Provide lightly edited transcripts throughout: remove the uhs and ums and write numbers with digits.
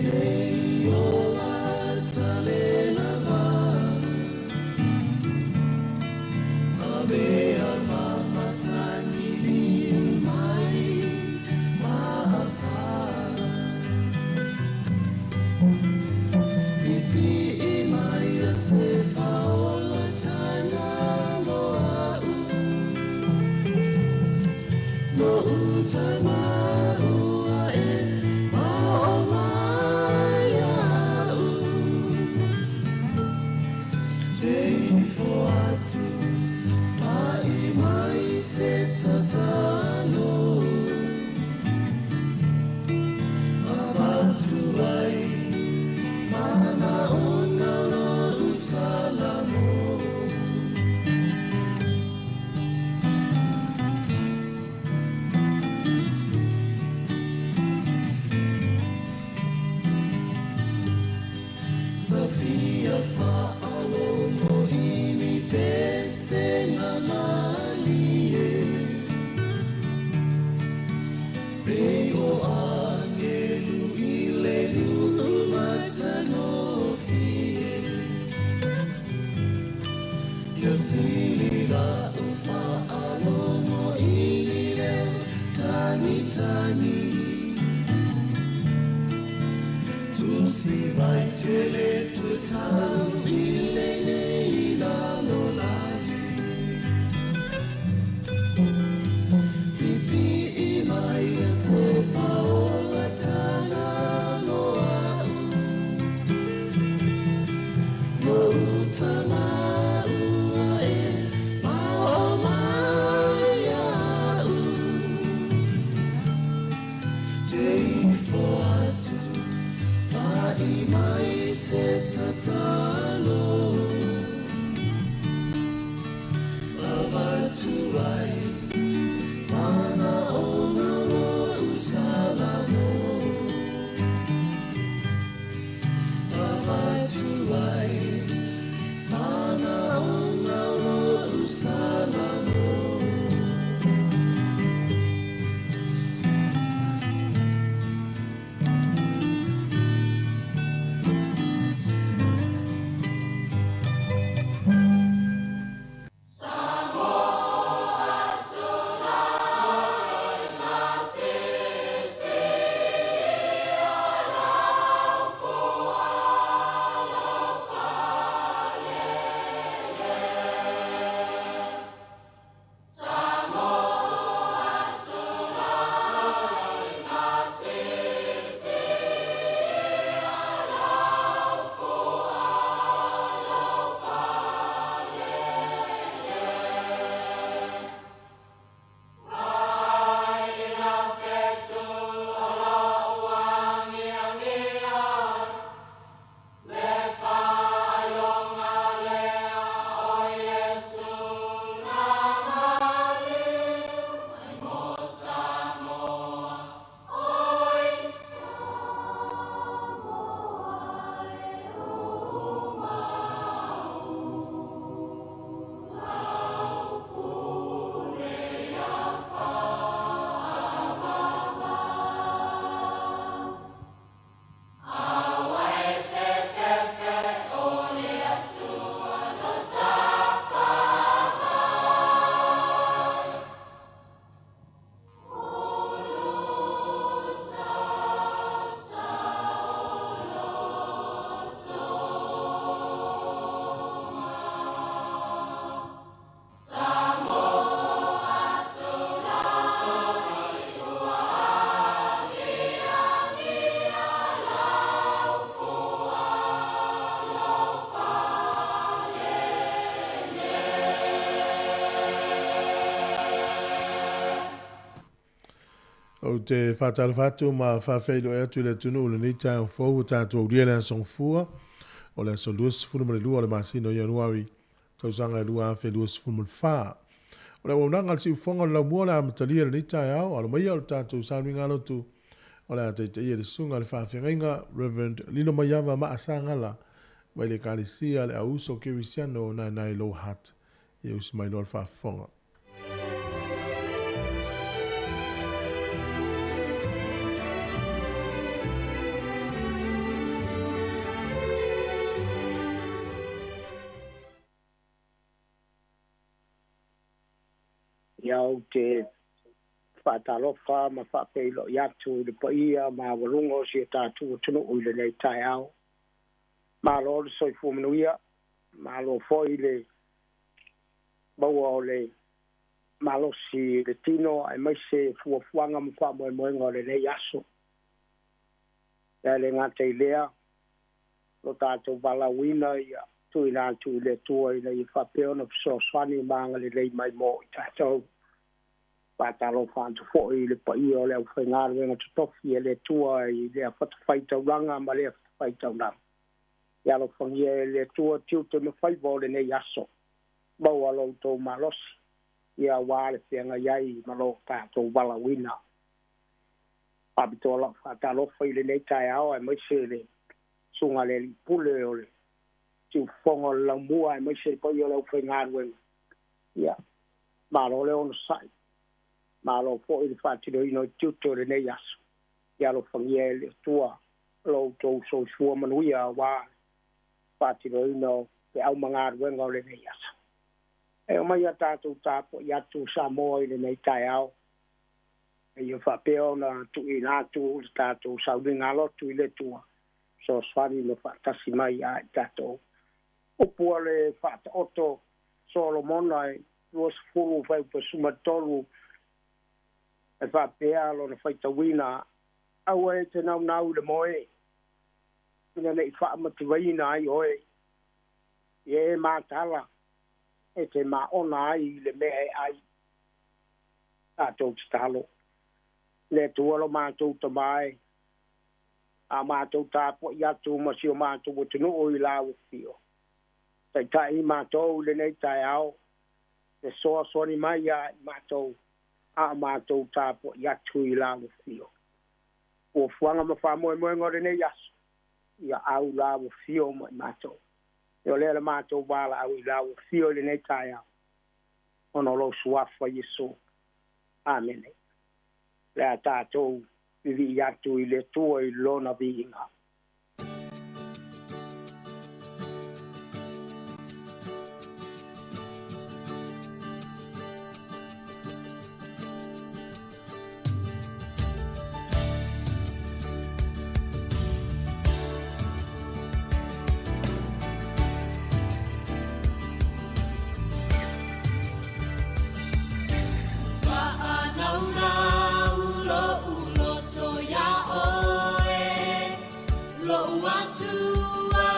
lenei ola talelava A mea mamatagi liu mai ma afa. Pipi'i mai a se faolatana loa'u No uta maua e mao mai a'u. Te ifo atu pa'i mai se tatalo Avatu ai mana ona lo'u salamo. Tafia fa'alogo i ni pese na malie Pei o agelu i le nu'u matagofie. Ia sili la'u fa'alogo i ni leo tagitagi. Tusi mai tele tusau i lenei lalolagi. Pipi'i mai se fa'aolatana loa'u No uta maua e mao mai a'u. Te ifo atu pa'i mai se tatalo Avatu ai mana ona lo'u salamo. Avatu ai mana ona lo'u salamo. Ou te faatalofa atu ma faafeiloai atu i le atunuu i lenei taeao fou ua tatou aulia le Aso Gafua, o le aso 22 o le masina o Ianuari, tausaga e 2024. O le auaunaga a le Siufofoga o le Laumua o le a amatalia i lenei taeao, alo maia o le tatou sauniga lotu o le a taitaia e le Susuga i le Faafeagaiga Rev. Lilomaiava Maasagala mai le Ekalesia a le Au Uso Kerisiano o Naenae Lower Hutt. Ia usi mai loa le faafofoga. Ia ou te faatalofa ma faafeiloai atu i le paia maualuga o si o tatou atunuu i lenei taeao. Malo le soifua manuia, malo foi le maua o le malosi i le tino aemaise fuafuaga ma faamoemoega o lenei aso. Ia e le gata i lea, lo tatou valaauina ia tuuina atu i le Atua ina ia faapea ona fesoasoani ma agalelei mai mo i tatou. Faatalofa atu foi i le paia o le aufaigaluega totofi e le Atua i lea fatafaitaulaga ma lea fatafaitaulaga. Ia alofagia e le Atua tiute ma faiva o lenei aso. Maua lo outou malosi, ia aua le feagai ai ma lo tatou valaauina. Faapitoa lau faatalofa i lenei taeao aemaise le susuga i le Alii Pule o le Siufofoga o le Laumua aemaise le paia o le aufaigaluega. Ia, malo le onosai, malo foi le faatinoina o tiute o lenei aso. Ia alofagia e le Atua lo outou soifua manuia aua le faatinoina o feau ma galuega o lenei aso. E omai a tatou tapuai atu Samoa i lenei taeao, ia faapea ona tuuina atu le tatou sauliga lotu i le Atua, fesoasoani ma faatasi mai ia i tatou. Upu a le Faataoto Solomona e 20 fuaiupu 13 e faapea lona faitauina: "Aua e te naunau i le moe, ina nei faamativaina ai oe, ia e matala e te maona ai i le mea e ai." Tatou tatalo. Le Atua lo matou Tamā e, a matou tapuai atu ma si o matou atunuu i lau afio. Taitai matou i lenei taeao, fesoasoani mai ia i matou, a matou tapuai atu i lau afio. Fuafuaga ma faamoemoega o lenei aso, ia au lau afio ma i matou. E o lea le matou valaau i lau afio i lenei taeao, ona o lou suafa Iesu. Amene. Le a tatou vivii atu i le Atua i lona viiga. Faanaunau lo'u loto iā oe, lo'u Atua.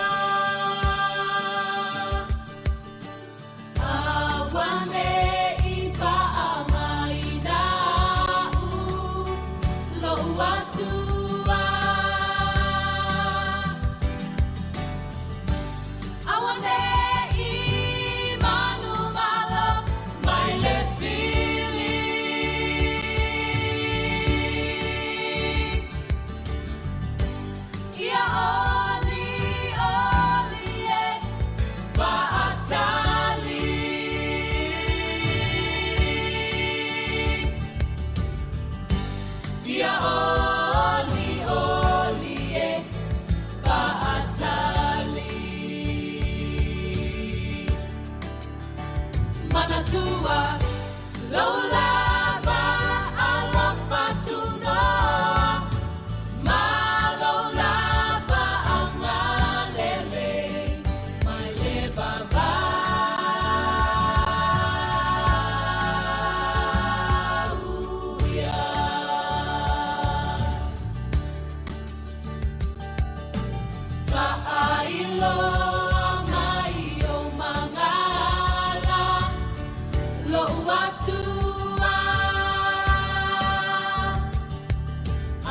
Auane'i faamaina a'u, lo'u Atua. Auane'i manumalo mai le fili. Ia oli oli e faatali. Ia oli oli e faatali. Manatua lou lava alofa tunoa ma lou lava agalelei mai le vavau ia. Faailoa mai ou magala, lo'u Atua.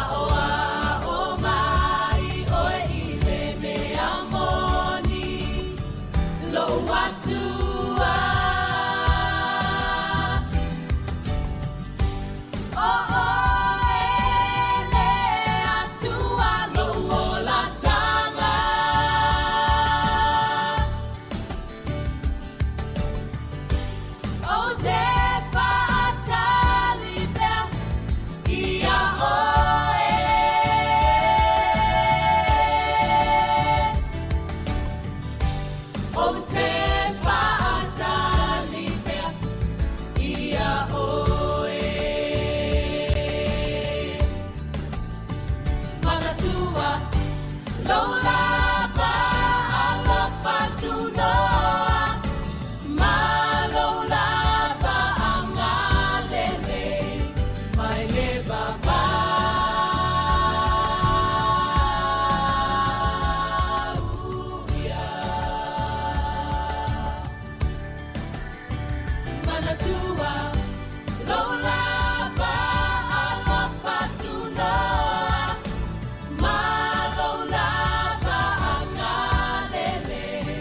Aʻoaʻo mai oe i le mea moni, lo'u Atua. O oe le Atua lo'u olataga. Atua, lou lava alofa tunoa, ma lou lava agalelei,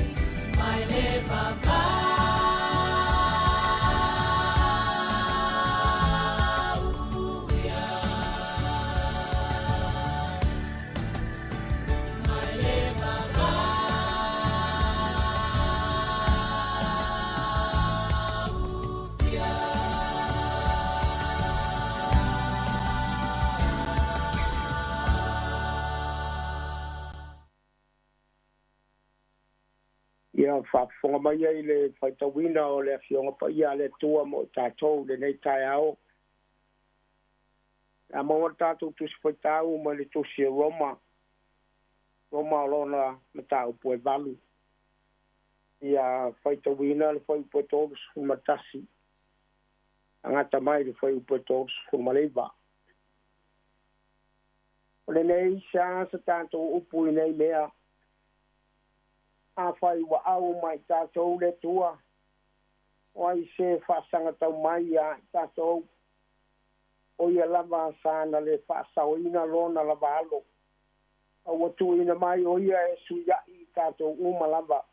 mai le vavau ia. Mai le vavau ia. Ia faafofoga mai ai le faitauina o le Afioga Paia a le Atua mo i tatou i lenei taeao. A maua le tatou Tusi Faitau mai le Tusi o Roma, Roma o lona mataupu e 8. Ia faitauina le fuaiupu e 31 agata mai le fuaiupu e 39. O lenei sa sa tatou upu i nei mea, afai ua au mai tatou le Atua, o ai se faasagatau mai ia i tatou, o ia lava sa na le faasaoina lona lava alo, a ua tuuina mai o ia e suia'i i tatou uma lava.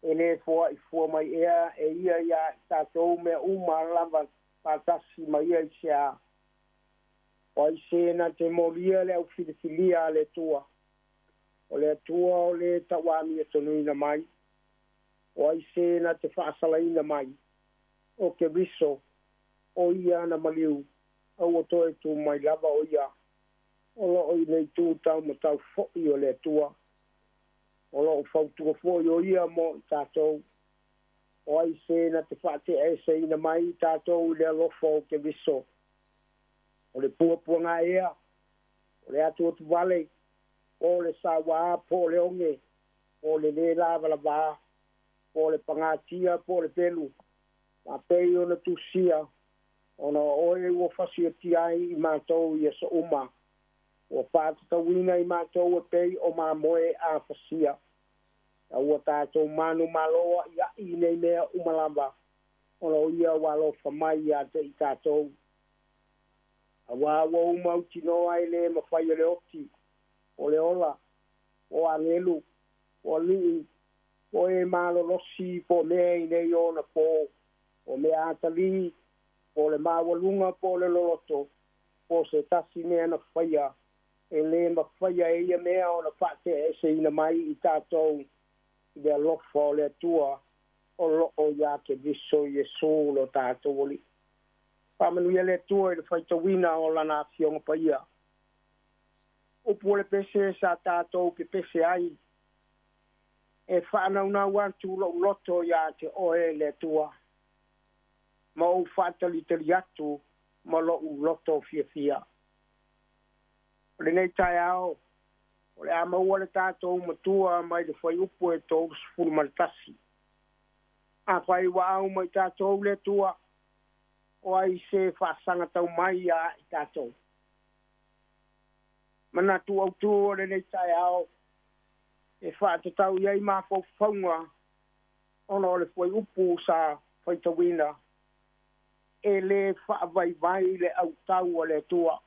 E le foa'i fua mai ea e ia iā i tatou mea uma lava faatasi ma ia i se a. O ai se na te molia le aufilifilia a le Atua, o le Atua o le tauamiatonuina mai, o ai se na te faasalaina mai, o Keriso, o ia na maliu, a ua toe tu mai lava o ia, o loo i le itu taumatau fo'i o le Atua, o loo fautua fo'i o ia mo i tatou. O ai se na te faate'aeseina mai i tatou i le alofa o Keriso, o le puapuaga ea, o le atuatuvale, po o le sauā, po o le oge, po o le lē lavalavā, po o le pagatia, po o le pelu, faapei ona tusia, ona o oe ua fasiatia ai i matou i aso uma, ua faatatauina i matou e pei o mamoe a fasia. A ua tatou manumalo a'ia'i i nei mea uma lava, ona o ia ua alofa mai iā te i tatou. Auā ua uma mautinoa e lē mafai e le oti, o le ola, po o agelu, po o ali'i, po o e malolosi, po o mea i nei ona pō, po o mea atalī, po o le maualuga, po o le loloto, po o se tasi mea na faia, e lē mafaia e ia mea ona faate'aeseina mai i tatou i le alofa o le Atua o loo iā Keriso Iesu lo tatou Ali'i. Faamanuia le Atua i le faitauina o lana Afioga Paia. Upu o le pese sa tatou pepese ai, e faanaunau atu lo'u loto iā te oe le Atua, ma ou faatalitali atu ma lo'u loto fiafia. O lenei taeao, o le a maua le tatou matua mai le fuaiupu e 31. Afai ua au mai tatou le Atua, o ai se faasagatau mai iā i tatou. Manatu autū o lenei taeao e faatatau i ai mafaufauga ona o le fuaiupu sa faitauina, e lē faavaivai le autau a le Atua.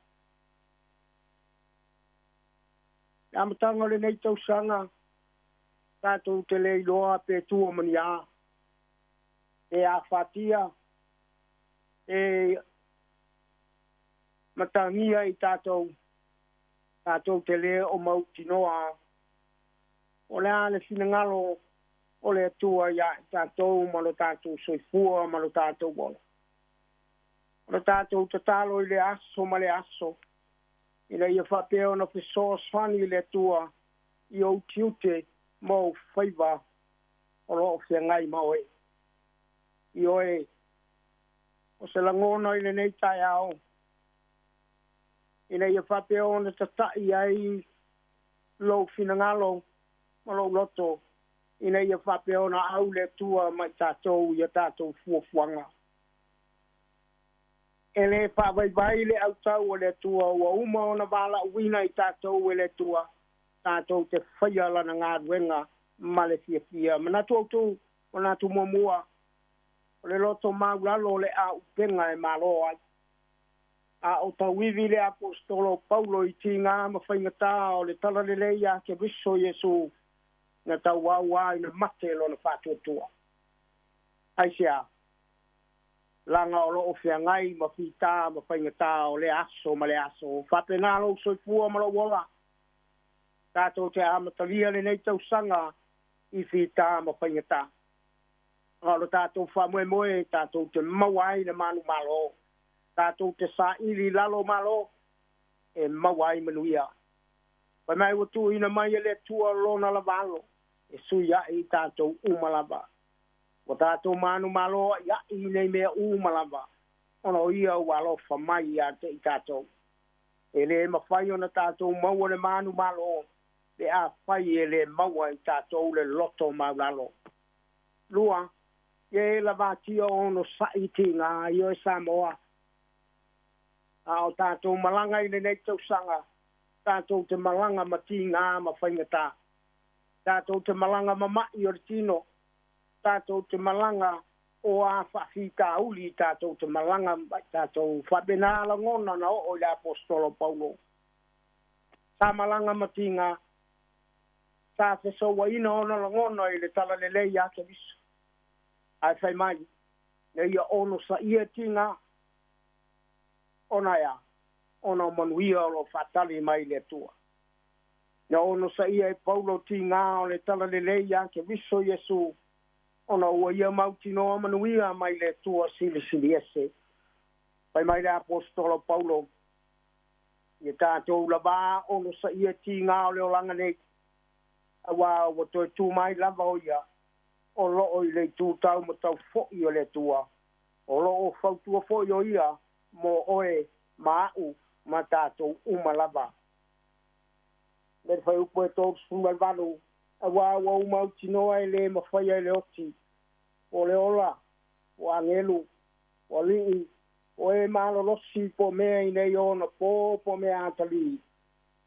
Le amataga o lenei tausaga, tatou te le iloa pe tua ma ni a, pe afatia, pe matagia i tatou, tatou te lē o mautinoa o le a le finagalo o le Atua iā i tatou ma lo tatou soifua ma lo tatou ola. O le tatou tatalo i le aso ma le aso, ina ia faapea ona fesoasoani le Atua i ou tiute ma ou faiva o loo feagai ma oe. I oe, o se lagona i lenei taeao, ina ia faapea ona tata'i ai lou finagalo ma lou loto, ina ia faapea ona au le Atua ma i tatou ia tatou fuafuaga. E lē faavaivai le autau o le Atua, ua uma ona valaauina i tatou e le Atua tatou te faia lana galuega ma le fiafia. Manatu autū, manatu muamua, o O le loto maulalo o le aupega e malo ai. A o tauivi le aposetolo o Paulo i tigā ma faigatā o le talalelei ia Keriso Iesu na tauauā ina mate lona faatuatua. Aisea? Laga o loo feagai ma fitā ma faigatā o lea aso ma le aso. Faapena lou soifua ma lou ola. Tatou te amatalia lenei tausaga i fitā ma faigatā. A o le tatou faamoemoe tatou te maua ai le manumalo. Tatou te saili lalo malo e maua ai manuia. Fai mai ua tuuina mai e le Atua lona lavalo e sui aʻe i tatou uma lava. Ua tatou manumalo aʻiaʻi i nei mea uma lava ona o ia ua alofa mai ia te i tatou. E lē mafai ona tatou maua le manumalo pe afai e lē maua i tatou le loto maulalo. Lua, ia e lavatia onosaʻi tigā ioe Samoa. A o tatou malaga i lenei tausaga, tatou te malaga ma tigā ma faigatā. Tatou te malaga ma maʻi o le tino. Tatou te malaga o a faafitauli, tatou te malaga ma tatou faapena lagona na oo i le aposetolo Paulo. Sa malaga ma tigā, sa fesouaina ona lagona i le talalelei ia Keriso. Ae fai mai, na ia onosaia tigā, ona e a? Ona o manuia o loo faatali mai le Atua. Na onosaia e Paulo tigā o le talalelei ia Keriso Iesu, ona ua ia mautinoa manuia mai le Atua silisili ese. Fai mai le aposetolo Paulo, ia tatou lavā onosaia tigā o le olaga nei, auā ua toe tu mai lava o ia o loo i le itu tau ma tau foʻi o le Atua, o loo fautua foʻi o ia mo oe ma aʻu ma tatou uma lava. Le fuaiupu e 38, auā ua ou mautinoa e lē mafaia e le oti, po o le ola, po o agelu, po o alii, po o e malolosi, po o mea i nei ona pō, po o mea atalī,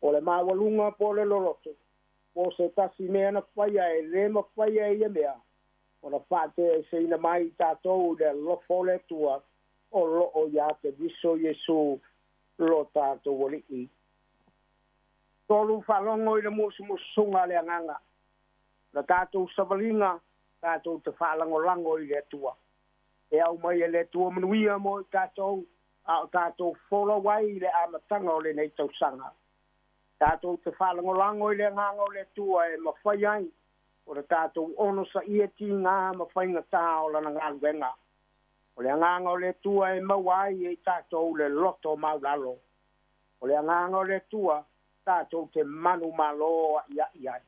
po o le maualuga, po o le loloto, po o se tasi mea na faia e lē mafaia e ia mea ona faateeseina mai i tatou i le alofa o le Atua o loo iā Keriso Iesu lo tatou Alii. Tolu faalogo i le musumususuga a le Agaga. O le tatou savaliga, tatou te faalagolago i le Atua. E aumai e le Atua manuia mo i tatou, a o tatou folau ai i le amataga o lenei tausaga. Tatou te faalagolago i le Agaga o le Atua e mafai ai ona tatou onosaia tigā ma faigatā o lana galuega. O le Agaga o le Atua e maua ai e i tatou le loto maulalo. O le Agaga o le Atua tatou te manumalo aʻiaʻi ai.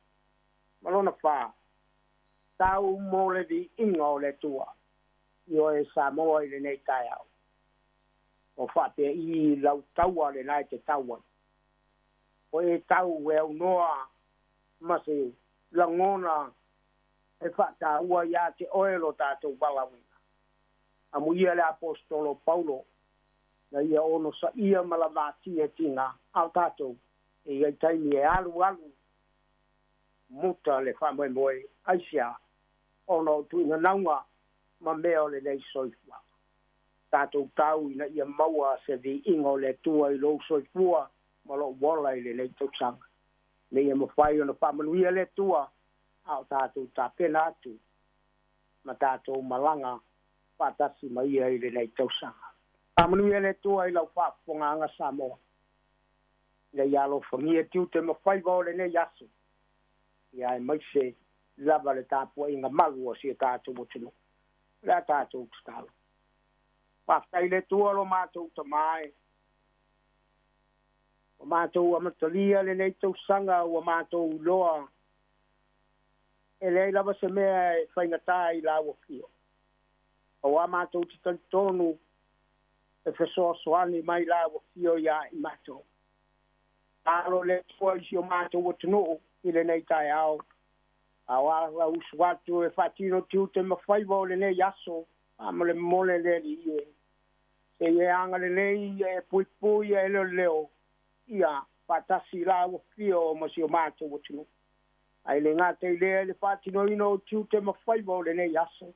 Ma lona fa, tau mo le viiga o le Atua. Ioe Samoa i lenei taeao. O faapea i lau taua lena e te tau ai. O e tau e aunoa ma se lagona e faataua iā te oe lo tatou valaauina. Amuia le aposetolo Paulo na ia onosaia ma lavatia tigā, a o tatou e i ai taimi e alualu muta le faamoemoe. Aisea? Ona o tuuinanauga ma mea o lenei soifuaga. Tatou tau ina ia maua se viiga o le Atua i lou soifua ma lou ola i lenei tausaga. Ina ia mafai ona faamanuia le Atua a o tatou tapena atu ma tatou malaga faatasi ma ia i lenei tausaga. Faamanuia le Atua i lau faafofogaaga Samoa, ina ia alofagia tiute ma faiva o lenei aso, ia aemaise lava le tapuaiga malu a si o tatou atunuu. O le a tatou tatalo. Faafetai i le Atua lo matou Tamā e, ua matou amatalia lenei tausaga ua matou iloa e leai lava se mea e faigatā i lau afio. Auā matou te talitonu e fesoasoani mai lau afio iā i matou. Alo le Atua i si o matou atunuu i lenei taeao, a o alausu atu e faatino tiute ma faiva o lenei aso, faamolemole le Alii e, se i e agalelei ia e puipui ia e leoleo ia faatasi i lau afio ma si o matou atunuu. Ae le gata i lea i le faatinoina o tiute ma faiva o lenei aso,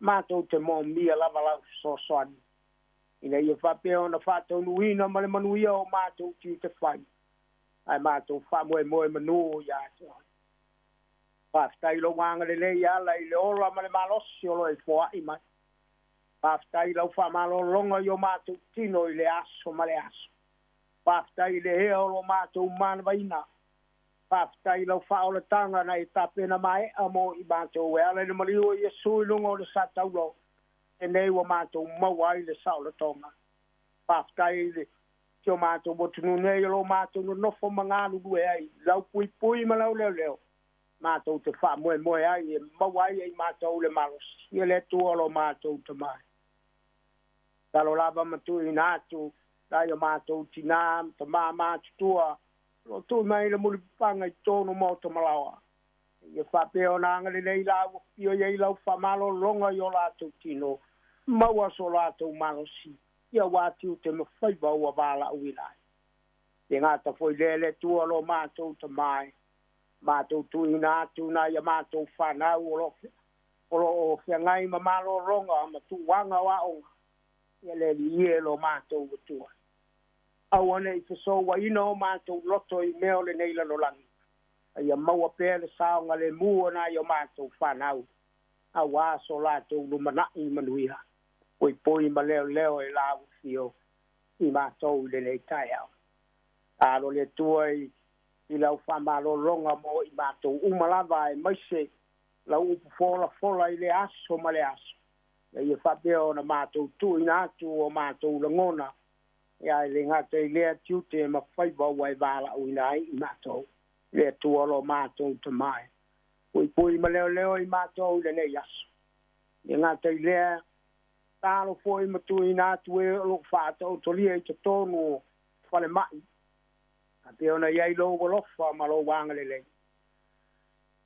Matou te moomia lava lau fesoasoani ina ia faapea ona faataunuuina ma le manuia o matou tiute fai, ae matou faamoemoe manū ia te Oe. Faafetai i lou agalelei e ala i le ola ma le malosi o lo o e foai mai. Faafetai i lau faamalologa i o matou tino i le aso ma le aso. Faafetai i le ea o lo matou manavaina. Faafetai i lau faaolataga na e tapena maea mo i matou e ala i le maliu o Iesu i luga o le sataulo, lenei ua matou maua ai le saolotoga. Faafetai i le si o matou atunuu nei o lo matou nonofo ma galulue ai, lau puipui ma lau leoleo, matou te faamoemoe ai e maua ai e i matou le malosi, ia le Atua o lo matou Tama. Talo lava ma tuuina atu nai o matou tinā ma tamā matutua o lo o tui mai le mulipapaga i totonu o maota malaoa. Ia faapea ona agalelei laua fio i ai lau faamalologa i o latou tino, maua so latou malosi, ia aua tiute ma faiva ua valaauina ai. E gata foi lea le Atua o lo matou Tama e, matou tuuina atu nai a matou fanau o lo o feagai ma malologa ma tuuaga o aoga, ia le Alii e lo matou Atua. Aua ne i fesouaina o matou loto i mea o lenei lalolagi, a ia maua pea le saogalemu o nai o matou fanau, auā so latou lumanai manuia. Poipoi ma leoleo e lau afio i matou i lenei taeao. Alo le Atua i lau faamalologa mo i matou uma lava, aemaise lau upu folafola i le aso ma le aso, ina ia faapea ona matou tuuina atu o matou lagona, ia e le gata i lea tiute ma faiva ua e valaauina ai i matou. Le Atua o lo matou Tama e, puipui ma leoleo i matou i lenei aso. E le gata i lea, talo foi ma tuuina atu e o loo faataotolia i totonu o falemai, faapea ona i ai lou alofa ma lou agalelei,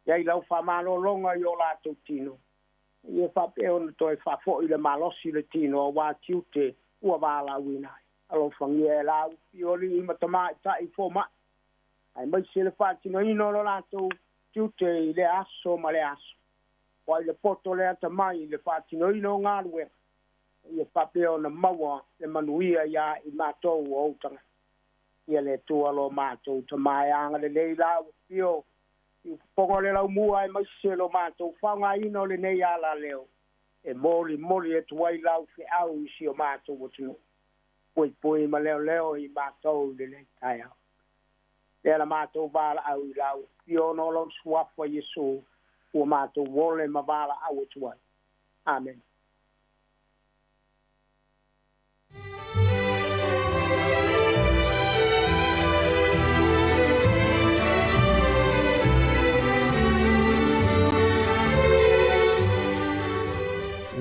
i ai lau faamalologa i o latou tino, ia faapea ona toe faafoi le malosi le tino auā tiute ua valaauina ai. Alofagia e lau afio alii ma tamaitai fomai, aemaise le faatinoina o lo latou tiute i le aso ma le aso, ua i le poto le atamai i le faatinoina o galuega, ia faapea ona maua le manuia ia i matou o ou tagata. Ia le Atua lo matou Tama e agalelei lau afio i ufofoga o le laumua, aemaise lo matou faaaogaina o lenei alaleo e molimoli atu ai lau feau i si o matou atunuu. Puipui ma leoleo i matou i lenei taeao. Lea la matou valaau i lau afio ona o lou suafa Iesu ua matou ole ma valaau atu ai. Amen.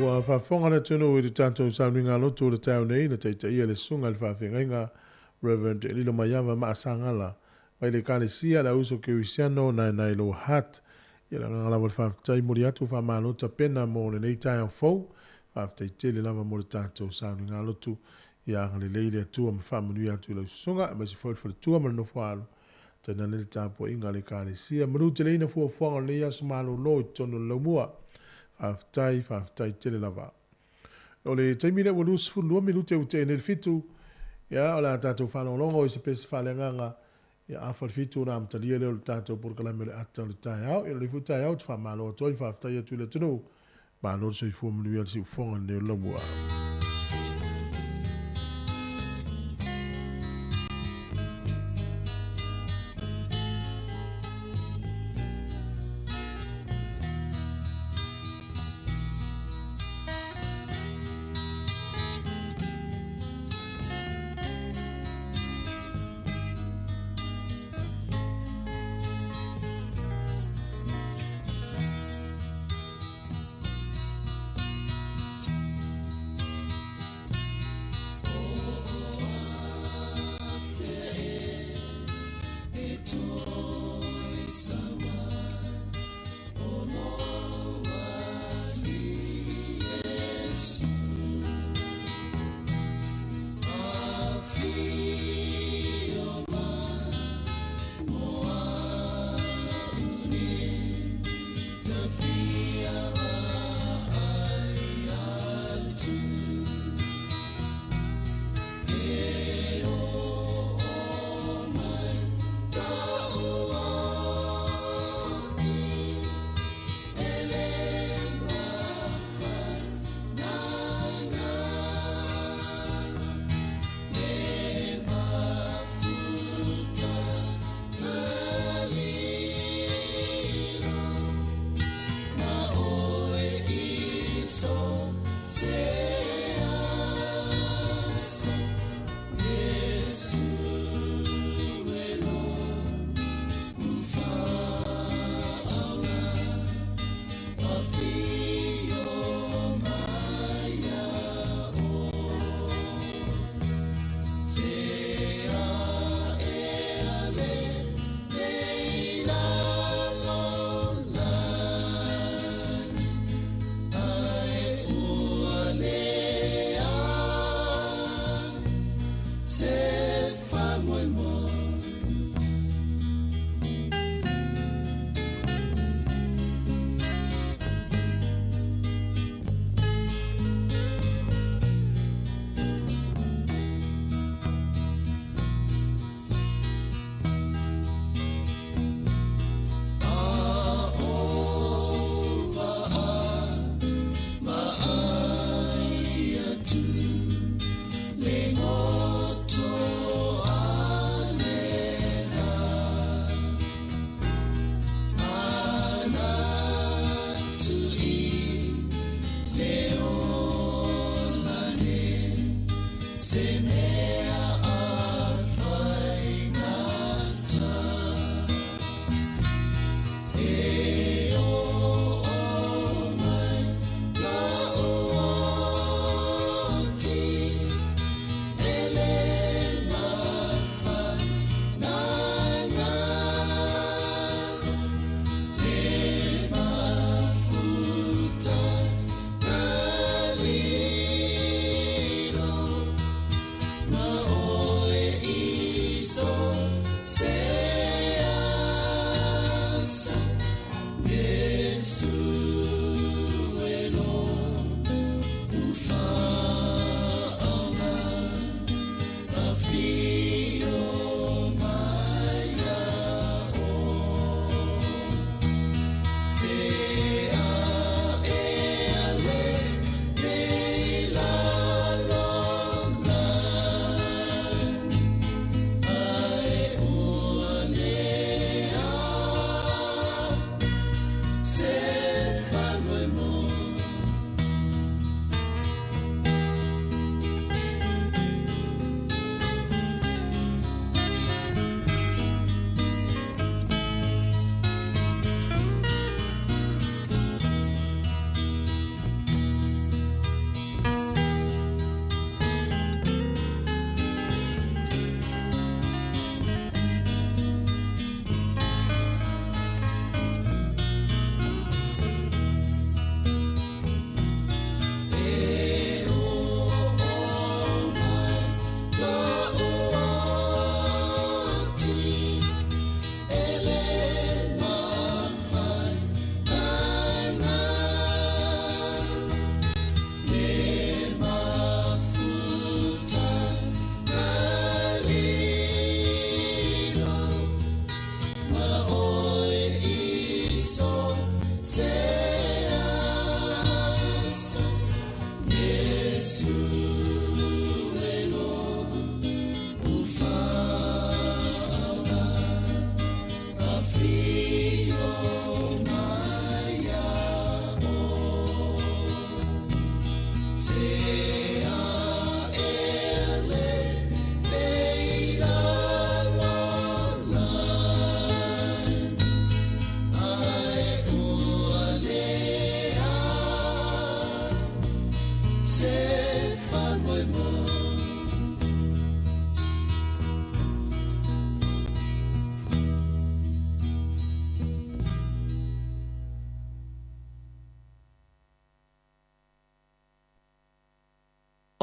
Ua faafofoga le atunuu i le tatou sauniga lotu o le taeao nei na taitaia le Susuga i le Faafeagaiga Rev. Elilo Maiava Maasagala mai le Ekalesia Le Auuso Kerisiano Naenae Lower Hutt. Ia le agaga lava o le faafetai moli atu faamalo tapena mo lenei taeao fou. Faafetai tele lava mo le tatou sauniga lotu. Ia agalelei le Atua ma faamanuia atu i lau susuga aemaise foi le faletua ma le nofo-a-alo. Tainane le tapuaiga a le Ekalesia. Manuteleina fuafuaga o lenei aso malolo i totonu o le laumua. Faafetai, faafetai tele lava. O le taimi lea ua 22 minute ua tea nei le 7, ia, o le a tatou faalogologo i se pese faaleagaga, ia, afa le 7 ona amatalia lea o le tatou polokalame o le ata o le taeao. Ia, o lenei foi taeao ou te faamalo atu ai, faafetai atu i le atunuu. Malo le soifua manuia le siufofoga i lenei o le laumua.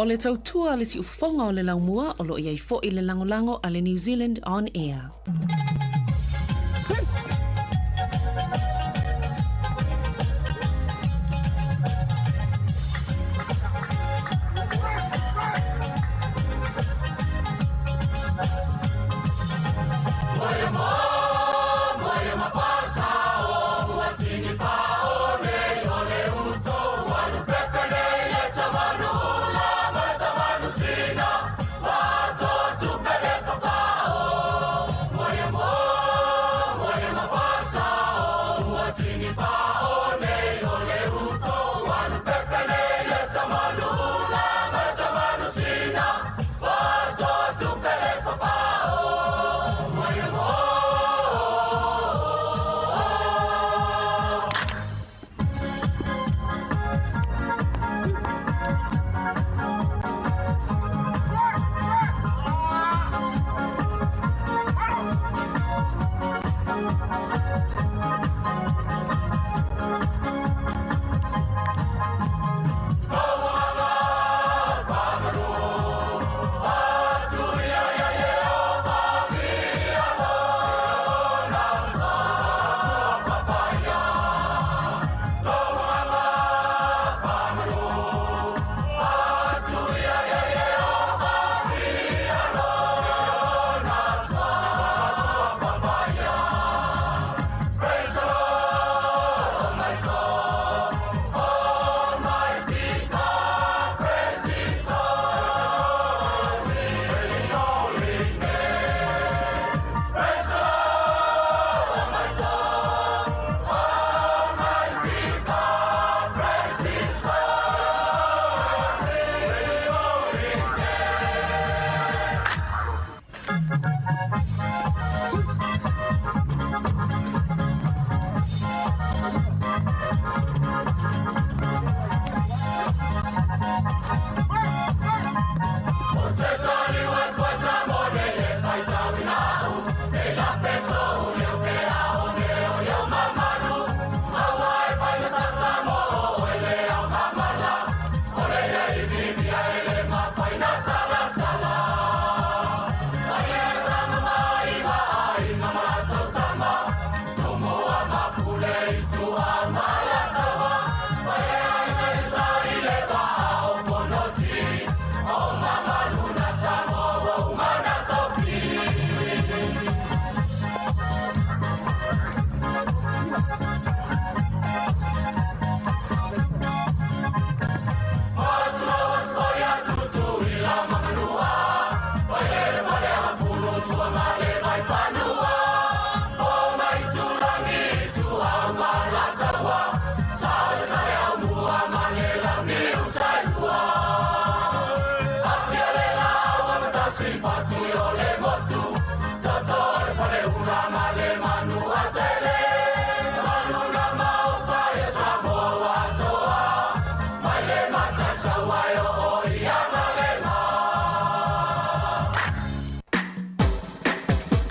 O le tautua a le siufofoga o le laumua o lo o i ai foi le lagolago a le New Zealand On Air.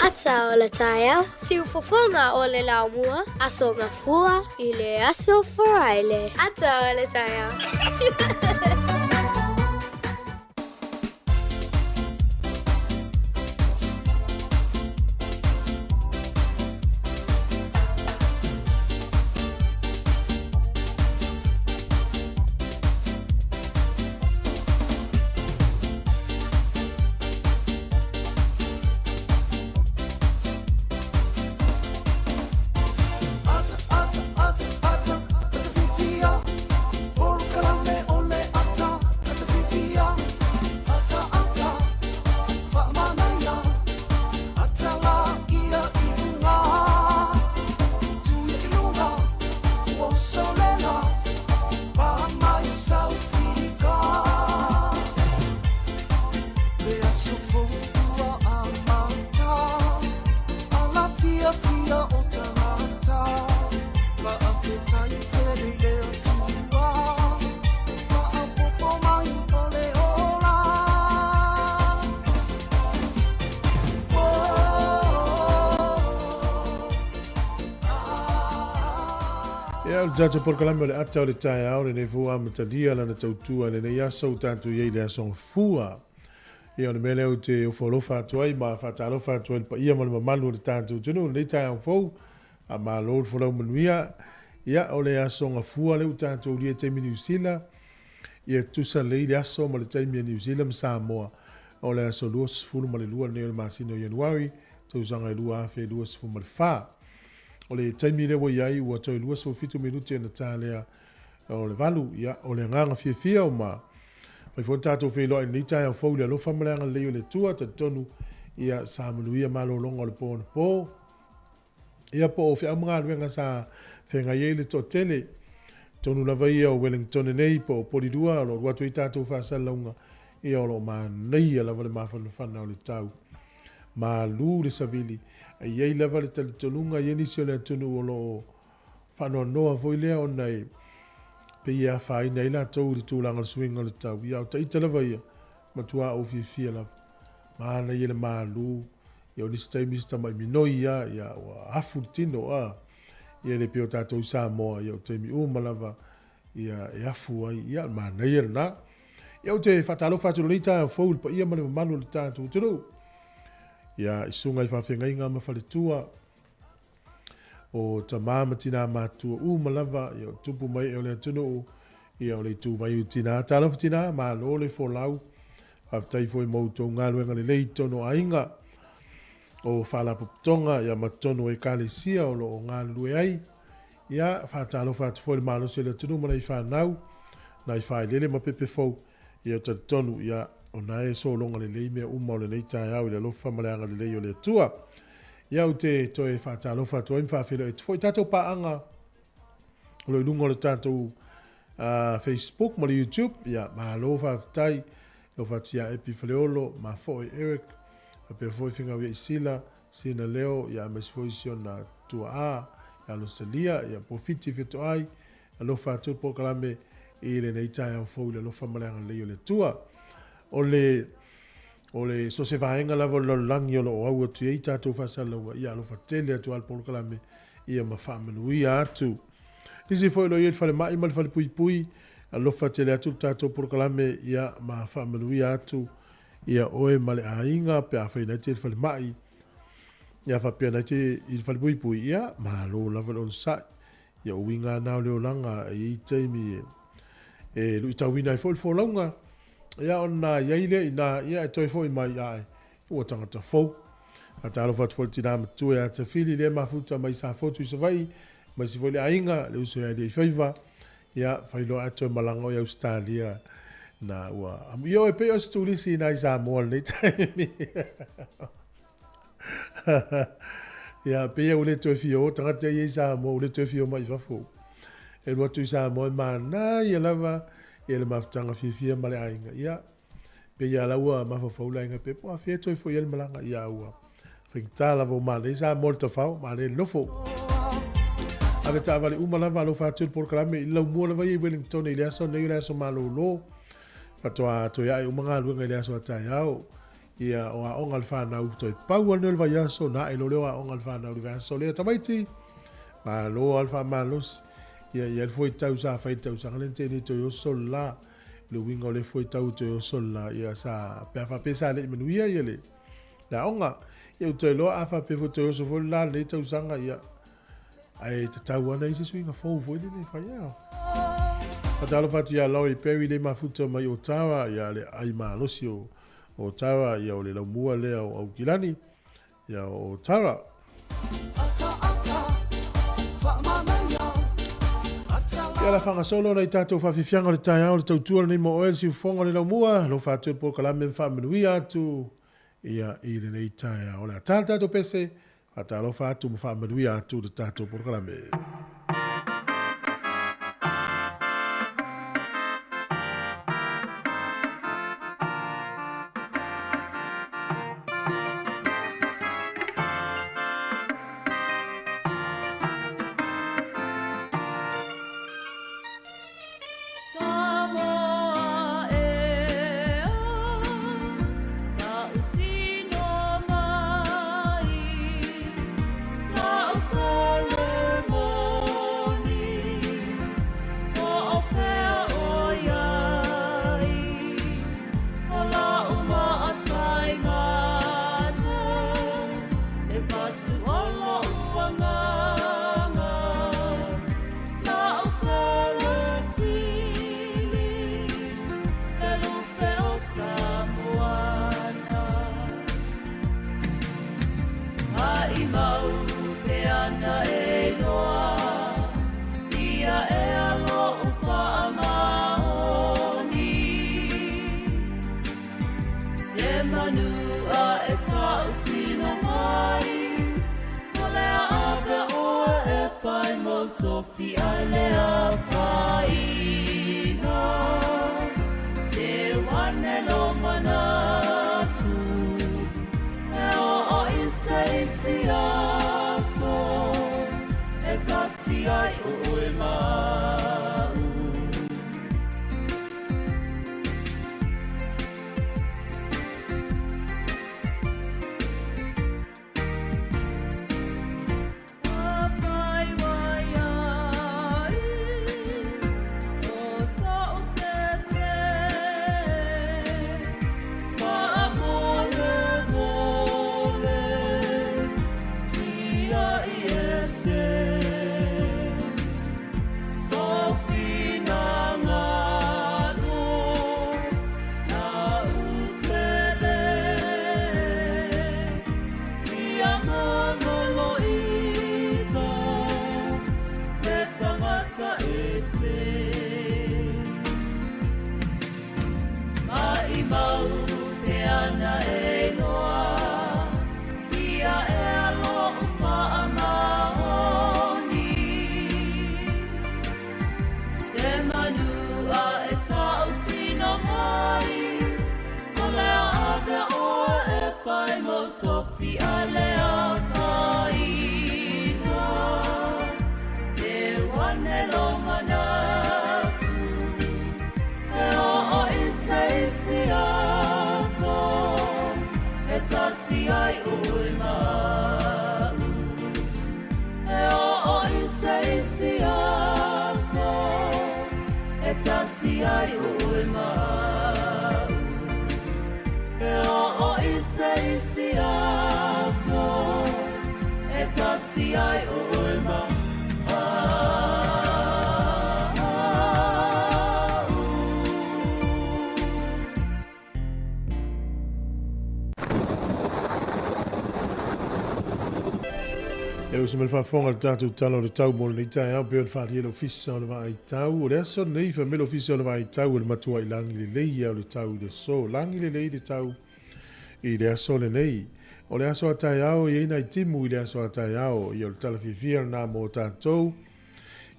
Ata o le taeao, siufofoga o le laumua, Aso Gafua i le Aso Faraile. Ata o le taeao. Ata, ata, ata, ata, ata fifia. Polokalame o le ata. Ia, o le tatou polokalame o le ata o le taeao lenei foi ua amatalia lana tautua i lenei aso ua tatou i ai i le aso Gafua. Ia, o le mea lea ou te ofo alofa atu ai ma faatalofa atu ai i le paia ma le mamalu o le tatou atunuu i lenei taeao fou. Faamalo le folau manuia. Ia, o le aso Gafua lea ua tatou ulia i taimi Niu Sila. Ia tutusa lelei le aso ma le taimi a Niu Sila ma Samoa. O le aso 22 lenei o le masina o Ianuari, tausaga e 2024. O le taimi lea ua i ai ua toe 27 minute ona ta lea o le 8. Ia, o le agaga fiafia o ma fai foi le tatou feiloai i lenei taeao fou i le alofa ma le agalelei o le Atua. Talitonu, ia, sa manuia malologa o le po anapo. Ia, po o feau ma galuega sa feagai ai le toatele. Tonu lava ia o Wellington nei po o Polilua o lo o alu atu ai tatou faasalalauga, ia o lo o manaia lava le mafanafana o le tau. Malu le savili. E i ai lava le talitonuga, e i ai nisi o le atunuu o lo o faanoanoa foi lea ona e pei e afaina ai latou i le tulaga o le suiga o le tau. Ia, o ita lava ia, matua ou fiafia lava. Manaia le malu, ia o nisi taimi si tamai minoi ia, ia ua afu le tino, a. Ia le pei o tatou i Samoa, ia o taimi uma lava, ia e afu ai, ia manaia lena. Ia ou te faatalofa atu i lenei taeao fou i le paia ma le mamalu o le tatou atunuu. Ia, i susuga i faafeagaiga ma faletua, o tama ma tinā matua uma lava, ia o tupu mai e o le atunuu, ia o le ituvai o tinā. Talofa tinā, malo le folau, faafetai foi mo outou galuega lelei i totonu o aiga, o faalapotopotoga, ia ma totonu o ekalesia o lo o galulue ai. Ia, faatalofa atu foi i le malosi o le atunuu ma nai fanau, nai failele ma pepe fou, ia ou talitonu, ia, o na e sologa lelei mea uma o lenei taeao i le alofa ma le agalelei o le Atua. Ia, ou te toe faatalofa atu ai ma faafeiloai atu foi i tatou paaga o lo o i luga o le tatou Facebook ma le YouTube. Ia, malo faafetai. Alofa atu ia Epi Faleolo, Mafoe Eric, faapea foi Finauiai Sila, Sina Leo, ia aemaise foi si ona tuaa, ia Losalia, ia Pofiti Fetoai, alofa atu le polokalame i lenei taeao fou i le alofa ma le agalelei o le Atua. O le o le so se vaega lava o le lalolagi o lo o au atu i ai tatou faasalalauga, ia alofa tele atu lava le polokalame ia ma faamanuia atu. Nisi foi o lo o i ai i le falemai ma le falepuipui, alofa tele atu le tatou polokalame ia ma faamanuia atu ia oe ma le aiga pe afai na te i le falemai, ia faapea na te i le falepuipui, ia malo lava le onosai. Ia o uiga na o le olaga e i ai taimi e luitauina ai foi le folauga, ia ona i ai lea i ina, ia e toe foi mai ae ua tagata fou. Faatalofa atu foi i le tina matua ia Tafili lea e mafuta mai Safotu i Savaii, aemaise foi le aiga, le uso ia Alii-faiva, ia failoa atu e malaga oe i Ausetalia na ua amuia oe pei o se turisi ina i Samoa lenei taimi. Ia, pei ua le toe fia o tagata ia i Samoa, ua le toe fia o mai i fafo. E alu atu i Samoa e manaia lava ia le mafutaga fiafia ma le aiga. Ia, pei lava la ua mafaufau le aiga pe po o afea e toe foi ai le malaga. Ia, ua faigata lava ua manaia Samoa i le tafao, manaia le nofo. Ave taavale uma lava alofa atu i le polokalame i le laumua lava ia i Wellington i le aso nei o le aso malolo. Faatoa toe ae uma galuega i le aso a taeao. Ia, o aoga a le fanau, toe pau lava lenei o le vaiaso, ona ae loa lea o aoga a le fanau i le vaiaso lea. Tamaiti, malo lava le faamalosi. Ia, i ai le fuaitau sa fai i le tausaga lea na tea nei toe oso le la. Le uiga o lea fuaitau toe oso le la, ia sa, pe a faapea sa le i manuia ia le, le aoga. Ia, ua toe iloa a faapea foi toe oso foi le la lenei tausaga, ia, ae tatau lava ona i ai se suiga fou foi lele e fai ai. Faatalofa atu ia Laurie Perry le mafuta mai Otawa, ia le ai malosi o O Tara, ia o le laumua lea o Aukilani, ia o Tara. Ia la whangasolo na i tātou whawhiwhianga o le taeao le tautua lenei mo oe le siufofoga o le laumua, alofa atu e polokalame ma faamanuia atu ia i lenei taeao. O le a tā le tātou pese, faatalofa atu ma faamanuia atu le tātou polokalame. e fai mo tofi a le afaina. Te wane lo manatu, e o i se isi aso, e tasi ai oe ma'u. E uso me le faafofoga le tatou tala o le tau mo lenei taeao pei ona faaalia le Ofisa o le Vaai Tau. O le aso lenei fai mai le Ofisa o le Vaai Tau o le matua'i lagi lelei ia o le tau i le aso. Lagi lelei le tau i le aso lenei. O le aso a taeao e i ai nai timu i le aso a taeao. Ia o le tala fiafia lena mo tatou.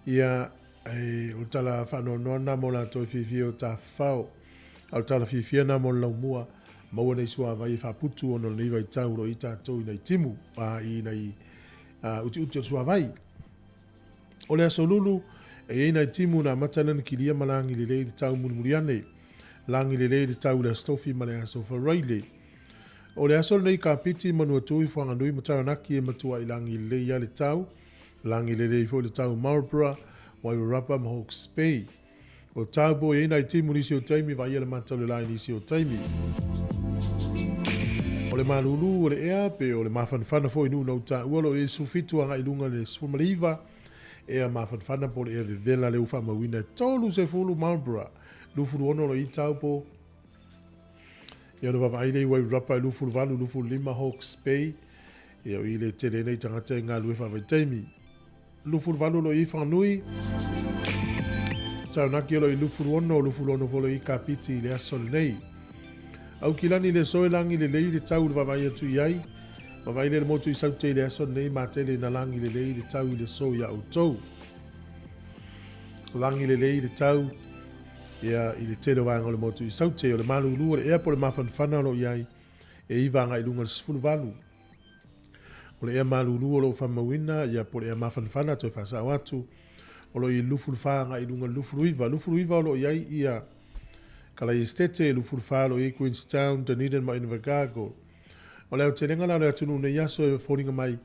Ia e, o le tala faanoanoa lena mo latou e fiafia o tafafao. A o le tala fiafia lena mo le laumua maua nei suavai e faaputu ona o lenei vaitau o lo o i ai tatou i nai timu, a i nai utiuti o le suavai. O le aso lulu, e i ai nai timu na amata lea ona kilia ma lagi lelei le tau mulimuli ane. Lagi lelei le tau i le Aso Tofi ma le Aso Faraile. O le aso lenei Kapiti, Manuatui, Fuaganui ma Taranaki e matua'i lagi lelei ai le tau. Lagi lelei foi le tau i Marlborough, Wairarapa ma Hawke's Bay. O Taupo e i ai nai timu nisi o taimi, vaaia le mata o le la i nisi o taimi. O le malūlū o le ea pe o le mafanafana foi i nuu na utaua o lo o i ai 17 agai i luga i le 19 ea mafanafana po o le ea vevela lea ua faamauina e 30 Marlborough, 26 o lo o i ai Taupo, ia ona vaavaai lea i Wairarapa e 28, 25 Hawke's Bay, ia o i le tele ai nai tagata e galulue faavaitaimi. 28 o lo o i ai Whanganui, Taranaki o lo o i 26, 26 foi o lo o i ai Kapiti i le aso lenei. Aukilani le aso e lagi lelei le tau i le vaavaai atu i ai. Vaavaai lea i le motu i Saute i le aso lenei matele ina lagi lelei le tau i le aso iā outou. Lagi lelei le tau ia i le tele o vaega o le motu i Saute. O le malūlū o le ea po o le mafanafana o lo o i ai e 9 agai i luga i le 18. O le ea malūlū o lo o faamauina, ia po o le ea mafanafana toe faasao atu, o lo o i 24 agai i luga i le 29. 29 o lo o i ai ia Kalaiestete, 24 o lo o i ai Queenstown, Dunedin ma Invercargill. O le aotelega la o le atunuu nei aso e foliga mai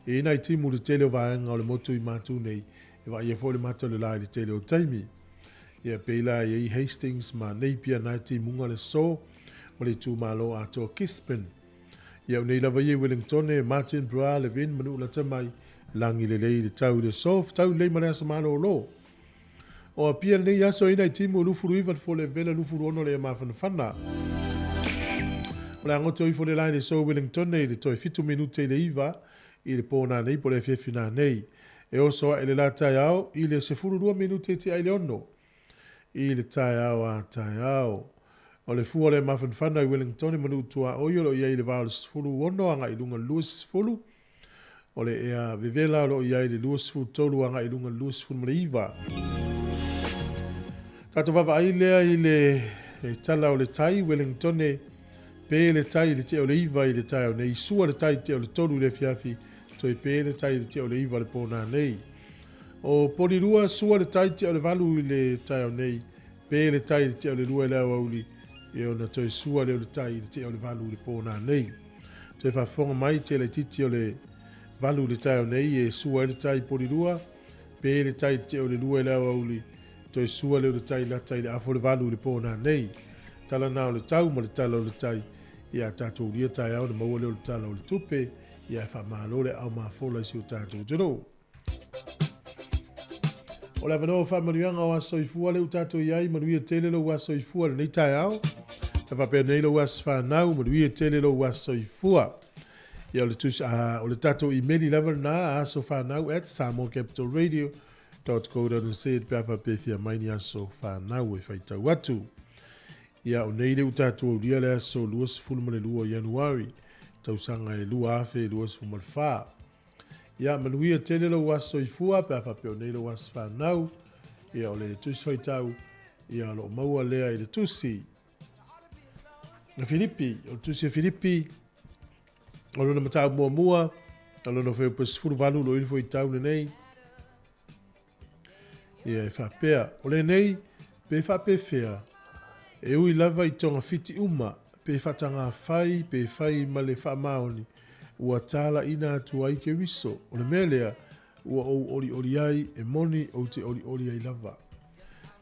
e i ai nai timu i le tele o vaega o le motu i matu nei, e vaaia foi le mata o le la i le tele o taimi. Ia pei la e i ai Hastings ma Napier na e timuga le aso ma le itumalo atoa Gisborne. Ia au nei lava ia i Wellingtone, Martin Bra, Levin ma Nu'u lata mai, lagi lelei le tau i le aso, fetau lelei ma le aso malōlō. O Apia lenei aso e i ai nai timu e 29 le Folevela, 26 le ea mafanafana. O le a goto ifo le la i le aso i Wellingtone i le toe 7 minute i le 9 i le pō nanei po o le afiafi nanei. E oso aʻe le la taeao i le 12 minute i ti'a i le 6 i le taeao a taeao. O le fua o le mafanafana i Wellingtone ma Nu'u Tuaoi o lo o i ai i le va o le 16 agai i luga i le 20. O le ea vevela o lo o i ai i le 23 agai i luga i le 29. Tatou vaavaai lea i le tala o le tai, Wellingtone, pe le tai i le tea o le 9 i le taeao nei, sua le tai i le tea o le 3 i le afiafi, toe pe le tai i le tea o le 9 i le pō nanei. O Polirua, sua le tai i le tea o le 8 i le taeao nei, pe le tai i le tea o le 2 i le aoauli, e ona toe sua lea o le tai i le tea o le 8 i le pō nanei. Toe faafofoga mai te laitiiti o le 8 i le taeao nei e sua ai le tai i Polirua, pe le tai i le tea o le 2 i le aoauli, toe sua lea o le tai lata i le afa o le 8 i le pō nanei. Tala na o le tau ma le tala o le tai, ia tatou ulia taeao ona maua lea o le tala o le tupe, ia e faamalo le aao mafola i si o tatou atunuu. O le avanoa o faamanuiaga o aso soifua lea ua tatou i ai, manuia tele lou aso soifua i lenei taeao. E faapea nei lou aso fanau, manuia tele lou aso soifua. Ia o le tusi, o le tatou imeli lava lena, asofanau@samoacapitalradio.co.nz pe a faapea e fia mai ni aso fanau e faitau atu. Ia o nei lea ua tatou aulia le aso 22 o Ianuari, tausaga e 2024. Ia manuia tele lou aso soifua pe a faapea o nei lou aso fanau. Ia o le tusi faitau, ia o lo o maua lea i le tusi a Filipi, o le tusi a Filipi, o lona mataupu muamua, o lona fuaiupu e 18 lo ili fuaitau lenei. Ia e faapea, o lenei, pe faapefea, e ui lava i togafiti uma, pe faatagafai, pe fai ma le faamaoni, ua talaiina atu ai Keriso. O le mea lea, ua ou olioli ai, e moni ou te olioli ai lava.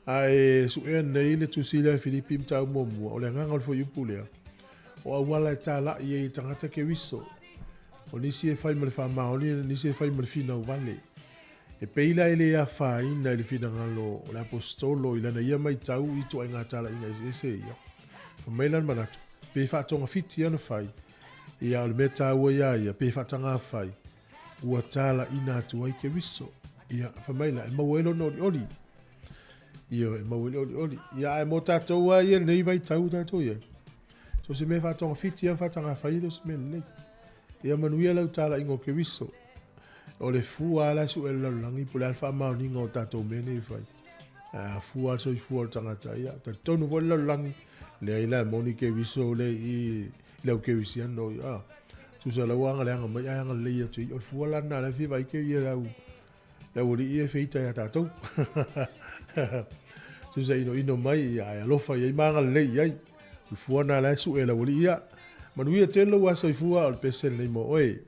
A e suea nei le tusi lea Filipi mataupu muamua, o le agaga o le fuaiupu lea, o auala e talai ai e tagata Keriso. O nisi e fai ma le faamaoni, o nisi e fai ma le finau vale. E pei la e le afaina i le finagalo o le Aposetolo i lana ia matau i ituaiga talaiga eseese ia. Fai mai lana manatu, pe faatogafiti ana fai, ia o le mea taua iā ia, pe faatagafai, ua talaina atu ai Keriso. Ia, fai mai la, e maua ai lona olioli. Ia, e maua ai le olioli. Ia, ae mo tatou lava ia lenei vaitau tatou i ai, so o se mea faatogafiti lava ma faatagafai e le o se mea lelei. Ia manuia lau talaiga o Keriso. O le fua lava la e sue e le lalolagi po o le a le faamaoniga o tatou mea nei e fai. Ae a fua lava le soifua o le tagata, ia, talitonu foi le lalolagi, leai la e moni Keriso le i le au kerisiano, ia, tusa la ua agaleaga mai ae agalelei atu i. O le fua la lena la e fia vaai ke ia le aualii ia e feita ia tatou. Tusa inoino mai, ia, ae alofa i ai ma agalelei i ai. O le fua lena la e sue e le aualii ia. Manuia tele lou aso soifua, o le pese lenei mo oe.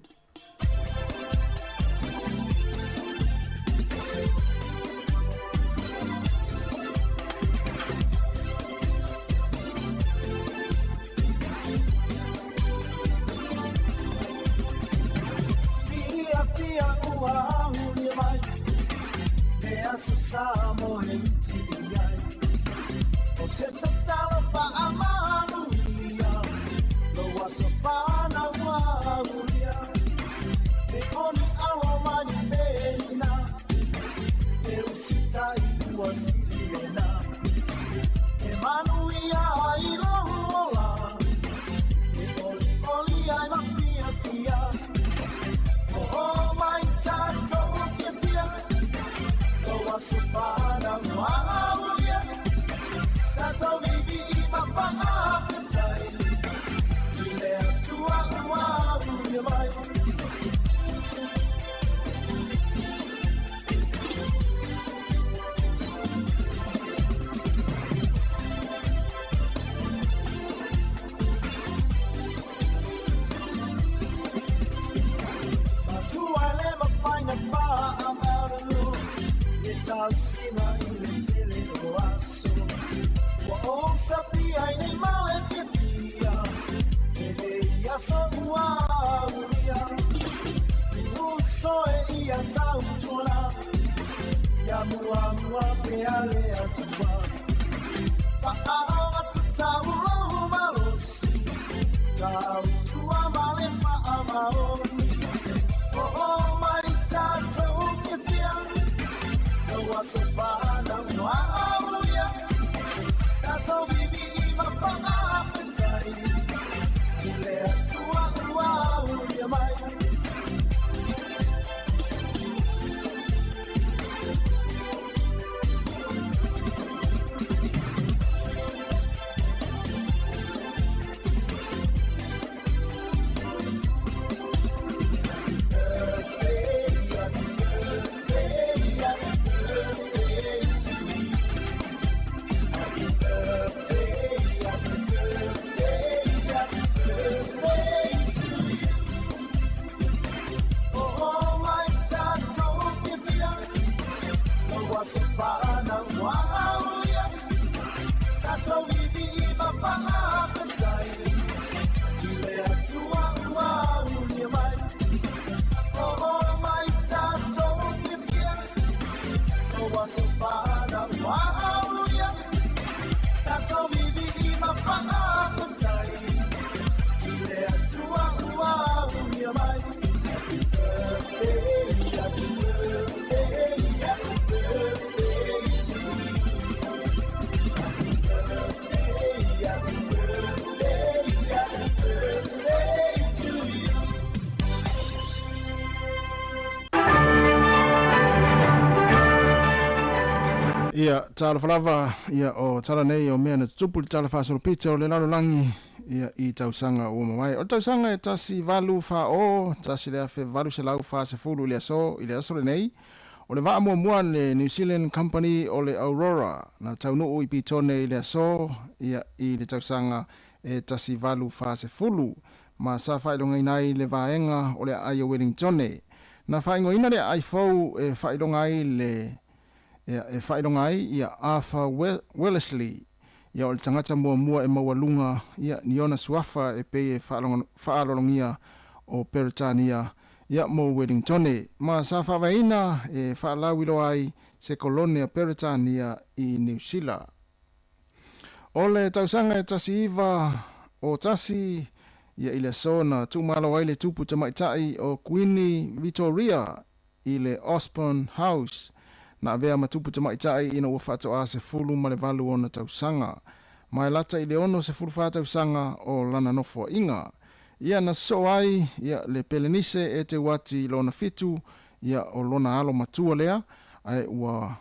Ia talofa lava ia o tala nei o mea na tutupu le tala faasolopito o le lalolagi ia i tausaga ua mavae. O le tausaga e 1840 1840 i le aso i le aso lenei o le vaa muamua le New Zealand Company o le Aurora na taunuu i Pitone i le aso ia i le tausaga e 1840 ma sa faailogaina ai le vaega o le aai o Wellingtone. Na faaigoaina le aai fou e faailoga ai le e faailoga ai ia Arthur Wellesley ia o le tagata muamua e maualuga ia ni ona suafa e pei e faalologia o Peretania ia mo Wellingtone ma sa faavaeina e faalauiloa ai se kolone a Peretania i Niu Sila. O le tausaga e 1901 ia i le aso na tuumalo ai le tupu tamaitai o Kuini Victoria i le Osborne House na avea ma tupu tamaitai ina ua faatoa 18 ona tausaga ma e lata i le 64 tausaga o lana nofoaiga. Ia na sosoo ai ia le Pelenise e Teuati lona fitu ia o lona alo matua lea ae ua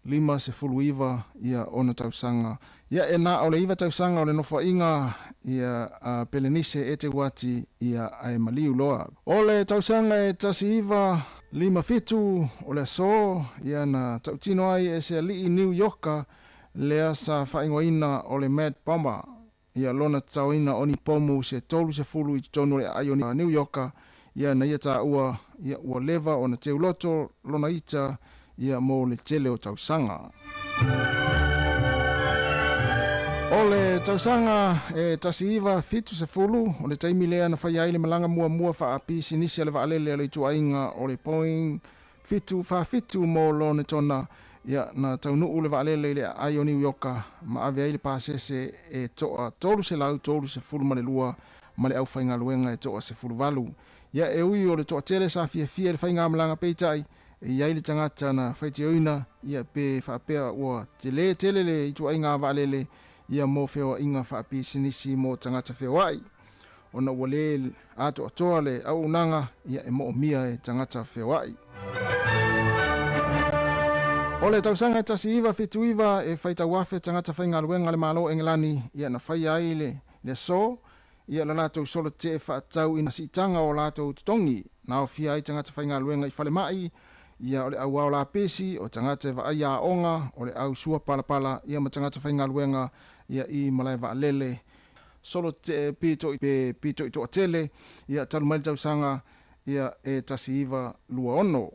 59 ia ona tausaga. Ia e na o le 9 tausaga o le nofoaiga ia a Pelenise e Teuati ia ae maliu loa. O le tausaga e 1957 o le aso ia na tautino ai e se alii New Yorka lea sa faaigoaina o le Mad Bomber ia lona tataoina o ni pomu se 30 i totonu o le aai o New Yorka ia na ia taua ia ua leva ona teuloto lona ita ia mo le tele o tausaga. O le tausaga e 1970 o le taimi lea na fai ai le malaga muamua faapisinisi a le vaalele a le ituaiga o le Boeing 747 mo Lonetona ia na taunuu le vaalele i le aai o New Yorka ma ave ai le pasese e toa 332 ma le aufaigaluega e toa 18. Ia e ui o le toatele sa fiafia i le faigamalaga peitai e iai le tagata na faitioina ia pe faapea ua tele tele le ituaiga vaalele ia mo feoaiga faapisinisi mo tagata feoai ona ua lē atoatoa le auaunaga ia e moomia e tagata feoai. O le tausaga e 1979 e faitauafe tagata faigaluega a le Malo o Engelani ia na faia ai le aso ia la latou solo tetee faatatau i siitaga o latou totogi na aofia ai tagata faigaluega i falemai ia o le auao lapisi o tagata e vaaia aoga o le au sua palapala ia ma tagata faigaluega ia i malae vaalele solo tetee pito pe pito i toatele ia talu mai le tausaga ia e 1926.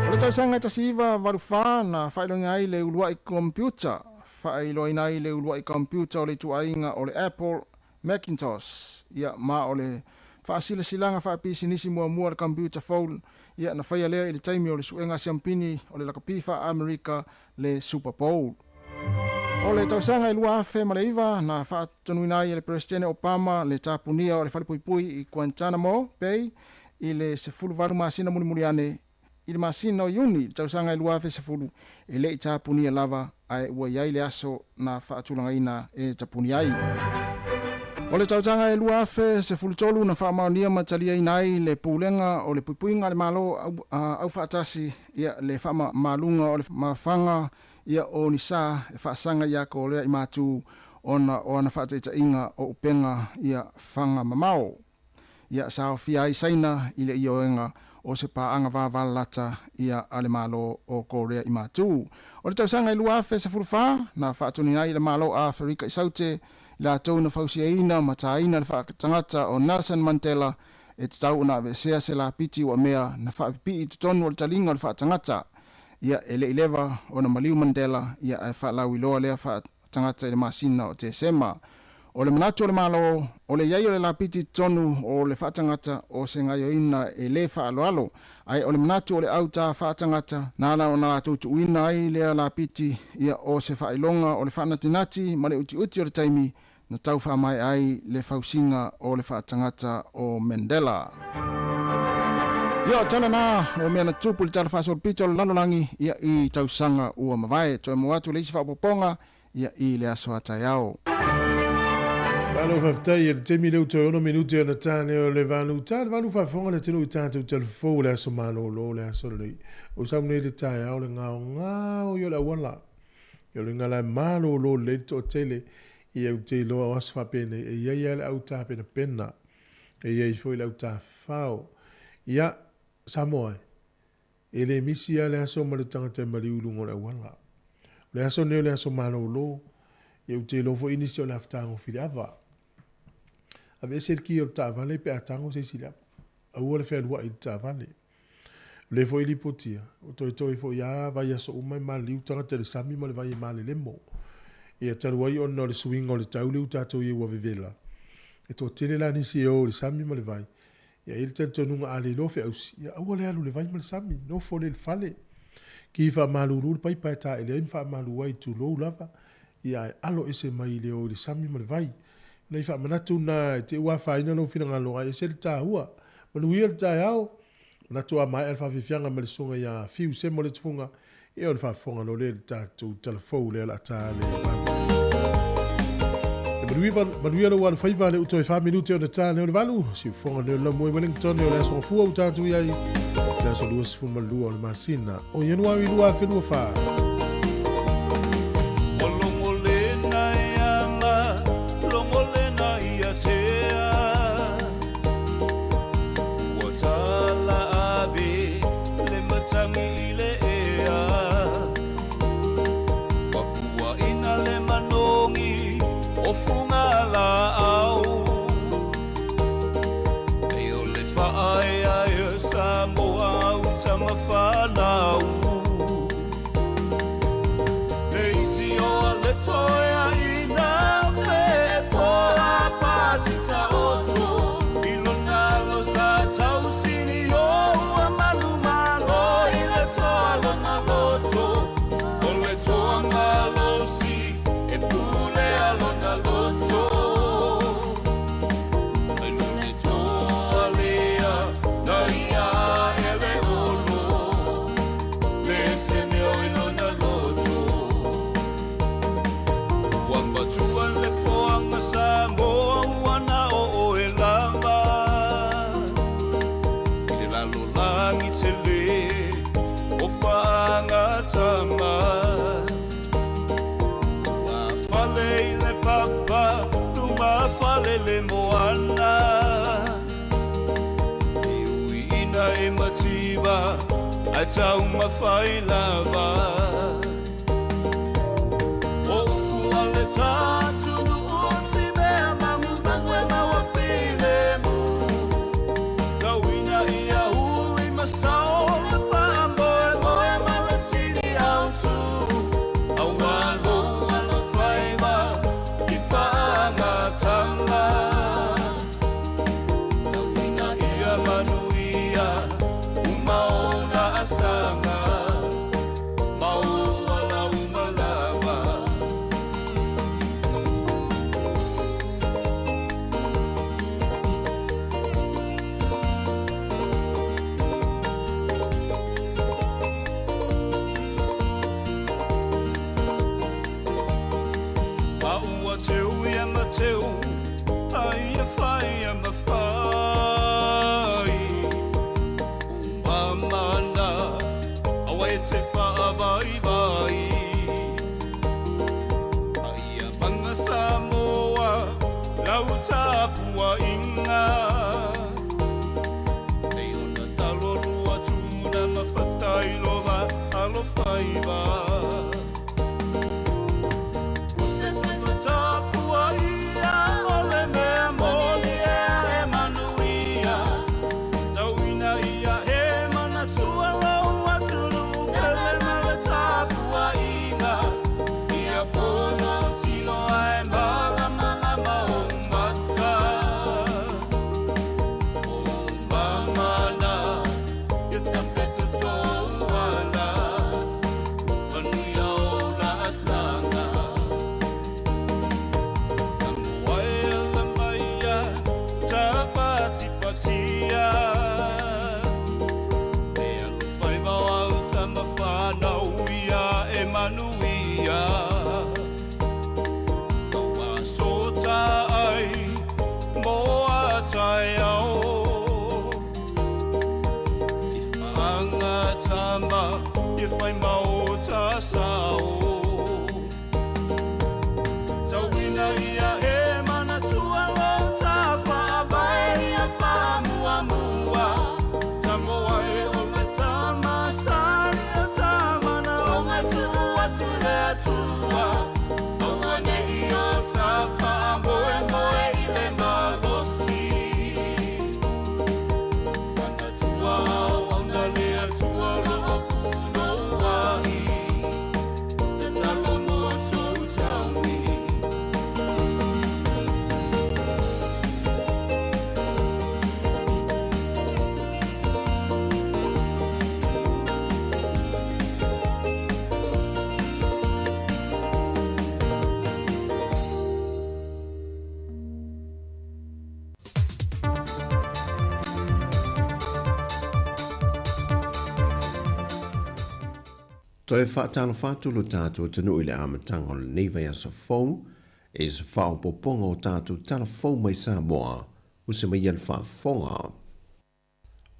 O le tausaga e 1984 na faailoga ai le uluai computer faailoaina ai le uluai computer o le ituaiga o le Apple Macintosh ia ma o le faasilasilaga faapisinisi muamua le computer phone ia na faia lea i le taimi o le suega siampini o le lakapi faa-Amerika le Super Bowl. O le tausaga e 2009 na faatonuina ai e le Peresetene Obama le tapunia o le falepuipui i Guantanamo Bay i le 18 masina mulimuli ane i le masina o Iuni le tausaga e 2010 e le'i tapunia lava ae ua iai le aso na faatulagaina e tapuni ai. O le tausaga e 2013 na faamaonia ma taliaina ai le pulega o le puipuiga a le Malo aufaatasi ia le faamamaluga o le mafaga ia o ni sa e faasaga ia Korea i matu ona o ana faataitaiga o upega ia faga mamao. Ia sa aofia ai Saina i le ioega o se paaga vavalalata ia a le Malo o Korea i matu. O le tausaga e 2014 na faatoniina ai le Malo a Aferika i Saute i latou na fausiaina ma taina le faatagata o Nelson Mandela e tatau ona aveesea se lapiti ua mea na faapipii i totonu o le taliga o le faatagata. Ia e le'i leva ona maliu Mandela ia ae fa'alauiloa lea fa'atagata i le masina o Tesema. O le manatu o le Malo, o le iai o le lapiti tonu o le fa'atagata o se gaioina e lē fa'aloalo, ae o le manatu o le autā fa'atagata na ala ona latou tu'uina ai lea lapiti ia o se fa'ailoga o le fa'anatinati ma le utiuti o le taimi na tau fa'amae'a ai le fausiga o le fa'atagata o Mandela. Ia o tala na o mea na tupu i le tala fa'asolopito o le lalolagi ia i tausaga ua mavae. Toe mo atu le isi fa'aopoopoga ia i le aso a taeao. Malo faafetai i le taimi lea ua toe 6 minute ona ta lea o le 8 ta le 8 faafofoga le atunuu i tatou talafou le aso malolo le aso lelei. O sau nei le taeao le gaogao i o le auala. O le gala e malolo lelei le toatele ia ou te iloa o aso faapenei e i ai lava le au tapenapena. E i ai foi le au tafafao. Ia, Samoa e, e le misi lava le aso ma le tagata e maliu i luga o le auala. O le aso lenei o le aso malolo, ia ou te iloa foi nisi o le a fetagofi i le ava. Aveese le ki o le taavale pe a tago se isi i le ava. Aua le fealuai i le taavale. O lea foi e lipotia, ua toetoe foi lava vaiaso uma e maliliu tagata i le sami ma le vai e malelemo. Ia talu ai ona o le suiga o le tau lea ua tatou i ai ua vevela, e toatele la nisi e o i le sami ma le vai. Ia e i ai le talitonuga a le iloa feausi, ia aua le alu i le vai ma le sami, nofo lea i le fale. Ki faamalulu le paipa e taele ai ma faamalu ai, tulou lava, ia ae alo ese mai i le o i le sami ma le vai. Nai faamanatu na e te i ua afaina lou finagalo ae ese le taua. Manuia le taeao! Manatu a maea le faafiafiaga ma le susuga ia Fiu Semo Letifuga, ia o le faafofoga loa lea i le tatou tala fou lea o le a ta le 8. Ia manuia, manuia lou alofaiva lea ua toe 4 minute ona ta lea o le 8. Siufofoga lea o le laumua i Wellington o le aso Gafua ua tatou i ai, le aso 22 o le masina o Ianuari 2024. Ua logolena e ama, logolena ia tea. Ua tala ave le matagi i le ea. Ua puaina le manogi o fugalaau. E o le faaeaea Samoa au tama whanau. Le iti o a le toea ina pe poa patita oto. I lona alo sa tausini o ua malu malo i le toa lona loto. O le toa malosi e pule a lona loto. Ai lone toa lea na ia ele olo. Le se meo i lona loto. Ua matua le foaga Samoa ua na o e lava. I le lalolagi tele o faagatama. Tuafale i le papa, tumafale le moana. E ui ina e mativa, ae taumafai lava. O upu a le tatunuu o si mea magumagu e maua filemu. Tauina ia ui ma sao le faamoemoe ma le sili autu. Auā lou alofaiva i faagatama. Tauina ia manuia uma ona asaga. Maua lau malama. A ua teu ia ma teu, a ia fai ia ma fai. Umamana, aua e te faavaivai. A ia maga Samoa, lau tapuaiga. E ona talolua tuna ma fatailova alofaiva. O se faiva tapuaia o le mea moni ea e manuia. Tauina ia e manatua lou atunuu pele ma tama Ia fai ma o ta sao. Tauina ia e manatua lo ta faavae ia faamuamua. Tagoa e o le tama sa ia tama na onga tuu atu le Atua. Aua nei o ta faamoemoe i le malosi. Manatua auauna le Atua loo punouai. Tatalo mo sou taumi. Toe faatalofa atu lo tatou atunuu i le amataga o lenei vaiaso fou i se faaopoopoga o tatou tala fou mai Samoa usa mai ia le faafofoga.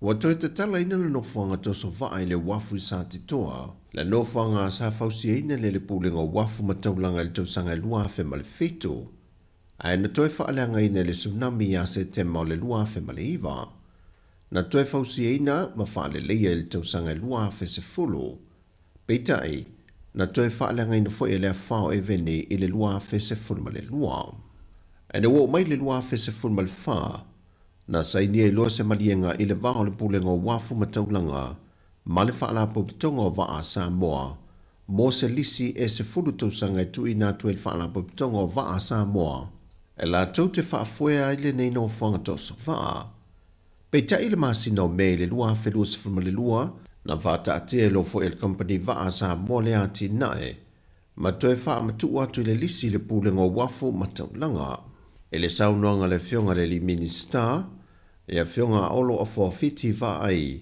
Ua toe tatalaina le nofoaga toso vaa i le uafu i Satitoa, le nofoaga sa fausiaina le le Pulega o Uafu ma Taulaga i le tausaga e 2007, ae na toe faaleagaina i le tsunami ia Setema o le 2009. Na toe fausiaina ma faaleleia i le tausaga e 2010. Peitai, na toe faaleagaina foi e le afa o Eveni i le 2012. Ina ua oo mai le 2014, na sainia ai loa se maliega i le va o le Pulega o Uafu ma Taulaga ma le Faalapotopotoga o Vaa a Samoa mo se lisi e 10 tausaga e tuuina atu ai le Faalapotopotoga o Vaa a Samoa e latou te faafoea ai lenei nofoaga toosovaa. Peitai i le masina o Me i le 2022, na faataatia ai loa foi e le Kamupani Vaa a Samoa le atinae ma toe faamatuu atu i le lisi i le Pulega o Uafu ma Taulaga. I le saunoaga a le Afioga i le Alii Minisita, le Afioga a Olo Afoafiti Vaai,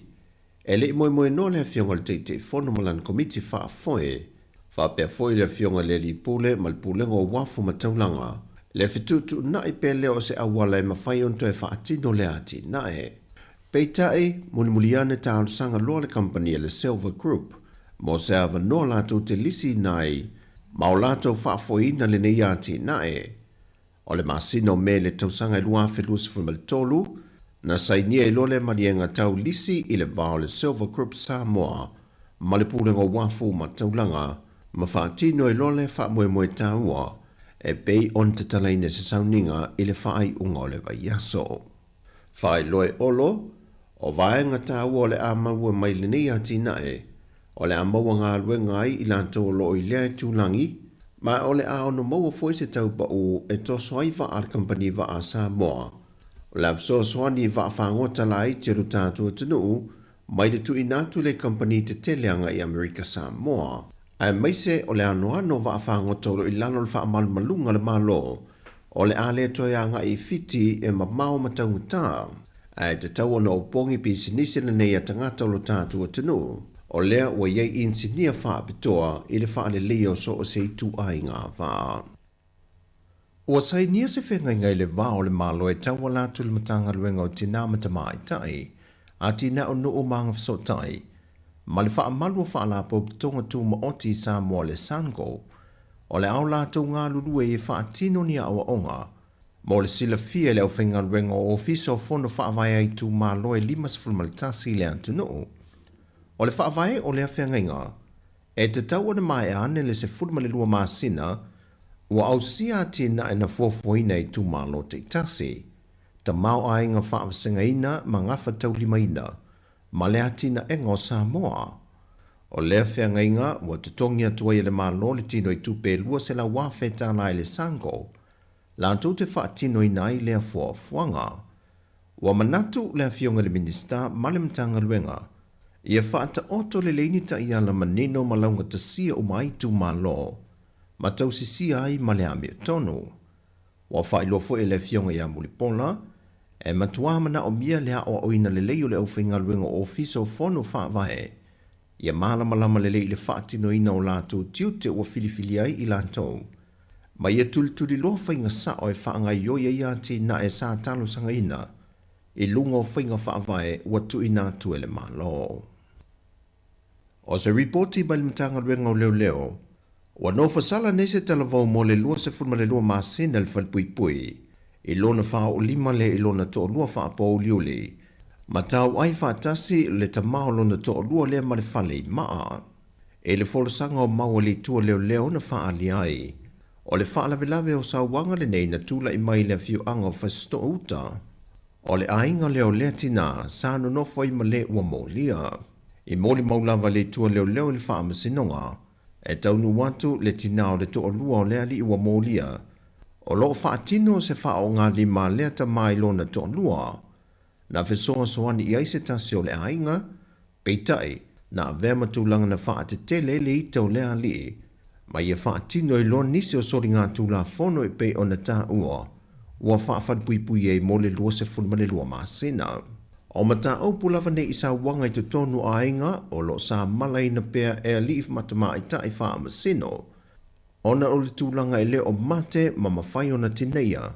e le i moemoenoa le Afioga i le Taitaifono ma lana Komiti Faafoe, faapea foi le Afioga i le Alii Pule ma le Pulega o Uafu ma Taulaga, le fetuutuunai pea lea o se auala e mafai ona toe faatino lea atinae. Peitai, mulimuli ane talosaga loa le kamupani a le Silver Group mo se avanoa latou te lisiina ai ma o latou faafoeina lenei atinae. O le masina o Me le tausaga e 2023, na sainia ai loa le maliega tau lisi i le va o le Silver Group Samoa ma le Pulega o Uafu ma Taulaga ma faatino ai loa le faamoemoe taua e pei ona tatalaina se sauniga i le faaiuga o le vaiaso. Faailoa e Olo, o vaega taua o le a maua mai lenei atinae, o le a maua galuega ai i latou o lo o i lea itulagi, ma o le a ono maua foi se tau pau e toso ai vaa a le kamupani vaa a Samoa. O le a fesoasoani i vaa fagota laiti a lo tatou atunuu mai le tuuina atu i le kamupani tetele agai i Amerika Samoa, aemaise o le anoano o vaa fagota o lo o i lalo o le faamalumaluga a le Malo o le a le toe agai i Fiti e mamao ma taugata, ae tatau ona opogi pisinisi lenei a tagata o lo tatou atunuu, o lea ua i ai inisinia faapitoa i le faaleleia o so o se ituaiga vaa. Ua sainia se feagaiga i le va o le Malo e tauala atu i le Matagaluega o Tinā ma Tamaitai, Atinae o Nuu ma Agafesootai, ma le Faamalu o Faalapotopotoga Tumaoti i Samoa le SANGO, o le ao latou galulue e faatino ni aoaoga mo le silafia e le aufaigaluega o Ofisa o Fono Faavae a Itumalo e 51 i le atunuu. O le faavae o lea feagaiga, e tatau ona maea ane le 12 masina ua ausia atinae na fuafuaina e itumalo taitasi, tamaoaiga faavasegaina ma gafataulimaina ma le atinaega o Samoa. O lea feagaiga ua totogi atu ai e le Malo le tino i tupe e $200,000 i le SANGO, latou te faatinoina ai lea fuafuaga. Ua manatu le Afioga i le Minisita ma le Matagaluega ia faataoto lelei ni taiala manino ma laugatasia uma ai itumalo ma tausisia ai ma le amiotonu. Ua faailoa foi e le Afioga ia Mulipola, e matuā manaomia le aoaoina lelei o le aufaigaluega o Ofisa o Fono Faavae, ia malamalama lelei i le faatinoina o latou tiute ua filifilia ai i latou, ma ia tulituliloa faiga sao e faagaoioi ai atinae sa talosagaina i luga o faiga faavae ua tuuina atu e le Malo. O se ripoti mai le Matagaluega o Leoleo, ua nofosala nei se talavou mo le 22 masina i le falepuipui i lona faaoolima lea i lona toalua faapouliuli, ma tauai faatasi le tama o lona toalua lea ma le fale i maa. I le folasaga o mau a le Itu a Leoleo na faaali ai, o le faalavelave o sauaga lenei na tulai mai i le afioaga o Fasitoouta Uta. O le aiga lea o lea tinā sa nonofo ai ma le ua molia. I molimau lava le Itu a Leoleo i le Faamasinoga, e taunuu atu le tinā o le toalua o le alii ua molia, o lo o faatino se faaogalima a lea tama i lona toalua. Na fesoasoani i ai se tasi o le aiga, peitai, na avea ma tulaga na faatetele le ita o lea alii, ma ia faatino ai loa nisi o soligatulafono e pei ona taua ua faafalepuipui ai mo le 22 masina. O mataupu lava nei i sauaga i totonu o aiga o lo o samalaina pea e alii ma tamaitai faamasino, ona o le tulaga e le o mate ma mafai ona tineia,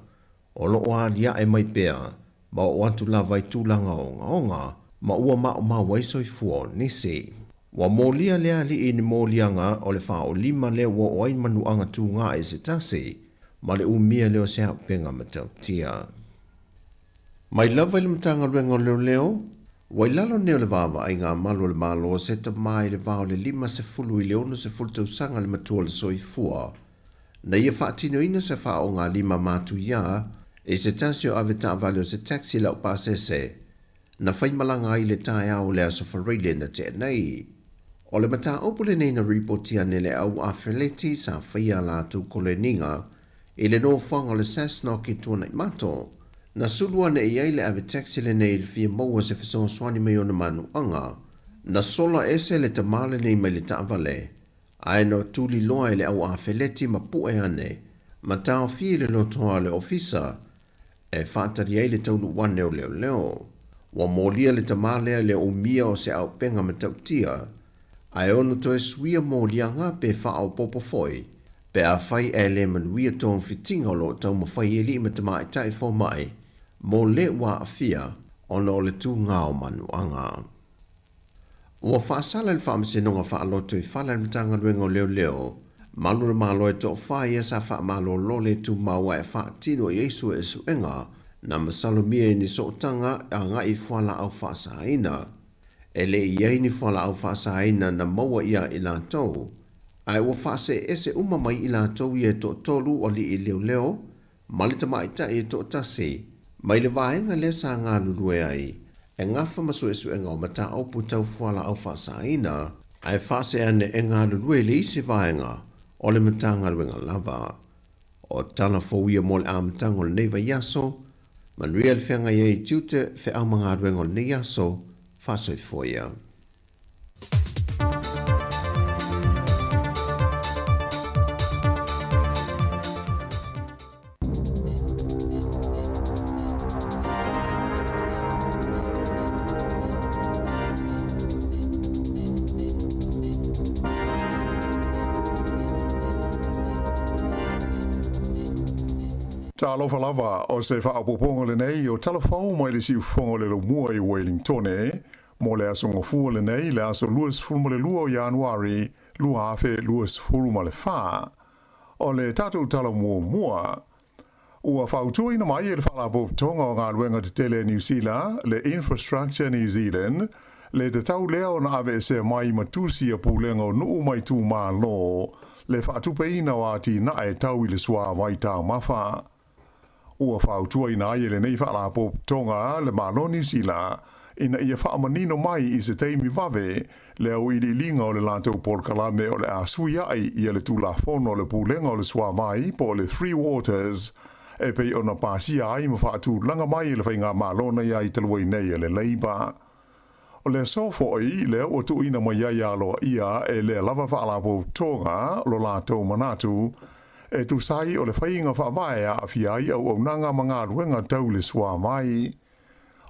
o lo o aliae mai pea ma oo atu lava i tulaga ogaoga ma ua maumau ai soifua o nisi. Ua molia lea alii i ni moliaga o le faaolima lea ua oo ai manuaga tuga i se tasi ma le umia lea o se auupega matautia. Mai lava i le Matagaluega o Leoleo, ua i lalo nei o le vaavaaiga a malu o le Malo se tama i le va o le 50 i le 60 tausaga le matua o le soifua, na ia faatinoina se faaogalima matuia i se tasi o avetaavale o se taxi laupasese na faimalaga ai i le taeao o le Aso Faraile na tea nei. O le mataupu lenei na ripoti ane le au afeleti sa faia a latou koleniga i le nofoaga o le Sasnock i Tuanaimato. Na sulu ane i ai le ave taxi lenei i le fia maua se fesoasoani mai ona manuaga. Na sola ese le tama lenei mai le taavale, ae na tuliloa e le au afeleti ma pue ane ma taofia i le lotoa o le ofisa e faatali ai le taunuu ane o leoleo. Ua molia le tama lea i le umia o se auupega matautia, ae ono toe suia moliaga pe faaopoopo foi pe afai ae le manuia togafitiga o lo o taumafai e alii ma tamaitai fomai mo le ua aafia ona o le tuga o manuaga. Ua faasala e le Faamasinoga Faaloto i fale a le Matagaluega o Leoleo malu o le Malo e toafa ia sa faamalolo le tumau ae faatino i ai suesuega na masalomia i ni sootaga agai i fualaau faasaina. E le i ai ni fualaau faasaina na maua ia i latou, ae ua faaseese uma mai i latou ia e toatolu alii leoleo ma le tamaitai e toatasi mai le vaega lea sa galulue ai e gafa ma suesuega o mataupu tau fualaau faasaina, ae faasee ane e galulue i le isi vaega o le Matagaluega lava. O tala fou ia mo le amataga o lenei vaiaso, manuia le feagai ai i tiute, feau ma galuega o lenei aso, faasoifua ia. Talofa lava, o se faaopoopoga lenei o tala fou mai le siufofoga o le Laumua i Wellingtone mo le aso Gafua lenei, le aso 22 o Ianuari 2024. O le tatou tala muamua, ua fautuaina mai e le Faalapotopotoga o Galuega Tetele a Niu Sila, le Infrastructure New Zealand, le tatau lea ona aveesea mai ma tusi a pulega o nuu ma itumalo le faatupeina o atinae tau i le suavai taumafa. Ua fautuaina ai e lenei Faalapotopotoga le Malo Niu Sila ina ia faamanino mai i se taimi vave le auiliiliga o le latou polokalame o le a suiaʻi ia le Tulafono o le Pulega o le Suavai po o le Three Waters e pei ona pasia ai ma faatulaga mai e le Faigamalo na iai talu ai nei a le Labour. O le aso foi lea ua tuuina mai ai aloaia e lea lava Faalapotopotoga lo latou manatu e tusa ai o le faiga faavae e aafia ai auaunaga ma galuega tau le suavai.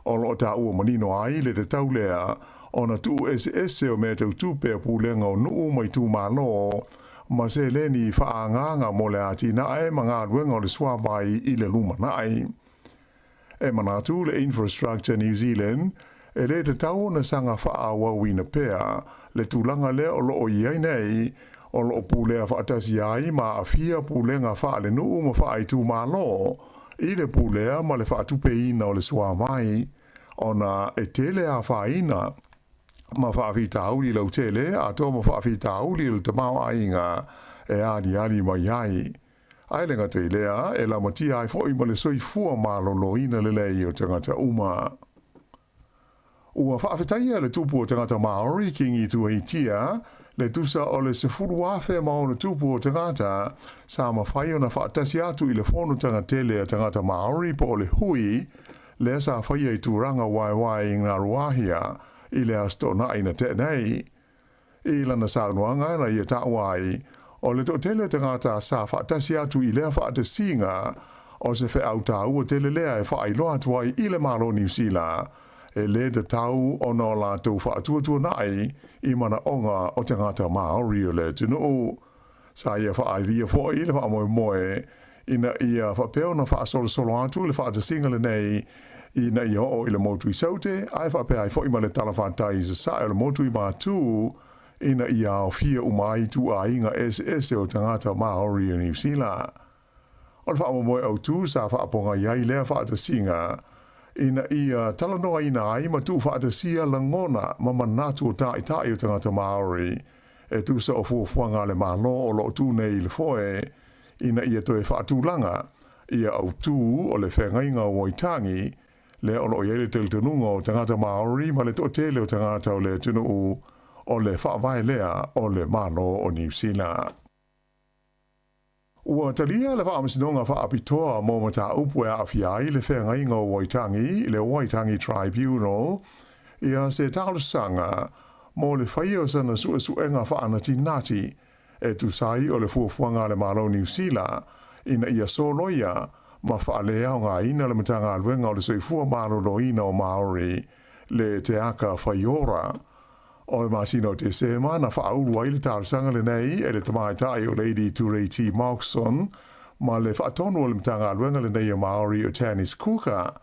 O lo o taua manino ai le tatau lea ona tuu eseese o mea tau tupe a pulega o nuu ma itumalo ma seleni faaagaaga mo le atinae ma galuega o le suavai i le lumanai. E manatu le Infrastructure New Zealand e lē tatau ona saga faaauauina pea le tulaga lea o loo i ai nei, o loo pulea faatasi ai ma aafia pulega faalenuu ma faaitumālō i le pulea ma le faatupeina o le suāvai, ona e tele afaina ma faafitauli lautele atoa ma faafitauli o le tamaoaiga e aliali mai ai. Ae le gata i lea, e lamatia ai foʻi ma le soifua malōlōina lelei o tagata uma. Ua faafetaia le tupu o tagata Māori Kingi Tuheitia le tusa o le 10,000+ o tagata sa mafai ona faatasi atu i le fonotaga tele a tagata Māori po o le hui lea sa faia i Tūrangawaewae i Ngāruahia i le Aso Toonai na tea nei. I lana saunoaga na ia taua ai, o le toatele o tagata sa faatasi atu i lea faatasiga o se feau taua tele lea e faailoa atu ai i le Malo o Niu Sila e lē tatau ona o latou faatuatuanaʻi i manaʻoga o tagata Māori o le atunuu. Sa ia faaivia foʻi le faamoemoe ina ia faapea ona faasolosolo atu le faatasiga lenei ina ia oo i le motu i Saute, ae faapea ai foʻi ma le talafatai i sasae o le motu i Matū ina ia aofia uma ai ituaiga eseese o tagata Māori o Niu Sila. O le faamoemoe autū sa faapogai ai lea faatasiga ina ia talanoaina ai ma tuufaatasia lagona ma manatu o taitai o tagata Māori e tusa o fuafuaga a le Malo o lo o tu nei i le foe ina ia toe faatulaga ia autū o le feagaiga o Waitangi lea o lo o i ai le talitonuga o tagata Māori ma le toatele o tagata o le atunuu o le faavae lea o le Malo o Niu Sila. Ua talia le Faamasinoga Faapitoa mo Mataupu e Aafia ai le Feagaiga o Waitangi, le Waitangi Tribunal, ia se talosaga mo le faia o sana suesuega faanatinati e tusa ai o le fuafuaga a le Malo o Niu Sila ina ia soloia ma faaleaogaina le Matagaluega o le Soifua Maloloina o Māori le Te Aka Whaiora. O le masina o Tesema na faaulu ai le talosaga lenei e le tamaitai o Lady Tureiti Moxon ma le faatonu o le Matagaluega lenei a Māori o Tanis Kuka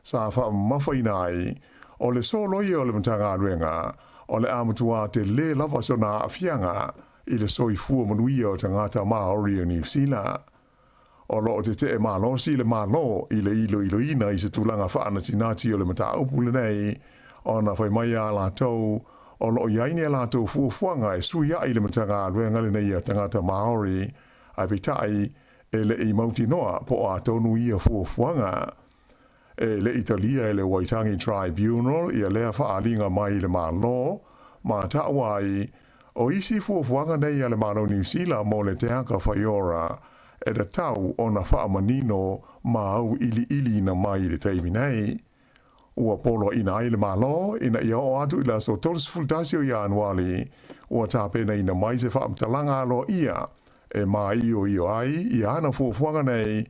sa faamamafaina ai o le soloia o le Matagaluega o le a matua telē lava sona aafiaga i le soifua manuia o tagata Māori o Niu Sila. O lo o tetee malosi le Malo i le iloiloina i se tulaga faanatinati o le mataupu lenei, ona fai mai a latou o lo o i ai ni a latou fuafuaga e suiaʻi le Matagaluega lenei a tagata Māori, ae peitai e le i mautinoa po o a tonu ia fuafuaga. E le i talia e le Waitangi Tribunal ia lea faaaliga mai i le Malo, ma taua ai, o isi fuafuaga nei a le Malo Niu Sila mo le Te Aka Whaiora e tatau ona faamanino ma auiliiliina mai i le taimi nei. Ua poloaiina ai le Malo ina ia oo atu i le aso 31 o Ianuali ua tapenaina mai se faamatalaga aloaia e māioio ai ia ana fuafuaga nei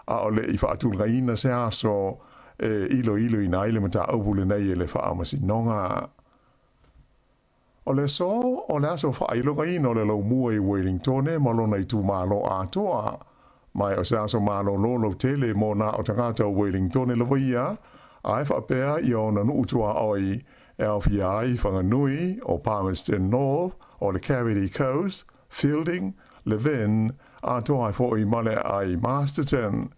a o le i faatulagaina se aso e iloiloina ai le mataupu lenei e le Faamasinoga. O le aso o le aso faailogaina o le laumua i Wellingtone ma lona itumalo atoa, ma o se aso malōlō lautele mo nā o tagata o Wellingtone lava ia, ae faapea ia ona nuu tuaoi e aofia ai Whanganui, o Palmerston North, o le Kapiti Coast, Feilding, Levin, atoa ai foʻi ma le aai Masterton.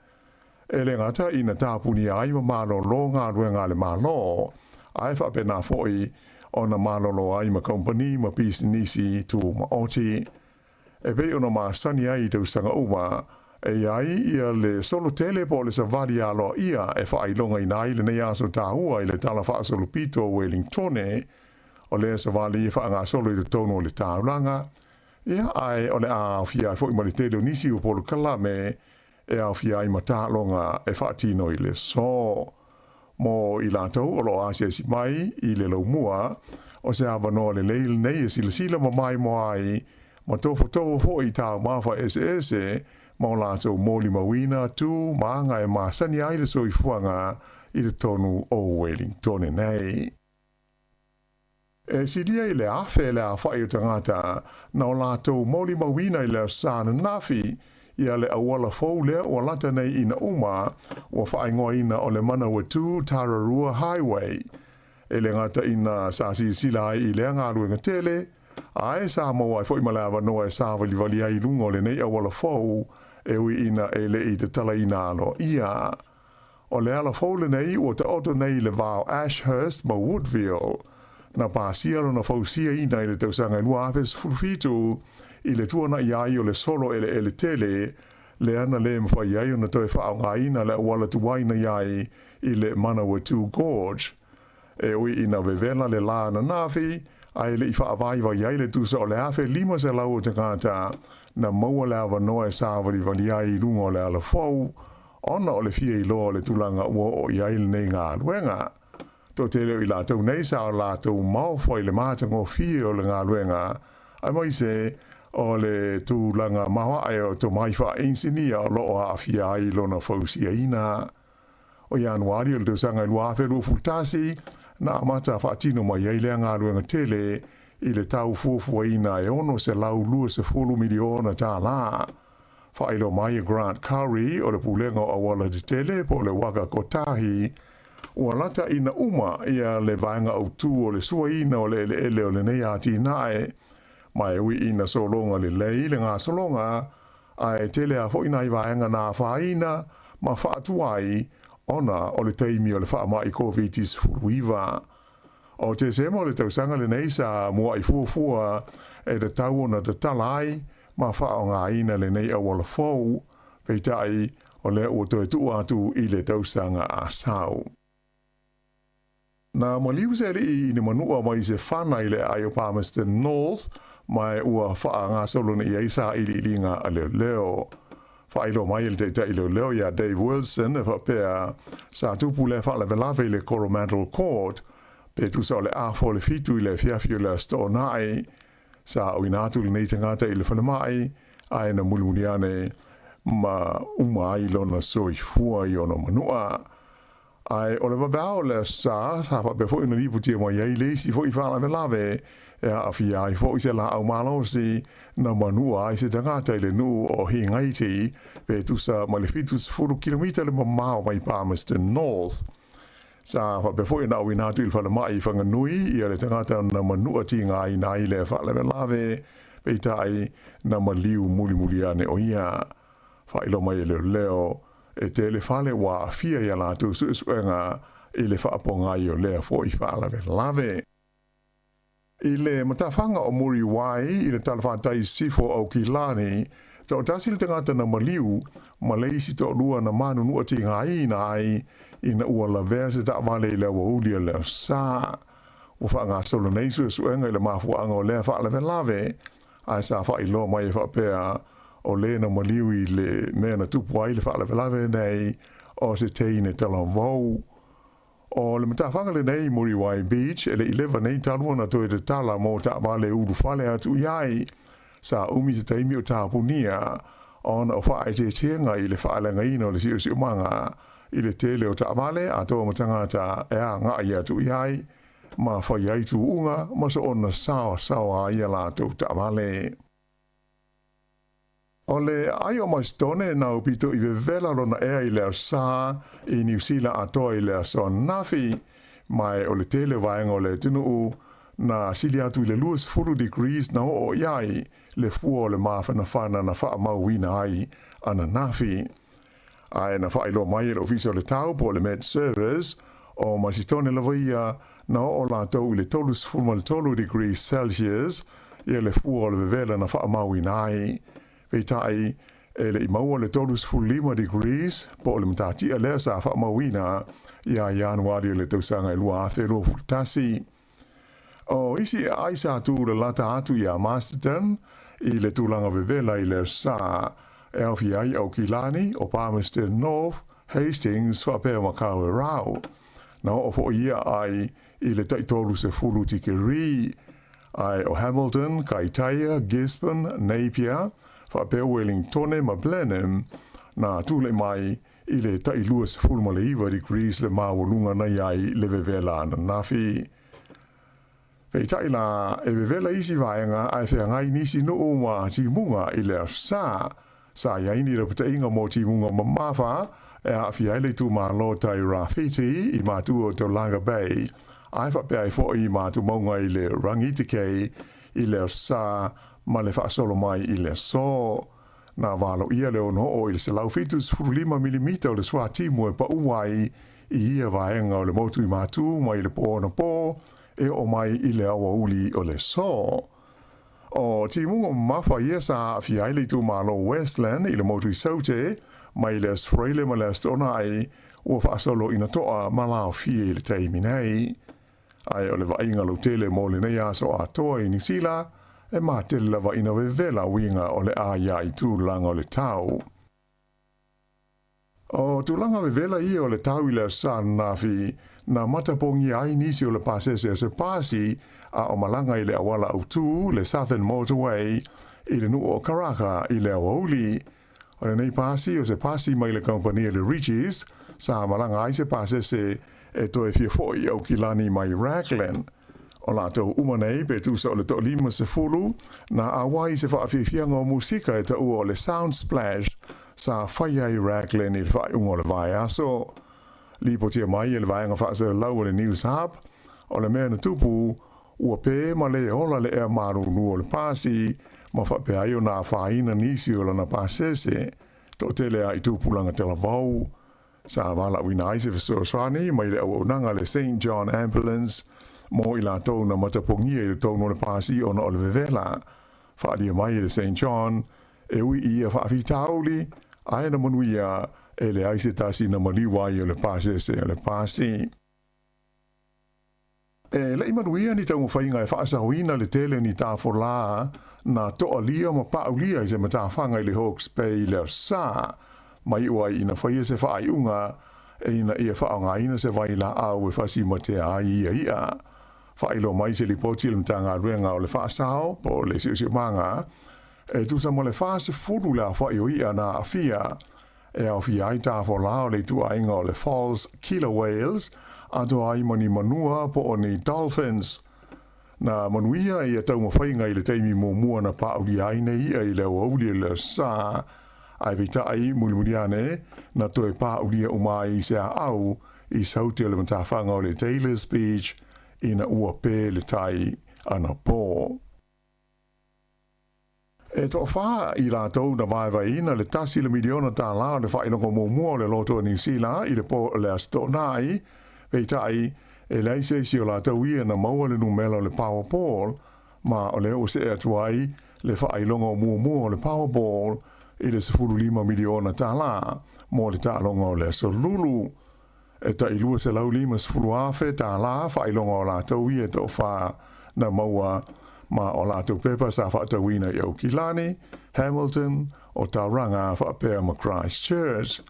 E le gata ina tapunia ai ma malōlō galuega a le Malo, ae faapena foʻi ona malōlō ai ma kamupani ma pisinisi tumaoti. E pei ona masani ai i tausaga uma, e i ai ia le solo tele po o le savali aloaia e faailogaina ai lenei aso taua i le Tala Faasolopito o Wellingtone, O lea savali e faagasolo i totonu o le taulaga, ia, ae o le a aofia ai foi ma le tele o nisi o polokalame e aofia ai ma taaloga e faatino i le aso. Mo i latou o lo o asiasi mai i le laumua, o se avanoa lelei lenei e silasila ma maimoa ai ma tofotofo foi i taumafa eseese ma o latou molimauina tu ma aga e masani ai le soifuaga i totonu o Wellingtone nei. E silia i le 1,000 le aofai o tagata na o latou molimauina i le Aso Sa ananafi ia le auala fou lea ua lata nei ina uma ua faaigoaina o le Manawatu Tararua Highway. E le gata ina sa silasila ai i lea galuega tele, ae sa maua ai foi ma le avanoa e savalivali ai i luga o lenei auala fou e ui ina e le i tatalaina aloaia. O le ala fou lenei ua taoto nei i le va o Ashhurst ma Woodville. Na pasia lona fausiaina i le tausaga e 2017 i le tuanai ai o le solo eleele tele lea na le mafai ai ona toe faaaogaina le auala tuai na i ai i le Manawatu Gorge. E ui ina vevela le la ananafi, ae le i faavaivai ai le tusa o le 1,500 o tagata na maua le avanoa e savalivali ai i luga o le ala fou, ona o le fia iloa o le tulaga ua oo i ai lenei galuega. Toatele o i latou nei sa o latou maofa i le matagofie o le galuega, aemaise o le tulaga maoae o tomai faa-inisinia o lo o aafia ai lona fausiaina. O Ianuari o le tausaga e 2021, na amata faatino mai ai lea galuega tele i le tau fuafuaina e $620 miliona tālā. Faailoa mai e Grant Currie o le Pulega o Auala Tetele po o le Waka Kotahi, ua lata ina uma ia le vaega autū o le suaina o le eleele o lenei atinae, ma e ui ina sologa lelei le gasologa, ae tele a foi nai vaega na afaina ma faatuai ona o le taimi o le faamai Koviti-19. O Tesema o le tausaga lenei sa mua'i fuafua e tatau ona tatala ai ma faaaogaina lenei auala fou, peitai o lea ua toe tuu atu i le tausaga a sau. Na maliu se alii i ni manua mai se fana i le aai o Palmerston North, ma ua faagasolo nei ai sailiiliga a leoleo. Faailoa mai e le taitai leoleo iā Dave Wilson e faapea, sa tupu lea faalavelave i le Coromandel Court, pe tusa o le afa o le fitu i le afiafi o le Aso Toonai. Sa auina atu lenei tagata i le falemai, ae na mulimuli ane ma uma ai lona soifua i ona manua. Ae o le vaveao o le Aso Sa, sa faapea foi ona lipotia mai ai le isi foi faalavelave e aafia ai foi se laau malosi na manua ai se tagata i le nuu o Hingaiti pe tusa ma le 70 kilomita le mamao mai Palmerston North. Sa faapea foi ona auina atu i le falemai i Whanganui ia le tagata na manua tigaina ai lea faalavelave, peitai na maliu mulimuli ane o ia. Faailoa mai e leoleo, E tele fale ua aafia i a latou suesuega i le faapogai o lea foi faalavelave. I le matafaga o Muriwai i le talafatai i sisifo o Aukilani, toatasi le tagata na maliu ma le isi toalua na manunua tigaina ai ina ua lavea se taavale i le aoauli o le Aso Sa. Ua faagasolo nei suesuega i le mafuaaga o lea faalavelave, ae sa faailoa mai e faapea o le na maliu i le mea na tupu ai le faalavelave nei o se teine talavou. O le matafaga lenei i Muriwai Beach e le i leva nei talu ona toe tatala mo taavale ulufale atu i ai. Sa umi se taimi o tapunia ona o faaeteetega i le faaleagaina o le siosiomaga i le tele o taavale atoa ma tagata e agai atu i ai ma fai ai tuuga ma soona saosaoa ai a latou taavale. O le aai o Masitone na upito i vevela lona ea i le Aso Sa i Niu Sila atoa i le aso ananafi, ma o le tele o vaega o le atunuu na sili atu i le 20 degrees na oo i ai le fua o le mafanafana na faamauina ai ananafi. Ae na faailoa mai e le Ofisa o le Tau po o le Met Service, o Masitone lava ia na oo latou i le 33 degrees Celsius ia le fua o le vevela na faamauina ai. Peitai, e le i maua le 35 degrees po o le matatia lea sa faamauina ia Ianuari o le tausaga e 2021. O isi aai sa tulalata atu iā Masterton i le tulaga vevela i le Aso Sa, e aofia ai Aukilani, o Palmerston North, Hastings faapea ma Kawerau. Na oo foi ia aai i le tai 30 tikeri, ae o Hamilton, Kaitaia, Gisborne, Napier, faapea Wellingtone ma Blenheim na tulai mai i le tai 29 degrees le maualuga na i ai le vevela ananafi. Peitai la, e vevela isi vaega ae feagai nisi nuu ma timuga i le Aso Sa. Sa i ai ni lapataiga mo timuga mamafa e aafia ai le itumalo tai Rāwhiti i matua o Tauranga Bay. Ae faapea ai foʻi ma tumauga i le Rangitikei i le Sa ma le faasolo mai i le aso. Na valoia le 6 oo i le 175 milimita o le suatimu e paʻu ai i ia vaega o le motu i Matū mai le pō anapō e oo mai i le aoauli o le aso. O timuga mamafa ia sa aafia ai le itumalo Westland i le motu i Saute mai le Aso Faraile ma le Aso Toonai ua faasolo ina toa ma laofie i le taimi nei. Ae o le vaaiga lautele mo lenei aso atoa i Niu Sila e matele lava ina vevela uiga o le aia i tulaga o le tau. O tulaga vevela ia o le tau i le Aso Sa ananafi, na matapogia ai nisi o le pasese o se pasi a o malaga i le auala autū, le Southern Motorway, i le nuu o Karaka i le aoauli. O lenei pasi o se pasi mai le kamupani a le Ridges, sa malaga ai se pasese e toe fia foʻi i Aukilani mai Raglan. O latou uma nei pe tusa o le 50 na auai i se faafiafiaga o musika e taua o le Sound Splash sa faia i Raglan i le faaiuga o le vaiaso. Lipotia mai e le vaega faasalalau o le News Hub, o le mea na tupu, ua pē ma lē ola le ea malūlū o le pasi, ma faapea ai ona afaina nisi o lana pasese, toatele a i tupulaga talavou. Sa valaauina ai se fesoasoani mai le auaunaga a le Saint John Ambulance mo i latou na matapogia i totonu o le pasi ona o le vevela. Faaalia mai e le Saint John, e ui i ia faafitauli, ae na manuia, e leai se tasi na maliu ai o le pasese o le pasi. E leʻi manuia ni taumafaiga e faasaoina le tele o ni tafolā na toalia ma paʻulia i se matafaga i le Hawke's Bay i le Aso Sa, ma iʻu ai ina faia se faaiuga ina ia faaaogaina se vailaau e fasimatea ai ia iʻa. Faailoa mai se lipoti a le Matagaluega o le Faasao po o le Siosiomaga, e tusa ma le 40 le aofaʻi o iʻa na aafia e aofia ai tafolā o le ituaiga o le false killer whales atoa ai ma ni manua po o ni dolphins. Na manuia ia taumafaiga i le taimi muamua na paʻulia ai nei iʻa i le aoauli o le Aso Sa, ae peitai, mulimuli ane, na toe paʻulia uma ai i se aau i saute o le matafaga o le Taylors Beach ina ua pē le tai anapō. E toafā i latou na vaevaeina le tasi le miliona tālā o le faailoga muamua o le loto a Niu Sila i le pō o le Aso Toonai, peitai, e leai se isi o latou ia na maua le numela o le Powerball, ma o lea ua see atu ai le faailoga muamua o le Powerball i le 15 miliona tālā mo le taaloga o le Aso Lulu. E tai 250,000 tālā faailoga o latou ia e toafā na maua ma o latou pepa sa faatauina i Aukilani, Hamilton, o Tauranga faapea ma Christchurch.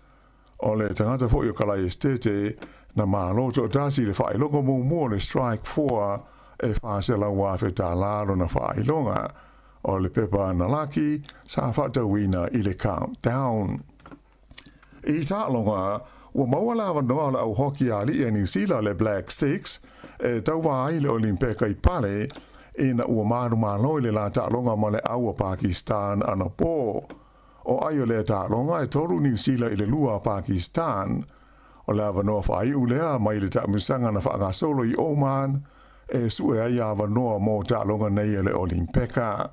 O le tagata foʻi o Kalai Esitete na malo toatasi i le faailoga muamua o le Strike 4 e 400,000 tālā lona faailoga. O le pepa na laki sa faatauina i le Countdown. I taaloga, ua maua le avanoa o le au hoki aliʻi a Niu Sila le Black Sticks e tauva ai i le Olimpeka i Pale ina ua manumalo i le la taaloga ma le au a Pakistan anapō. O ai o lea taaloga e 3 Niu Sila i le 2 a Pakistan. O le avanoa faaiu lea mai le taamilosaga na faagasolo i Oman e sue ai avanoa mo taaloga nei a le Olimpeka.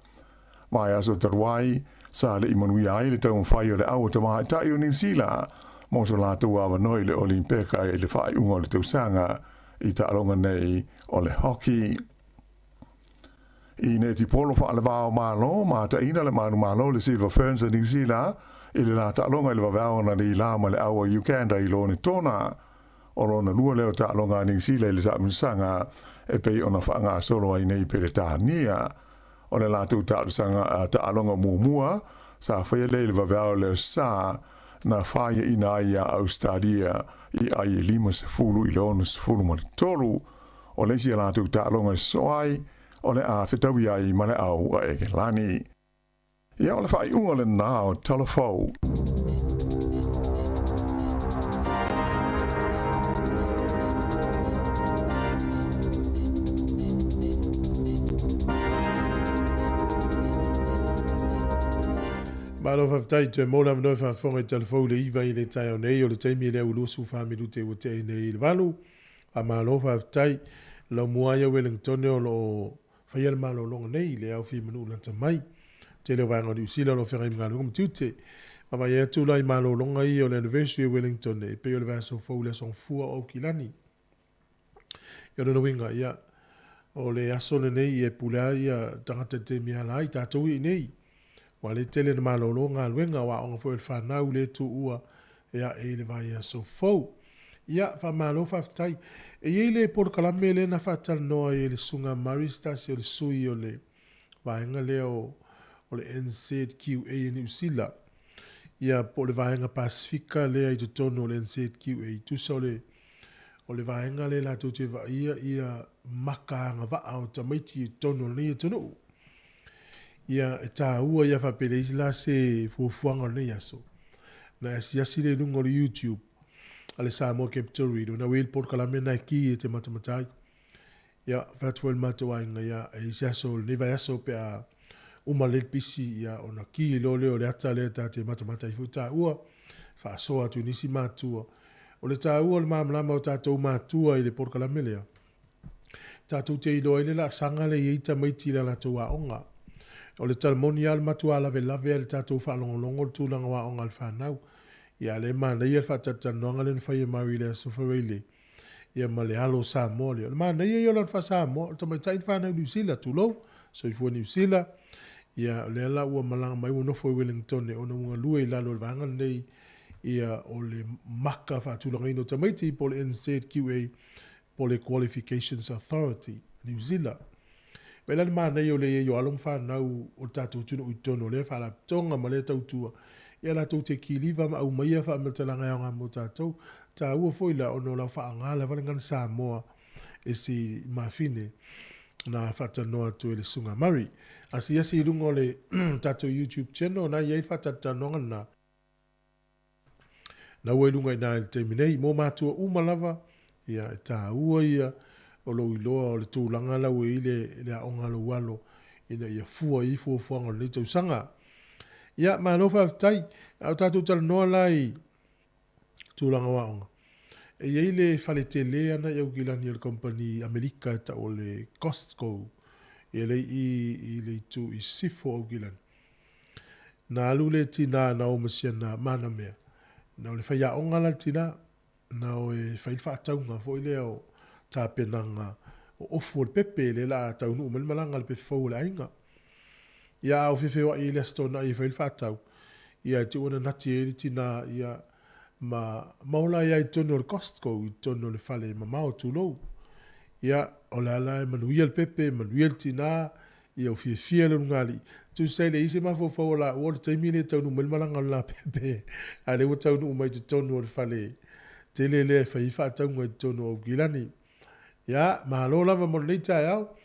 Vaiaso talu ai, sa leʻi manuia ai le taumafai o le au tamaitai o Niu Sila mo so latou avanoa i le Olimpeka i le faaiuga o le tausaga i taaloga nei o le hockey. I netipolo faalevā o Malo, mataʻina le manumalo le Silver Ferns a Niu Sila i le la taaloga i le vaveao na leilā ma le au a Uganda i lone tona. O lona lua lea o taaloga a Niu Sila i le taamilosaga e pei ona faagasolo ai nei Peretania. O le latou taalosaga taaloga muamua sa faia lea i le vaveao o le Aso Sa na faiaʻina ai iā Ausetalia i ai e 50 i le 63. O le isi a latou taaloga e sosoo ai, o le a fetaui ai ma le au a Ekelani. Ia, o le faaiuga lenā o Talafou. Malo faafetai toe mo le avanoa e faafofoga i Talafou i le 9 i le taeao nei, o le taimi e lea ua 24 minute ua tea nei i le 8. Faamalo faafetai Laumua ia Wellington o loo faia le malologa nei i le ao fia manu lata mai. Tele o vaega o Niu Sila o lo o feagai ma galuega ma tiute. Vaavaai atu la i malologa ia o le anniversary o Wellington e pei o le vaiaso fou i le Aso Gafua o Aukilani. Ia o lona uiga, ia, o le aso lenei e pule lava ia tagata i le taimi e ala ai, tatou ia i inei. Ua le tele na malolo galuega, o aoga foi o le fanau le tuua e ae i le vaiaso fou. Ia, faamalo faafetai. E i ai le polokalame lea na faatalanoa ai e le Susuga Murray se tasi o le sui o le vaega lea o le NZQA i Niu Sila. Ia, po o le vaega Pasefika lea i totonu o le NZQA. Tusa o le o le vaega lea latou te vaaia ia maka agavaa o tamaiti i totonu o lenei atunuu. Ia, e taua ia faapea isi la se fuafuaga o lenei aso. Na e asiasi le luga o le YouTube a le Samoa Capital Radio, na ua i le polokalame na e ki e te matamata ai. Ia, fai atu foi le matou aiga, ia, e i se aso, lenei vaiaso pe a uma lelei le pisi, ia, ona ki loa lea o le ata lea ta te matamata ai foi taua, faasoa atu i nisi matua. O le taua o le malamalama o tatou matua i le polokalame lea, tatou te iloa ai le laasaga lea e i ai tamaiti i le latou aoga. O le tala moni lava o le matua lavelave lava i le tatou faalogologo le tulaga o aoga a le fanau. Ia, a o lea e manaia le faatalatalanoaga lea na fai e Murray i le Aso Faraile, ia ma le alo o Samoa lea. O le manaia ia o lana faa-Samoa, o le tamaitai na fanau i Niu Sila, tulou, soifua Niu Sila. Ia, o lea la ua malaga mai ua nofo i Wellington ona ua galue i lalo o le vaega lenei ia o le maka faatulagaina o tamaiti po o le NZQA po o le Qualifications Authority Niu Sila. Vaai la le manaia o le i ai o alo ma fanau o le tatou atunuu i totonu o lea faalapotopotoga ma lea tautua, ia latou te kiliva ma aumaia faamatalaga e aoga mo tatou. Taua foi la ona o lau faaaoga lava le gagana Samoa e si mafine na faatalanoa atu e le Susuga Murray. Asiasi i luga o le tatou YouTube channel na i ai le faatalatalanoaga lena. Na ua i luga i ina i le taimi nei. Mo matua uma lava, ia, e taua ia o lou iloa o le tulaga la ua i ai le, le aoga a lou alo ina ia fua i ai fuafuaga o lenei tausaga. Ia, malo faafetai. A o tatou talanoa la i tulaga o aoga, e i ai le fale tele ana i Aukilani o le kamupani Amerika e tau o le Costco, ia le i i le itu i sisifo o Aukilani. Na alu le tina na o ma siana mana mea. Na o le faiaoga la le tina, na o e fai le faatauga foi lea o tapenaga o ofu o le pepe lea la a taunuu mai le malaga a le pepe fou o le aiga. Ia a o feofeoai i le Aso Toonai e fai le faatau, ia e te ua nanati ai le tina ia ma ma ola ai i totonu o le Costco i totonu o le fale mamao tulou. Ia o le ala e manuia le pepe, manuia le tina, Ia ua fiafia le ulugalii. Tusa e leai se mafaufau o laua o le taimi lea e taunuu mai le malaga o le lapepe, a o lea ua taunuu mai i totonu o le fale tele lea e fai ai faatauga i totonu o Aukilani. Ia, malo lava mo lenei taeao.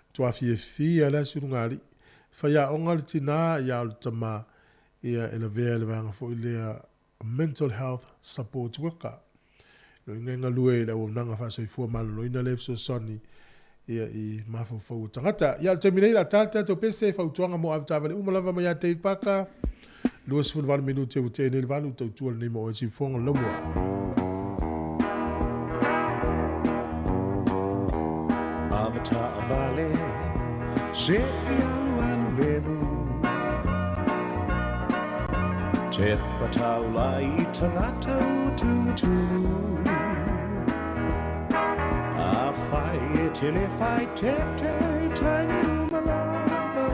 Matua fiafia le asi ulugalii. Faiaoga le tina, ia a o le tama, ia e lavea i le vaega foi lea Mental Health Support Worker. Loiga e galue i le auaunaga faasoifua maloloina lea e fesoasoani ia i mafaufau o tagata. Ia o le taimi nei la ta le tatou pese fautuaga mo avetaavale uma lava mai ia Dave Parker. 28 minute ua tea nei le valu tautua lenei mo oe siufoga o le laumua. Avetaavale se i alu alu lemu Te pataula i tangata ua tumutumu A whai e tele whai te te tainu malama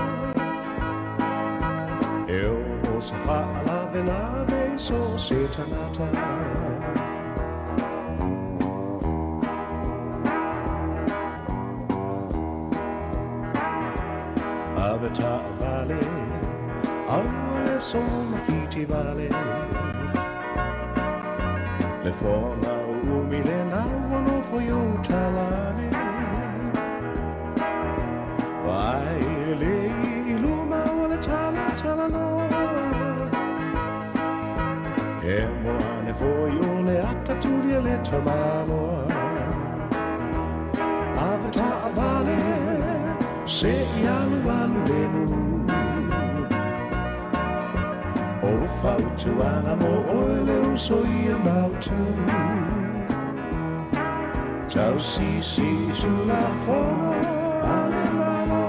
E o se whaalave lave so se tangata Avetaavale aua le sola fiti vale Le fona o umi le naua no fo yo talane Vai le iluma o le tala tala noa E moane fo yo le ata tulia le tamaloa Avetaavale se i alu alu lemu O fautuaga mo oe le uso ia mautu. Tausisi Tulafono a le Malo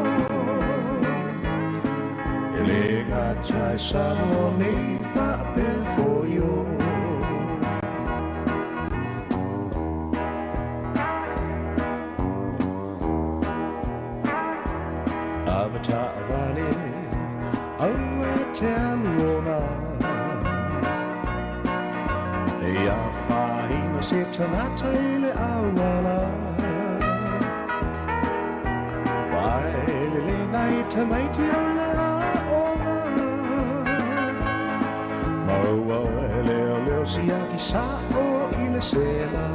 E le gata i Samoa nei faapea foio. Avata vale aua te aluona E a whaina se tangata i le auala Vai le le nei tamaiti o le aoga Maua e leo leo siaki sa o i le sela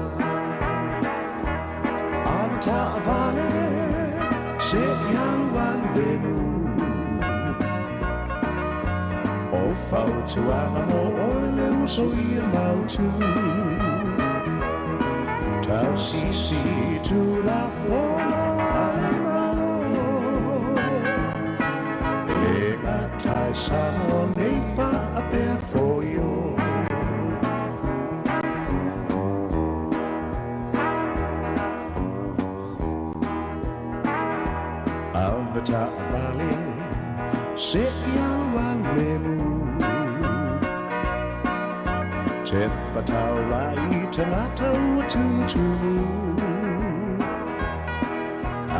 Avata vale se i alu alu lemu O fautuaga mo oe le uso ia mautu Tausisi Tulafono a le Malo E le gatai Samoa nei faapea foio. Avata vale se i alu alu lemu Te patau i tangata ua tutumu A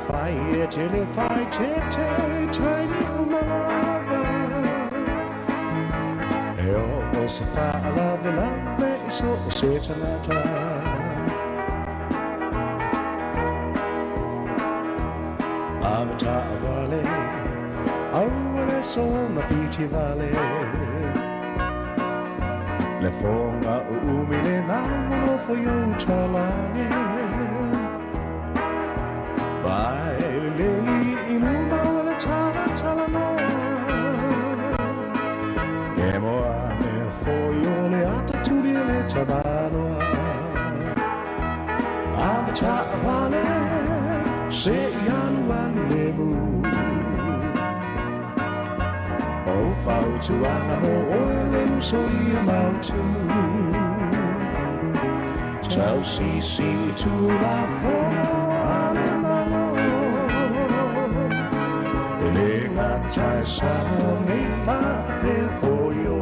whai e te le whai te te taimi umalava E o o se whaalave lave i so o se tangata Avata vale aua le so na fiti vale Le fonga o umi le nau fo yo talane Vai le i luma o le tala tala noa E moa me fo yo le ata tuli le tabanoa Avata vale se i alu alu lemu O fautuaga mo oe le uso ia mautu Tausisi Tulafono a le Malo E le gatai Samoa nei faapea foio.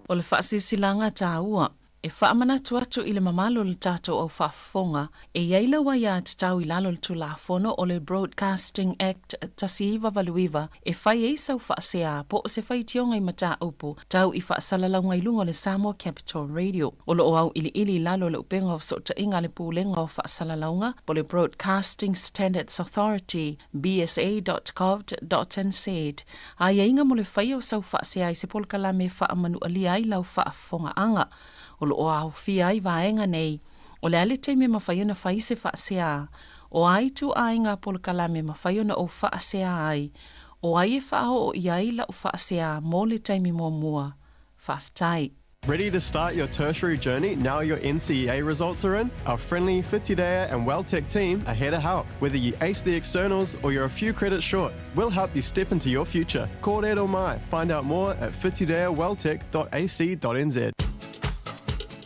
O le faasilasilaga taua e faamanatu atu i le mamalu o le tatou au faafofoga e i ai lau aiatatau i lalo o le Tulafono o le Broadcasting Act 1989 e fai ai sau faasea po o se faitioga i mataupu tau i faasalalauga i luga o le Samoa Capital Radio. O loo auiliili i lalo o le upega o fesootaiga a le Pulega o Faasalalauga po o le Broadcasting Standards Authority bsa.govt.nz aiaiga mo le faia o sau faasea i se polokalame e faamanualia ai lau faafofogaaga. O loo aofia ai vaega nei: o le a le taimi e mafai ona fai se faasea, o a ituaiga polokalame e mafai ona ou faasea ai, o ai e faaoo i ai lau faasea mo le taimi muamua. Faafetai. Ready to start your tertiary journey now your NCEA results are in? Our friendly Whitireia and WelTec team are here to help. Whether you ace the externals or you're a few credits short, we'll help you step into your future. Kōrero mai. Find out more at whitireaweltec.ac.nz.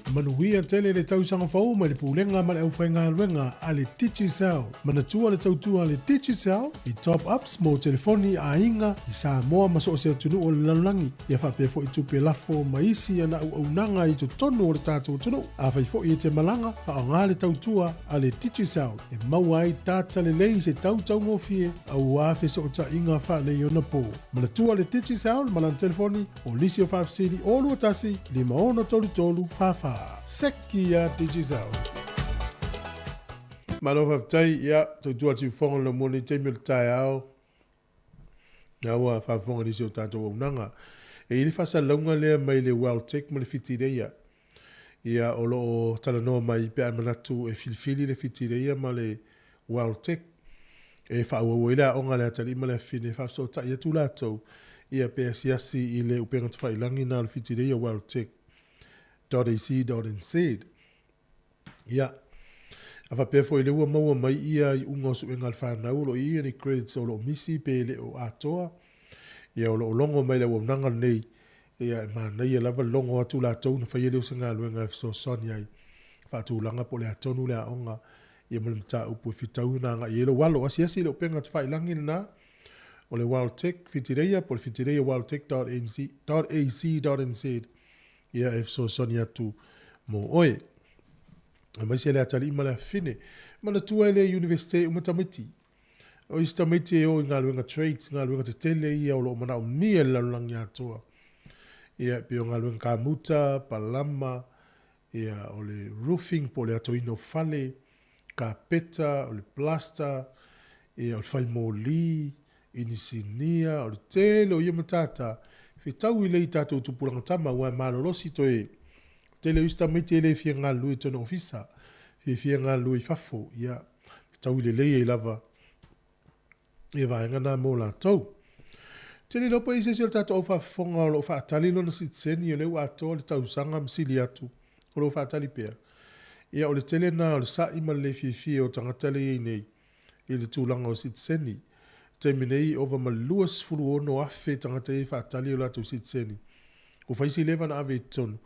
Manuia tele le tausaga fou mai le Pulega ma le aufaigaluega a le Digicel. Manatua le tautua a le Digicel i top ups mo telefoni a aiga i Samoa ma so o se atunuu o le lalolagi, ia faapea foi tupe lafo ma isi ana auaunaga i totonu o le tatou atunuu. Afai foi e te malaga, faaaoga le tautua a le Digicel e maua ai data lelei i se tau taugofie aua fesootaiga faaneionapo. Manatua le Digicel ma lana telefoni o nisi o faafesili 021 5633 44. Seki ia Digicel. Malo faafetai, ia tautua tiufoga le mo nei taimi o le taeao. Na ua faafofoga nisi o tatou auaunaga. E i ai le faasalalauga lea mai le WelTec ma le Whitireia. Ia o lo o talanoa mai pe a manatu e filifili le Whitireia ma le WelTec e faaauau ai le aoga a le atalii ma le afine e faafesootai atu latou Ia pe asiasi i le upega tafailagi na o le Whitireia WelTec dot ac dot nz. Ia, a faapea foi lea ua maua mai ia iuga o suega a le fanau o lo o i ai ni credits o lo o misi pe le o atoa. Ia o lo o logo mai le auaunaga lenei, ia e manaia lava le logo atu latou na faia lea o se galuega e fesoasoani ai faatulaga po o le a tonu le aoga ia ma le mataupu e fitaui ona agai i ai lou alo. Asiasi i le upega tafailagi lena o le WelTec Whitireia po o le whitireia weltec dot nz dot ac dot nz ia e fesoasoani atu mo oe. Aemaise le atalii ma le afafine. Manatua e le Iunivesite uma tamaiti. O isi tamaiti e o i galuega trades, galuega tetele ia o lo o manaomia e le lalolagi atoa. Ia, e pei o galuega kamuta, palama, ia, o le roofing po o le atoina o fale, kapeta, o le plaster, ia, o le fai moli, inisinia, o le tele o ia matata, fetaui lelei i tatou tupulaga tama, aua e malolosi toe tele o isi tamaiti e le fia galulue i totonu o ofisa, fiafia galulue i fafo, ia, fetaui lelei ai lava ia vaega na mo latou. Tele iloa po i se isi o le tatou au faafofoga o lo o faatali lona sitiseni, o lea ua atoa le tausaga ma sili atu o lo o faatali pea. Ia o le tele na o le sa'i ma le le fiafia o tagata lea e i ai nei i le tulaga o sitiseni. I le taimi nei, ova ma le 26,000 tagata ia e faatali o latou sitiseni. Ua fai si leva na ave i totonu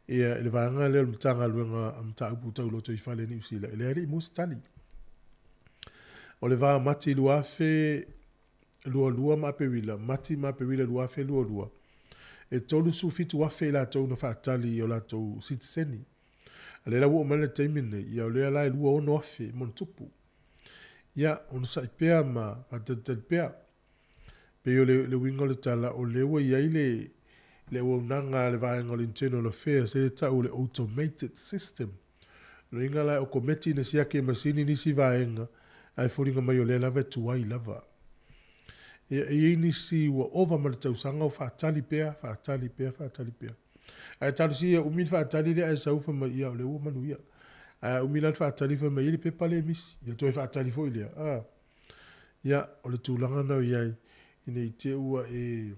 ia i le vaega lea o le Matagaluega a Mataupu Tau Lotoifale i Niu Sila, e leai le i maua se tali. O le va o Mati 2022 ma Aperila, Mati ma Aperila 2022, e 37,000 i latou na faatali i o latou sitiseni. A lea la ua oo mai le taimi lenei, ia o lea la e 26,000 ma ona tupu. Ia, onosai pea ma faatalitali pea. Pei o le, le uiga o le tala, o lea ua i ai le, le auaunaga a le vaega o le Internal Affairs e tau o le automated system. O le uiga la e okometi na siaki e masini nisi vaega, ae foliga mai o lea lava e tuai lava. Ia, e i ai nisi ua ova ma le tausaga o faatali pea, faatali pea, faatali pea. Ae talosia ia umi le faatali lea ae sau fai mai, ia o lea ua manuia. Ae a umi la le faatali fai mai, e i ai le pepa lea e misi. Ia toe faatali foi lea. A. Ia, o le tulaga lena o i ai, ina i te ua e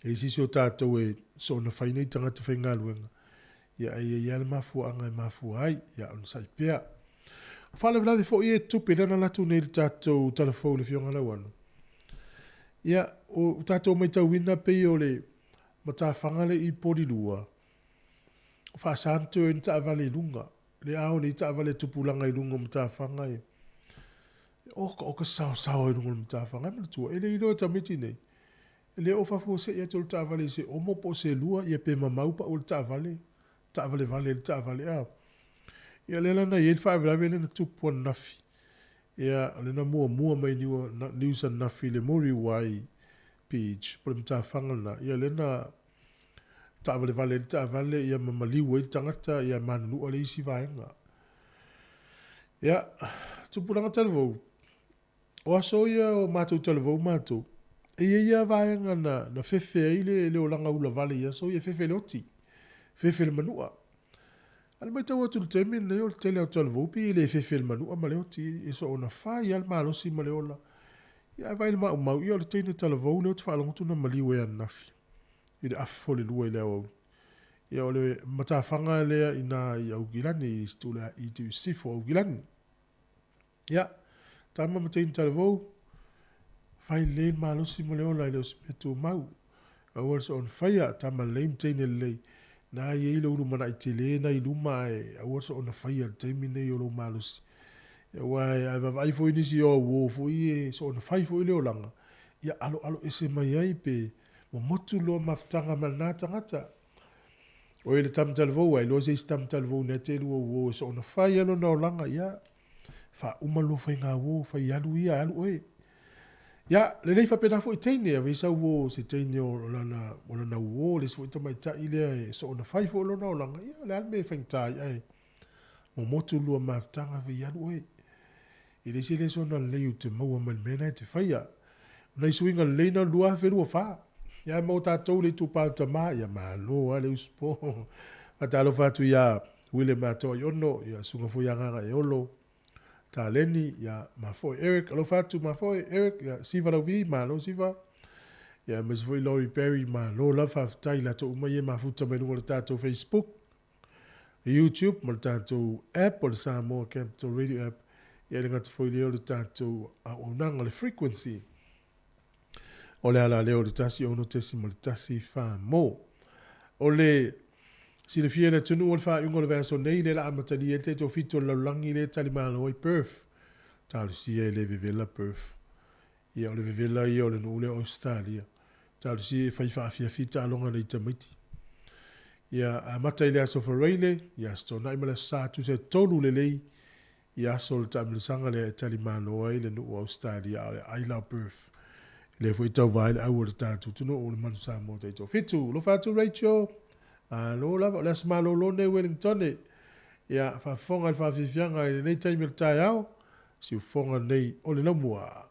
e i sisi o tatou e soona fai nei tagata faigaluega, ia ae i ai lava le mafuaaga e mafua ai, ia onosai pea. O faalavelave foi ia e tutupu lea na alu atu nei i le tatou Tala Fou i le Afioga Lauano. Ia, o tatou matauina pei o le matafaga lea i Polilua, o faasa ona toe o ai ni taavale i luga. Le ao nei taavale e tupulaga i luga o matafaga e oka oka saosaoa i luga o le matafaga. E manatua, e le iloa e tamaiti nei, e le oo faafuasei atu o le taavale i se omo po o se lua, ia pe mamau pau o le taavale, taavale vale i le taavale. A. Ia lea la na i ai le faalavelave lea na tupu ananafi. Ia, o lea na muamua mai news ananafi i le Muriwai Beach, po o le matafaga lena. Ia lea na taavalevale ai le taavale ia ma maliu ai le tagata ia manunua le isi vaega. Ia, tupulaga talavou, o aso ia o matou talavou matou, e i ai lava vaega na, na fefe ai le, le olaga ulavale i aso ia, fefe le oti, fefe le manua. A le matau atu i le taimi lenei o le tele o talavou pei e le fefe le manua ma le oti, e soona fai lava le malosi ma le ola. Ia ae vaai i le maumau, ia o le teine talavou lea ou te faalogo atu na maliu ai ananafi. I le afu o le lua i le aoauli. Ia o le matafaga lea i na i Aukilani, i Situla i Sisifo Aukilani. Ia, tama ma teine talavou, fai lelei le malosi ma le ola e le o se mea tumau. Aua le soona faia, tama lelei ma teine lelei. Na i ai lou lumanai tele na i luma ae aua le soona faia i le taimi lenei o lou malosi. Ia aua a e vaavaai foi i nisi o au uo foi e soona fai foi le olaga, ia aloalo ese mai ai pe Momotu loa mafutaga ma lena tagata. O ia le tama talavou, a iloa se isi tama talavou nea te lua uo e soona fai a lona olaga, ia, faauma lua faiga uo, fai alu ia, alu oe. Ia, lelei faapena foi teine, ave i sau uo se teine o lana, o lana uo, le isi foi tamaitai lea e soona fai foi lona olaga, ia, o le a le mea e faigata ai, ae momotu lua mafutaga fai alu oe. E leai se lesona lelei ou te maua mai le mea lena e te faia. O nai suiga lelei na o le 2024. Ia ae mo tatou le itupa o tama, ia malo lava le usupo. Faatalofa atu ia William Atoaiono, ia susuga foi ia Gagaeolo Taleni, ia Mafoe Eric, alofa atu Mafoe Eric, ia Siva Lauvi, malo Siva. Ia aemaise foi Laurie Perry, malo lava faafetai i latou uma ia e mafuta mai luga o le tatou Facebook, YouTube ma le tatou app o le Samoa Capital Radio app. Ia e le gata foi lea o le tatou auaunaga o le frequency o le ala lea o le 16.14 mo. O le silafia e le atunuu o le faaiuga o le vaiaso nei lea la amatalia ai le taitoafitu o le lalolagi lea e talimalo ai Perth. Talosia e le vevela Perth. Ia o le vevela ia o le nuu lea o Ausetalia. Talosia e fai faafiafi taaloga nai tamaiti. Ia amata i le aso Faraile, ia Aso Toonai ma le Aso Sa tusa e 3 lelei i aso o le taamilosaga lea e talimalo ai le nuu o Ausetalia a o le I Love Perth. Lea foi e tauva ai le au o le tatou atunuu o le Manu Samoa taitoafitu. Alofa atu Rachel. Malo lava. O le aso malolo nei Wellingtone. Ia faafofoga i le faafiafiaga i lenei taimi o le taeao. Siufofoga nei o le laumua.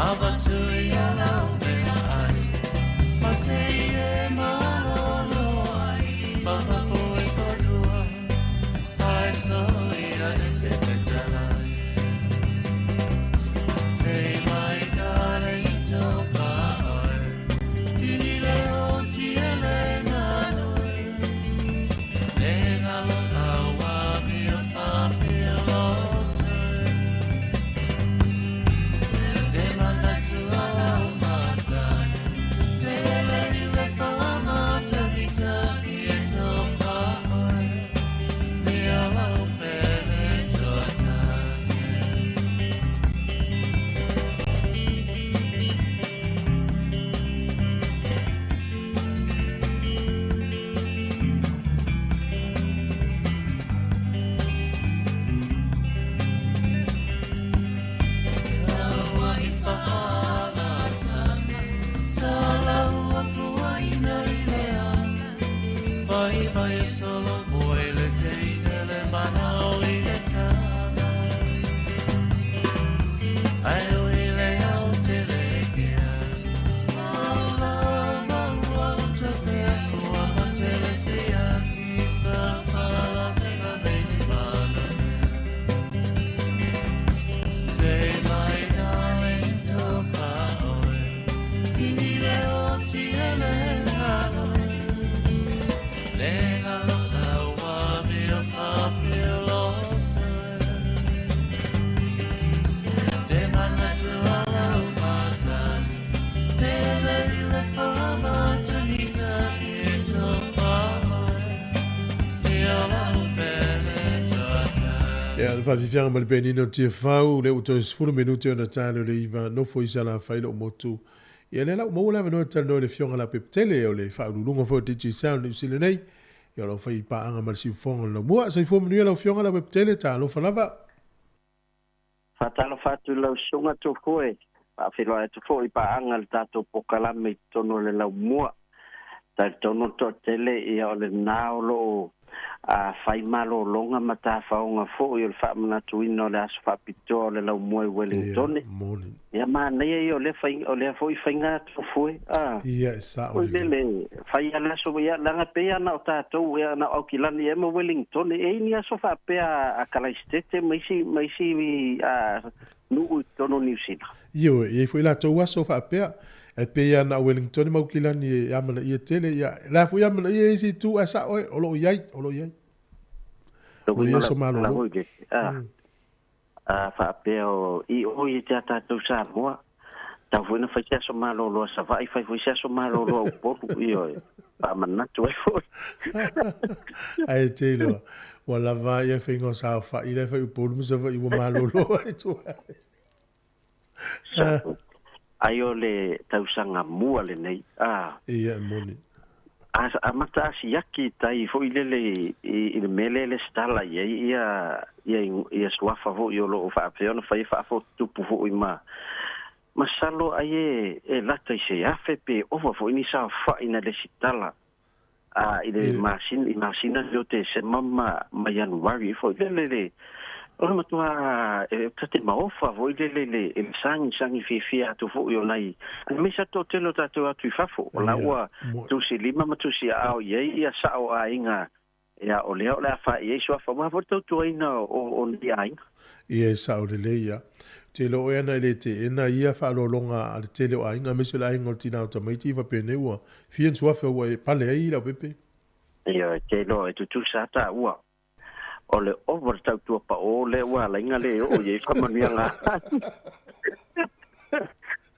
Avatu ia lau mea ai Ma se e malolo ai Ma papo e whanua Ai so ia e te whetalai Say my darling to whaoi Tini leo tia le nganui Le ngalo awa mia whawhia lotu Te manatu alau masani Te ele i le whamatagitagi e tō whaoi Mea lau pele tuatasi. Say my darling to whaoi Tini leo tiele ngalo Le ngalo awa mea whawhia lotu Te manatu alau masani Te le le whamatahita i tō whaoi Ia lau pele tuatasi. Ia, le faafiafiaga ma le penina o Tiafau, lea ua toe 10 minute ona ta le o le iva nofo i Salafai loo motu. Ia lea la ua maua le avanoa e talanoa i le Afioga Lapepetele o le Faauluuluga foi o Digicel Niu Sila nei. Ia o lo o fai paaga ma le siufofoga o le Laumua. Soifua manuia lau Afioga Lapepetele, talofa lava. Faatalofa atu i lau susuga Tofue, faafeiloai atu foi i paaga i le tatou pokalame i totonu o le Laumua. Talitonu le toatele ia o lena o lo o fai malologa ma tafaoga foi o le faamanatuina o le aso faapitoa o le Laumua i Wellingtone. Ia manaia ia o lea fai o lea foi faiga Tofue a. Ia e sao Foi lele fai a le aso ia leaga pei lava na o tatou ia na o Aukilani ea ma Wellingtone e i ai ni aso faapea a Kalaisitete ma isi ma isi nuu i totonu o Niu Sila. Ioe, e i ai foi latou aso faapea, ae pei lava na o Wellingtone ma Aukilani e amanaia tele, ia, o le a foi amanaia isi itu ae sao e, o lo o i ai, o lo o i ai. O lo o i ai aso malolo. A faapea o i o i te a tatou Samoa, tau foi na fai se aso malolo a Savaii, fai foi se aso malolo a Upolu, ioe, faamanatu ai foi. Ae te iloa, ua lava ia faiga o saofai la e fai Upolu ma Savaii ua malolo ai tua. Ai o le tausaga mua lenei, a. Ia, e moni. A amata asiaki i tai foi lele i le mea lea e lesitala i ai ia ia ia suafa foi o lo o faapea ona fai e faafotutupu foi ma masalo ai e lata i se afe pe ova foi ni saofai na lesitala a i le masina i masina nei o Tesema ma ma Ianuari foi lele le o le matua e ta te maofa foi lele le e le sagisagi fiafia atu foi o nai aemaise a toatele o tatou atu i fafo o la ua tusi lima ma tusi aao i ai ia sao aiga ia o lea o le a fai ai suafa aua foi le tautuaina o nei aiga. Ia e sao lelei ia. Te iloa oe ana e le teena ia faaaloaloga a le tele o aiga aemaise o le aiga o le tina o tamaiti faapea ua fia ni suafa ua e pale ai Leaupepe. Ia te iloa e tutusa a taua o le ova le tautua pao lea ua alaiga le oo i ai faamanuiaga.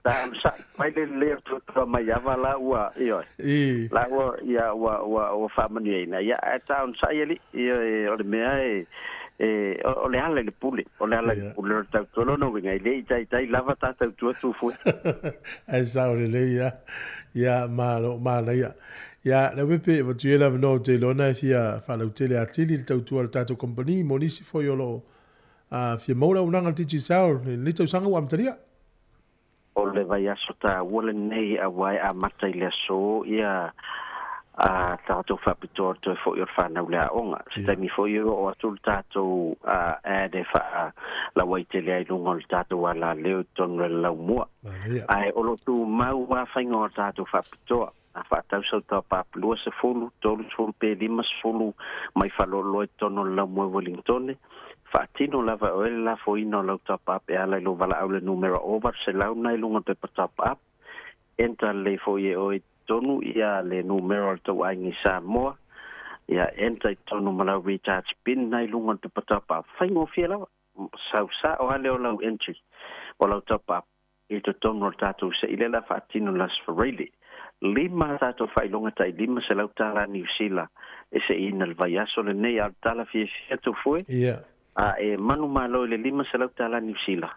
Sa onosai mai le lelei o le tuatua mai ava la ua, ioe, la ua, ia, ua, ua, ua faamanuiaina. Ia, ae ta onosai alii, ioe, o le mea e, e, o le ala i le pule, o le ala i le pule o le tautua. Lona uiga, e le i taitai lava ta tautua tu foe. Ae sao lelei ia, ia, malo, manaia. Ia, Leaupepe, e avatu ia le avanoa ou te iloa na e fia faalautele atili le tautua a le tatou kamupani mo nisi foi o lo o fia maua le auaunaga a le Digicel i lenei tausaga ua amatalia. O le vaiaso taua lenei aua e amata i le aso ia a tatou faapitoa le toe fo'i o le fanau le aoga. Se taimi foi e oo atu le tatou ad e faalauaitele ai luga o le tatou alaleo i totonu o le laumua. Ae o lo o tumau lava faiga o le tatou faapitoa. A faatau sau top-up 20, 30 pe 50 mai faaloloa i totonu o le laumua i Wellingtone, faatino lava e oe le lafoina o lau top-up e ala i lou valaau i le numera 800 na i luga o le pepa top-up. Enter lelei foi e oe i totonu ia le numera o le tou aiga i Samoa, ia enter i totonu ma lau recharge pin na i luga o le pepa top-up. Faigofie lava, sau sao lava lea o lau entry o lau top-up i totonu o le tatou se'i lea o le a faatino i le Aso Faraile. Lima a tatou faailoga tai $500 Niu Sila e se'iina i le vaiaso lenei, a o le tala fiafia Tufue, a e manumalo i le $500 Niu Sila,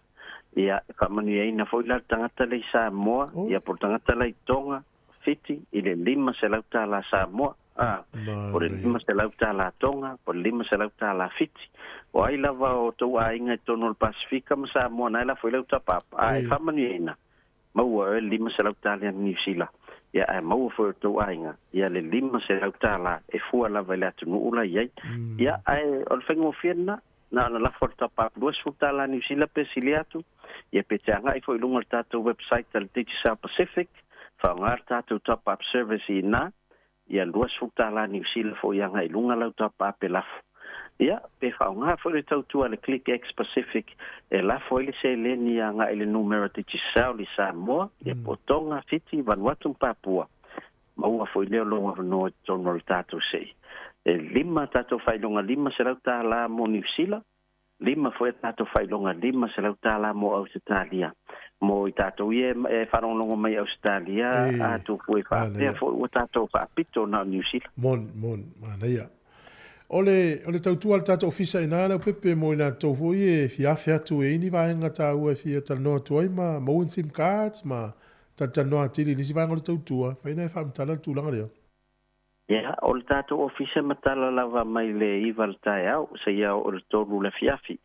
ia, e faamanuiaina foi la le tagata lea i Samoa, ia po o le tagata la i Tonga, Fiti, i le $500 Samoa, a, po o le $500 Tonga, po o le $500 Fiti. O ai lava o outou aiga i totonu o le Pasefika ma Samoa na e lafo i lau top-up, a e faamanuiaina, maua oe le $500 Niu Sila, ia ae maua foi e outou aiga ia le $500 e fua lava i le atunuu la i ai. Ia, ae o le faigofie lena, na ona lafo le top-up $20 Niu Sila pe sili atu, ia pe te agai foi i luga o le tatou website a le Digicel Pacific, faaaoga le tatou top-up service i ina, ia $20 Niu Sila foi agai i luga lau top-up e lafo. Ia, pe faaaoga foi le tautua a le ClickX Pacific e lafo ai le seleni agai i le numera Digicel i Samoa, ia po o Tonga, Fiti, Vanuatu ma Papua. Maua foi lea o lou avanoa i totonu o le tatou se'i. E lima a tatou faailoga $500 mo Niu Sila, lima foi a tatou faailoga $500 mo Ausetalia. Mo i tatou ia e faalogologo mai i Ausetalia, a tufue faapea foi ua tatou faapito na o Niu Sila. Moni, moni, manaia. O le, o le tautua a le tatou ofisa i ina Leaupepe mo i latou foi e fia afe atu e i ai ni vaega taua e fia talanoa atu ai ma maua ni sim cards ma talatalanoa atili i nisi vaega o le tautua, mafai ona e faamatala le tulaga lea. Ia, o le tatou ofisa e matala lava mai le 9 i le taeao seia oo i le 3 i le afiafi.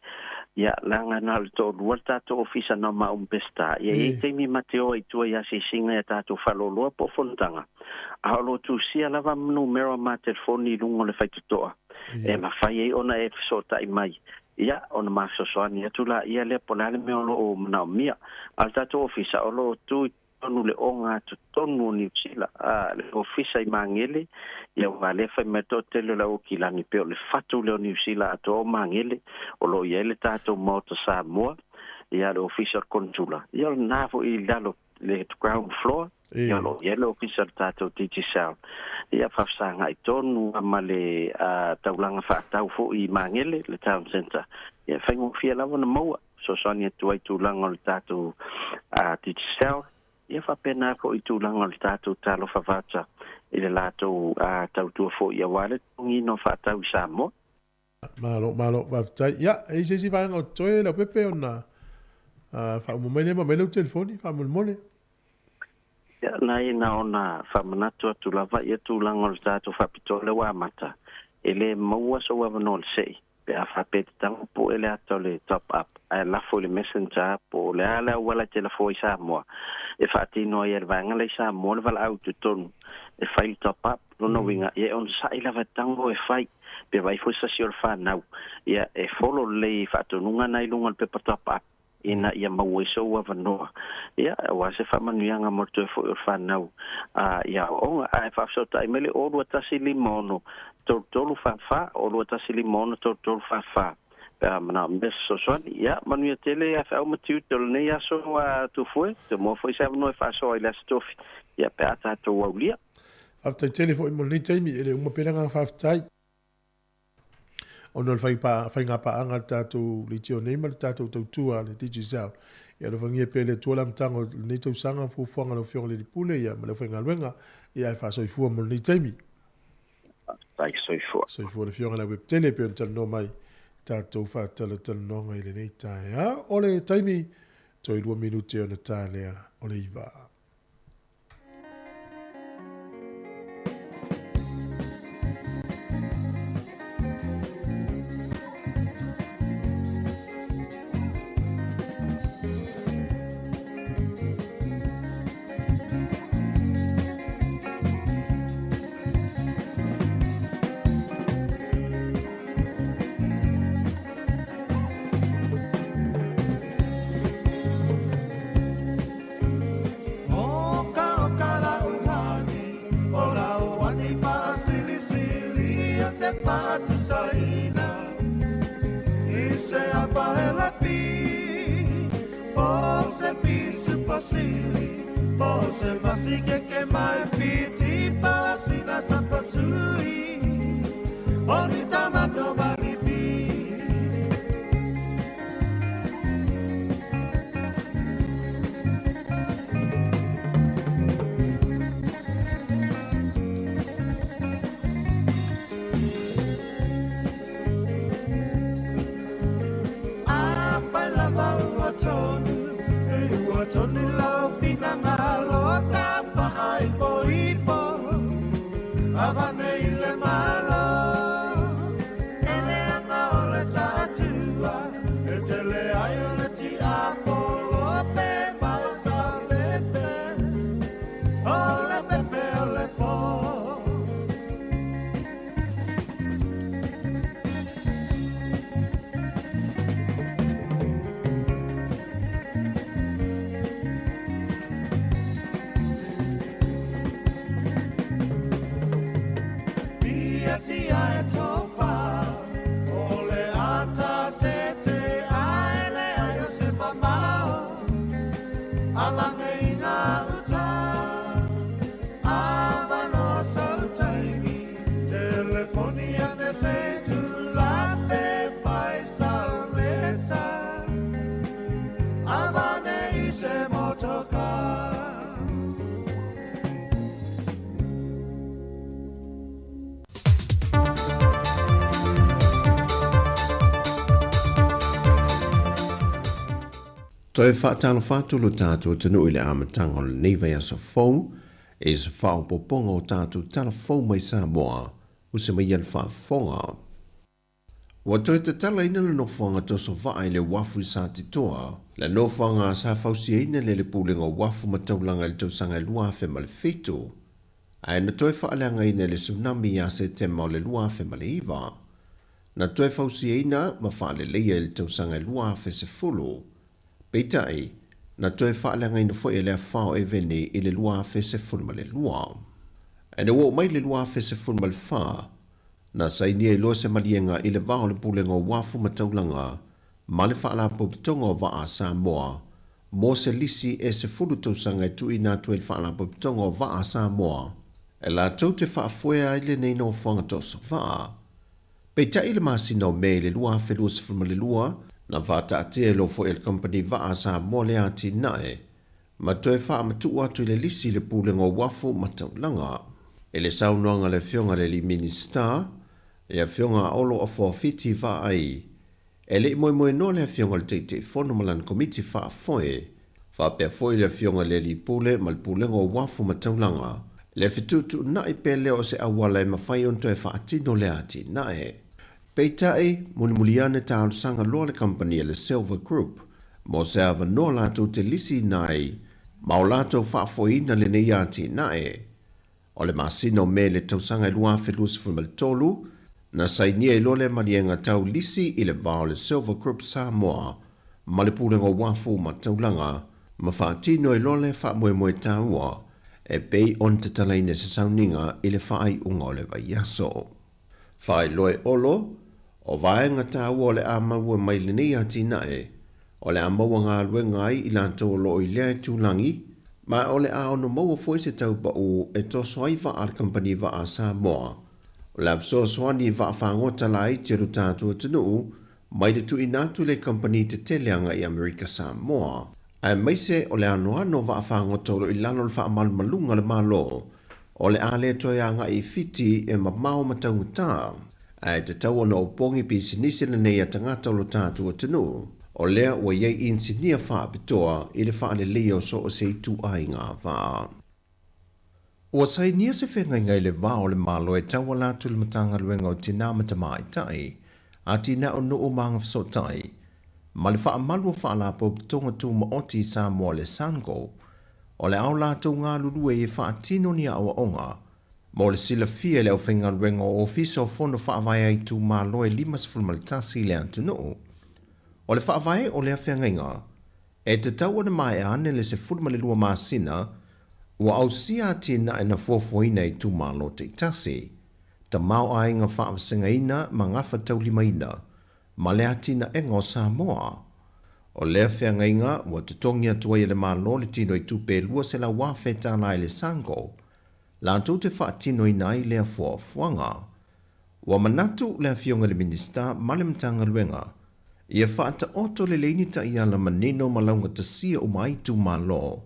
Ia, leaga na o le toalua le tatou ofisa na o maua ma Peseta. Ia, e i ai taimi ma te o ai i tua i asiasiga i a tatou faaloloa po o fonotaga, a o lo o tusia lava ma numera ma telefoni i luga o le faitotoa e mafai ai ona e fesootai mai. Ia, ona ma fesoasoani atu laia lea po o le a le mea o lo o manaomia. A o le tatou ofisa o lo o tu i totonu le ogatotonu o Niu Sila, a le ofisa i Magele, ia aua lea fai mai le toatele o le au Okilani pei o le fatu lea o Niu Sila atoa o Magele, o lo o i ai le tatou Maota Samoa, ia le ofisa o le Konesula, ia o lena foi i lalo le ground floor, ia o lo o i ai le ofisa o le tatou Digicel, ia faafesagai tonu lava ma le taulaga faatau foi i Magele, le town centre, ia e faigofie lava ona maua. Fesoasoani atu ai i tulaga o le tatou Digicel, ia faapena foi i tulaga o le tatou Talofa Voucher i le latou tautua foi aua le totogiina o faatau i Samoa. Malo, malo, faafetai. Ia, e i ai se isi vaega o totoe Leaupepe ona faauma mai lea ma aumai lau telefoni faamolemole. Ia, na ia na ona faamanatu atu lava ia tulaga o le tatou faapitoa lea ua amata, e le maua sou avanoa i le se'i. Pe a faapea e te tago poe le ata o le top up ae lafo i le messenger po o le a le auala e te lafo ai i Samoa e faatino ai e le vaega la i Samoa le valaau i totonu e fai le top up. Lona uiga, ia e onosai lava e tago e fai pe vaai foi se tasi o le fanau ia e follow lelei i faatonuga na i luga o le pepa top up ina ia maua ai sou avanoa, ia, aua se faamanuiaga mo le toe foi o le fanau i aoaoga. Ae faafesootai mai le 0 21 56 33 44, 0 21 56 33 44, pe a manaomia se fesoasoani. Ia, manuia tele ia feau ma tiute o lenei aso a Tufue, toe maua foi se avanoa e faasoa ai le Aso Tofi, ia, pe a tatou aulia. Faafetai tele foi mo lenei taimi, e le uma pea le agaga faafetai. Ona o le faiga paaga a le tatou leitio nei ma le tatou tautua a le Digicel. Ia alofagia pea e le Atua le amataga o lenei tausaga ma fuafuaga a lau Afioga i le Alii Pule ia ma le aufaigaluega ia ae faasoifua mo lenei taimi. Faafetai soifua. Soifua le Afioga i le Auepetele e pei ona talanoa mai tatou faatalatalanoaga i lenei taeao. O le taimi toe 2 minute ona ta lea o le 9. sili Po se vasi ke ke mai fiti pa sina sa pasui Oni tamato malipi A pai lava ua tonu E ua tonu lau finangalo Ta ai po ipo Avane i le malo Ele anga o le taatua E tele ai o le ti apolo Pe mau sa pepe O le pepe o le po Pia tia e tofa O le ata te te ae le ai o se mamao Amange ina uta Avanoa sautaimi Telefoni ane se tulape fai salmeta Avane i se motoka Toe faatalofa atu lo tatou atunuu i le amataga o lenei vaiaso fou i se faaopoopoga o tatou tala fou mai Samoa usi mai ia le faafofoga. Ua toe tatalaina le nofoaga toso vaa i le uafu i Satitoa, le nofoaga sa fausiaina e le Pulega o Uafu ma Taulaga i le tausaga e 2007, ae na toe faaleagaina e le tsunami ia Setema o le 2009. Na toe fausiaina ma faaleleia i le tausaga e 2010. Peitai, na toe faaleagaina foi e le afa o Eveni i le 2012. Ae na ua oo mai le 2014, na sainia ai loa se maliega i le va o le Pulega o Uafu ma Taulaga ma le Faalapotopotoga o Vaa a Samoa mo se lisi e 10 tausaga e tuuina atu ai le Faalapotopotoga o Vaa a Samoa e latou te faafoea ai lenei nofoaga toso vaa. Peitai i le masina o Me i le 2022, na faataatia ai loa foi e le Kamupani Vaa a Samoa le atinae ma toe faamatuu atu i le lisi i le Pulega o Uafu ma Taulaga. I le saunoaga a le Afioga i le alii Minisita, le Afioga a Olo Afoafiti Vaai, e le i moemoenoa le Afioga i le Taitaifono ma lana Komiti Faafoe, faapea foi le Afioga i le Alii Pule ma le Pulega o Uafu ma Taulaga, le fetuutuunai pea lea o se auala e mafai ona toe faatino le atinae. Peitai, mulimuli ane talosaga loa le kamupani a le Silver Group mo se avanoa latou te lisiina ai ma o latou faafoeina lenei atinae. O le masina o Me le tausaga e 2023, na sainia ai loa le maliega tau lisi i le va o le Silver Group Samoa ma le Pulega o Uafu ma Taulaga ma faatino ai loa le faamoemoe taua e pei ona tatalaina e se sauniga i le faaiuga o le vaiaso. Faailoa e Olo, o vaega taua o le a maua mai lenei atinae, o le a maua galuega ai i latou o lo o i lea itulagi, ma o le a ono maua foi se taupaʻu e toso ai vaa a le Kamupani Vaa a Samoa. O le a fesoasoani i vaa fagota laiti a lo tatou atunuu mai le tuuina atu i le kamupani tetele agai i Amerika Samoa, aemaise o le anoano o vaa fagota o lo o i lalo o le faamalumaluga a le Malo o le a le toe agai i Fiti e mamao ma taugata, ae tatau ona opogi pisinisi lenei a tagata o lo tatou atunuu, o lea ua i ai inisinia faapitoa i le faaleleia o so o se ituaiga vaa. Ua sainia se feagaiga i le va o le Malo e tauala atu i le Matagaluega o Tinā ma Tamaitai, Atinae o Nuu ma Agafesootai, ma le Faamalu o Faalapotopotoga Tumaoti i Samoa le SANGO, O le ao latou galulue e faatino ni aoaoga mo le silafia e le aufaigaluega o Ofisa o Fono Faavae a Itumalo e 51 i le atunuu. O le faavae o lea feagaiga, e tatau ona maea ane le 12 masina ua ausia atinae na fuafuaina e itumalo taitasi, tamaoaiga faavasegaina ma gafataulimaina ma le atinaega o Samoa. O lea feagaiga ua totogi atu ai e le Malo le tinoitupe e $200,000 tala i le SANGO latou te faatinoina ai lea fuafuaga. Ua manatu le Afioga i le Minisita ma le Matagaluega ia faataoto lelei ni taiala manino ma laugatasia uma ai itumalo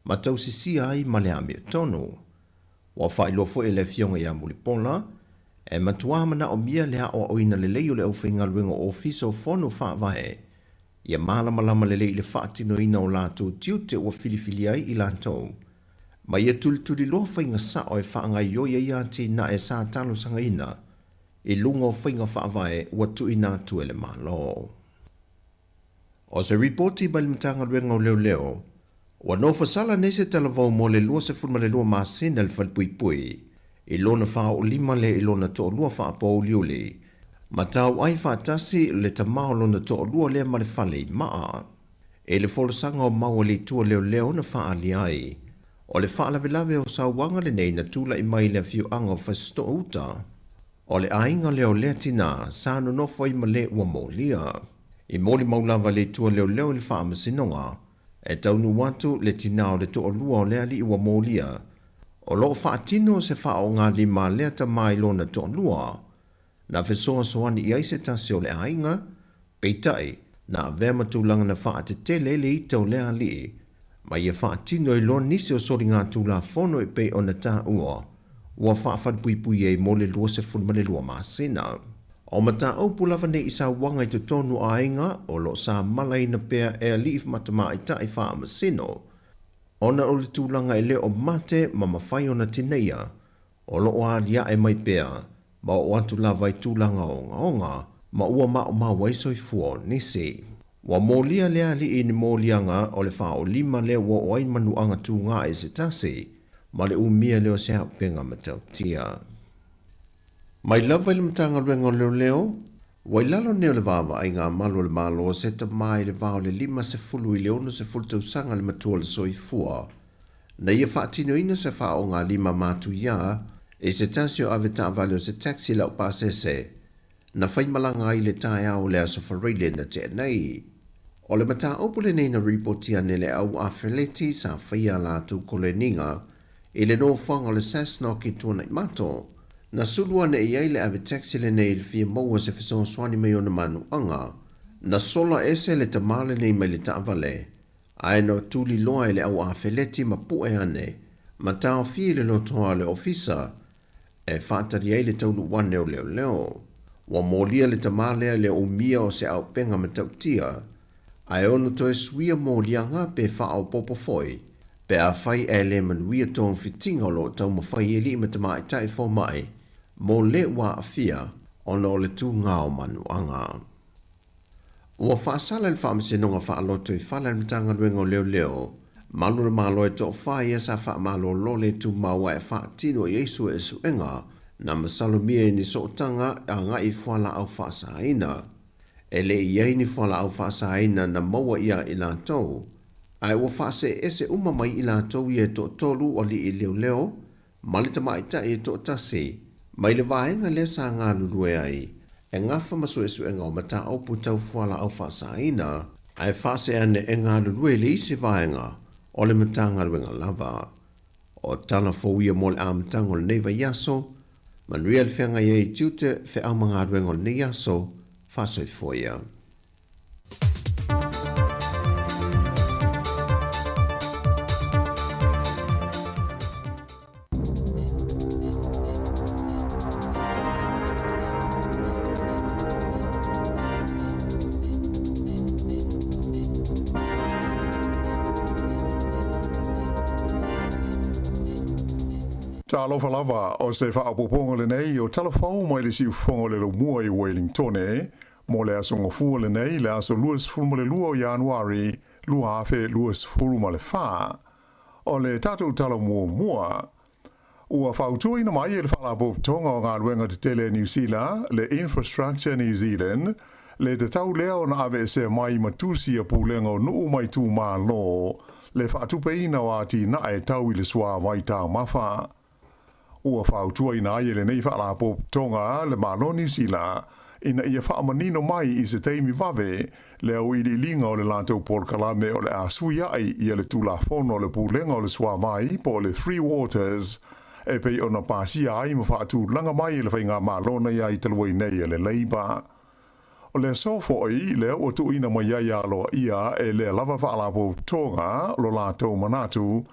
ma tausisia ai ma le amiotonu. Ua faailoa foi e le Afioga ia Mulipola, e matuā manaomia le aoaoina lelei o le aufaigaluega o Ofisa o Fono Faavae ia malamalama lelei i le faatinoina o latou tiute ua filifilia ai i latou, ma ia tulituliloa faiga sao e faagaoioi ai atinae sa talosagaina i luga o faiga faavae ua tuuina atu e le Malo. O se ripoti mai le Matagaluega o Leoleo, ua nofosala nei se talavou mo le 22 masina i le falepuipui i lona faaoolima lea i lona toalua faapouliuli, ma tauai faatasi le tama o lona toalua lea ma le fale i maa. I le folasaga o mau a le Itu a Leoleo na faaali ai, o le faalavelave o sauaga lenei na tulai mai i le afioaga o Fasitoouta Uta, O le aiga lea o lea tinā sa nonofo ai ma le ua molia. I molimau lava le Itu a Leoleo i le faamasinoga, e taunuu atu le tinā o le toalua o le alii ua molia, o lo o faatino se faaogalima a lea tama i lona toalua. Na fesoasoani i ai se tasi o le aiga, peitai, na avea ma tulaga na faatetele ai le ita o lea alii, ma ia faatino ai loa nisi o soligatulafono e pei ona taua ua faafalepuipui ai mo le 22 masina. O mataupu lava nei i sauaga i totonu o aiga o lo o sa malaina pea e alii ma tamaitai faamasino, ona o le tulaga e le o mate ma mafai ona tineia, o lo o aliae mai pea ma oo atu lava i tulaga ogaoga ma ua maumau ai soifua o nisi. Ua molia le alii i ni moliaga o le faaolima lea ua oo ai manuaga tuga i se tasi ma le umia lea o se auupega matautia. Mai lava i le Matagaluega o Leoleo, ua i lalo nei o le vaavaaiga a malu o le Malo se tama i le va o le 50 i le 60 tausaga le matua o le soifua na ia faatinoina se faaogalima matuia i se tasi o avetaavale o se taxi laupasese na faimalaga ai i le taeao o le Aso Faraile na tea nei. O le mataupu lenei na ripotia ane le au afeleti sa faia a latou koleniga i le nofoaga o le Sasnock i Tuanaimato. Na sulu ane i ai le ave taxi lenei i le fia maua se fesoasoani mai ona manuaga. Na sola ese le tama lenei mai le taavale, ae na tuliloa e le au afeleti ma pue ane ma taofia i le lotoa o le ofisa e faatali ai le taunuu ane o leoleo. Ua molia le tama lea i le umia o se auupega matautia, ae ono toe suia moliaga pe faaopoopo foi pe afai ae le manuia togafitiga o lo o taumafai e alii ma tamaitai fomai mo le ua aafia ona o le tuga o manuaga. Ua faasala e le Faamasinoga Faaloto i fale a le Matagaluega o Leoleo malu o le Malo e toafa ia sa faamalolo le tumau ae faatino i ai suesuega na masalomia i ni sootaga agai i fualaau faasaina. E le i ai ni fualaau faasaina na maua ia i latou, ae ua faaseese uma mai i latou ia e toatolu alii leoleo ma le tamaitai e toatasi mai le vaega lea sa galulue ai e gafa ma suesuega o mataupu tau fualaau faasaina, ae faasee ane e galulue i le isi vaega o le Matagaluega lava. O tala fou ia mo le amataga o lenei vaiaso, manuia le feagai ai i tiute feau ma galuega o lenei aso, faasoifua ia. Talofa lava, o se faaopoopoga lenei o tala fou mai le siufofoga o le Laumua i Wellingtone mo le aso Gafua lenei, le aso 22 o Ianuari 2024. O le tatou tala muamua, ua fautuaina mai e le Faalapotopotoga o Galuega Tetele a Niu Sila, le Infrastructure New Zealand, le tatau lea ona aveesea mai ma tusi a pulega o nuu ma itumalo le faatupeina o atinae tau i le suavai taumafa. Ua fautuaina ai e lenei Faalapotopotoga le Malo o Niu Sila ina ia faamanino mai i se taimi vave le auiliiliga o le latou polokalame o le a suiai ia le Tulafono o le Pulega o le Suavai po o le Three Waters e pei ona pasia ai ma faatulaga mai e le Faigamalo na i ai talu ai nei e le Labour. O le aso foi lea ua tuuina mai ai aloaia e lea lava Faalapotopotoga lo latou manatu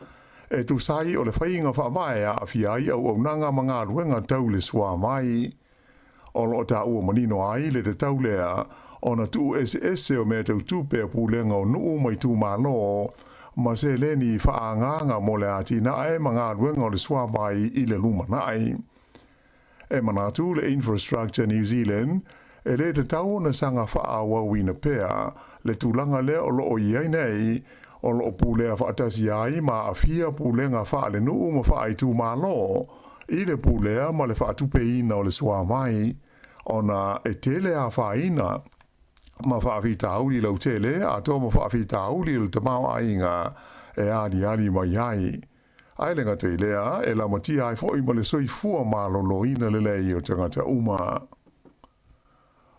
e tusa ai o le faiga faavae e aafia ai auaunaga ma galuega tau le suavai. O lo o taua manino ai le tatau lea ona tuueseese o mea tau tupe a pulega o nuu ma itumalo ma seleni faaagaaga mo le atinae ma galuega o le suavai i le lumanai. E manatu le Infrastructure New Zealand e le tatau ona saga faaauauina pea le tulaga lea o lo o i ai nei, o lo o pulea faatasi ai ma aafia pulega faalenuu ma faaitumalo i le pulea ma le faatupeina o le suavai, ona e tele afaina ma faafitauli lautele atoa ma faafitauli o le tamaoaiga e aliali mai ai. Ae le gata i lea, e lamatia ai foi ma le soifua maloloina lelei o tagata uma.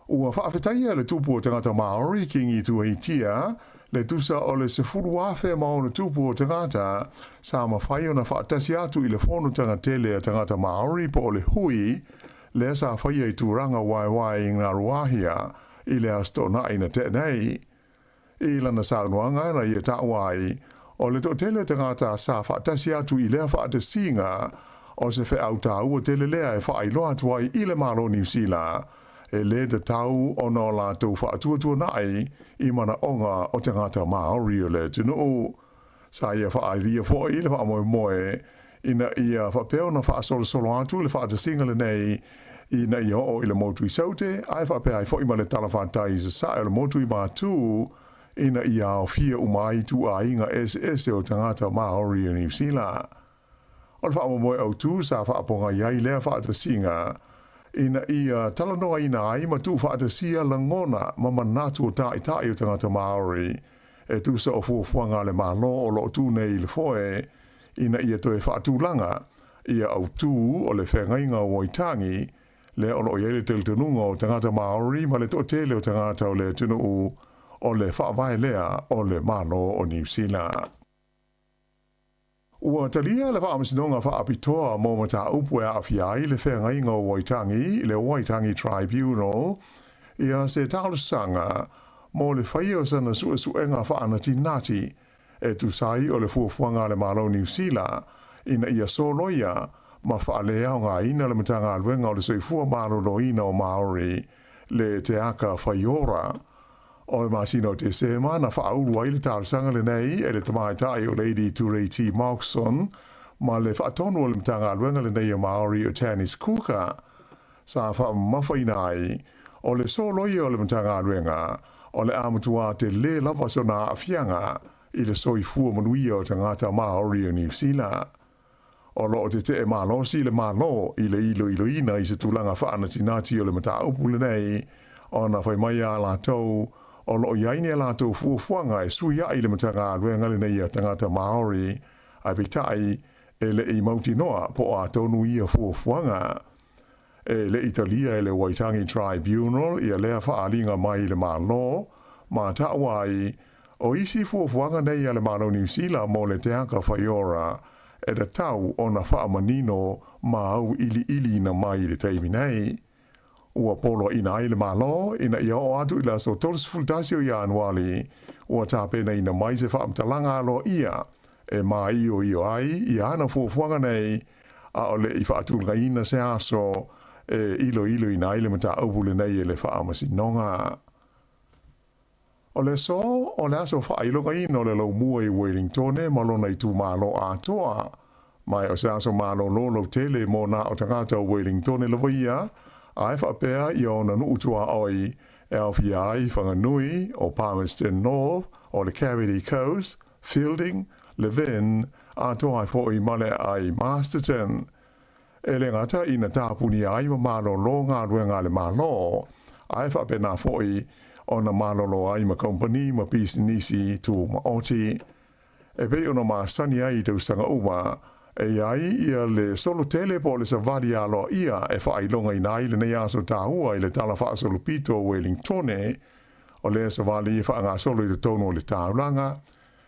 Ua faafetaia le tupu o tagata Māori Kingi Tuheitia le tusa o le 10,000 ma 6 o tagata sa mafai ona faatasi atu i le fonotaga tele a tagata Māori po o le hui lea sa faia i Tūrangawaewae i Ngāruahia i le Aso Toonai na tea nei. I lana saunoaga na ia taua ai, o le toatele o tagata sa faatasi atu i lea faatasiga o se feau taua tele lea e faailoa atu ai i le Malo o Niu Sila e lē tatau ona o latou faatuatuanai i manaoga o tagata Māori o le atunuu. Sa ia faalia foi le faamoemoe ina ia faapea ona faasolosolo atu le faatasiga lenei ina ia oo i le motu i Saute, ae faapea ai foi ma le talafatai i sasae o le motu i Matu, ina ia aofia uma ai ituaiga eseese o tagata Māori o Niu Sila. O le faamoemoe autu sa faapogai ai lea faatasiga ina ia talanoaina ai ma tuufaatasia lagona ma manatu o taitai o tagata Māori e tusa o fuafuaga a le Malo o lo o tu nei i le foe ina ia toe faatulaga ia autū o le Feagaiga o Waitangi lea o lo o i ai le talitonuga o tagata Māori ma le toatele o tagata o le atunuu o le faavae lea o le Malo o Niu Sila. Ua talia le Faamasinoga Faapitoa mo Mataupu e Aafia ai le Feagaiga o Waitangi, le Waitangi Tribunal, ia se talosaga mo le faia o sana suesuega faanatinati e tusa ai o le fuafuaga a le Malo o Niu Sila ina ia soloia ma faaleaogaina le Matagaluega o le Soifua Maloloina o Māori le Te Aka Whaiora. O le masina o Tesema na faaulu ai le talosaga lenei e le tamaitai o Lady Tureiti Moxon ma le faatonu o le Matagaluega lenei a Māori o Tanis Kuka sa faamamafaina ai o le soloia o le Matagaluega o le a matua telē lava sona aafiaga i le soifua manuia o tagata Māori o Niu Sila. O lo o tetee malosi le Malo i le iloiloina i se tulaga faanatinati o le mataupu lenei, ona fai mai a latou o lo o i ai ni a latou fuafuaga e suiai le Matagaluega lenei a tagata Māori, ae peitai e le i mautinoa po o a tonu ia fuafuaga. E le i talia e le Waitangi Tribunal ia lea faaaliga mai i le Malo, ma taua ai, o isi fuafuaga nei a le Malo o Niu Sila mo le Te Aka Whaiora e tatau ona faamanino ma auiliiliina mai i le taimi nei. Ua poloaiina ai le Malo ina ia oo atu i le aso 31 o Ianuali ua tapenaina mai se faamatalaga aloaia e māioio ai ia ana fuafuaga nei a o le i faatulagaina se aso e iloiloina ai le mataupu lenei e le Faamasinoga. O le aso o le aso faailogaina o le laumua i Wellingtone ma lona itumalo atoa, ma o se aso malolo lautele mo nā o tagata o Wellingtone lava ia, ae faapea ia ona nuu tuaoi e aofia ai Whanganui, o Palmerston North, o le Kapiti Coast, Feilding, Levin, atoa ai foi ma le aai Masterton. E le gata ina tapunia ai ma malolo galuega a le Malo, ae faapena foi ona malolo ai ma kamupani ma pisinisi tumaoti. E pei ona masani ai i tausaga uma, E i ai ia le solo tele po o le savali aloaia e faailogaina ai lenei aso taua i le Tala Faasolopito o Uelingtone. O lea savali e faagasolo i totonu o le taulaga,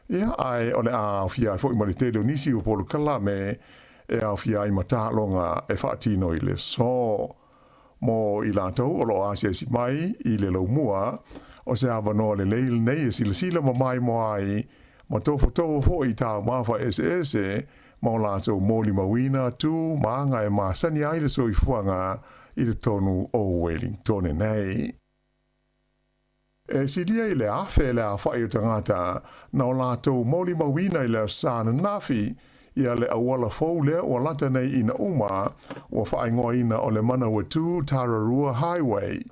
ia ae o le a aofia ai foi ma le tele o nisi o polokalame e aofia ai ma taaloga e faatino i le aso. Mo i latou o lo o asiasi mai i le laumua, o se avanoa lelei lenei e silasila ma maimoa ai ma tofotofo foi i taumafa eseese ma o latou molimauina tu ma aga e masani ai le soifuaga i totonu o Uelingtone nei. E silia i le 1,000 le aofai o tagata na o latou molimauina i le Aso Sa ananafi ia le auala fou lea ua lata nei ina uma, ua faaigoaina o le Manawatu Tararua Highway.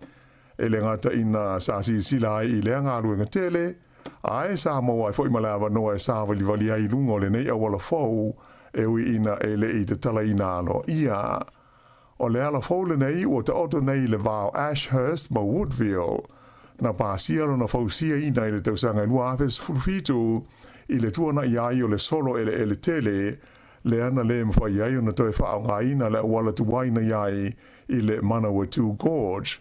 E le gata ina sa silasila ai i lea galuega tele, ae sa maua ai foi ma le avanoa e savalivali ai i luga o lenei auala fou e ui ina e le i tatalaina aloaia. O le ala fou lenei ua taoto nei i le va o Ashhurst ma Woodville. Na pasia lona fausiaina i le tausaga e 2017 i le tuana'i ai o le solo eleele tele lea na le mafai ai ona toe faaaogaina le auala tuai na i ai i le Manawatu Gorge.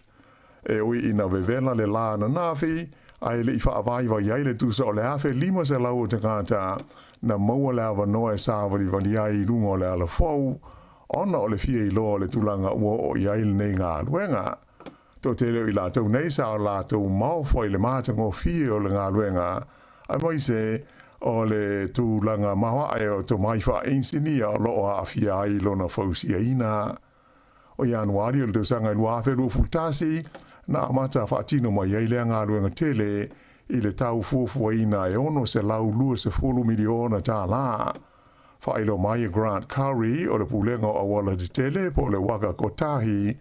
E ui ina vevela le lā ananafi, ae le i faavaivai ai le tusa o le 1,500 o tagata na maua le avanoa e savalivali ai i luga o le ala fou, ona o le fia iloa o le tulaga ua oo i ai lenei galuega. Toatele o i latou nei sa o latou maofa i le matagofie o le galuega, aemaise o le tulaga maoae o tomai faa-inisinia o lo o aafia ai lona fausiaina. O Ianuari o le tausaga e 2021, na amata faatino mai ai lea galuega tele i le tau fuafuaina e $620 miliona tālā. Faailoa mai e Grant Currie o le Pulega o Auala Tetele po o le Waka Kotahi,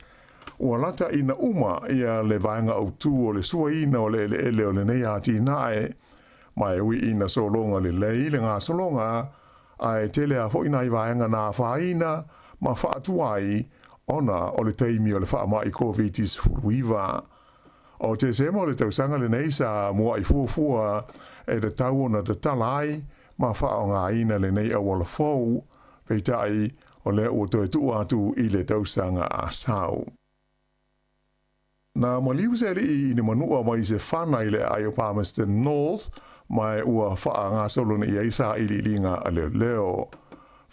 ua lata ina uma ia le vaega autū o le suaina o le eleele o lenei atinae, ma e ui ina sologa lelei le gasologa, ae tele a foi nai vaega na afaina ma faatuai ona o le taimi o le faamai Koviti-19. O Tesema o le tausaga lenei sa mua'i fuafua e tatau ona tatala ai ma faaaogaina lenei auala fou, peitai o lea ua toe tuu atu i le tausaga a sau. Na maliu se alii i ni manua mai se fana i le aai o Palmerston North ma ua faagasolo nei ai sailiiliga a leoleo.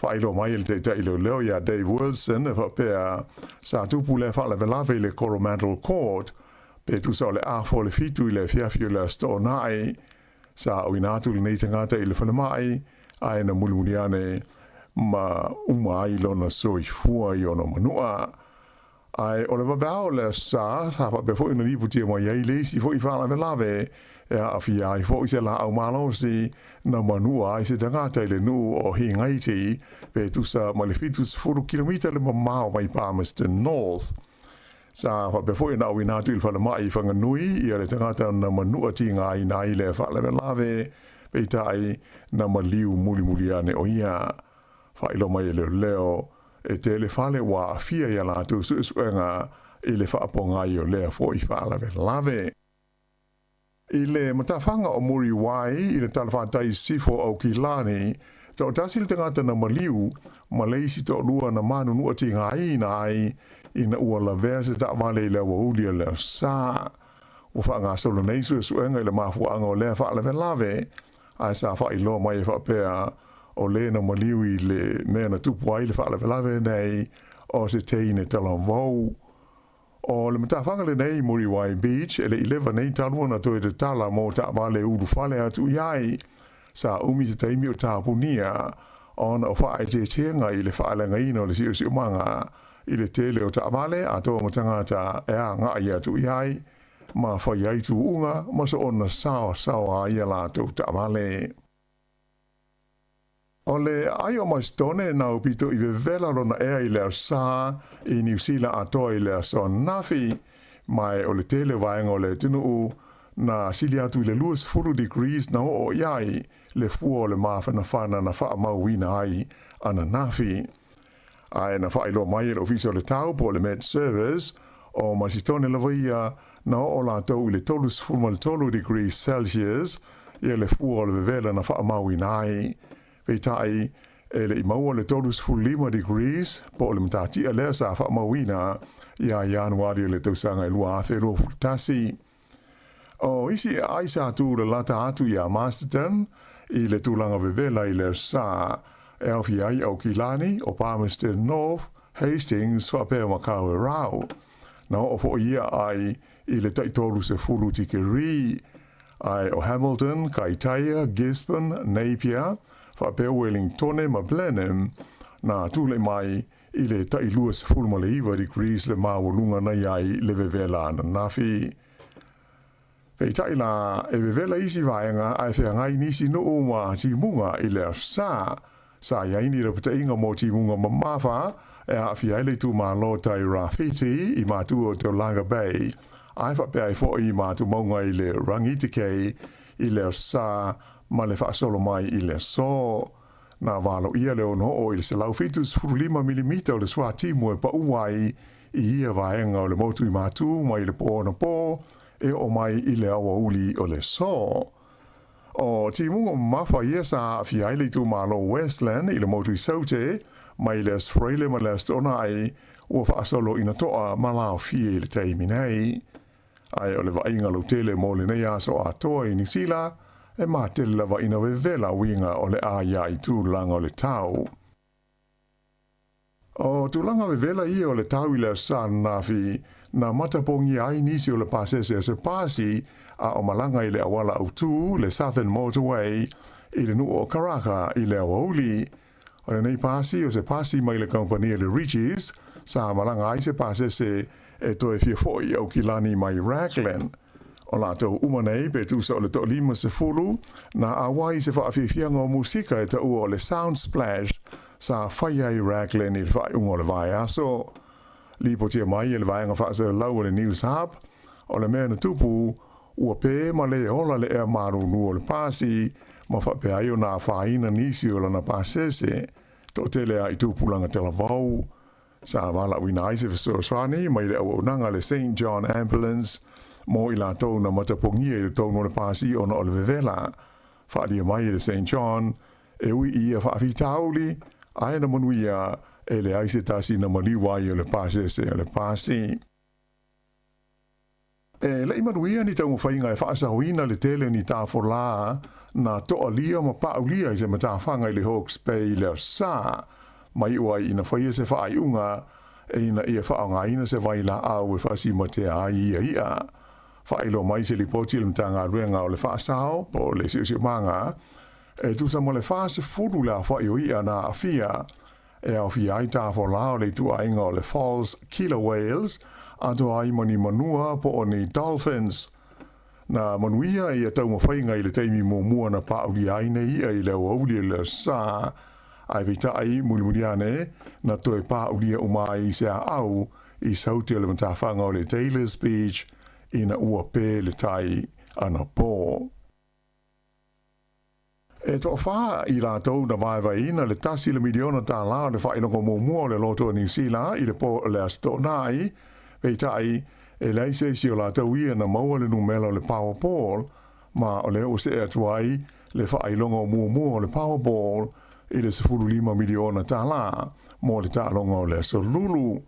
Faailoa mai e le taitai leoleo iā Dave Wilson e faapea sa tupu lea faalavelave i le Coromandel Court pe tusa o le afa o le 7 i le afiafi o le Aso Toonai. Sa auina atu lenei tagata i le falemai ae na mulimuli ane ma uma ai lona soifua i ona manua. Ae o le vaveao o le Aso Sa, sa faapea foi ona lipotia mai ai le isi foi faalavelave e aafia ai foi se laau malosi na manua ai se tagata i le nuu o Hingaiti pe tusa ma le 70 kilomita le mamao mai Palmerston North. Sa faapea foi ona auina atu i le falemai i Whanganui ia le tagata na manua tigaina ai lea faalavelave, peitai na maliu mulimuli ane o ia. Faailoa mai e leoleo, e tele fale ua aafia i a latou suesuega i le faapogai o lea foi faalavelave. I le matafaga o Muriwai i le talafatai i sisifo o Aukilani, toatasi le tagata na maliu ma le isi toalua na manunua tigaina ai ina ua lavea se taavale i le aoauli o le Aso Sa. Ua faagasolo nei suesuega i le mafuaaga o lea faalavelave, ae sa faailoa mai e faapea o le na maliu i le mea na tupu ai le faalavelave nei o se teine talavou. O le matafaga lenei i Muriwai Beach e le i leva nei talu ona toe tatala mo taavale ulufale atu i ai. Sa umi se taimi o tapunia ona o faaeteetega i le faaleagaina o le siosiomaga i le tele o taavale atoa ma tagata e agai atu i ai ma fai ai tuuga ma soona saosaoa ai a latou taavale. O le aai o Masitone na aupito i vevela lona ea i le Aso Sa i Niu Sila atoa i le aso ananafi, ma o le tele o vaega o le atunuu na sili atu i le 20 degrees na oo i ai le fua o le mafanafana na faamauina ai ananafi. Ae na faailoa mai e le Ofisa o le Tau po o le Met Service, o Masitone lava ia na oo latou i le 33 degrees Celsius ia le fua o le vevela na faamauina ai. Peitai, E leʻi maua le 35 degrees po o le matatia lea sa faamauina iā Ianuari o le tausaga e 2021. O isi aai sa tulalata atu iā Masterton i le tulaga vevela i le aso Sa, e aofia ai Aukilani, o Palmerston North, Hastings faapea ma Kawerau. Na oo foi ia aai i le tai 30 tikeri. Ae o Hamilton, Kaitaia, Gisborne, Napier, faapea Wellingtone ma Blenheim, na tulai mai i le tai 29 degrees le maualuga na i ai le vevela ananafi. Peitai la, e vevela isi vaega ae feagai nisi nuu ma timuga i le Aso Sa. Sa i ai ni lapataiga mo timuga mamafa e aafia ai le itumalo tai Rāwhiti i matua o Tauranga Bay, ae faapea ai foi i matumauga i le Rangitikei i le Aso Sa ma le faasolo mai i le aso. Na valoia le 6 oo i le 175 milimita o le suatimu e paʻu ai i ia vaega o le motu i Matū mai le pō anapō e oo mai i le aoauli o le aso. O timuga mamafa ia sa aafia ai le itumalo Westland i le motu i Saute mai le Aso Faraile ma le Aso Toonai ua faasolo ina toa ma laofie i le taimi nei. Ae o le vaaiga lautele mo lenei aso atoa i Niu Sila e matele lava ina vevela uiga o le a ia i tulaga o le tau. O tulaga vevela ia o le tau i le Aso Sa ananafi, na matapogia ai nisi o le pasese o se pasi a o malaga i le auala autū, le Southern Motorway, i le nuu o Karaka i le aoauli. O lenei pasi o se pasi mai le kamupani le Ridges, sa malaga ai se pasese e toe fia foʻi i Aukilani mai Raglan. O latou uma nei pe tusa o le 50 na auai i se faafiafiaga o musika e taua o le Sound Splash sa faia i Raglan i le faaiuga o le vaiaso. Lipotia mai e le vaega faasalalau o le News Hub, o le mea na tupu, ua pē ma lē ola le ea malūlū o le pasi, ma faapea ai ona afaina nisi o lana pasese, toatele a i tupulaga talavou. Sa valaauina ai se fesoasoani mai le auaunaga le St John Ambulance mo i latou na matapogia i totonu o le pasi ona o le vevela. Faaalia mai e le St John, e ui i ia faafitauli, ae na manuia e leai se tasi na maliu ai o le pasese o le pasi. E leʻi manuia ni taumafaiga e faasaoina le tele o ni tafolā na toalia ma paʻulia i se matafaga i le Hawke's Bay i le Aso Sa, mai iu ai ina faia se faaiuga e ina ia faaaogaina se vailaau e faasimatea ai ia iʻa. Faailoa mai se lipoti a le Matagaluega o le Faasao po o le Siosiomaga, e tusa ma le 40 le aofaʻi o iʻa na aafia, e aofia ai tafolā o le ituaiga o le false killer whales, atoa ai ma ni manua po o ni dolphins. Na manuia ia taumafaiga i le taimi muamua na paʻulia ai nei iʻa i le aoauli o le Aso Sa, ae peitai, mulimuli ane, na toe paʻulia uma ai i se aau i Saute o le matafaga o le Taylors Beach ina ua pē le tai anapō. E toafā i latou na vaevaeina le 1 le miliona tālā o le faailoga muamua o le Loto a Niu Sila i le pō o le Aso Toonai, peitai, e leai se isi o latou ia na maua le numera o le Powerball, ma o lea ua see atu ai le faailoga muamua o le Powerball i le 15 miliona tālā mo le taaloga o le Aso Lulu.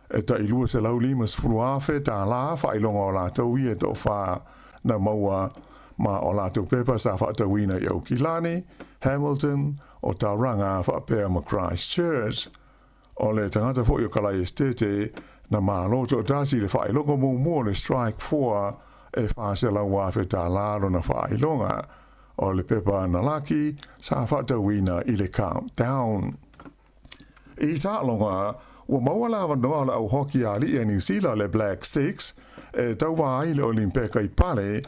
E tai 250,000 tālā faailoga o latou ia e toafā na maua ma o latou pepa sa faatauina i Aukilani, Hamilton, o Tauranga faapea ma Christchurch. O le tagata foi o Kalai Esitete na malo toatasi i le faailoga muamua o le Strike 4 e 400,000 tālā lona faailoga. O le pepa na laki sa faatauina i le Countdown. I taaloga, ua maua le avanoa o le au hoki aliʻi a Niu Sila le Black Sticks e tauva ai i le Olimpeka i Pale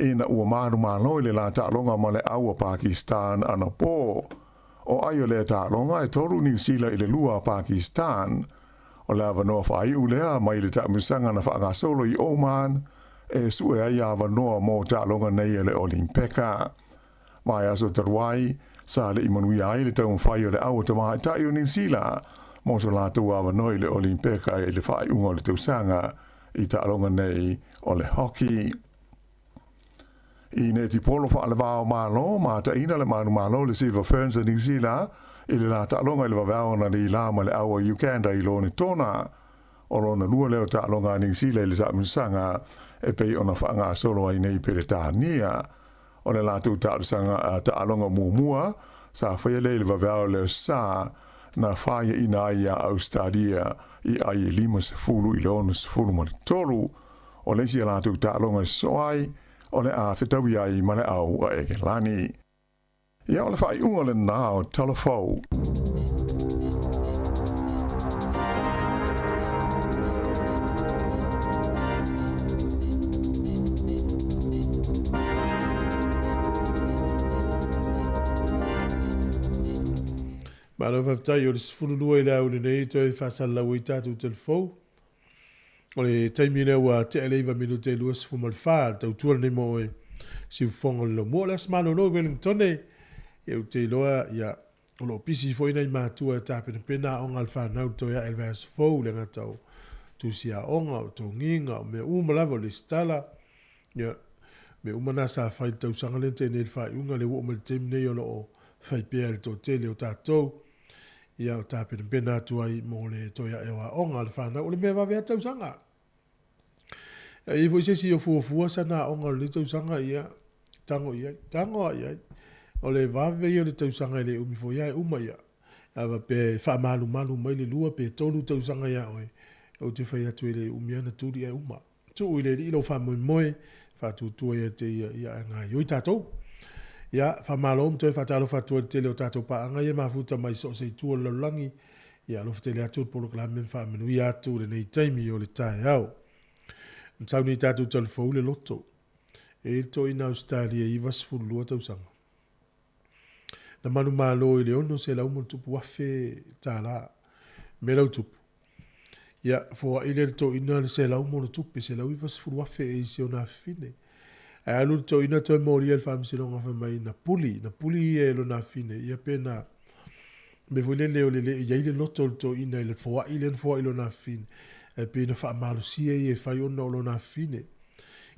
ina ua manumalo i le la taaloga ma le au a Pakistan anapō. O ai o lea taaloga e 3 Niu Sila i le 2 a Pakistan. O le avanoa faaiu lea mai le taamilosaga na faagasolo i Oman e sue ai avanoa mo taaloga nei o le Olimpeka. Vaiaso talu ai, sa leʻi manuia ai le taumafai o le au tamaitai o Niu Sila mo so latou avanoa i le Olimpeka i le faaiuga o le tausaga i taaloga nei o le hockey. I netipolo faalevā o Malo mataʻina le manumalo le Silver Ferns a Niu Sila i le la taaloga i le vaveao analeila ma le au a Uganda i Lonetona. O lona lua lea o taaloga a Niu Sila i le taamilosaga e pei ona faagasolo ai nei Peretania. O le latou taalosaga taaloga muamua sa faia lea i le vaveao le Aso Sa na faiaina ai iā Ausetalia i ai e 50 i le 63. O le isi a latou taaloga e sosoo ai, o le a fetaui ai ma le au a Ekelani. Ia, o le faaiuga lenā o Tala Fou. Malo faafetai o le 12 i le aoauli nei toe faasalalau ai tatou telefou. O le taimi lea ua tea le 9 minute e 24 le tautua lenei mo oe siufofoga o le laumua. O le aso malolo i Wellington ia ou te iloa ia o lo o pisi foi nai matua e tapenapena aoga a le fanau toe ae le vaiaso fou le gata o tusi aoga, o togiga, o mea uma lava o le lesitala. Ia mea uma na sa fai i le tausaga lea na tea nei i le faaiuga, lea ua oo mai i le taimi nei o lo o fai pea e le toatele o tatou. Ia o tapenapena atu ai mo le toe ae o aoga a le fanau. O le mea vave lava tausaga. E i ai foi se isi o fuafua sana aoga o lenei tausaga, ia tago i ai, tago lava i ai. O le vave ia o le tausaga e le umi foi lava e uma ia. A faapea e faamalumalu mai le lua pe tolu tausaga ia oe, ou te fai atu e le umi lava ona tuli ae uma. Tuu i le Alii lou faamoemoe, faatuatua ia te Ia, ia ae gaioi tatou. Ia, faamalo ma toe faatalofa atu ai i le tele o tatou paaga ia e mafuta mai so o se itu o le lalolagi. Ia alofa tele atu le polokalame ma faamanuia atu lenei taimi o le taeao. Na sau nei tatou talafou le loto. E i ai le toeaina Ausetalia e 92 tausaga. Na manumalo i le 600 ma tupu afe tala. Mea lau tupu. Ia, foai lea e le toeaina le 100 ma ona tupe, 190,000 e i si ona afafine. Ae alu le toeaina toe molia i le faamasinoga fai mai na puli, na puli ia e lona afafine, ia pe na mea foi lele o le le i ai le loto o le toeaina i le foai lea na foai i lona afafine, ae pei na faamalosia ia e fai ona o lona afafine.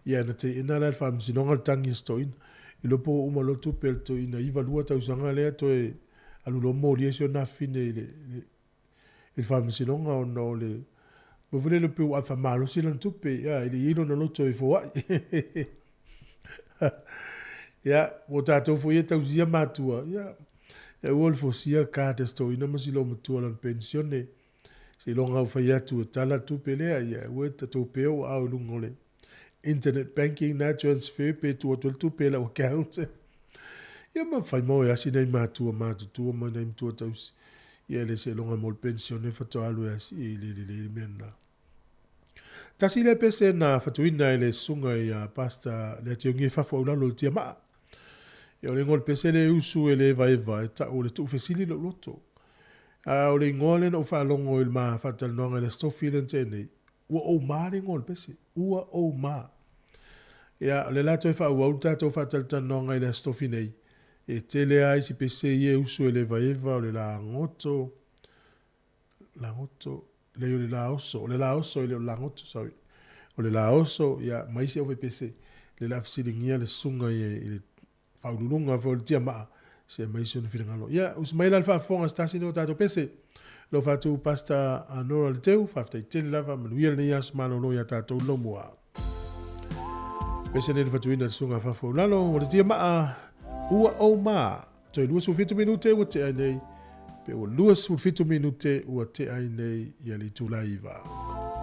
Ia na teena la e le faamasinoga le tagi a si toeaina. I lopo ua uma loa tupe a le toeaina 92 tausaga lea toe alu loa molia si ona afafine i le i le faamasinoga ona o le mea foi lele pei ua ave faamalosi lana tupe, ia, e le i i ai lona loto e foai. Ia, mo tatou foi e tausia matua, ia, e aua le fosia le card a si toeaina ma si loomatua lana penisione, seiloga ua fai atu e tala le tupe lea, ia aua e tatou pea ua ao i luga o le internet banking na transfer pe tuu atu ai le tupe i lau account. Ia ma fai mau e asi nai matua matutua ma nai matua tausi. Ia e le seiloga mo le penisione faatoa alu e asi e le lelei le mea lena. Tasi lea pese na fatuina e le susuga ia Pastor Leationgi e fafo aulalo i le tiamaa. Ia o le igoa o le pese lea e usu e le evaeva e tau o le tuufesili lou loto. A o le igoa lea na ou faalogo i le ma faatalanoaga i le Aso Tofi lea na tea nei, Ua ou ma le igoa o le pese. Ua ou ma. Ia, o lea la toe faaauau le tatou faatalatalanoaga i le Aso Tofi nei. E tele lava isi pese ia e usu e le evaeva, o le lagoto, lagoto, leai o le laoso, o le laoso e le o le lagoto, sorry. O le laoso, ia, ma isi au pese. Lea o le a fesiligia le susuga i le faauluuluga foi o le tiamaa, se aumai si ona finagalo. Ia, usu mai la le faafofoga se tasi nei o tatou pese. Alofa atu Pastor Nora Leteu, faafetai tele lava, manuia lenei aso malolo ia tatou lomua. Pese nei le fatuina le susuga fafo lalo, o le tiamaa, ua ou ma. Toe 27 minute ua tea nei, pe ua 27 minute ua tea nei ia le itula 9.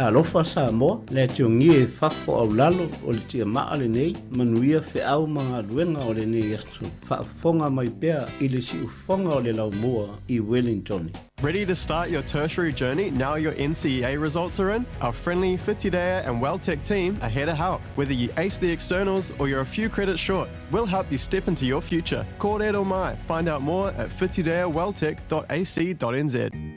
Talofa Samoa, le tiongia e fafo au lalo o le tia maa lenei, manuia feau ma galuega o lenei aso. Faafofoga mai pea i le siufofoga o le laumua i Wellington. Ready to start your tertiary journey now your NCEA results are in? Our friendly Whitireia and WelTec team are here to help. Whether you ace the externals or you're a few credits short, we'll help you step into your future. Kōrero mai. Find out more at whitireaweltec.ac.nz.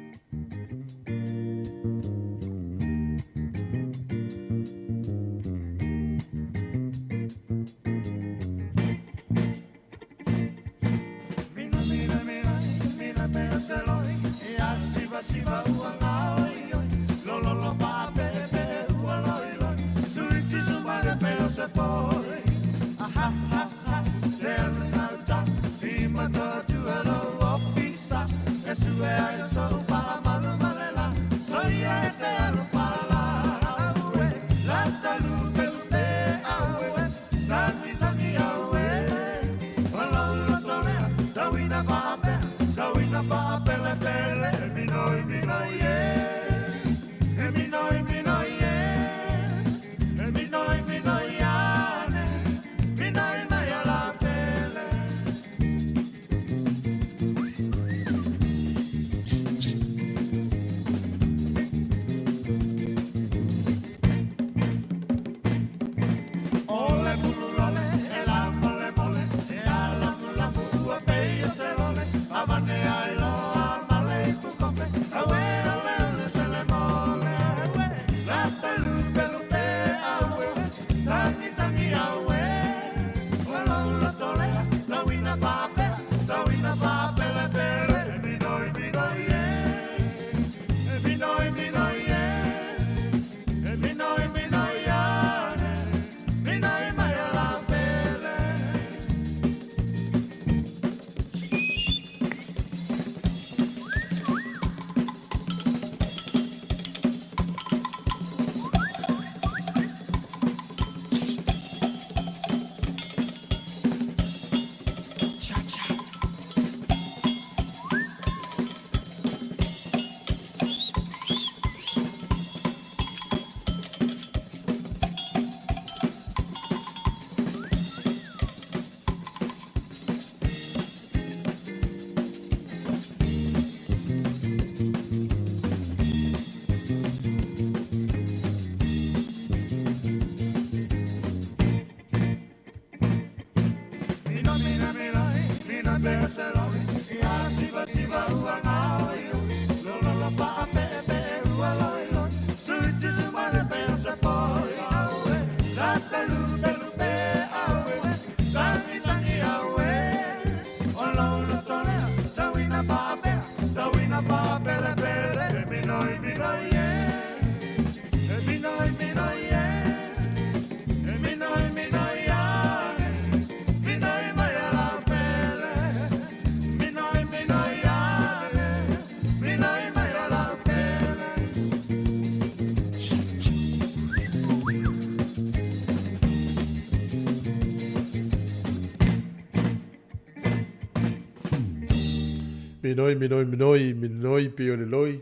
Minoi, minoi, minoi, minoi pei o le loi,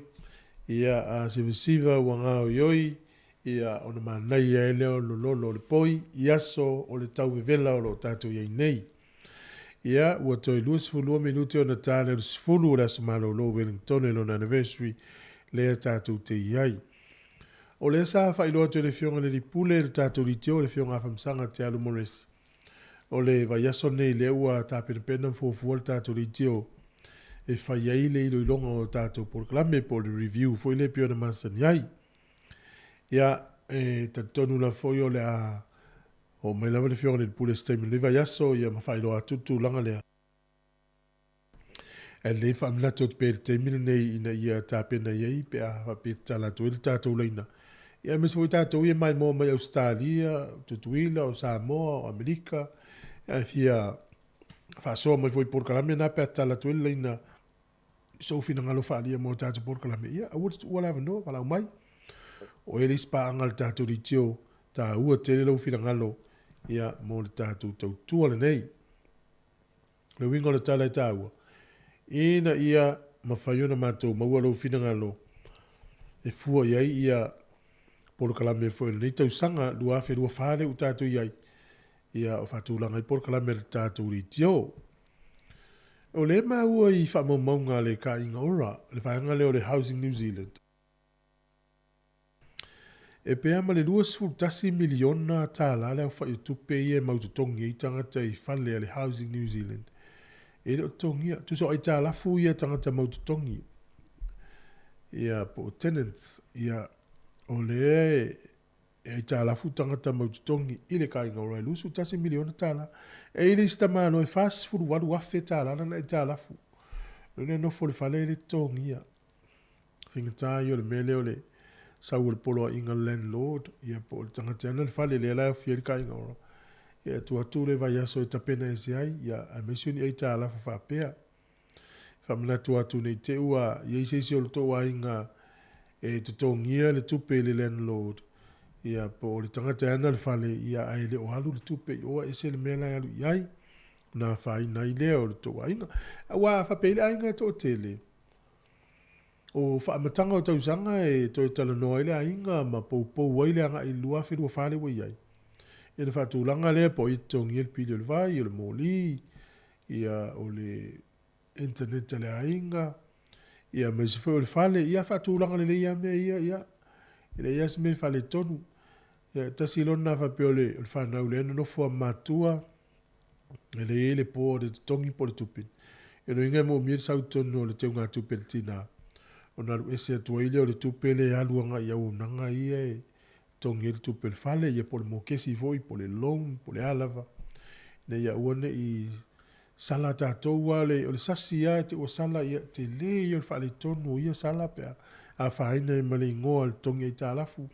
ia, a sivasiva ua gaoioi, ia, ona manaia ai lea o le lololo o le poi i aso o le tau vevela o lo o tatou i ai nei. Ia, ua toe 22 minute ona ta lea o le 10 o le aso malolo o Wellington i lona anniversary lea tatou te i ai. O lea sa faailoa atu e le Afioga i le Alii Pule le tatou leitio, le Afioga Afamasaga Te Alu Morris, o le vaiaso lenei lea ua tapenapena ma fuafua le tatou leitio e fai ai le iloiloga o tatou polokalame po o le review foi lea e pei ona masani ai. Ia, e talitonu lava foi o le a oo mai lava le Afioga i le Alii Pule i se taimi o lenei vaiaso ia ma faailoa atu le tulaga lea. E lelei le faamanatu atu pea i le taimi lenei ina ia tapena i ai pe a faapea e tatala atu ai le tatou laina. Ia aemaise foi tatou ia e maimoa mai Ausetalia, o Tutuila, o Samoa, o Amerika, ae fia faasoa mai foi i polokalame na pe a tatala atu ai le laina i sou finagalo faaalia mo tatou polokalame. Ia aua le tuua le avanoa, valaau mai. O oe le isi paaga a le tatou leitio, taua tele lou finagalo ia mo le tatou tautua lenei. Le uiga o le tala e taua, ina ia mafai ona matou maua lou finagalo e fua i ai ia polokalame foi o lenei tausaga 2024 lea ua tatou i ai, ia o faatulaga ai polokalame a le tatou leitio. O lea e maua i faamaumauga a le Kāinga Ora, le vaega lea o le Housing New Zealand, E pea ma le $21 miliona le aofai o tupe ia e mau totogi ai tagata i fale a le Housing New Zealand. E le o totogia. Tusa o aitalafu ia tagata mau totogi, ia po o tenants, ia o lea e aitalafu tagata mau totogi i le Kāinga Ora e $21 miliona. E i ai le isi tamaloa e $48,000 lana aitalafu. O lea e nofo i le fale e le totogia. Faigata ia o le mea lea o le sau o le poloaiga landlord, ia po o le tagata e ana le fale lea la e ofia ai le Kāinga Ora, ia e tuu atu le vaiaso e tapena ese ai, ia aemaise o ni aitalafu faapea. Faamanatu atu ne i te i ua i ai se isi o le tou aiga e totogia le tupe i le landlord, ia po o le tagata e ana le fale, ia ae le o alu le tupe i o a ese le mea la e alu i ai, ona afaina ai lea o le tou aiga. Aua a faapea i le aiga e toatele, O faamataga o tausaga e toe talanoa ai le aiga ma poupou ai le agai i le 2024 lea ua i ai. Ia ona faatulaga lea po o ai e totogia le pili o le vai, o le moli, ia o le internet a le aiga, ia aemaise foi o le fale. Ia faatulaga lelei lava mea ia, ia e leai lava se mea e faaletonu. Ia tasi loa lena faapea o le fanau lea e nonofo lava ma matua, E lelei ai le po o le totogi po o le tupe. O lona uiga e moomia le sau i totonu o le teugatupe a le tina ona alu ese atu ai lea o le tupe lea e alu agai i auaunaga ia e totogi ai le tupe o le fale, ia po o le mokesi foi, po o le loan, po o le a lava, ina ia aua ne i sala tatou aua o le sasi lava e te i ua sala, ia tele ia o le faaletonu o ia sala pe a afaina ai ma le igoa o le totogi aitalafu.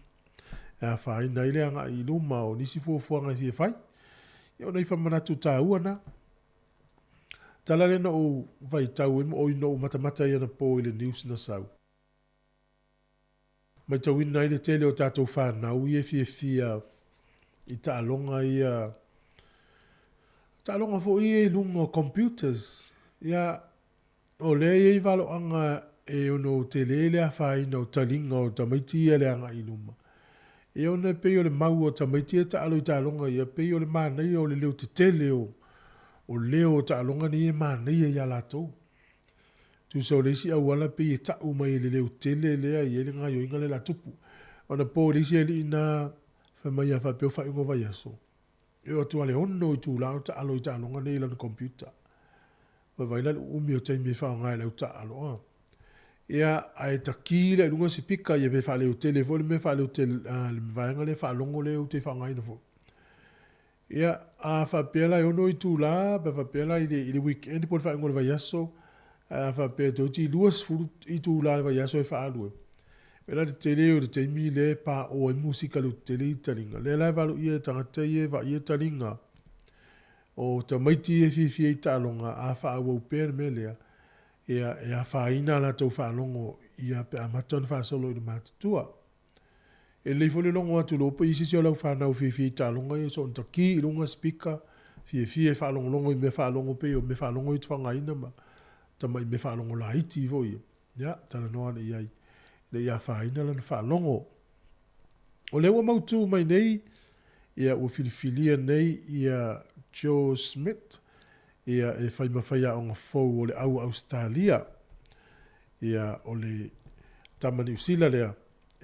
E afaina ai le agai i luma o nisi fuafuaga e fia fai. Ia o nai faamanatu taua na. Tala lea na ou vaitau ai ma oi na ou matamata ai anapo i le news na sau. Maitauina ai le tele o tatou fanau ia e fiafia i taaloga ia, taaloga foi ia i luga o computers. Ia, O lea e i ai valoaga e ono tele le afaina o taliga o tamaiti ia le agai i luma. E ona e pei o le mau o tamaiti ia e taalo i taaloga ia, pei o le manaia o le leo tetele o o leo o taaloga nei e manaia ia latou. Tusa o le isi auala pei e tau mai e le leo tele lea e i ai le gaioiga lea o le a tupu. Ona po le isi alii na fai mai a faapea o faaiuga o vaiaso, E oo atu lava i le 6 itula o taalo i taaloga nei i lana computer. Vaivai la le uumi o taimi e faaaoga e le au taaalo a. Ia, ae taki la i luga sipika ia pe faaleotele foi le mea faaleotele, le vaega lea faalogo lea ou te faaaogaina foi. Ia, a faapea la e 6 itula, pe faapea la i le weekend po o le faaiuga o le vaiaso, ae a faapea toeitiiti 20 itula o le vaiaso e faaalu ai, E la le tele o le taimi lea e paoa ai musika leotetele i taliga. Lea la e valoia e tagata ia e vaaia taliga o tamaiti ia e fiafia i taaloga, a faaauau pea le mea lea, ia e afaina a latou faalogo ia pe amata ona faasolo i le matutua. E lelei foi le logo atu loa pe i ai se isi o lau fanau e fiafia i taaloga ia, soona taki i luga speaker, fiafia e faalogologo i mea faalogo pei o mea faalogo ia ou te faaaogaina ma. tama'i mea faalogo laiti foi ia, ia talanoa ane i ai, ne i afaina lana faalogo. O lea ua mautū mai nei, ia ua filifilia nei ia Joe Schmidt, ia e fai ma faiaoga fou o le au Ausetalia. Ia o le tama Niu Sila lea,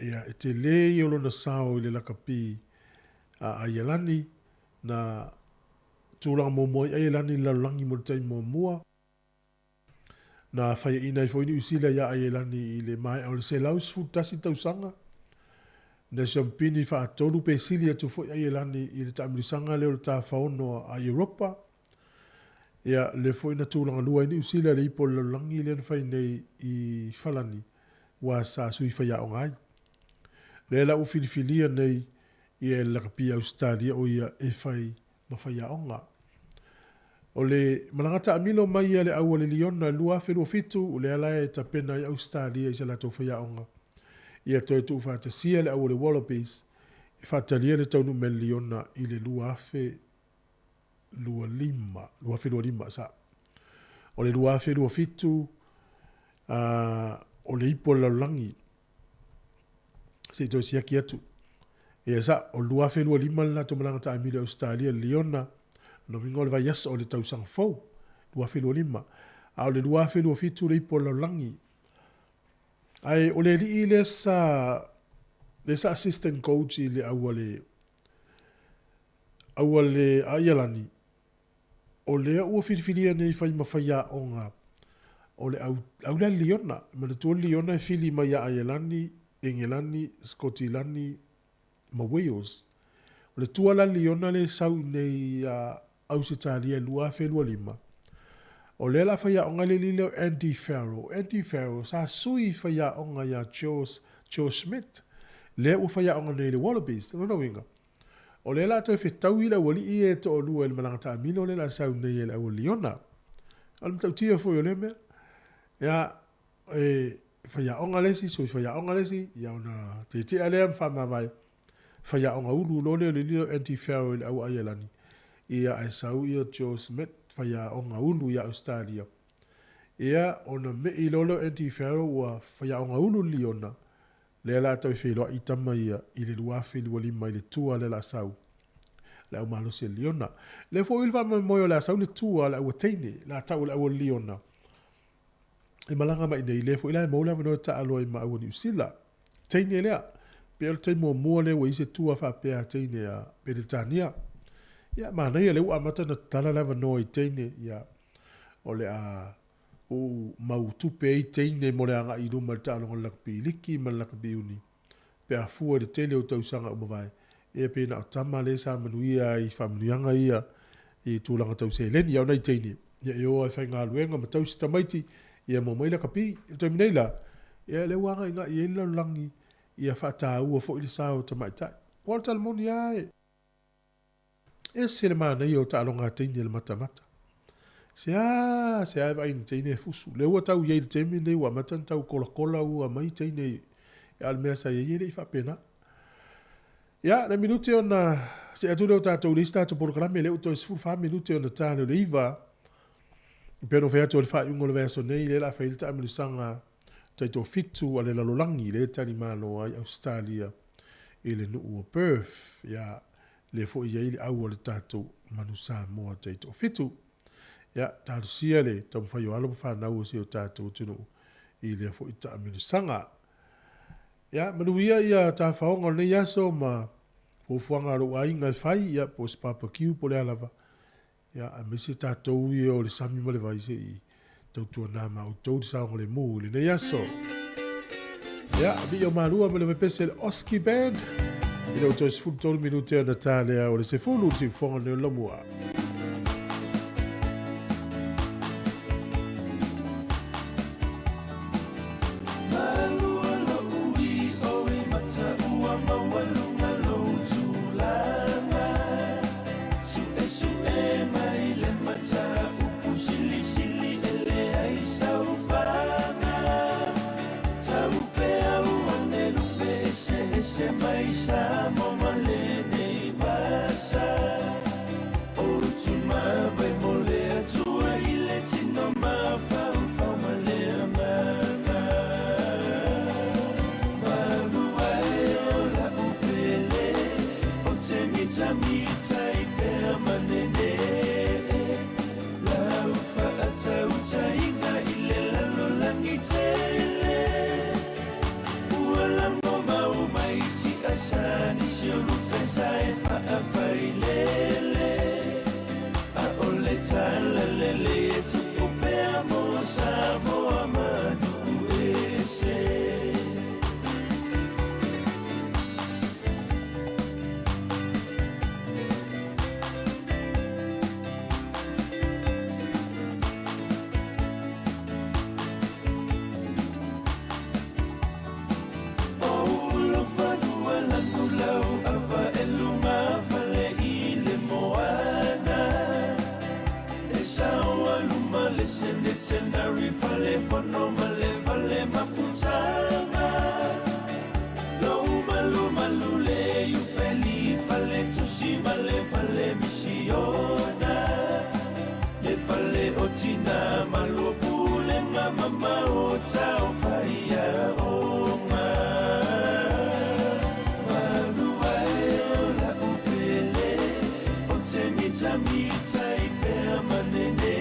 ia e telē ia o lona sao i le lakapi a Aielani, na tulaga muamua ai Aielani i le lalolagi mo le taimi muamua. Na faiaina ai foi Niu Sila iā Aielani i le maea o le 111 tausaga. Na siampini faatolu pe sili atu foi Aielani i le taamilosaga lea o le Tafaono a Europa. Ia, lea foi na tulaga lua ai Niu Sila i le Ipu o le Lalolagi lea na fai nei i Falani, ua sa sui faiaoga ai. Lea la ua filifilia nei ia e le lakapi Ausetalia o ia e fai ma faiaoga. O le malaga taamilo mai a le au a le Liona i le 2027, o lea la e tapena ai Ausetalia i sa latou faiaoga ia toe tuufaatasia le au a le Wallabies e faatalia le taunuu mai a le Liona i le 2025, 2025 sa. O le 2027, o le ipu o le lalolagi se i toe siaki atu. Ia sa, o le 2025 le latou malaga taamilo i Ausetalia i le Liona, lona uiga o le vaiaso o le tausaga fou, 2025. A o le 2027 le ipu o le lalolagi. Ae o le alii lea sa, lea sa assistant coach i le au a le, au a le Aialani, o lea ua filifilia nei fai ma faiaoga o le au, au lea Liona. E manatua le Liona e fili mai ia Aielani, Engelani, Sikotilani ma Wales. O le tua la Liona lea e sau i inei ia Ausetalia i le 2025, o lea o le a faiaoga le alii lea o Andy Farrell. Andy Farrell sa sui faiaoga ia Joe, Joe Schmidt, lea ua faiaoga nei i le Wallabies. O lona uiga, O lea la toe fetaui le aualii ia e toalua i le malaga taamilo lea la sau nei e le au o Liona. O le matautia foi o lea mea, ia, e faiaoga le isi, sui faiaoga le isi, ia ona tetea lea ma faamavae faiaoga ulu loa lea o le alii lea o Andy Farrell i le au a Aielani, ia ae sau ia Joe Schmidt faiaoga ulu ia Ausetalia. Ia ona mei loa lea o Andy Farrell ua faiaoga ulu le Liona, Lea la toe feiloai tama ia i le 2025 i le tua lea la sau le au malosi a Liona. Lea foi le faamoemoe o le a sau le tua a le au teine, la tau o le au a Liona. E malaga mai nei, lea foi la e maua le avanoa e taalo ai ma au a Niu Sila. Teine lea, pei o le taimi muamua lea ua i ai se tua faapea a teine a Peretania. Ia, manaia lea ua amata ona tatala le avanoa i teine, ia, o le a Ua mau tupe ai teine mo le agai i luma i le taaloga o le lakapi liki ma le lakapi uni pe a fua i le tele o tausaga ua mavae. Ea pe na o tama lea sa manuia ai i faamanuiaga ia i tulaga tau seleni. A o nai teine, ia e o lava e faigaluega ma tausi tamaiti ia maua mai lakapi. I le taimi nei la, ia lea ua agaigai ai le lalolagi ia faataua foi le sao o tamaitai. Aua o le tala moni lava e. Ese le manaia o taaloga a teine i le matamata. Se a, se a e vaai i ni teine e fusu. Lea ua tau i ai i le taimi lenei ua amata ona tau kolakola ua mai teine i, a o le mea sa i ai e le i faapena. Ia, le minute ona see atu lea o tatou i le isi tatou polokalame, lea ua toe 14 minute ona ta lea o le 9. E pei ona ou fai atu o le faaiuga o le vaiaso nei, lea o le a fai ai le taamilosaga taitoafitu a le lalolagi lea e talimalo ai Ausetalia i le nuu o Perth. Ia, lea foi e i ai le au a le tatou Manu Samoa taitoafitu. Ia, talosia le taumafai o alo ma fanau o si o tatou atunuu i lea foi taamilosaga. Ia, manuia ia tafaoga o lenei aso ma fuafuaga a lou aiga e fai, ia, po o se barbecue po o le a lava. Ia, aemaise tatou ia o le sami ma le vai se i tautuana ma outou le saogalemu i lenei aso. Ia, viia o malua ma le vaipese le Oski Band. I le toe 13 minute ona ta lea o le sefulu le siufoga nei o le Laumua. Mitamitai pea manene Lau whaatautaiga i le lalolagi tele Ua lago mau mai tiasa nisi o lupesa e faafailele A o le talalelei e tupu pea mo Samoa ma nuu ese. O lo fanua lanu lau ava e luma fale i le moana E sao aluma le sene tenari fale fono ma le fale mafutaga Lou malu malu le iupeli fale tusi ma le fale misiona Le fale o tina malua pulega mamao tau faia oma Malu ae o lau pele o te mitamitai pea manene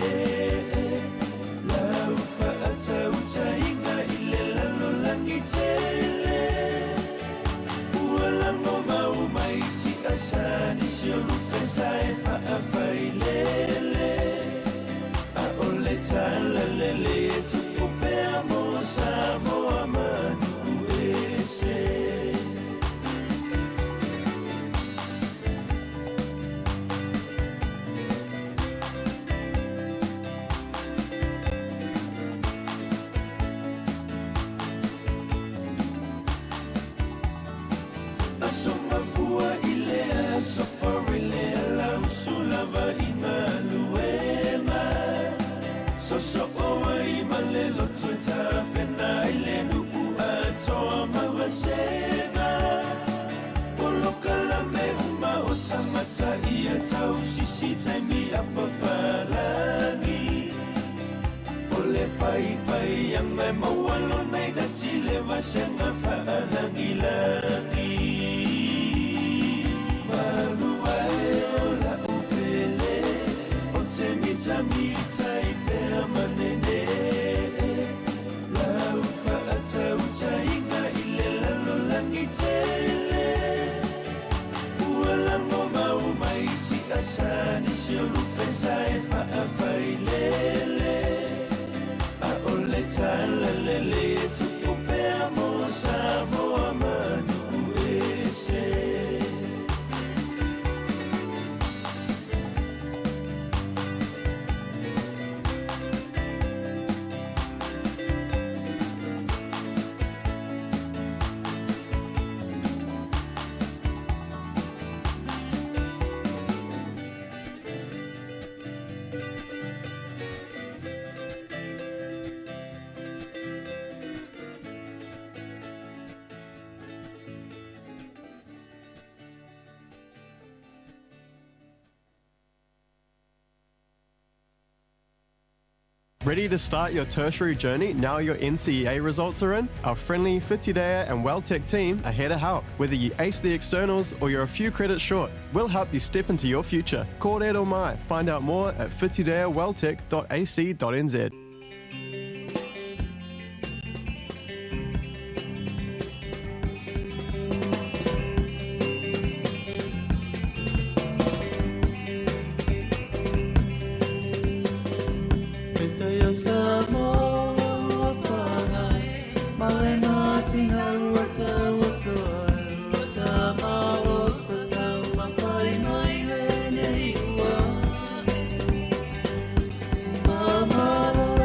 Lau whaatautaiga i le lalolagi tele Ua lago mau mai tiasa nisi o lupesa e faafailele A o le talalelei e tupu pea mo Samoa ma nuu ese. Aso mafua i le aso farile ala usulava i galuega Soso o ai ma le loto e tapena ai le nuu atoa ma vasega Polokalame uma o tagata ia tausisi taimi a papalagi O le faifaiaga e maua lona i nati le vasega faalagilagi Malu ae o lau pele o te mitamitai pea manene Lau whaatautaiga i le lalolagi tele Ua lago mau mai tiasa nisi o lupesa e faafailele A o le talalelei e tupu pea mo Samoa ma nuu ese. Ready to start your tertiary journey now your NCEA results are in? Our friendly Whitireia and WelTec team are here to help. Whether you ace the externals or you're a few credits short, we'll help you step into your future. Kōrero mai. Find out more at whitireaweltec.ac.nz. Mama.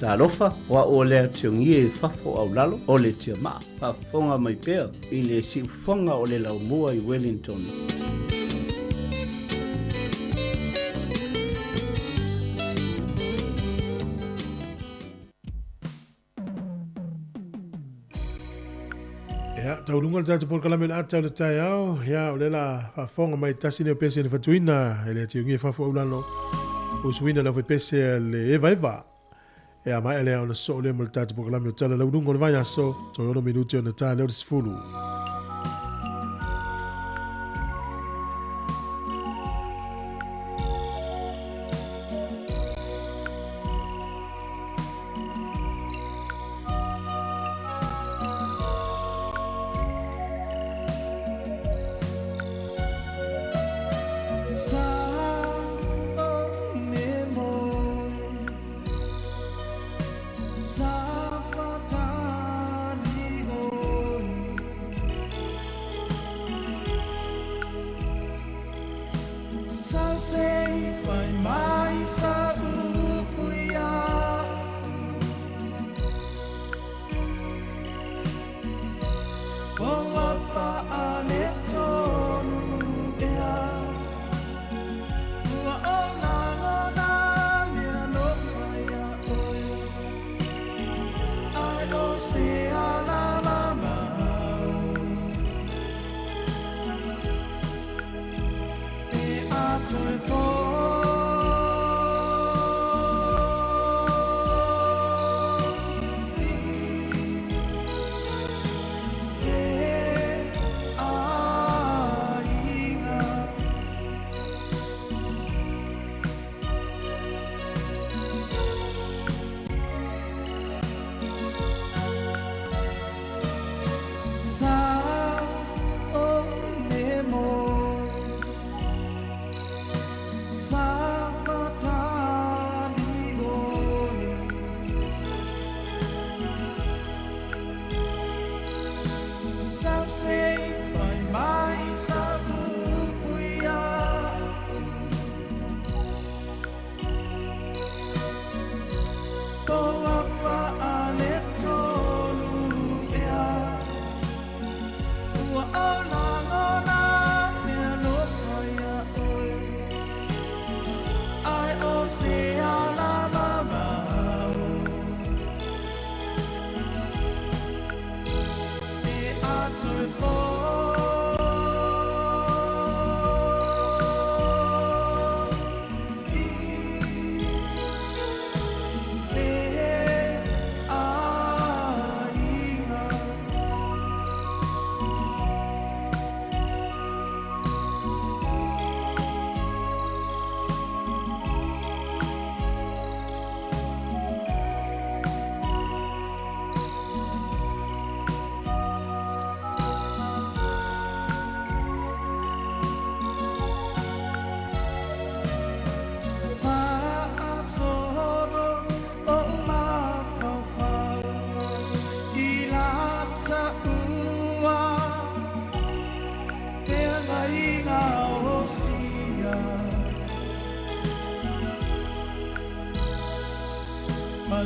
Talofa, wa o lea tiongi e fafo au lalo, o le tia maa, faafofoga mai pea i le siufoga o le laumua i Wellington. Ia, tauluga le tatou polokalame le ata o le taeao, ia o le la faafofoga mai tasi lea o pese na fatuina e le atiugia fafo aulalo. Usuina le pese le eva eva. E a mai lea ona soo lea mo le tatou polokalame o tala lauluga o le vaiaso, toe 6 minute ona ta lea o le 10.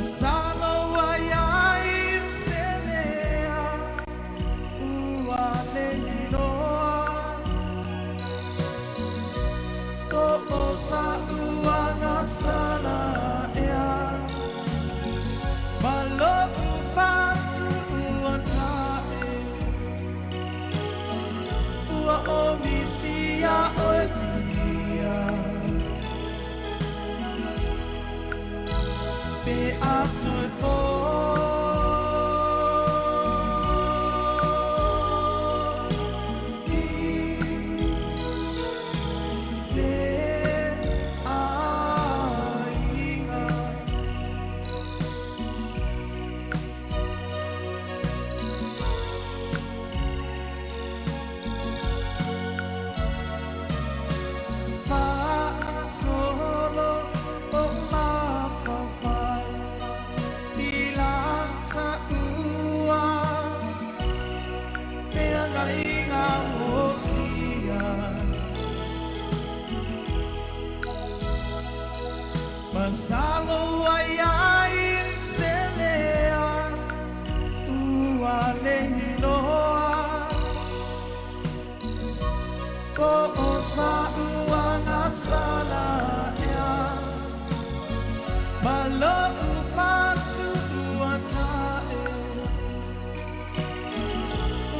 Masalo ai ai selea ua le iloa ko o sa uaga sala ea ma lo'u fatuua ta'e ua o misia oe tia pe atu e fo'i le aiga. Fa'asolo o mafaufau i la ta'ua feagaiga osia Masalo ai ai se lea ua le iloa ko o sa uaga sala ea ma lo'u fatuua ta'e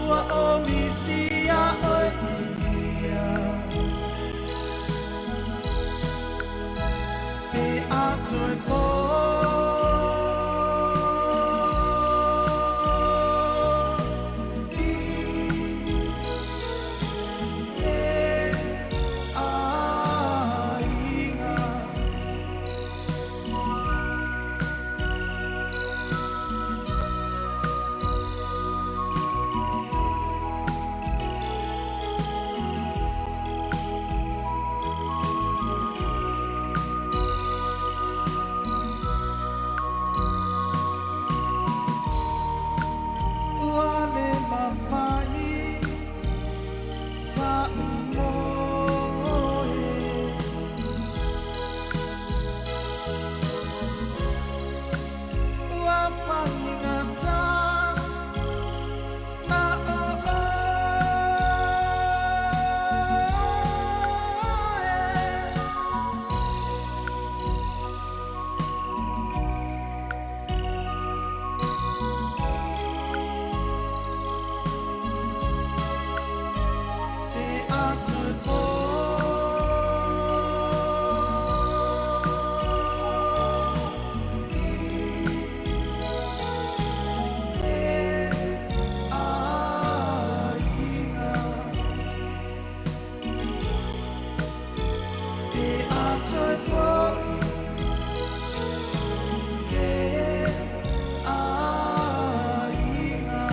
ua o misia oe ia pe atu e fo'i le aiga. Ua le mafai sa umoe ua faigata na o oe. Pe atu e fo'i le aiga. Pe atu e fo'i le aiga.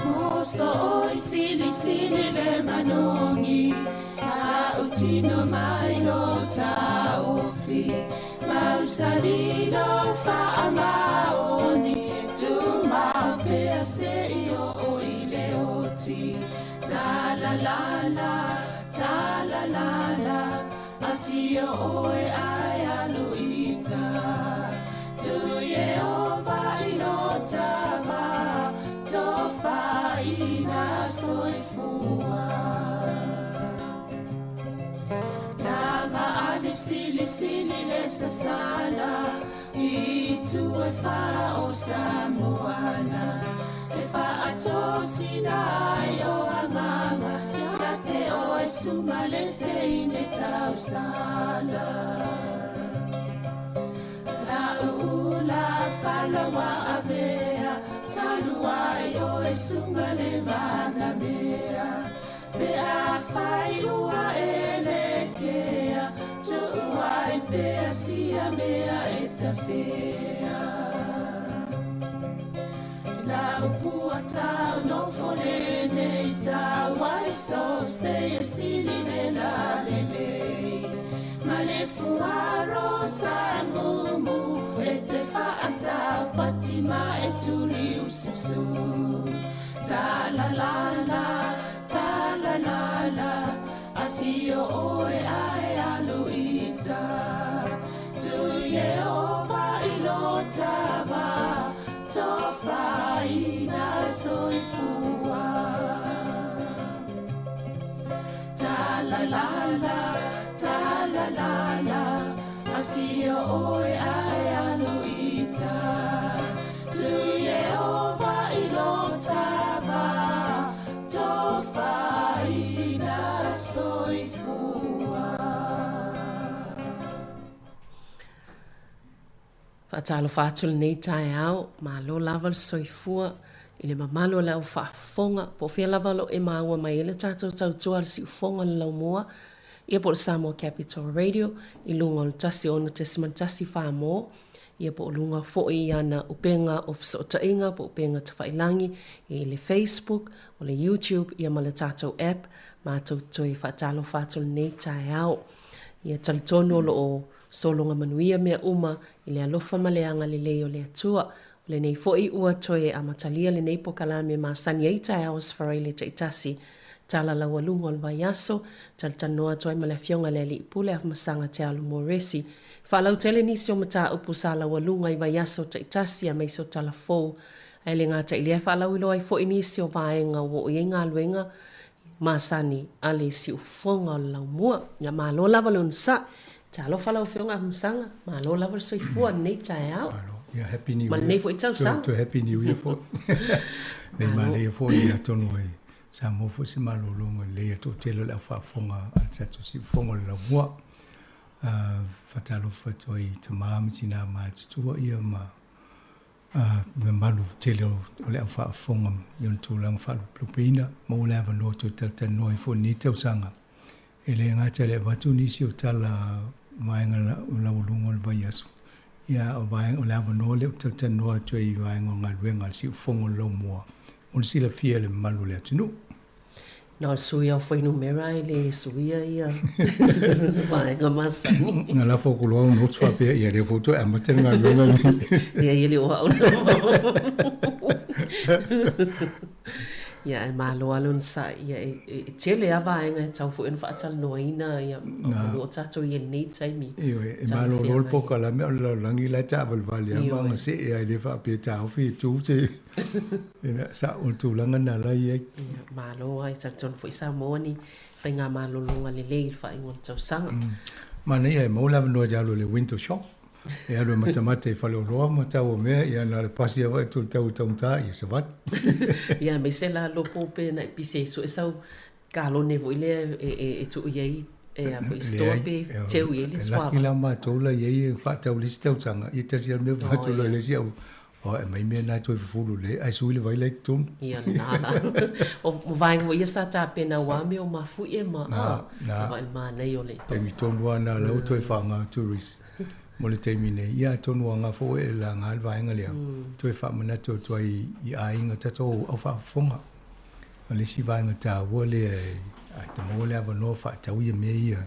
Muso oi sili sili le manongi Ta utino mai lo taufi Mausalilo faamaoni Tumau pea se i o i le oti Ta la la la, ta la la la Afio oe ai aluita Tu Yehova i lo tama Tofaina soifua Langa ali sili sili le sasala I tu e fa o Samoana E fa atosina ai o anganga Ia te o e sunga le te ine tausala La ula falawa avea Talua i o e sunga le manamea Pe afai ua e lekea, tu'u ai pea sia mea e tafea. Lau pua tau nofo lenei tau ai so se e sili le la lelei. Ma le fuaro sa ngumu e te whaatau pati ma e tuli usasu. Ta la la la, ta la la la, a fio oe ae alu ita. Tu Yehova i lo tava, tofaina soifua. Ta la la la, ta la la la, a fio oe ae alu ita. Tu Yehova i lo tava, tofaina soifua. Faatalofa atu lenei taeao, malo lava le soifua i le mamalu o le au faafofoga, po o fea lava o lo o e maua mai ai le tatou tautua a le siufofoga o le laumua, ia po o le Samoa Capital Radio i luga o le 106.1 Samoa, ia po o luga foi i ana upega o fesootaiga po o upega tafailangi i le Facebook, o le YouTube ia ma le tatou app, matou toe faatalofa atu lenei taeao. Ia talitonu o lo o sologa manuia mea uma i le alofa ma le agalelei o le Atua. O lenei foi ua toe amatalia lenei pokalame masani ai taeao o Sefaraile taitasi tala laualuga o le vaiaso, talatalanoa atu ai ma le Afioga i le Alii Pule Afamasaga Te Alo Moresi. Faalautele nisi o mataupu sa laualuga i vaiaso taitasi aemaise o tala fou. Ae le gata i lea e faalauiloa ai foi nisi o vaega ua oo i ai galuega masani a le siufofoga o le laumua. Ia malo lava le onosai. Talofa lau Afioga Afamasaga, malo lava le soifua i lenei taeao. Malo. Ia happy new Ma year. lenei foi tausaga. To happy new year foi. Nei manaia foi atonu e Samoa foi se malologa lelei a toatele o le au faafofoga a le tatou siufofoga o le laumua. Faatalofa atu ai i tama ma tina matutua ia ma mamalu tele o le au faafofoga i ona tulaga faalupelupeina. Maua le avanoa toe talatalanoa ai foi i lenei tausaga. E le gata i le avatu nisi o tala vaega laualuga o le vaiaso, ia o vaega o le avanoa lea ou te talatalanoa atu ai i vaega o galuega a le siufofoga o le laumua mo le silafia e le mamalu o le atunuu. Na o le suia o fuainumera e le suia ia vaega masani. Na lafo atu loa au notes faapea, ia lea foi ua toe amata le galuega lenei. Ia, e le o au. Ia, ae malo lava le onosai. Ia, e tele lava vaega e tatau foi ona faatalanoaina, ia, o lo o tatou i ai i lenei taimi. Ioe, e malolo le polokalame a o le lalolagi la e taavalevale lava ma agasee lava, e le faapea e taofi e tu se Sa o le tulaga lena la e i ai. Ia, malo lava, e talitonu foi Samoa ni faigamalologa lelei i le faaiuga o le tausaga. Manaia e maua le avanoa e te alu i le window shop, e alu e matamata i faleoloa ma tau o mea, ia na o le pasi lava e tu tau i taugata, ia savali. Ia, aemaise la lopo pe na e pisi ai sue sau kalone foi lea e tuu i ai e a foi store pe teu i ai le suava. E laki la matou la i ai e faatau i le isi tausaga, ia tasi lava le mea faatu loa i le isi au, o e aumai mea na e toe fufulu lelei, ae sui le vai la i totonu. Ia lena la. O vaega foi ia sa tapena aua mea o mafuie ma a, vaai le manaia o le. Taimi tonu lava na la ua toe faaaoga tourist mo le taimi nei. Ia atonu ua aoga foi e laga le vaega lea, toe faamanatu atu ai i aiga tatou au faafofoga. O le isi vaega taua lea e te maua le avanoa faatau ia mea ia,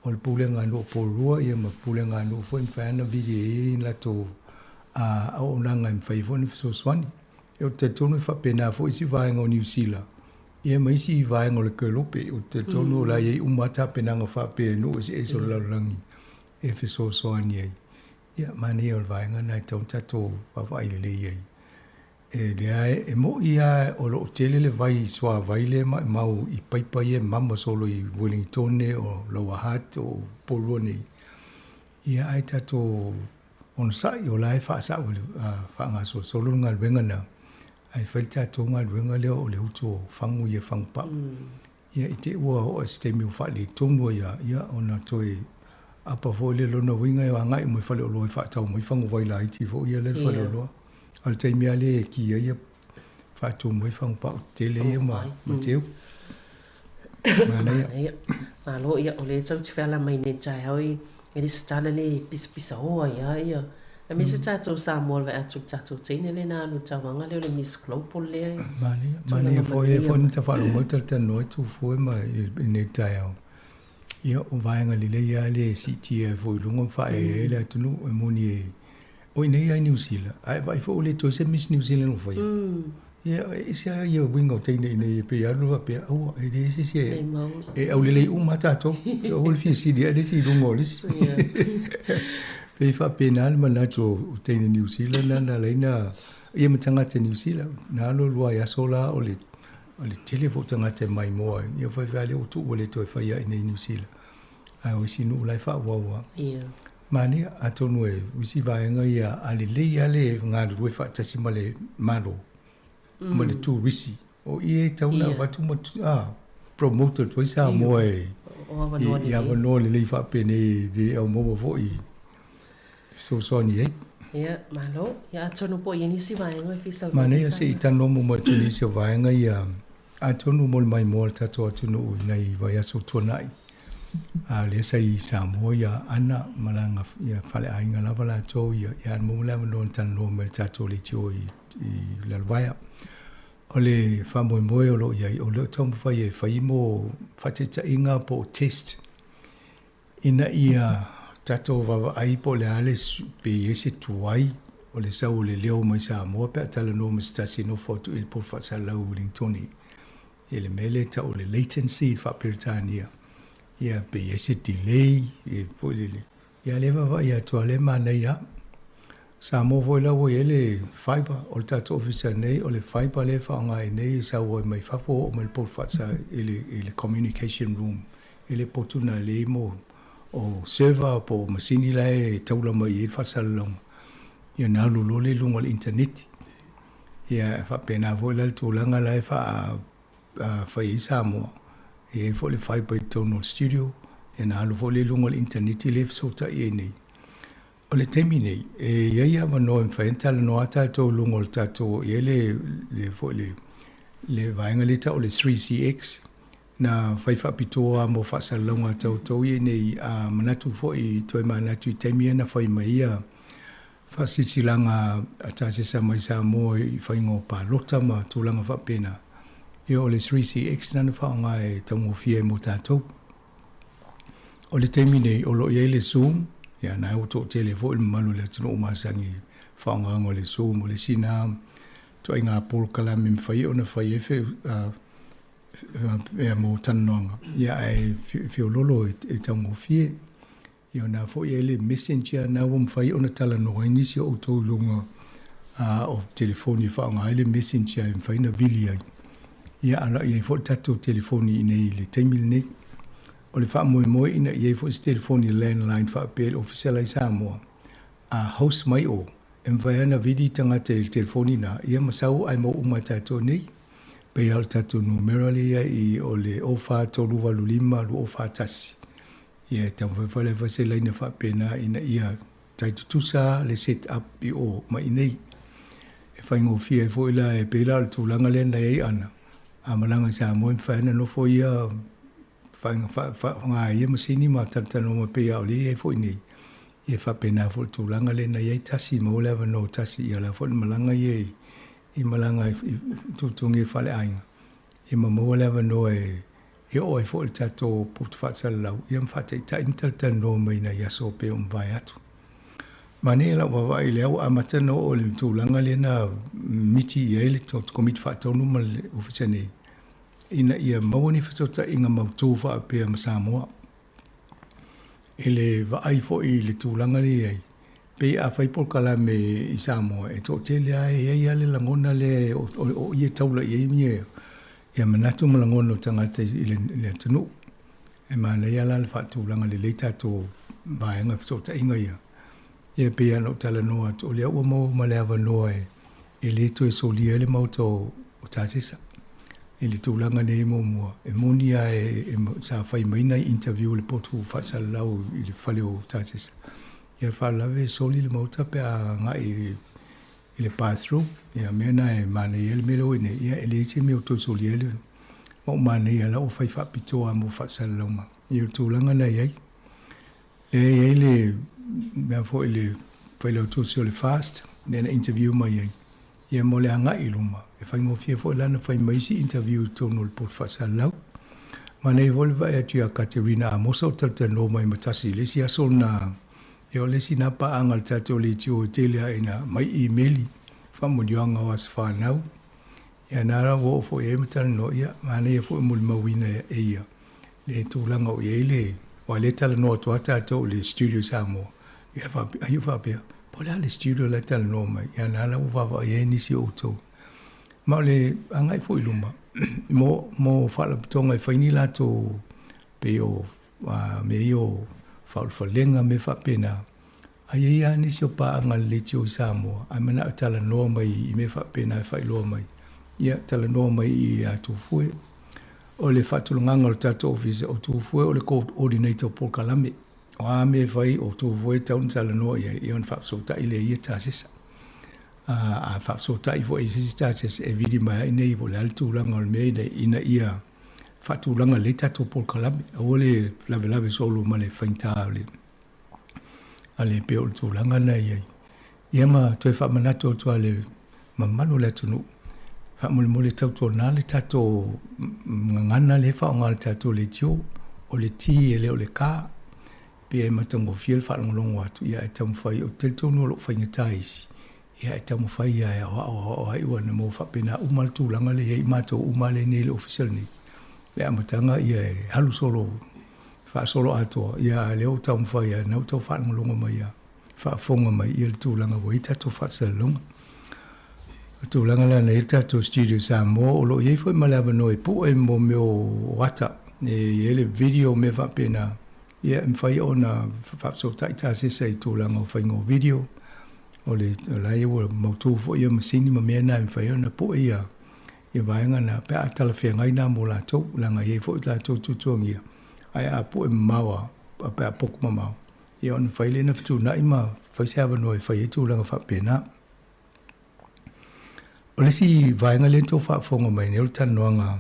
o le pulega a nuu o Porirua ia ma pulega a nuu foi e mafai ona vili ai ni latou auaunaga e mafai ai foi ona fesoasoani. Ou te talitonu e faapena foi isi vaega o Niu Sila ia ma isi vaega o le Kelope. Ou te talitonu o la e i ai uma lava tapenaga faapea i nuu eseese o le lalolagi e fesoasoani ai. Ia, manaia o le vaega lena e tatau ona tatou vaavaai lelei ai. E leai, e moʻi lava o lo o tele le vai suavai lea e maʻimau i paipa ia e mama solo i Wellingtone o Lower Hutt o Porirua nei. Ia ae tatou onosai o la e faasao faagasolosolo le galuega lena, ae fai le tatou galuega lea o le utu o fagu ia fagu pau. Ia i te i ua oo i se taimi ua faaletonu ai lava, ia ona toe apa foi lea, lona uiga e agai uma i faleoloa e faatau mai faguvai laiti foi ia lea i le faleoloa. A o le taimi lava lea e ki ai ia faatu mai fagupau tetele ia ma teu. Manaia. Malo ia o le tau te feala mai nei taeao i e le se tala le pisapisaoa ia ia. Aemaise tatou Samoa le vaai atu i le tatou teine lea na alu i le tauaga lea o le Miss Global lea. Manaia, manaia foi lea foi na faalogo mai talatalanoa ai Tufue ma i lenei taeao. Ia o vaega lelei lava lea e siitia ai foi i luga ma faaeaea ai le atunuu e moni e o i inei lava i Niu Sila, ae vaai foi ua le toe se Miss New Zealand ua faia. Ia e ese lava ia uiga o teine i inei e pei alu faapea, aua e leai se isi e, e aulelei uma lava tatou. Aua le fia sili ae le isi i luga o le isi. Pei faapena le manatu o teine Niu Sila na na ala ai na ia ma tagata Niu Sila na alu alu lava i aso la o le o le tele foi o tagata e maimoa ai. Ia fai fai lea ua tuu ua le toe faia i inei i Niu Sila. Ae o isi nuu la e faaauau lava. Manaia, atonu e isi vaega ia a lelei lava le galulue faatasi ma le Malo ma le turisi, o i e tatau ona avatu ma promote atu ai Samoa e i avanoa lelei faapenei e le au maua foi fesoasoani ai. Ia, malo. Ia, atonu po o i ai nisi vaega e fia saunoa. Manaia se i talanoa muamua atu i nisi o vaega ia, atonu mo le maimoa o le tatou atunuu i nai vaiaso tuanai. A o lea sa i Samoa ia Ana ma lana ia faleaiga lava latou ia ia ana maua le avanoa na talanoa mai i le tatou leitio i i Lalovaea. O le faamoemoe o lo o i ai, o lea o taumafai e fai mo faataitaiga po o test ina ia tatou vaavaai po o le a le pe i ai se tuai o le sau o le leo mai Samoa pe a talanoa ma se tasi e nofo atu i le poto faasalalau i Wellingtone. I le mea lea e tau o le latency i le faa-Peretania, ia pe i ai se delay e foi lele. Ia lea e vaavaai atu lava, lea e manaia lava. Samoa foi la ua i ai le fibre, o le tatou ofisa nei, o le fibre lea e faaaoga ai nei e sau ai mai fafo oo mai i le poto faasa i le, i le communication room, i le potu lena lea i mo o server po o masini la e taula mai i ai le faasalalauga. Ia ona alu loa lea i luga o le initaneti. Ia e faapena foi la le tulaga la e fai ai Samoa, e i ai foi le fibre i totonu o le studio, ia ona alu foi lea i luga o le initaneti lea e fesootai ai nei. O le taimi nei, e i ai avanoa e mafai ona talanoa tatou i luga o le tatou, e i ai le, le foi le, le vaega lea e tau o le 3CX, na fai faapitoa lava mo faasalalauga a tatou ia nei, a manatu foi, toe manatu i taimi ia na fai mai ia faasilasilaga a tasesa mai Samoa i faiga o palota ma tulaga faapena, ia o le 3CX lena na faaaoga e taugofie ai mo tatou. O le taimi nei, o lo o i ai le Zoom, ia na ua toatele foi le mamalu o le atunuu masani i faaaogaga o le Zoom, o le isi na ituaiga polokalame e mafai ona fai ai fe, mo talanoaga, ia ae feololo e taugofie. Ia ona foi ai le messenger na ua mafai ona talanoa ai nisi o outou i luga o telefoni e faaaoga ai le messenger e mafai ona vili ai. Ia a o la e i ai foi le tatou telefoni i inei i le taimi lenei. O le faamoemoe ina i ai foi se telefoni landline faapea i le Ofisa la i Samoa, a host mai o, e mafai lava ona vili tagata i le telefoni lena, ia ma sau ae maua uma e tatou nei. Pei lava o le tatou numera lea i i o le 04385 2041. Ia e taumafai foi la e fai se laina faapena ina ia tai tutusa le set up i o ma inei. E faigofie ai foi la e pei la o le tulaga lea na i ai Ana, a malaga i Samoa e mafai ona nofo ia faaaoga e ia masini ma talatalanoa mai pei lava o lea e i ai foi nei. Ia e faapena foi le tulaga lea na i ai tasi maua le avanoa o tasi ia o le a foi le malaga ia i malaga i tutugia i faleaiga ia ma maua le avanoa e E oo ai foi le tatou poto faasalalau ia ma faataitai ma talatalanoa mai nai aso pei o mavae atu. Manaia lau vaavaai i le au amata na oo i le tulaga lea na miti i ai le Komiti Faatonu ma le Ofisa nei ina ia maua ni fesootaiga mautu faapea ma Samoa. I le vaai foi i le tulaga lea i ai, pei a fai polokalame i Samoa, e toatele lava e i ai lava le lagona lea o ia e taula i ai ia manatu ma lagona o tagata i le atunuu. E manaia la le faatulaga lelei tatou vaega fesootaiga ia. Ia pei lava ona ou talanoa atu, o lea ua maua ma le avanoa e le toe solia ai le maota o Tasesa i le tulaga nei muamua. E moni lava sa fai mai nai interview i le potu faasalalau i le fale o Tasesa. Ia faalavelave e soli le maota pe a agai i le bathroom. Ia mea na e manaia ai le mea lea ua i ai nei, ia e leai se mea o toe solia ai le. Ma ua manaia la ua fai faapitoa lava mo faasalalauga. Ia o le tulaga lena e i ai. Lea e i ai le mea foi le failautusi o le FAST lea na interview mai ai, ia mo le agai i luma, e faigofie foi la ona fai mai isi interview i totonu o le poto faasalalau. Manaia foi le vaai atu ia Katerina Amosa o talatalanoa mai ma tasi i le isi aso lena, ia o le isi lena paaga a le tatou leitio e tele lava ina aumai imeli, faamanuiaga o aso fanau. Ia na la ua oo foi i ai ma talanoa, ia manaia foi molimauina e ia le tulaga o i ai le, aua o lea e talanoa atu lava tatou i le studio i Samoa, ia faapea, ai faapea, po o le a le studio la e talanoa mai, ia na la ua vaavaai ai nisi o outou. Ma o le agai foi i luma, mo, mo faalapotopotoga e fai ni latou pei o mea ia o faaulufalega ma mea faapena, a i ai lava nisi o paaga a le leitio i Samoa ae manao e talanoa mai i mea faapena e faailoa mai, ia talanoa mai ia Tufue. O le faatulagaga o le tatou ofisa, o Tufue o le coordinator o polokalame. O a mea e fai, o Tufue e tatau ona talanoa i ai, ia ona faafesootai lea i ia tasesa. A faafesootai foi i se isi tasesa, e vili mai lava i inei po o le a le tulaga o le mea ina ia faatulaga lelei tatou polokalame. Aua le lavelave solo ma le faigata o le a le pei o le tulaga lena e i ai. Ia ma toe faamanatu atu lava i le mamalu o le atunuu, faamolemole tautuana le tatou gagana lea e faaaoga e le tatou leitio, o le T e le o le K. Pei e matagofie le faalogologo atu, ia ae taumafai, ou te talitonu o lo o faigata isi, ia ae taumafai lava e aoao aoao ai ua na maua faapena uma le tulaga lea e i ai matou uma lea e i inei i le Ofisa lenei. Le amataga ia e alu solo faasolo atoa, ia a o lea ua taumafai lava, lena ua tau faalogologo mai lava, faafofoga mai ia le tulaga ua i ai tatou faasalalauga. O le tulaga la na i ai le tatou studio i Samoa, o lo o i ai foi ma le avanoa e pue mo mea o ata, e i ai le video mea faapena, ia e mafai ona faafesootai tasesa i tulaga o faiga o video, o le o la e ua mautu foi ia masini ma mea na e mafai ona pue ia ia vaega na pe a talafeagai na mo latou, leaga e i ai foi latou tuatuagia, ae a pue mamao lava, pe a potu mamao, ia ona mafai lea ona fetuunai ma fai se avanoa e fai ai tulaga faapena. O le isi vaega lea na tou faafofoga mai nei o le talanoaga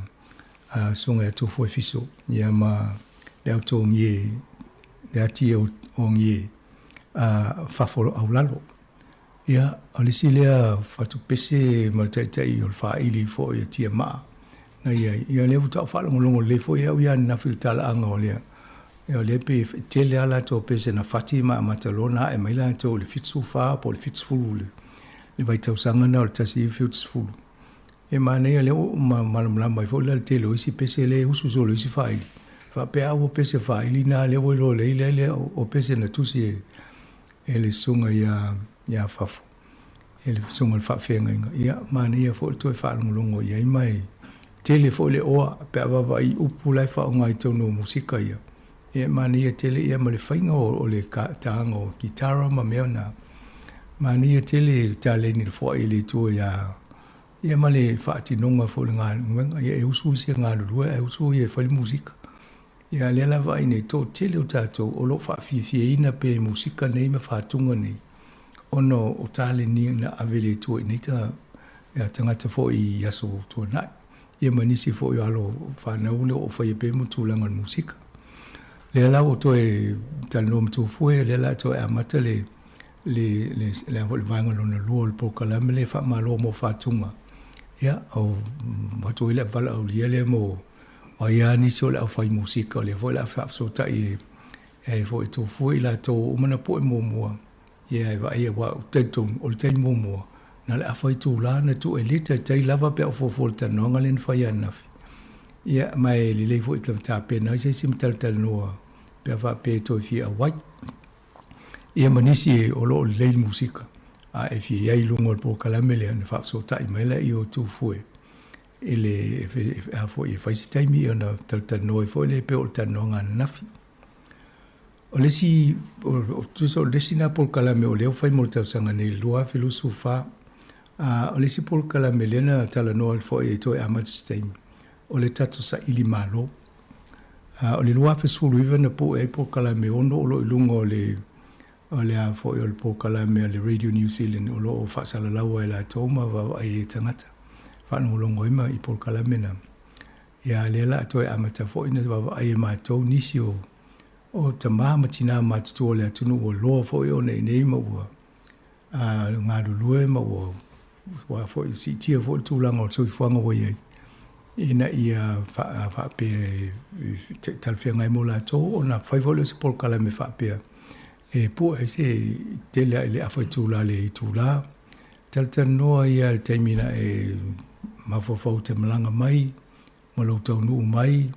a Susuga ia Tofua Fiso ia ma le au togie, le ati ogie a fafo aulalo. Ia, o le isi lea fatupese ma le taitai o le faaili foi a Tiamaa na i ai. Ia, o lea faatoa ou faalogologo lelei foi au ia ananafi i le talaaga o lea. Ia, o lea pei e tele lava latou pese na fati ma amata loa ona ae mai latou i le 74 po o le 70 le vaitausaga lena o le 1970. E manaia lea ua malamalama ai foi la le tele o isi pese lea e usu solo i isi faaili. Faapea a ua pese faaili na lea ua iloa lelei lea o pese na tusi e e le susuga ia ia Fafo, e le susuga i le faafeagaiga. Ia, manaia foi le toe faalogologo i ai ma e tele foi le oa pe a vaavaai i upu la e faaaoga i totonu o musika ia. Ia, e manaia tele ia ma le faiga o le taga o kitara ma mea na. Manaia tele le taleni le foai e le Atua ia ia ma le faatinoga foi o le galuega. Ia, e usu isi e galulue ae usu ia e fai le musika. Ia, lea la vaai nei, toatele o tatou o lo o faafiafiaina pea i musika nei ma fatuga nei, ona o taleni na ave e le Atua i nei tagata foi i aso tuanai, ia ma nisi foi o alo fanau o lo o faia pea ma tulaga o le musika. Lea la ua toe talanoa ma Tufue, lea la toe amata le le le le foi le vaega lona lua o le polokalame lea faamalo mo fatuga. Ia, o atu ai le valaaulia lea mo O ai lava nisi o le aufai musika, o lea foi o le a faafesootai e foi e tofua i latou ua uma ona poe muamua, ia e vaai aua ou te talitonu, o le taimi muamua, na o le afa itula na tuu e le taitai lava pe a ou fuafua i le talanoaga lea na fai ananafi. Ia, ma e lelei foi e tapena ai se isi ma talatalanoa pe a faapea e toe fia auai. Ia ma nisi o lo o lelei le musika, a e fia i ai i luga o le polokalame lea, ona faafesootai mai lea o Tufue i le a foi e fai se taimi ona talatalanoa ai foi lea pei o le talanoaga ananafi. O le isi, tusa o le isi lena polokalame o lea ua fai mo le tausaga nei 2024. O le isi polokalame lea na talanoa foi e toe amata se taimi, o le tatou saili malo. O le 2019 na pue ai polokalame ono o lo o i luga o le o le a foi o le polokalame a le Radio New Zealand o lo o faasalalaua e latou ma vaavaai ai tagata faalogologo ai ma i polokalame na. Ia, lea la toe amata foi na vaavaai e matou nisi o o tamā ma tinā matutua o le atunuu ua loa foi ona i inei ma ua galulue ma ua ua foi siitia foi le tulaga o le soifuaga ua i ai, ina ia faapea e talafeagai mo latou ona fai foi lea o se polokalame faapea e pue ai se tele ae le afa itula le itula. Talatalanoa ia i le taimi na e mafaufau e te malaga mai ma lou taunuu mai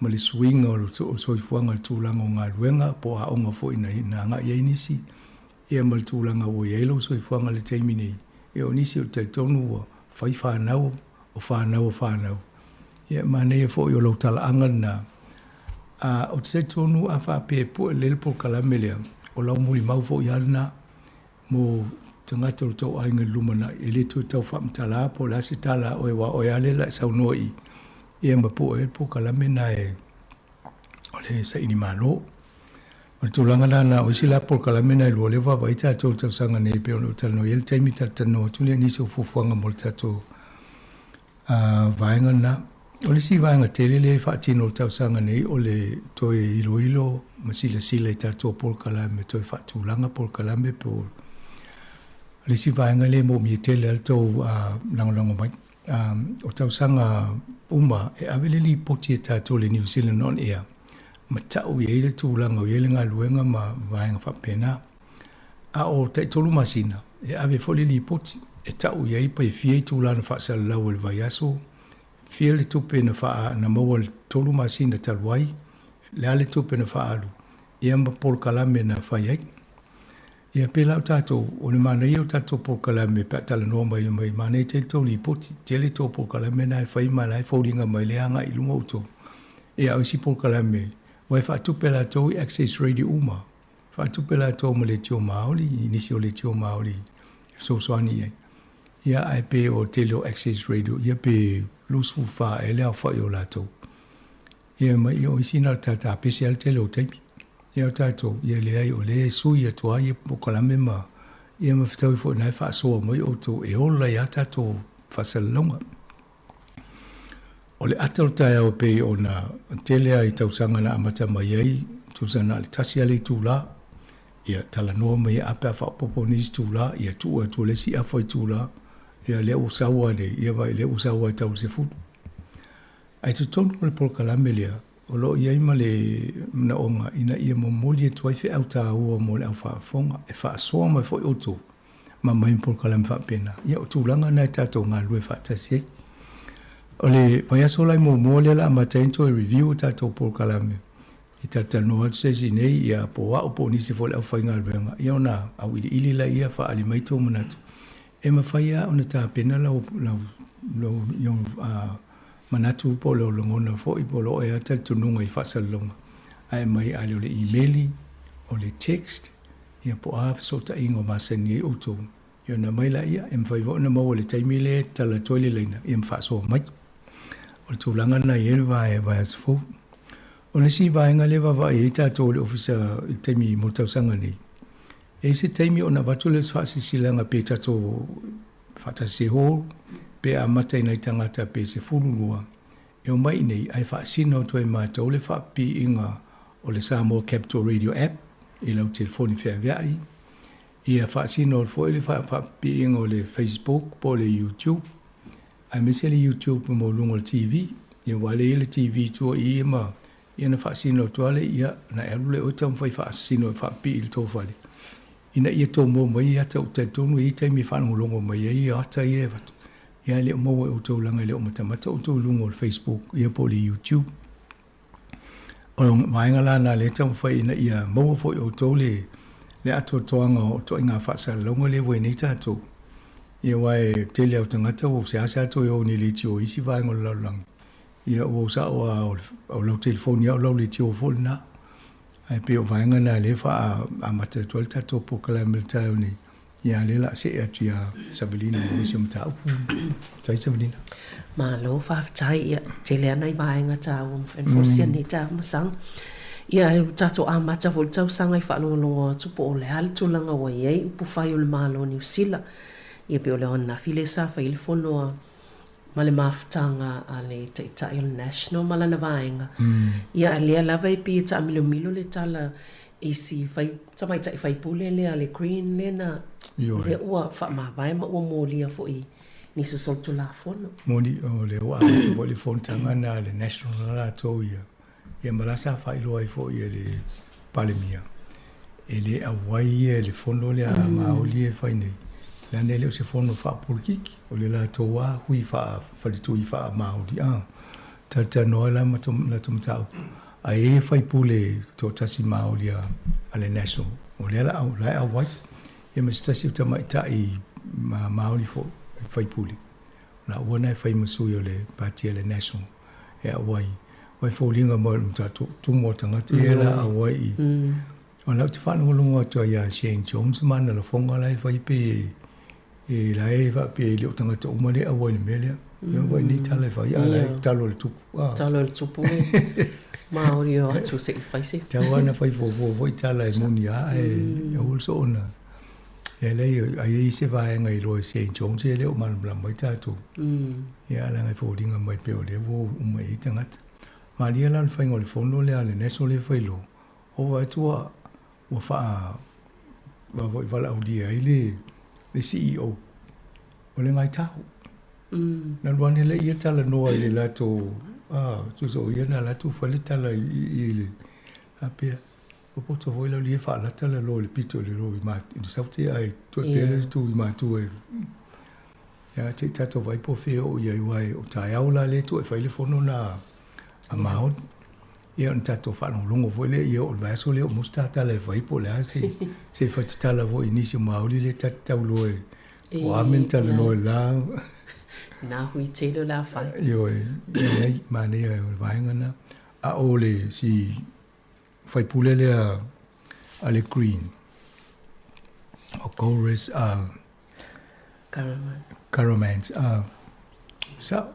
ma le suiga o le soifuaga i le tulaga o galuega po o aoga foi na agai ai nisi, ia ma le tulaga ua i ai lou soifuaga i le taimi nei. Ia o nisi ou te talitonu ua fai fanau, o fanau a fanau, ia e manaia foi o lau talaaga lena. A, ou te talitonu a faapea e pue lelei le polokalame lea, o lau molimau foi lava lena mo tagata o le tou aiga i le lumanai, e le toe tau faamatala po o le a se tala a oe, aua o oe lava lea o le a e saunoa i i, ia ma pue ai le polokalame lena e o le saili malo. O le tulaga la na o isi la polokalame na e lua lea ua vaavaai tatou i le tausaga nei pei ona ou talanoa i ai le taimi talatalanoa atu lea i nisi o fuafuaga mo le tatou vaega lena. O le isi vaega tele lea e faatino i le tausaga nei o le toe iloilo ma silasila i tatou polokalame, toe faatulaga polokalame po o le isi vaega lea e moomia tele lava le tou lagolago mai. O tausaga uma e ave le lipoti e tatou i le New Zealand On Air ma tau i ai le tulaga o i ai le galuega ma vaega faapena. A o taitolu masina e ave foi le lipoti e tau i ai pe fia itula na faasalalau e le vaiaso, fia le tupe na faa na maua i le tolu masina talu ai, le a le tupe na faaalu, ia ma polokalame na fai ai. Ia pēlā o tatou, o le manaia o tatou polokalame pe a talanoa mai mai manaia tele tou lipoti, tele tou polokalame na e fai ma la e foliga mai lea agai i luma outou. Ia a o isi polokalame, ua e faatupe latou i access radio uma, faatupe latou ma leitio Māori, i nisi o leitio Māori e fesoasoani i ai. Ia ae pe o le tele o access radio, ia pe 24 ea le aofai o latou. Ia ma ia o isi na o le tātāpese lava le tele o taimi. Ia o tatou, ia leai o lea e sui atu lava ia polokalame ma ia ma fetaui foi na e faasoa mai outou e ola ai lava tatou faasalalauga. O le ata o le taeao e pei ona tele lava i tausaga na amata mai ai, tusa na o le tasi lava le itula, ia talanoa mai a pe a faaopoopo nisi itula, ia tuu atu le isi afa itula, ia lea ua sau lava i le, ia vaai lea ua sau lava i tau i le 10. Ae totonu o le polokalame lea, o lo o i ai ma le manaoga ina ia momoli atu ai feau taua mo le au faafofoga, e faasoa mai foi outou ma aumai ma polokalame faapena. Ia, o tulaga na e tatou galulue faatasi ai. O le vaiaso la i muamua lea o le a amata ai ona toe review a tatou polokalame, e talatalanoa atu se isi nei, ia, po o au po o nisi foi o le aufaigaluega, ia ona auiliili laia, faaali mai tou manatu. E mafai lava ona tapena lau, lau, lau, lau manatu po o lou lagona foi po o lou ea talitonuga i faasalalauga ae aumai a le o le imeli, o le text, ia po o a fesootaiga o masani ai outou, ia ona aumai laia, e mafai foi ona maua i le taimi lea e tatala atu ai le laina, ia ma faasoa mai. O le tulaga lena e i ai le vaiaso fou. O le isi vaega lea e vaavaai i ai tatou o le Ofisa i le taimi mo le tausaga nei, e i ai se taimi ona avatu lea o se faasilasilaga pe tatou faatasi se hall pe amata i nai tagata pe 12 e omai i inei ae faasino atu ai matou le faapipiiga o le Samoa Capital Radio App i lau telefoni feaveai, ia faasino foi le faapipiiga o le Facebook po o le YouTube aemaise le YouTube mo luga o le TV, ia aua lea e i ai le TV i tua i i ma ia ona faasino atu lava lea, ia ona e alu lea oe taumafai faasino e faapipii i le tou fale ina ia tou maua mai ai ata. Ou te talitonu e i ai taimi e faalogologo mai ai ata ia e avatu, ia ae le o maua e outou leaga e le o matamata outou i luga o le Facebook ia po o le YouTube. O le vaega la lena o lea e taumafai ina ia maua foi e outou le le atoatoaga o ituaiga faasalalauga lea ua i ai nei tatou. Ia aua e tele lava o tagata ua seasea toe o i ni leitio i isi vaega o le lalolagi, ia ua ou sao lava o lau telefoni lava o lau leitio foi lena. Ae pei o vaega na lea e faaamata atu ai le tatou polokalame i le taeao nei, ia a o lea o le a see atu ia Savelina mo nisi o mataupu. Faafetai Savelina. Malo faafetai, ia tele lava nai vaega taua mafai ona folasia i lenei taeao masaga. Ia ua tatou amata foi i le tausaga i faalogologo atu po o le a le tulaga ua i ai upufai o le Malo o Niu Sila. Ia pei o le ananafi lea sa fai ai le fono a. ma le mafutaga a le Taitai o le National ma lana vaega. Ia a lea lava e pei e taamilomilo le tala i si fai, tamaitai faipule lea a le Green lea na, lea ua faamavae ma ua molia foi i nisi o solitulafono. Moni, o lea ua amata foi le fonotaga na a le National na latou ia, ia ma la sa faailoa ai foi e le Palemia, e le auai ia i le fono lea a Maoli e fai nei, leaga e le o se fono faapolokiki, o le latou lava hui faafaletui faa-Maoli a talatalanoa ai la ma latou mataupu. Ae i ai faipule toatasi Maoli a le National, o lea la e auai, ia ma se tasi o tamaitai Maoli foi faipule. La ua na e fai ma sui o le pati a le National e auai. Ua e foliga mai o le matua tumu o tagata ia la auai i. O lau te faalogologo atu ai ia Shane Jones ma ana lafoga la e fai pe e la e faapea e le o tagata uma lea e auai i le mea lea. Ia ua nei tala e fai a la e talo i le tupu. Talo i le tupu e Maori o atu se i fai se. Tau ana fai fuafua foi tala e moni a e aua le soona. E leai, ai e i se vaega i loa i Shane Jones e le o malamalama ai tatou. Ia, leaga e foliga mai pea o lea ua o uma i ai tagata. Malie la le faiga o le fono lea a le National lea e fai loa, ua vaai atu ua, ua faa, ua foi valaaulia ai le, le CEO o le Ngāi Tahu. Na alu ane lea ia talanoa i le latou, a, tusa o ia na alu atu fai le tala i le, faapea, Ua poto foi la lia faalata le loa i le pito i le loa i ma i le saute ae toe pea le tu i matua e ia te tatou vai po fe o ia iwa o taeao la le tu e fai le fono na a Maori. Ia ona tatou faalogologo foi lea ia o le vaiaso lea o musta tala e fai po o le a se se faitatala foi i nisi o Maori le ta tau loa e o a mea na talanoa i la Nā hui tele o le a fai. Ioe, leai, manaia o le vaega na. A o le si faipule lea a le Green o Golriz Ghahraman sa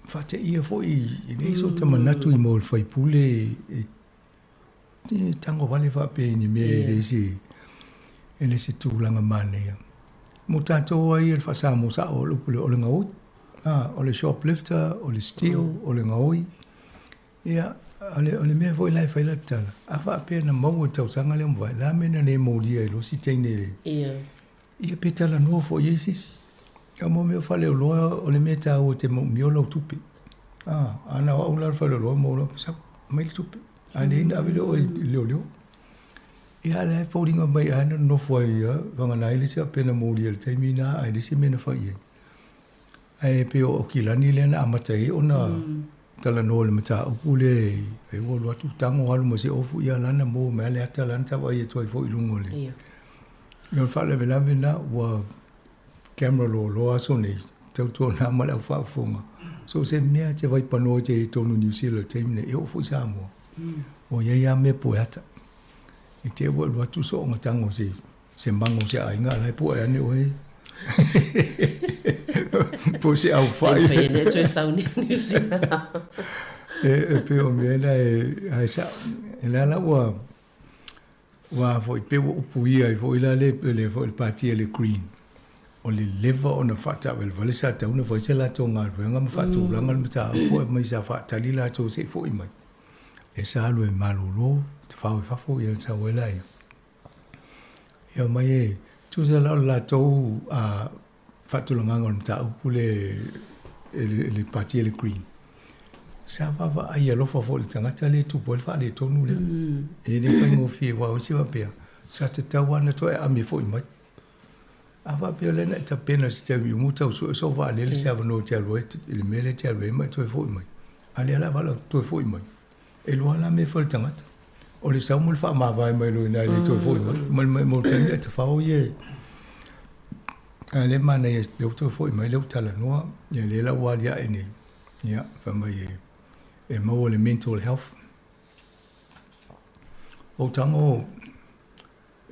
faateia foi e leai so ta manatu i mo le faipule e tago vale faapea i ni mea e le se e le se tulaga manaia. Mo tatou ai le faa-Samoa sao o le upu lea o le gaoi. O le shoplifter, o le steal, o le gaoi. Ia, o le, o le mea foi la e fai la tala, a faapea na maua i le tausaga lea ua mavae, o le a le mea na le molia ai loa si teine i le... Ia. Ia pe talanoa foi i ai se isi. A mo mea o faleoloa, o le mea taua e te maumia o lau tupe. A, a na o au la le faleoloa ma ou sau, aumai le tupe. A leai na ave lea o oe i leoleo. Ia, a la e foliga mai ai na nonofo ai ia, vagana ai le isi faapea na molia i le taimi na, ae leai se mea na fai i ai. Ae pei o Aukilani lea na amata ai ona talanoa i le mataupu lea ai ua alu atu tago alu ma se ofu ia lana mo mai le ata lana tau ai atu ai foi i luga o le. Ia. O le faalavelave na ua camera loaloa aso nei tautuana ma le au faafofoga. So se mea te vaipanoa te i tonu New Zealand i le taimi nei e oo foi Samoa. Ua i ai lava mea pueata. I te ua alu atu soonga tago se se mago se aiga a la e puʻe ane oe. Po se aufai. E ene toe sauni New Zealand. E pei o mea na e, ai sa, e la la ua, ua foi pe ua upuia ai foi la le, le foi le pati a le Green. O le leva ona faataavalevale sa tatau ona fai se latou galuega ma faatulaga le mataupu ae mai sa faatali latou se i foi mai. Lea sa alu e malolo, tafao i fafo ia sau ai laia. Ia mai e tusa la o le latou faatulagaga o le mataupu le e le pati a le Green. Sa vaavaai alofa foi i le tagata lea e tupu ai le faaletonu lea. E le faigofie aua o isi faapea, sa tatau lava ona toe aami e foi mai. A faapea o lea na e tapena i se taimi uma ua tau sue sou vaalele se avanoa e te alu ai i le mea lea e te alu ai ma e toe foi mai. A lea o le a valaau toe foi mai. E lua la mea e fai i le tagata. O le sau ma le faamavae mai loa i ina e le toe foi mai. Ma le mo le taimi ae tafao ia e a lea e manaia lea ua toe foi mai lea ua talanoa ia lea la ua aliae nei. Ia fai mai e maua le mental health. O tago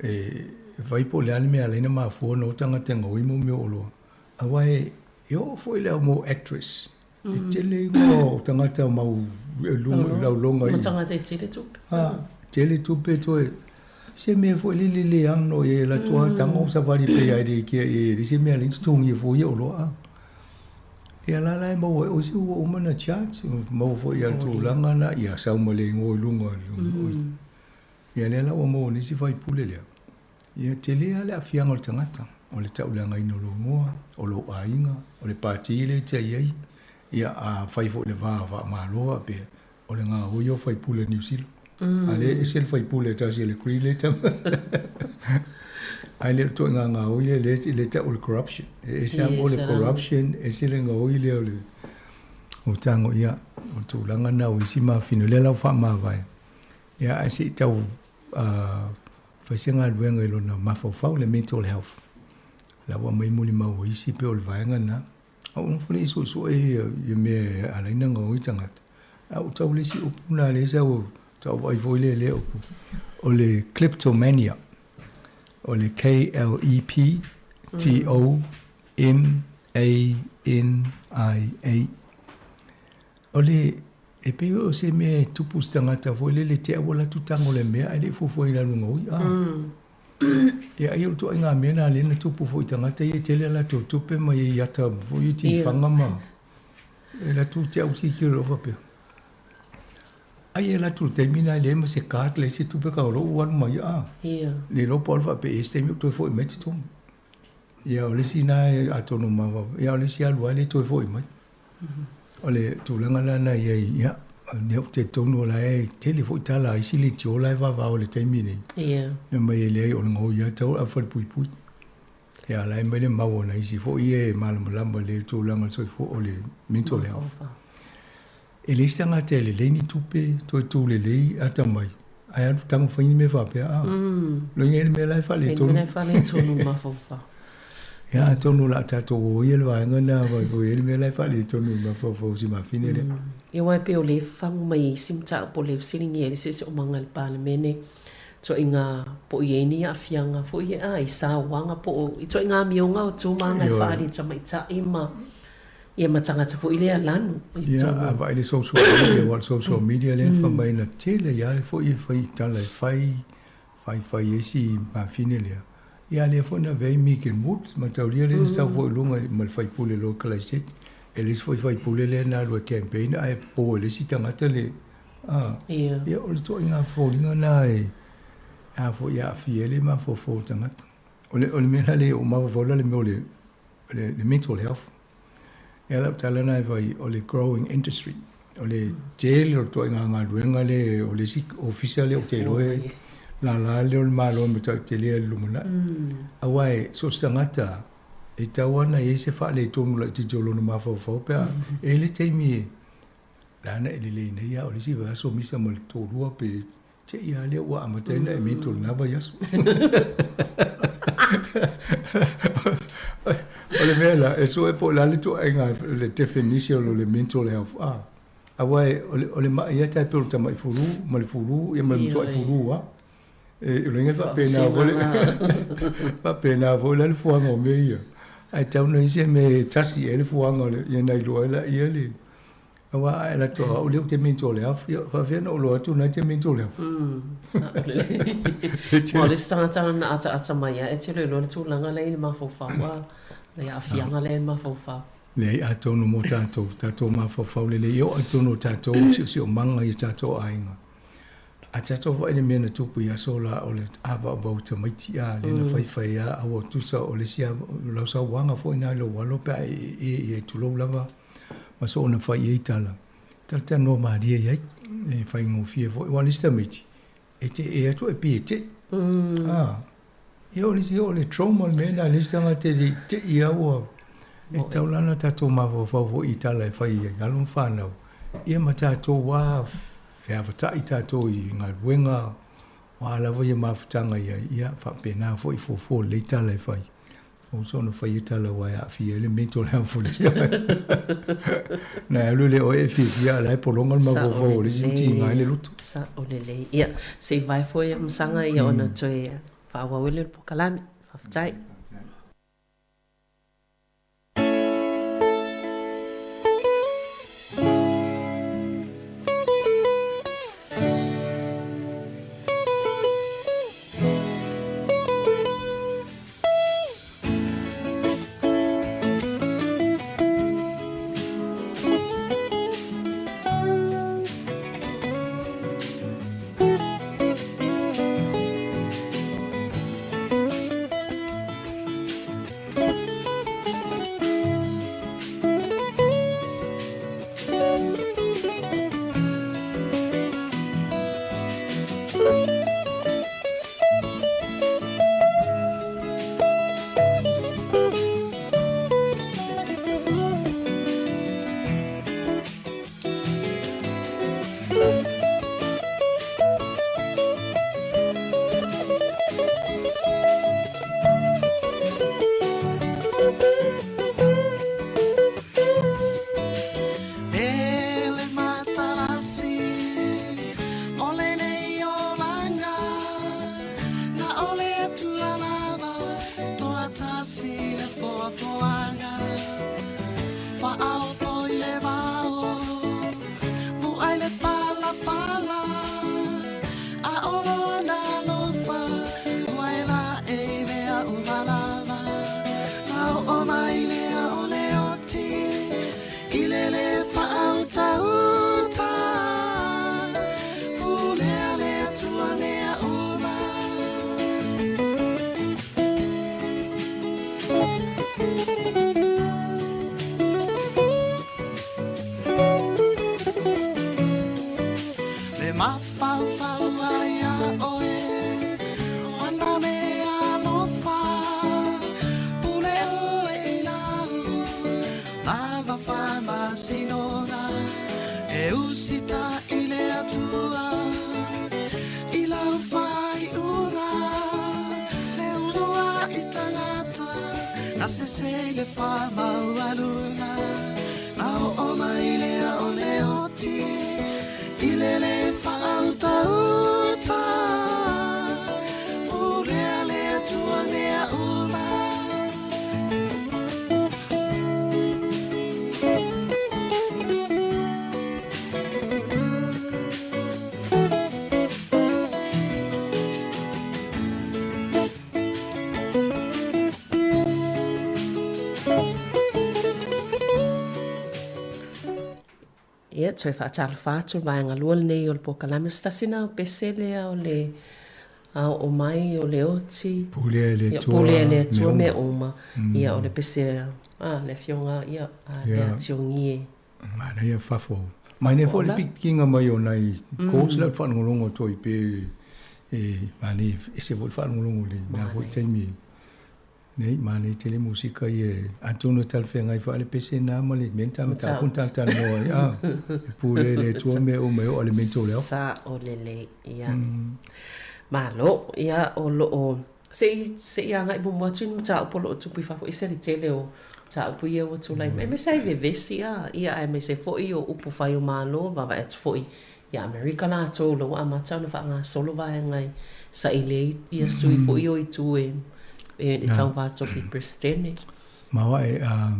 e fai po o le a le mea e ala ai ona mafua ona o tagata e gaoi mo mea o oloa. Aua e oo foi le au mau actress E tele igoa o tagata mau lauloga i. Ma tagata e tele tupe. Ha, tele tupe toe. Se mea foi lele le ano e la tua tango savali pe ai le kia e le se mea le totogi e foi o loa. Ia la la e maua ai o isi ua uma ona charge, ua maua foi i le tulaga na ia sau ma le igoa i luga Ia lea la ua maua e nisi faipule lea, ia tele lava le aafiaga o le tagata, o le tauleagaina o lou igoa, o lou aiga, o le pati lea e te i ai, ia a fai foi i le va faamalo faapea, o le gaoi o faipule a Niu Sila. A lea e ese le faipule e tasi e le Green lea e tau. Ae le o le ituaiga gaoi lea lea e tau o le corruption. E ese lava mo le corruption, ese le gaoi lea o le o tago ia, o le tulaga lena o isi mafine, o lea la ua faamavae. Ia ae se i tau fai se galuega i lona mafaufau, le mental health. La ua aumai molimau a isi pei o le vaega lena. A ua nofo nei suesue ia mea e ala ai ona gaoi tagata. A ua tau le isi upu lena lea sa ua tau vaai foi lea i lea upu, o le kleptomania. O le K L E P T O M A N I A. O le, e pei o se mea e tupu i se tagata foi lele te au alu atu tago le mea ae le i fuafuaina i luga oi a. Ia ai o le ituaiga mea lena lea na tupu foi i tagata ia e tele a latou tupe ma i ata foi i tifaga ma e alu atu te au tilotilo loa faapea, ai e alu atu i le taimi lena e leai ma se card leai se tupe ka lou alu mai a. Le iloa po o alu faapea i ai se taimi ou toe foi mai i totonu. Ia o le isi lena atonu ia o le isi alu lava le toe foi mai. O le tulaga la na i ai, ia, lea ou te talitonu o la e tele foi tala a isi leitio la e vavao i le taimi nei. Ia. Fai mai e leai o le gaoi lava tatau ona falepuipui. Ia a la e aumai le mau a nai isi foi ia e malamalama lelei i le tulaga o le soifua, o le mental health. E leai se tagata e lelei ni tupe, toe tu lelei atamai, ae alu tago fai ni mea faapea, a. Loiga i le mea la e faaletonu. Le mea la e faaletonu mafaufau. Ia atonu o le a tatou o ia i le vaega lena foi e i ai le mea la e faaletonu i le mafaufau o si mafine lea. Ia aua e pei o lea e fafagu mai ai isi mataupu o lea e fesiligia ai le siosiomaga i le Palemene, ituaiga po o i ai ni aafiaga foi ia i sauaga po o ituaiga amioga o tu ma aga e faaali i tamaitai ma ia ma tagata foi lea lanu i totonu. Ia, a vaai i le social media, aua o le social media lea na fai mai na tele ai lava foi e fai tala e fai, faifai ai si mafine lea. Ia lea foi na avea ai Megan Woods, mataulia lea na sau foi i luga ma le faipule localized, e le isi foi faipule lea na alu e campaign ae po e le isi tagata le, a, ia o le ituaiga foliga lena e, a foi e aafia ai le mafaufau o le tagata. O le, o le mea la lea i ou mafaufau la le mea o le, le, le mental health. Ia lau tala lena e fai, o le growing industry. O le tele o le ituaiga galuega lea, o le isi ofisa lea ou te iloa e lala lea o le Malo e matuai tele i le lumanai. Aua e so o se tagata e tatau lava ona i ai se faaletonu laitiiti o lona mafaufau pe a e i ai le taimi e lana e lelei nei lava o le isi vaiaso misa ma le toalua pe te i lava lea ua amata ai ona e mental i lena vaiaso. O le mea la, e sue po o le a le ituaiga, le definition o le mental health, a, aua e, o le, o le ma'i lava e tai pei o le tamai fulu ma le fulu, ia ma le matuai fulu lava. E, o le iga e faapena foi le, faapena foi la le fuaga o mea ia. Ae tatau ona i ai se mea e tasi i ai le fuaga o le, ia ona iloa ai laia le, Aua a e alu atu au lea ou te mental health, ia faafefea ona ou iloa atu o lena e te mental health? Sao lelei. Aua o le isi tagata na ataata mai lava e te iloiloa le tulaga lea i le mafaufau a, le aafiaga lea i le mafaufau. Leai, atonu mo tatou, tatou mafaufau lelei e oo i totonu o tatou siosiomaga i o tatou aiga. A tatou vaai i le mea na tupu i aso la o le avaavau tamaiti a, lea na faifai a, a ua tusa o le isi a, o lau sauaga foi lena i lou alo pe a e ee i ai, tulou lava. Ma soona fai i ai tala, talatalanoa malie i ai, e faigofie foi. Aua o le isi tamaiti, e te ee atu ae pei e tei. Ah, ia o le isi, o le trauma le mea lena i le isi tagata e le i tei lava ua, e tatau la ona tatou mafaufau foi i tala e fai i alo ma fanau, ia ma tatou lava feavatai tatou i galuega, o a lava ia mafutaga i ai, ia faapena foi fuafua lelei tala e fai. Ua soona fai e tala aua e aafia ai le mental health o le isi tagata. Na alu lea oe e fiafia a o la e pologa le mafaufau o le isi ma tiga ai le loto. Sao lelei. Ia, se i vae foi ia masaga ia ona toe faaauau ai lea o le polokalame. Faafetai. mafaufau ai iā oe O nā mea alofa Pule oe i lau Lava faamasinoga E usitaʻi le Atua I lau faaiuga Le uluaʻi tagata Na sese i le faamaualuga Na oo mai lea o le oti I le lē faautauta Pulea le Atua mea uma. Ia, toe faatalofa atu le vaega lua lenei o le polokalame. O se tasi lena o pese lea o le oo mai o le oti. Pulea e le Ia, Atua pulea e le Atua mea mea uma. Ia, o le pese a le Afioga ia, a Lea Tiogie. Manaia fafo. Mai nei foi le pikipikiga mai o nai chords la faalogologo atu ai pe e manaia e ese foi le faalogologo i lena foi taimi. Nei, manaia tele musika ia e atonu e talafeagai foi a le pese lena ma le mea na ta mataupu na ta talanoa ai a e pule e le Atua mea uma e oo i le mento o le aoga. Sao lelei, ia. Malo, ia o loo Se i, se i agai muamua atu i ni mataupu o lo o tupu i fafo, ese le tele o mataupu ia ua tulai mai, aemaise lava i vevesi a, ia aemaise foi o upu fai o Malo, vaavaai atu foi ia Amerika latou o la ua amata ona faagasolo vaega e saili ai ia sui foi o itu e, e tauva i le tofi Peresetene. Maoae, a,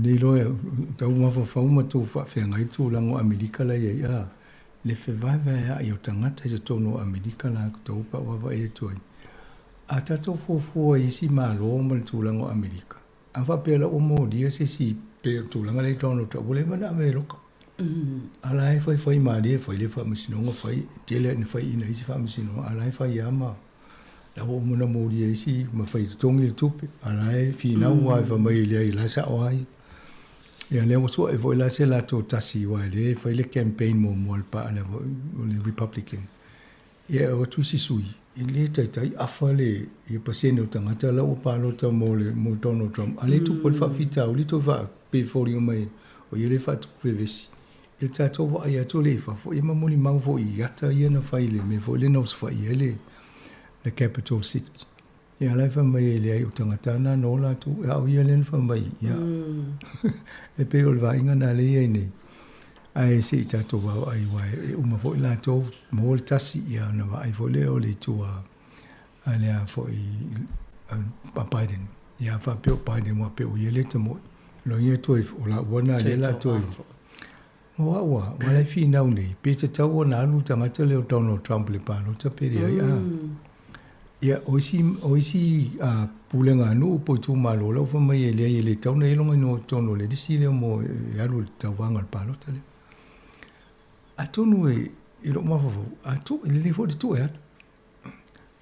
nei loa e tau mafaufau ma tou faafeagai le tulaga o Amerika la i ai, a, le fevaevaeaʻi o tagata i totonu o Amerika latou pe a vaavaai atu ai. A tatou fuafua i isi Malo ma le tulaga o Amerika, a faapea la ua molia se isi pei o le tulaga lea i Donald Trump, ua leva ona ave e loka. A la e faifai malie, fai le faamasinoga, fai, tele ina fai ina isi faamasinoga, a la e fai lava ma la ua uma ona molia isi ma fai totogi le tupe, a la e finau lava e fai mai e leai, o la e sao lava ia. Ia lea ua sua'i foi la se latou tasi aua e lea e fai le campaign muamua a le pa le o le Republican. Ia e o atu isi sui, e le taitai afa le ia pasene o tagata la ua palota mo le mo Donald Trump. A lea e tupu ai le faafitauli toe faa pei e foliga mai o ia lea e faatupu vevesi. I le tatou vaai atu lea i fafo, ia ma molimau foi i ata ia na fai i le mea foi lea na osofai ai le le Capitol City. Ia la e fai mai e leai o tagata na no latou, a o ia lea na fai mai, ia. E pei o le vaaiga na lea e i ai nei. Ae se i tatou vaavaai aua e uma foi latou maua le tasi, ia ona vaai foi lea o le itu a a le a foi a Biden. Ia a faapea o Biden aua pei o ia lea e tamoe. Loa ia toe o laua na lea la toe O au a, ua lai finau nei, pe tatau ona alu le tagata lea o Donald Trump i le palota pe leai a. Ia, o isi, o isi a, pulega a nuu po o itumalo la ua fai mai e leai e le tatau ona i ai lona igoa i totonu o le lisi lea mo e alu i le tauvaga o le palota lea. Atonu e, i lou mafaufau, a tuu, e lelei foi le tuu e alu.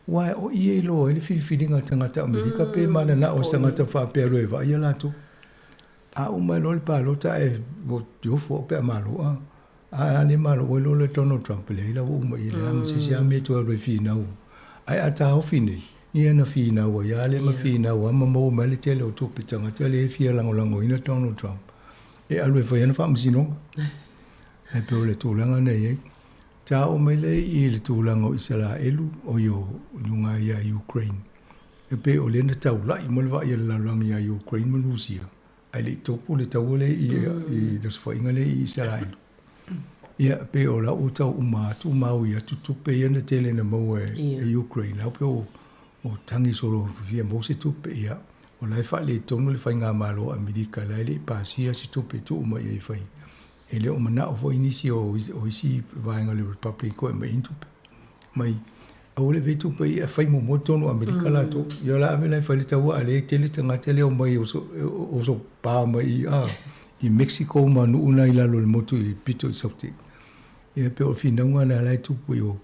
Aua o i e iloa ai le filifiliga a le tagata Amerika pe mananao se tagata faapea loa e vaaia latou. A uma ai loa le palota ae ua tiofu au pe a malo a. A le malo ua iloa loa e Donald Trump leai la ua uma i le a ma se isi lava mea e toe alu ai finau. Ae a taofi nei, ia na finau ai lava lea ma finau lava ma maua mai le tele o tupe tagata lea e fia lagolagoina Donald Trump e alu e fai ana faamasinoga. Ae pei o le tulaga lena e i ai. Ta oo mai lea i le tulaga o Isaraelu, oi o luga ia Ukraine. E pei o lea na taula'i ma le vaai a le lalolagi ia Ukraine ma Rusia, ae le i topu le taua lea i, i le osofaiga lea i Isaraelu. Ia, e pei o la ua tau uma atu ma ui atu tupe ia na tele na maua e, e Ukraine. La pei o, o tagi solo fia maua se tupe, ia. O la e faaletonu le faigamalo a Amerika, la e le i pasia se tupe e tuu mai ai e fai. E le o manao foi nisi o, o isi vaega o le Republic e aumai ai ni tupe. Mai, aua le avea tupe ia, fai muamua totonu o Amerika latou. Ia o le a ave la e fai le taua a lea e tele tagata lea e omai oso, oso pa mai i, a, i Mexico ma nuu na i lalo o le motu i le pito i Saute. Ia pei o le finauga lena la e tupu i o.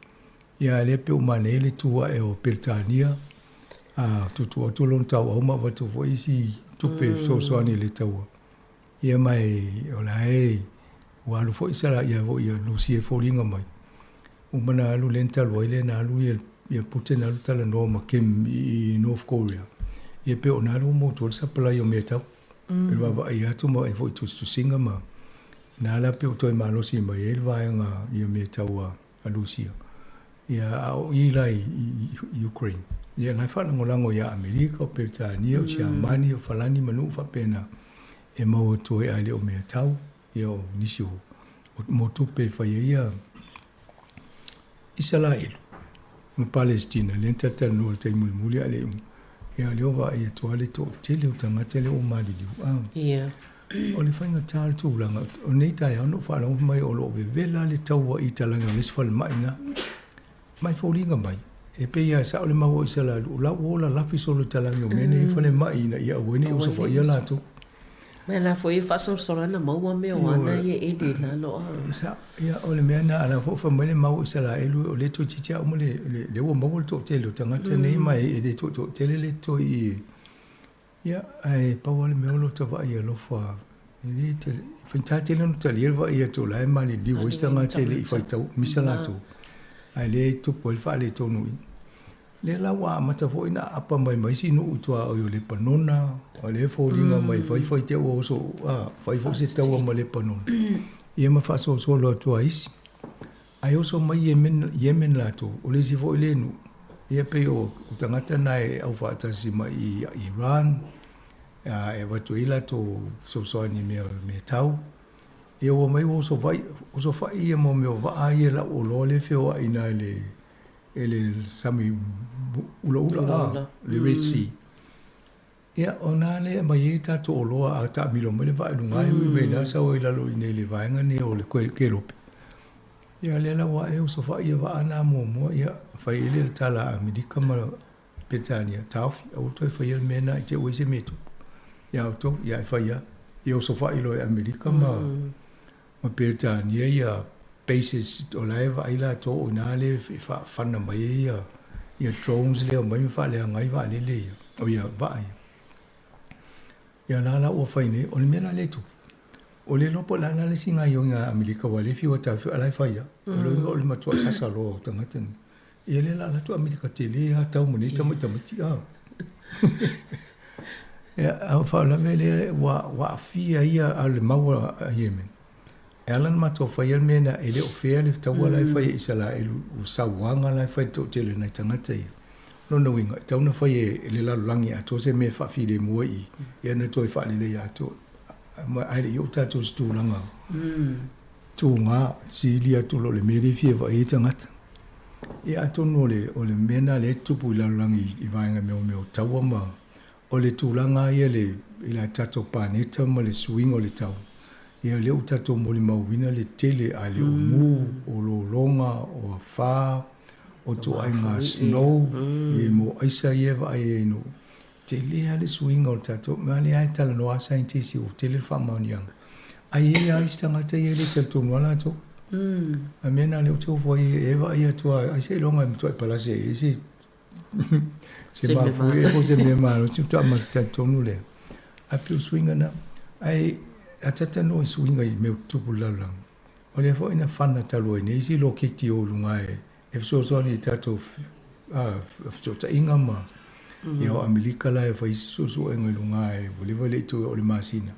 Ia a lea pei ua manaia le tu ae o Peretania, a tuutuu atu lona tauau ma avatu foi isi tupe e fesoasoani i le taua. Ia ma e, o la e, ua alu foi sala ia foi ia Lusia e foliga mai. Uma ona alu lea na talu ai lea na alu ia ia Putin na alu talanoa ma Kim i North Korea. Ia pei o na alu mo tua le supply o mea tau. Mm. E vaavaai atu ma vaai foi i tusitusiga ma na la pei o toe malosi mai ai le vaega ia mea tau a a Lusia. Ia a o i la i, i, i Ukraine. Ia la e faalagolago ia Amerika, o Peretania, o Siamani, o Falani ma nuu faapena e maua atu ai a le o mea tau ia o nisi o, o mo tupe e fai ai ia Isalaelu ma Palestina lea na talatalanoa i le taimi mulimuli a le ia lea ua vaai atu lava le toatele o tagata lea ua maliliu a. Ia. O le faigata o le tulaga o lenei taeao na ou faalogo mai o lo o vevela le taua i talaga o le isi falemai na mai foliga mai e pei lava e sao le mau o Isalaelu o la ua ola lafi solo i talagi o mea nei falemai ina ia aua ai ne i osofaia latou. Ma la foi e faasolosolo ana maua mea o ana ia e le lalo a. Sa, ia, o le mea na ala foi fai mai le mau o Isalaelu o lea toeitiiti lava uma le, le, lea ua maua le toatele o tagata nei ma e le toatele le toe i, ia, ae pau lava le mea o lo ta vaai alofa, e le tele, faigata tele ona talia le vaai atu o la e maliliu ai se tagata e le i faitau, misa latou, ae lea e tupu ai le faaletonu i. Lea la ua amata foi ona aapa mai ma isi nuu i tuaoi o Lepanona, o lea e foliga mai fai fai te ua oso, a, fai foi se taua ma Lepanona, ia ma faasolosolo atu a isi. Ae oso mai Yemen, Yemen latou, o le isi foi lea nuu, ia pei o, o tagata na e aufaatasi mai i Iran, a, e avatu ai latou fesoasoani i mea, mea tau. Ia ua omai ua oso vai, oso fai ia mo mea o vaa ia lau oloa lea e feoai i ina i le, e le sami ulaula a, le Red Sea. Ia, o na lea e aumai ai tatou oloa a taamilo mai le vaa i luga e ui mai ina sau ai i lalo i inei i le vaega nei o le Kelope. Ia, lea la ua ae osofai ia vaa na muamua, ia, fai ai lea le tala a Amerika ma Peretania, taofi, aua le toe faia le mea lena i te i ua i ai se mea e tupu ia outou. Ia, e fai lava. Ia osofai loa e Amerika ma ma Peretania ia bases o la e vaai latou o i ina lea e faafana mai ai ia, ia drones lea omai ma faaleaga ai vaalele ia, o ia vaa ia. Ia la la ua fai nei, o le mea la lea e tupu, o le iloa po o le a la le isi gaoioiga a Amerika aua o lea e fiu e taofi a o la e fai lava. O lona uiga o le matuai sasa loa o tagata nei. Ia lea la alu atu Amerika tele lava tau ma nei tamai tamaiti a. Ia, a o faalavelave lea ua, ua aafia ia a le mau a Yemen. E ala ona matou faia le mea lena, e le o fair le taua la e fai e Isalaelu, o sauaga la e fai i le toatele o nai tagata ia. O lona uiga, e tatau ona fai e le lalolagi atoa se mea e faafilemu ai i, ia ona toe faaleleia atoa. Ae le i oo tatou i se tulaga tuga, sili atu loa le mea lea e fia vaai ai tagata. Ia atonu o le, o le mea lena lea e tupu i lalolagi i vaega mea o mea o taua ma o le tulaga lava ia le, i la tatou paneta ma le suiga o le tau, ia lea ua tatou molimauina le tele a le o mu, o lologa, o afa, o ituaiga snow, ia mo aisa ia e vaai ai no tele lava le suiga o le tatou, ma lea e talanoa lava scientist ua tele le faamaoniaga. Ae i ai lava isi tagata ia e le talitonu lava latou. A mea na lea ou te ofo ai e vaai atu lava, ai seiloga e matuai palasi ai se se mafuie po o se mea malosi faatoa matou talitonu lea. Ae pei o suiga na. Ae a talanoa i suiga i mea o tutupu i le lalolagi, o lea foi na fana talu ai nei isi loketi o luga e fesoasoani i tatou fesootaiga ma ia o Amerika la e fai isi suesuega i luga e ua leva le i toe oo i le masina.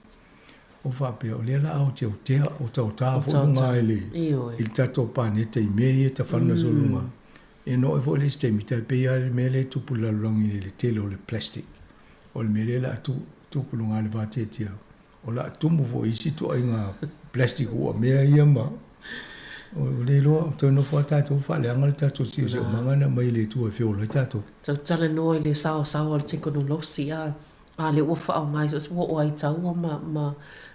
O faapea, o lea la a oteotea, otaota foi luga i le i le tatou paneta i mea ia e tafana solo luga. E no oe foi le isi taimi, tai pei lava le mea lea e tupu i le lalolagi nei i le tele o le plastic. O le mea lea o le a tupu i luga o le vateatea, o le a tumu foi isi ituaiga plastic ua mea ia ma o le iloa, toe nofo lava tatou faaleaga le tatou siosiomaga na aumai e le Atua e feola ai tatou. Talanoa i le saosaoa o le tekonolosi a a lea ua faaaoga i so o se ua oo ai taua ma ma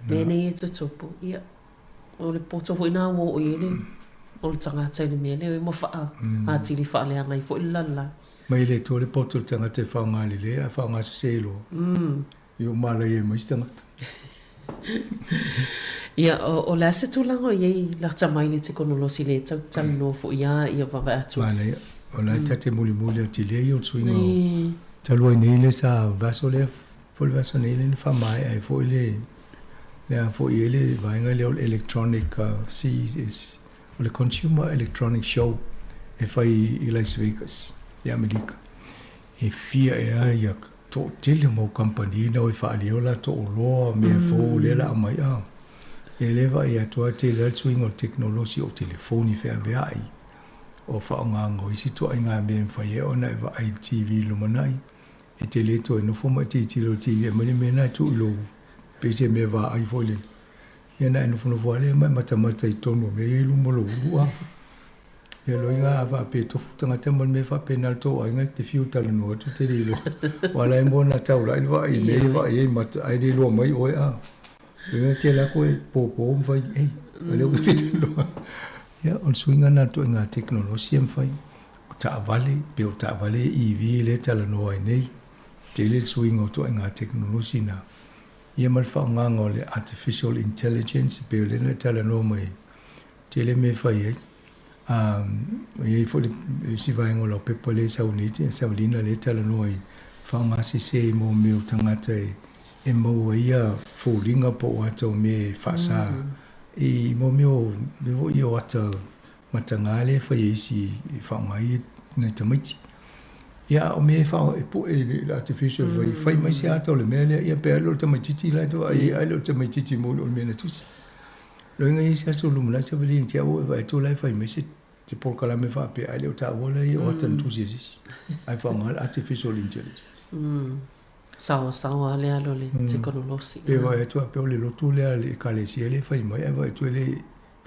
mea nei e tutupu. Ia, o le poto foi lena ua oo i ai le o le tagata i le mea lea ua faa atili faaleaga ai foi le lalolagi. Mai le Atua le poto o le tagata e faaaoga lelei ae faaaoga sese loa. Ia ua malaia ai ma isi tagata. Ia, o le a se tulaga o i ai lata mai le tekonolosi le tau talanoa foi a ia vaavaai atu. Manaia. O la e ta te mulimuli atu i lea ia o le suiga o talu ai nei le sa vaiaso lea po o le vaiaso nei lea na faamaea ai foi le le a foi i ai le vaega lea o le electronic CES o le Consumer Electronic Show. e fai i Las Vegas i Amerika. E fia ea ia toatele o mau kamupani na o e faaalia ai o latou oloa mea fou lea o le a aumai a. Ia lea e vaai atu lava tele lava le suiga o le tekonolosi o telefoni feaveai o faaaogaina o isi ituaiga mea e mafai ai ona e vaai i le TV i le lumanai. E te le toe nofo ma e tilotilo i le TV e aumai le mea lena e tuu i lou pei se mea vaai foi lele. Ia na e nofonofo lava lea ma e matamata i totonu o mea ia i luma o lou ulu a. Ia loiga a faapea e tofu tagata ma le mea faapena le tou aiga e te fiu e talanoa atu te le iloa. Aua la e moa na taulai le vaai i mea ia vaai ai mata ae le iloa mai oe a. Loiga te alu atu e pōpō ma fai, ei, o lea ua fia talanoa. Ia o le suiga lena o le ituaiga tekonolosi e mafai. O taavale, pei o taavale EV lea e talanoa ai nei, tele le suiga o ituaiga tekonolosi na. Ia ma le faaaogaga o le artificial intelligence pei o lea na e talanoa mai ai, tele mea e fai ai. E i ai foi le isi vaega o lau pepa lea e sau nei, Savalina lea e talanoa i faaaoga sese i mea o tagata e maua ai ia foliga po o ata o mea e faasa i mea o mea foi ia o ata mataga lea e fai e isi e faaaoga ai nai tamaiti. Ia, a o mea e faa, e pue i le artificial fai, fai mai se ata o le mea lea, ia pe ai lea o le tamaitiiti la e vaai ai, ai lea o le tamaitiiti moni o le mea na tusi. Loiga i isi aso lumanai sa vili te au e vaai atu la e fai mai se se polokalame faapea, ai lea o taua la ia o ata na tusi e se isi. Ae faaaoga le artificial intelligence. Saoasaoa lea alo le tekonolosi. Pe vaai atu faapea o le lotu lea a le ekalesia lea e fai mai, ae vaai atu e le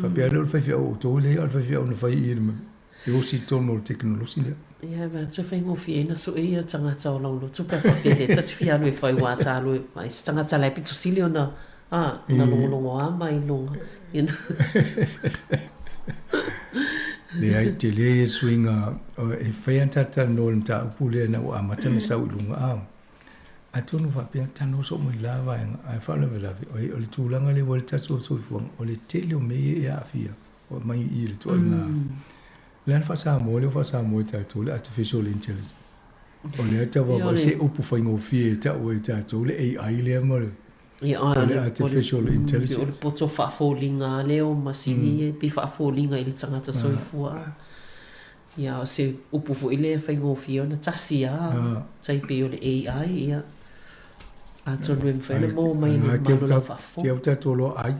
faapea lea o le faifeau o outou lea, a o le faifeau na fai i le e osi i totonu o le tekonolosi lea. Ia, e vaai atu e faigofie ai ona sue ia tagata o lau lotu pe a faapea e ta te fia alu e fai ua ta alu e vaai se tagata la e pito sili ona a, ona logologoa mai luga. Ia na. Leai, tele ia le suiga e fai lava ona talanoa i le mataupu lea ina ua amata ona sau i luga a. Atonu faapea, talanoa soo mai la vaega, ae faalavelave, o le tulaga lea ua i ai le tatou soifuaga, o le tele o mea ia e aafia mai i le ituaiga. O le a le faa-Samoa lea ua faa-Samoa e tatou le artificial intelligence? O lea e tau vaavaai se upu faigofie e tau ai e tatou le AI lea ma le o le artificial intelligence. O le poto faafoliga lea o masini ia pei faafoliga i le tagata soifua. Ia o se upu foi lea e faigofie ona tasi lava, tai pei o le AI, ia atonu e mafai ona maua mai e le mamalu o lau faafofoga. Te au tatou loa ai.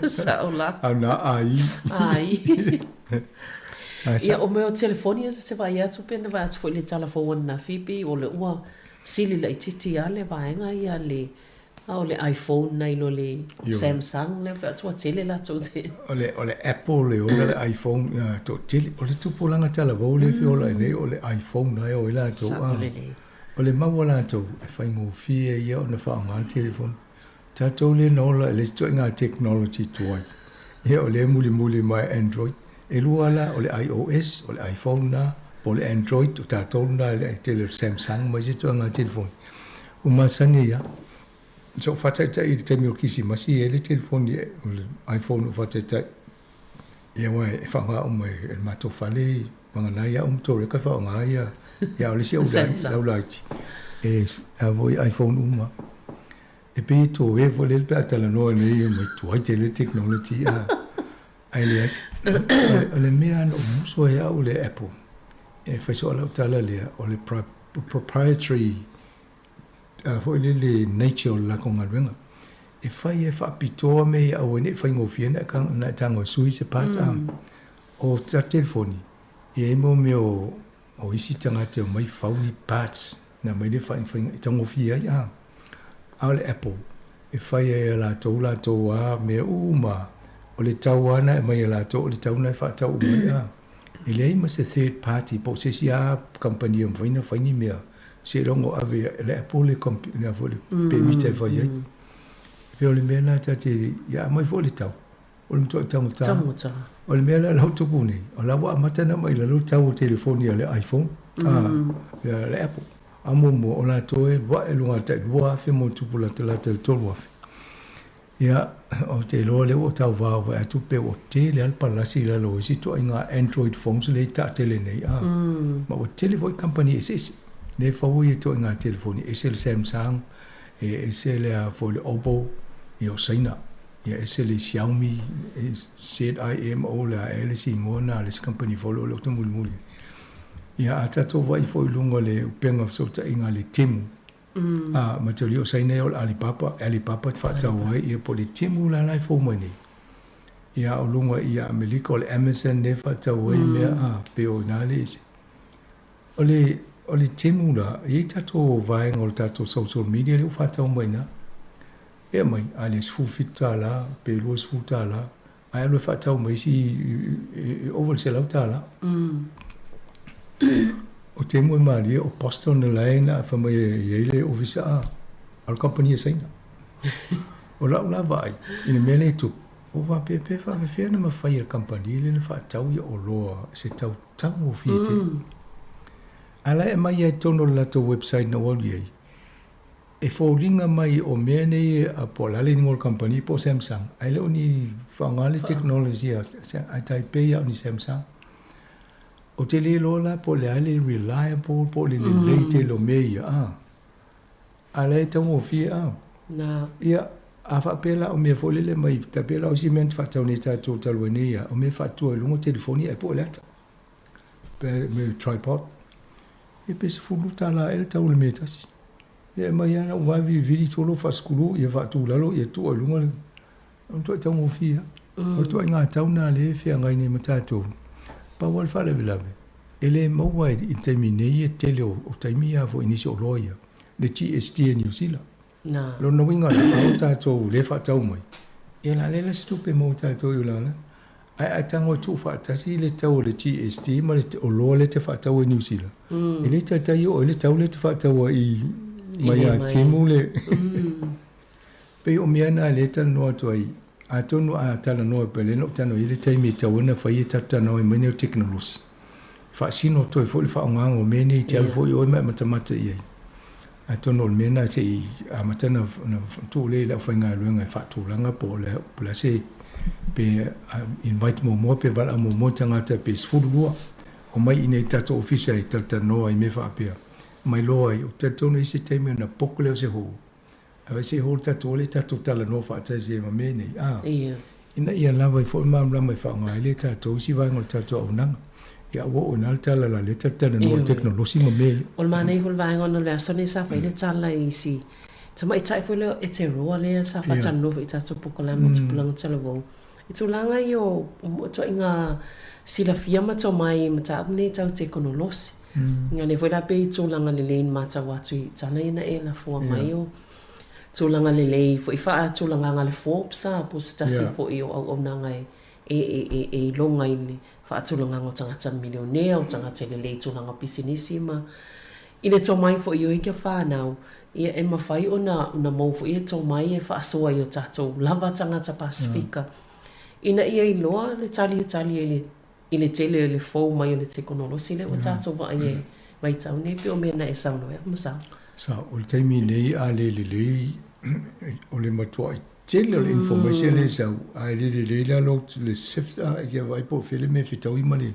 Sao la. Au na ai. Ai. Ia o mea o telefoni ia se vaai atu pe na vaai atu foi i le tala fou ananafi pei o le ua sili laitiiti lava le vaega ia le A o le iPhone nai lo le Samsung lea pe atu ua tele latou te. O le o le Apple e ola le iPhone a toatele. O le tupulaga talavou lea e feola ai nei o le iPhone la e o ai latou a. O le mau a latou e faigofie ia ona faaaoga le telefoni. Tatou lea na ola i le isi ituaiga technology tuai. Ia o lea e mulimuli mai Android. E lua la, o le IOS, o le iPhone lena, po o le Android, o tatou lena i le tele o le Samsung ma isi ituaiga telefoni. Ua masani ai lava. Sa ou faataitai i le taimi o le Kirisimasi e i ai le telefoni, o le iPhone ua faataitai. Ia aua e faaaoga uma e le matou fale, vagana ai au ma Toreka e faaaoga ia, ia a o le isi aulaiti, e a foi iPhone uma. E pei e toea foi lele pe a talanoa nei mai tuai tele le technology a. Ae leai. O le mea na ou musu ai au i le Apple, e fai soo lau tala lea, o le proprietary foi lele nature o le latou galuega. E fai e faapitoa mea ia aua ne i faigofie ona e tago e sui se part. O ta telefoni, e i ai mo mea o isi tagata e omai fau ni parts na aumai le e taugofie ai. A o le Apple, e fai ai e latou latou lava mea uma, o le tau lava na e aumai e latou, o le tau na e faatau uma ai. A e leai ma se third party po o se isi lava kamupani e mafai ona fai ni mea seiloga o ave e le Apple le le foi le pemita e fai ai. E pei o le mea lena ta te, ia aumai foi le tau, o le matuai taugata. Taugata. O le mea lea la ua tupu nei, o la ua amata ona aumai i lalo le tau o telefoni a le iPhone, a le Apple. A muamua, o latou e alu ae i luga i le tai 2,000 ma ona tupu latalata i le 3,000. Ia, ou te iloa o lea ua tau vaavaai atu pe ua tele lava le palasi i lalo o isi ituaiga Android phones lea e taatele nei, a. Ma ua tele foi kamupani eseese lea e fau ai ituaiga telefoni, ese le Samsung, e ese le a foi le Oppo, ia o Saina. Ia ese le Xiaomi, ZIMO le a ea le isi igoa na a le isi kamupani foi lea o lea ou te mulimuli ai. Ia a tatou vaai foi i luga o le upega o fesootaiga a le Temu, a, mataulia o Saina ia o le Alibaba, Alibaba te faatau ai, ia po o le Temu la la e fou mai nei. Ia a o luga i Amerika o le Amazon lea e faatau ai mea, a, pei o i ina le isi. O le, o le Temu la, e i ai tatou vaega o le tatou social media lea ua faatau mai i ina. E aumai, a le $17 pe $20, ae alu e faatau ma isi e ova i le $100. O Temu e malie, o Boston la e na fai mai e i ai le ofisa a le kamupani a Saina. O lau la vaai i le mea lea e tupu, ua faapea pe faapefea ona mafai e le kamupani lea ona faatau ia oloa i se tau taugofie tele. A la e aumai lava i totonu o le latou website na ou alu i ai, E foliga mai o mea nei po o le a le igoa o le kamupani po o Samsung, ae le o ni faaaoga le technology a ae tai pei lava o ni Samsung. Ou te le iloa la po o le a le reliable po o le lelei tele o mea ia a. A la e taugofie a. Na. Ia, a faapea la o mea foi lele mai, tai pei la o isi mea na faatau nei e tatou talu ai nei ia, o mea e faatua i luga o telefoni ae po o le ata. Pe me tripod. Ia pe $10 ea le tau o le mea e tasi. Ia e aumai lava lau vave vilivili solo faasekulu ia faatu i lalo ia tuu i luga le o le matuai taugofie lava. O le ituaiga tau lena lea e feagai nei ma tatou. Pau lava le faalavelave, e le maua i le taimi nei e tele o taimi ia foi i nisi o oloa ia, le GST a Niu Sila. Lona uiga la, a o tatou lea e faatau mai, ia o le a leai la se tupe e maua e tatou i o la. Ae a tago e tuufaatasi le tau o le GST ma le oloa lea e te faatau ai i Niu Sila, e le taitai oo ai le tau lea e te faatau ai i mai ia Temu le. Pei o mea na lea e talanoa atu ai, atonu a talanoa pei o lea na ou talanoa i ai le taimi e tatau ai ona fai e tatou talanoa ai mai nei o tekonolosi. Faasino atu ai foi le faaaogaga o mea nei e te alu foi oe ma e matamata i ai. Atonu o le mea lena se i amata ona tuu lea i le aufaigaluega e faatulaga po o le a se pe invite muamua pe valaau muamua tagata pe 12 omai i inei i le tatou ofisa e talatalanoa i mea faapea ma iloa ai. Ou te talitonu e i ai se taimi ona poko lea o se hou. Ae se i hou le tatou ole tatou talanoa faatasi ai ma mea nei, a. Ina ia lava ai foi le malamalama e faaaoga ai le tatou isi vaega o le tatou auaunaga. Ia ua oo i ina le tala la lea tatou talanoa i le tekonolosi ma mea ia. O le manaia foi o le vaega ona o le aso lenei sa fai le tala i isi tamaitai foi lea o Eteroa lea sa faatalanoa foi i tatou polokalame o Tupulaga Talavou i tulaga ia o ituaiga silafia ma tomai i mataupu nei tau tekonolosi. Ia lea foi la pei tulaga lelei na matau atu i tala ia na e lafoa mai o tulaga lelei foi faatulagaga a le Forbes a po o se tasi foi o auaunaga e e e e iloga i le faatulagaga o tagata milionea, o tagata e lelei i tulaga o pisinisi ma i le tomai foi o ia whanau, ia e mafai ona ona maua foi e tomai e faasoa i o tatou lava tagata Pasifika ina ia iloa le tali e i le i le tele o le fou mai o le tekonolosi lea ua tatou vaai ai vaitau nei pei o mea na e saunoa ai Masao. Sa, o le taimi nei a le lelei o le matuai tele o le information lea e sau, a le lelei la lou le sift a e kia vaai po o fea le mea e fetaui ma le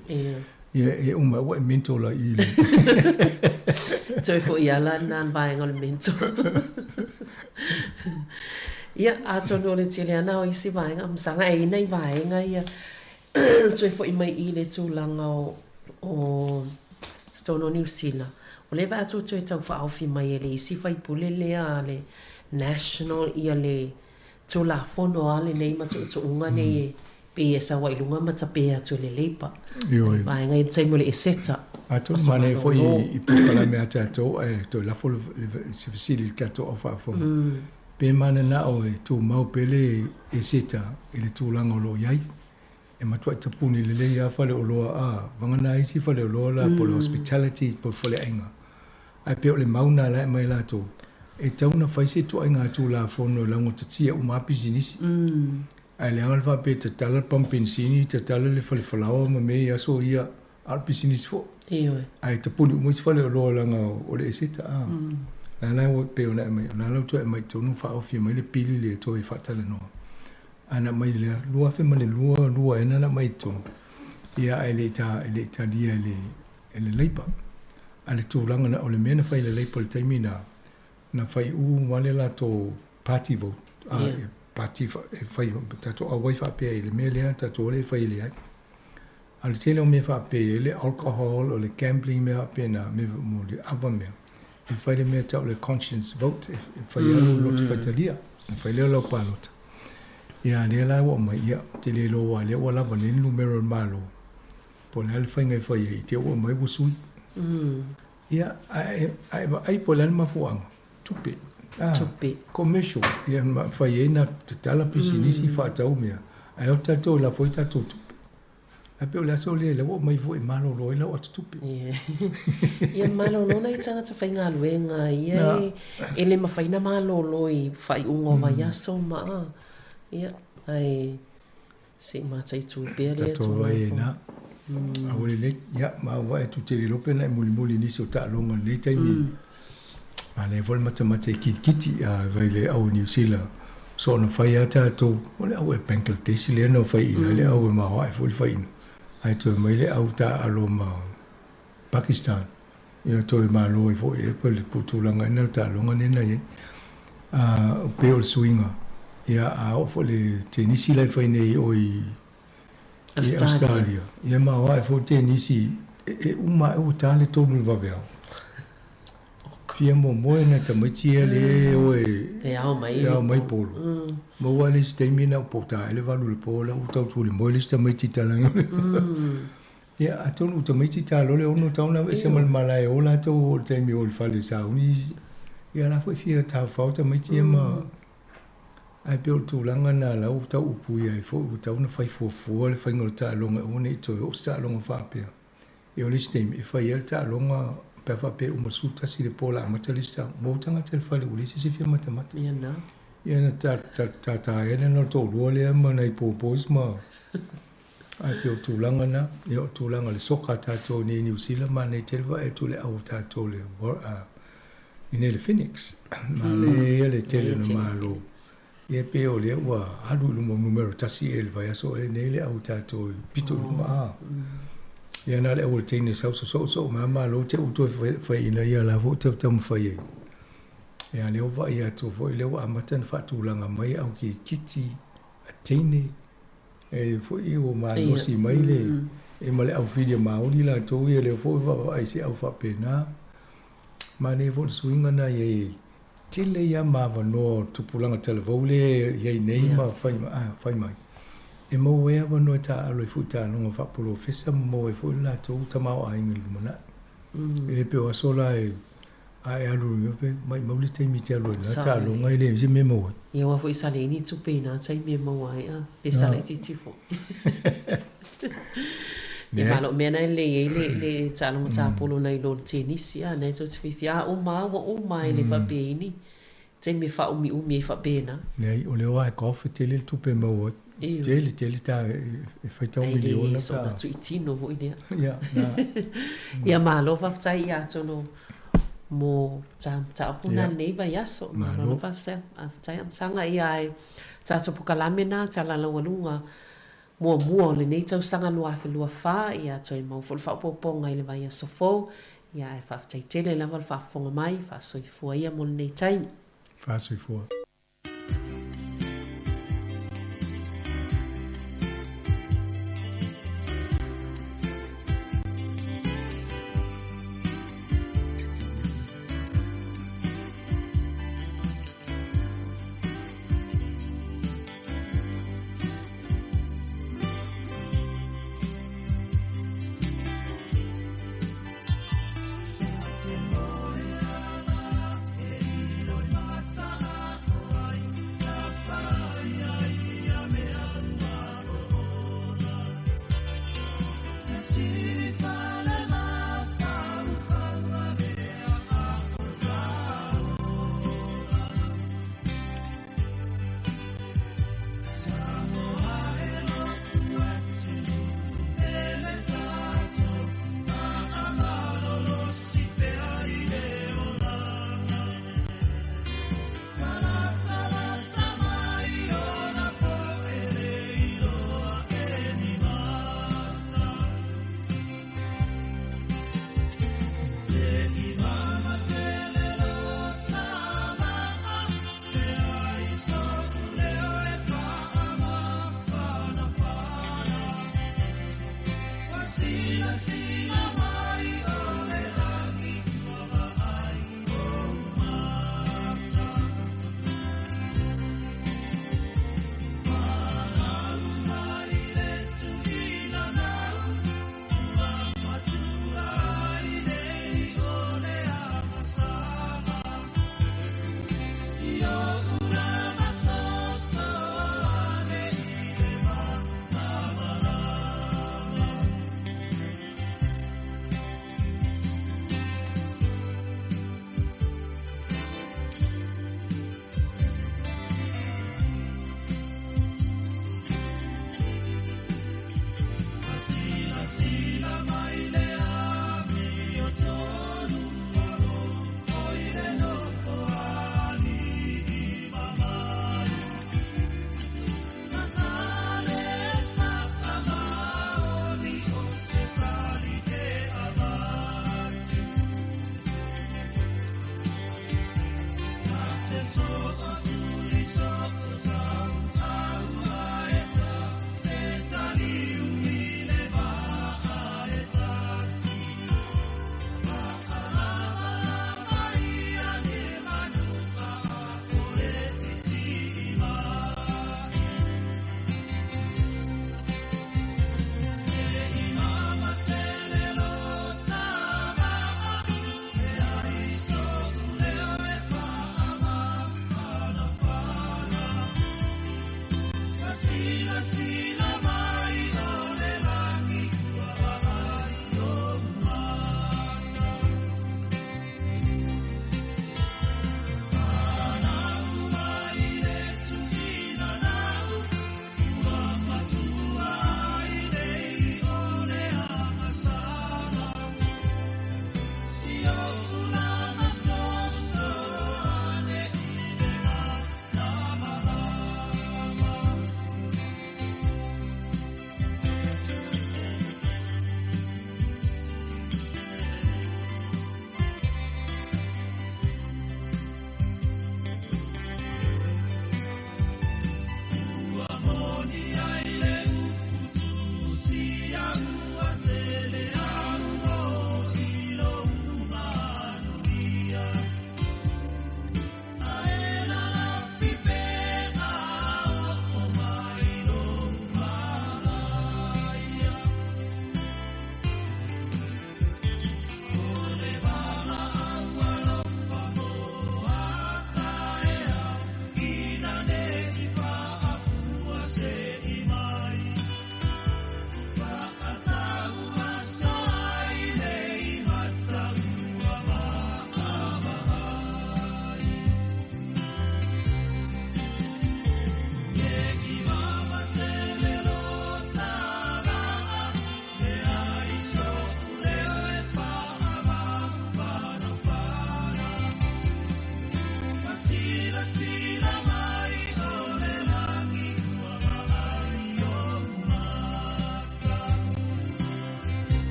ia e uma ua e mental la i le Toe foi ala lena le vaega o le mental. Ia, atonu o le tele ana o isi vaega, masaga e i ai nai vaega ia Toe foi mai i le tulaga o totonu o Niu Sila, o lea e vaai atu ua toe tau faaofi mai e le isi faipule lea a le National ia le Tulafono a lenei ma tuutuuga nei e pei e sau ai i luga ma tape atu e le Labour. Ioe. Vaega i le taimi o le Eseta. Atonu manaia foi i polokalame a tatou ae toe lafo se fesili i le tatou au faafofoga. Pe mananao e tumau pea le Eseta i le tulaga o lo o i ai. E matuai tapuni lelei lava faleoloa a vagana isi faleoloa la po o le hospitality po o le faleaiga. Ae pei o le mau lena la e aumai e latou, e tatau ona fai se ituaiga Tulafono e laugatatia uma lava pisinisi. Ae leaga le faapea e tatala le pamu penisini, tatala le fale falaoa ma mea i aso ia, a o le pisinisi foi. Ioe. Ae tapuni uma isi faleoloa leaga o le eseta a. La la e pei ona e aumai, o la la ua toe aumai i totonu faaofi mai le pili lea e toe faatalanoa. Ae na aumai i le 2002, lua ea na aumai i totonu, ia ae le i ta, e le i talia e le, e le Labour. A le tulaga na, o le mea na fai e le Labour i le taimi na, na fai uma lava le latou party vote, a, yeah. pati e fai tatou auai faapea i le mea lea tatou o le fai le ai. A le tele o mea faapea i le alcohol o le gambling mea faapena me mo le ava mea. E fai le mea tau le conscience vote e fai alu loto faitalia. E fai lea lau palota. Ia lea la ua mai ia te le loa lea ua lava nei numero o le Malo. Po o le a le faiga e fai ai te ua mai ua sui. Ia ae vaai po o le a le mafuaaga tupe. Tupe. Commercial. Ia ma fai ai na tatala pisinisi faatau mea. Ae o tatou lafo ai tatou tupe. Ae pei o le aso lea lea ua aumai foi e malolo ai lau ata tupe. Ia malolo nai tagata faigaluega ia e le mafai ona malolo i faaiuga o vaiaso ma a. Ia, ae se i mataitu pea lea Tatou vai e na. Aua lelei. Ia, ma ua e tu te le lope na e mulimuli nisi o taaloga i lenei taimi. Manaia foi le matamata i kitikiti a vai le au New Zealand. So ona fai lava tatou, o le au e Bangladesh lea na faiina ai le au e maoae foi le faiina. Ae toe mai le au taaalo ma Pakistan. Ia toe malo ai foi e pe le tulaga ina le taaloga lea na i ai. A pei o le suiga. Ia a oo foi le tenisi la e fai nei o i Australia. Ia maoae foi le tenisi e uma ae ua ta le 3 i le vaveao. Fia momoe nai tamaiti ia le o e ao mai polo. Maua le isi taimi na o pota ai le 8 i le po la ua tau tuli moe le isi tamaiti talaga. Ia atonu o tamaiti talo le 6 taona aveese ma le malae o latou o le taimi o le fale sauni. Ia la foi fia tafafao tamaiti ia ma ae pei o le tulaga na la ua tau upuia ai foi ua tau na fai fuafua le faiga o le taaloga e aua ne i toe oo se taaloga faapea. Ia o le isi taimi e fai ai le taaloga pe a faapea e uma le 11 i le po o le a amata le isi taaloga. Maua tagata i le fale ua leai se isi e fia matamata. Ia na. Ia na tata ai le na o le toalua lea ma nai boys ma ae pei o le tulaga na. Ia o le tulaga o le soka a tatou nei i Niu Sila manaia tele vaai atu i le au o tatou le i nei le Phoenix. Manaia ia le tele o na malo. Ia pei o lea ua alu i luma numero 1 e le vaiaso lenei le au tatou i pito i luma a. Ia na le au o le teine sau sosoo soo ma malo te u toe faiina ia la foi tau taumafai ai. Ia lea ua vaai atu foi lea ua amata na faatulaga mai au kirikiti a teine e foi ua malosi mai le e ma le au filia Māori latou ia lea foi vaavaai se au faapena. Manaia foi le suiga na i ai tele ia ma avanoa o tupulaga talavou lea i ai nei ma fai mai. E maua ai avanoa e taaalo ai foi taaloga faapolofesa ma maua ai foi le latou tamaoaiga i le lumanai. E le pei o aso la e a e alu i le mea pe maimau le taimi e te alu ai na taaloga e leai se mea e maua ai. Ia aua foi sa leai ni tupe i na taimi e maua ai a pe sa laitiiti foi. Ia ma lou mea na e lelei ai le taaloga tapolo nai lo le tenisi a na e tou te fiafia a uma a ua uma e le faapea i ni taimi e faaumiumi ai faapena. Leai, o lea e golf e tele le tupe e maua ai. Tele, tele ta e faitau miliona ta. Ai le soona tuitino foi lea. Ia, na. Ia malo faafetai ia atonu mo ta mataupu na lenei vaiaso. Malo faafetai amasaga ia ai tatou pokalame na tala laualuga muamua o lenei tausaga 2024 ia toe maua foi le faaopoopoga i le vaiaso fou. Ia ae faafetai tele lava le faafofoga mai, faasoifua ia mo lenei taimi. Faasoifua.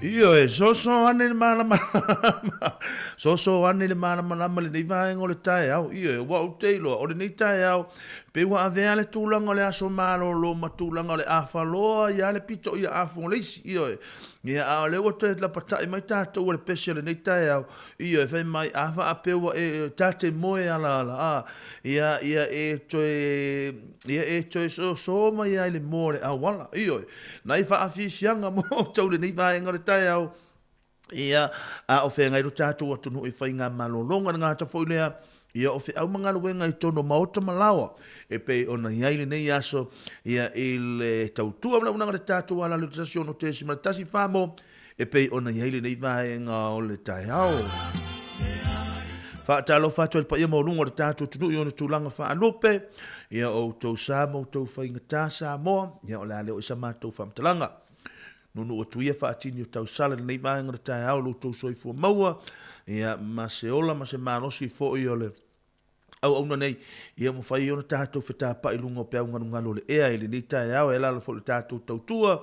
Ioe, soso ane le malamalama. Soso ane le malamalama lenei vaega o le taeao. Ioe, ua ou te iloa, o lenei taeao, pe ua avea le tulaga o le aso malolo ma tulaga o le afaloa ia le pito ia afu o le isi. Ioe, ia a o lea ua toe lapatai mai tatou o le pese o lenei taeao. Ioe, fai mai, a faapea ua e, ta te moe alaala, a, ia, ia e toe, ia e toe soso mai ai le moa o le auala. Ioe, nai faafiafiaga mo outou i lenei vaega o le taeao. Ia, a o feagai lo tatou atunuu i faigamalologa, le gata foi lea, ia o feau ma galuega i totonu o maota ma laoa, e pei ona i ai lenei aso, ia i le tautua ma le auaunaga a le tatou ala i le 16.1 Famo, e pei ona i ai lenei vaega o le taeao. Faatalofa atu ai le paia maualuga o le tatou atunuu i ona tulaga faalupe, ia o outou sa ma outou faigata Samoa, ia o le a le oo i sa matou faamatalaga. Nuunuu atu ia faatini o tausala i lenei vaega o le taeao lo outou soifua maua, ia ma se ola ma se malosi foi o le auauna nei, ia mafai ai ona tatou fetapai i luga o peau galugalu o le ea i lenei taeao e alaala foi i le tatou tautua,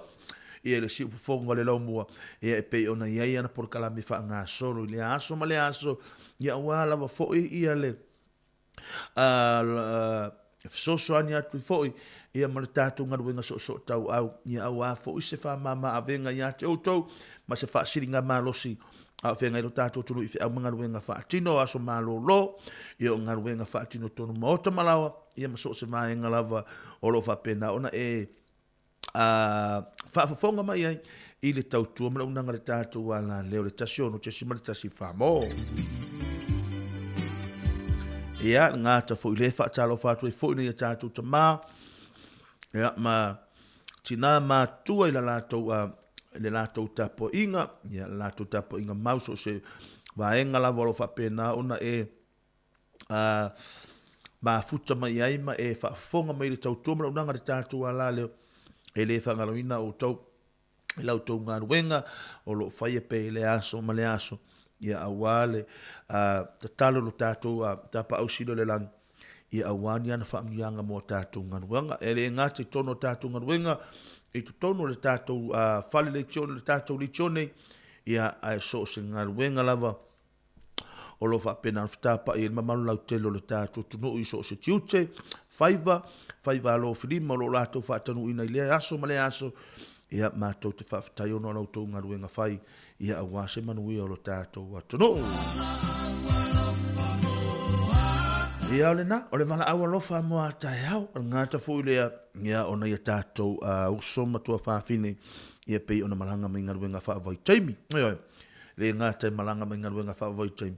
ia i le siufofoga o le laumua, ia e pei ona i ai ana polokalame faagasolo i lea aso ma lea aso, ia aua lava foi ia le fesoasoani atu foi ia ma le tatou galuega soosootauau, ia aua foi se faamama-avega ia te outou ma se faasiligamalosi a o feagai lo tatou atunuu i feau ma galuega faatino o aso malolo, ia o galuega faatino tonu maota ma laoa, ia ma so o se vaega lava o lo o faapena ona e faafofoga mai ai i le tautua ma le auaunaga a le tatou alaleo le 16.1 Famo. Ia, le gata foi le faatalofa atu ai foi nei a tatou tamā, ia, ma tinā matua i la latou, le latou tapuaiga, ia, le latou tapuaiga mau so o se vaega lava o lo o faapena ona e mafuta mai ai ma e faafofoga mai i le tautua ma le auaunaga a le tatou alaleo, e le faagaloina outou i la outou galuega o lo o faia pea i le aso ma le aso, ia aua le tatalo i lo tatou Tapaau Sili o le Lagi, ia aua ni ana faamanuiaga mo a tatou galuega. E le gata i totonu o tatou galuega, i totonu o le tatou fale leitione, le tatou leitione, ia ae so o se galuega lava o lo o faapena ona fetapai ai le mamalu lautele o le tatou atunuu i so o se tiute, faiva, faiva alofilima o lo o latou faatanuuina i lea aso ma lea aso, ia matou te faafetai ona o la outou galuega fai, ia aua se manuia o lo tatou atunuu. Ia o lena, o le valaau alofa mo a taeao, o le gata foi lea, ia ona ia tatou uso ma tuafafine, ia pei ona malaga mai galuega faavaitaimi. Ioe. Le gata e malaga mai galuega faavaitaimi,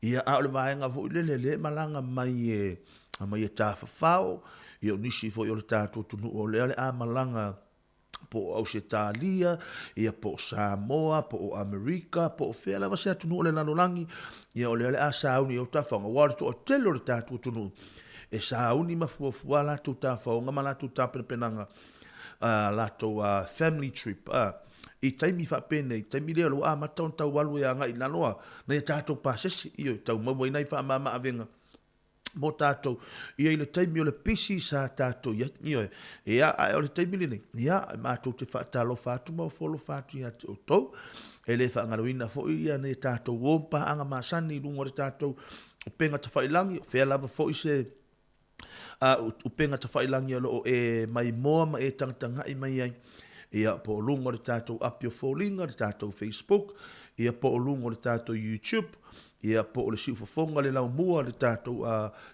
ia a o le vaega foi lele lea e malaga mai e mai e tafafao, ia o nisi foi o le tatou atunuu o lea o le a malaga po o Ausetalia, ia po o Samoa, po o Amerika, po o fea lava se atunuu o le lalolagi, ia o lea o le a sauni i ou tafaoga, aua o le toatele o le tatou atunuu e sauni ma fuafua a latou tafaoga ma latou tapenapenaga, a latou family trip, i taimi faapenei, taimi lea o lea ua amata ona tau alu e agai i lalo a nai a tatou pasese, ioe, tau maua ai nai faamama-avega mo tatou, ia i le taimi o le pisi sa tatou i ai, ioe. Ia, ae o le taimi lenei, ia, matou te faatalofa atu ma ofo alofa atu ia te outou. E le faagaloina foi ia nai a tatou uo ma paaga masani i luga o le tatou upega tafailangi, o fea lava foi se a upega tafailangi o lo o e maimoa ma e tagatagai mai ai, ia, po o luga o le tatou api o foliga, le tatou Facebook, ia, po o luga o le tatou YouTube, ia, po o le siufofoga, le laumua, le tatou,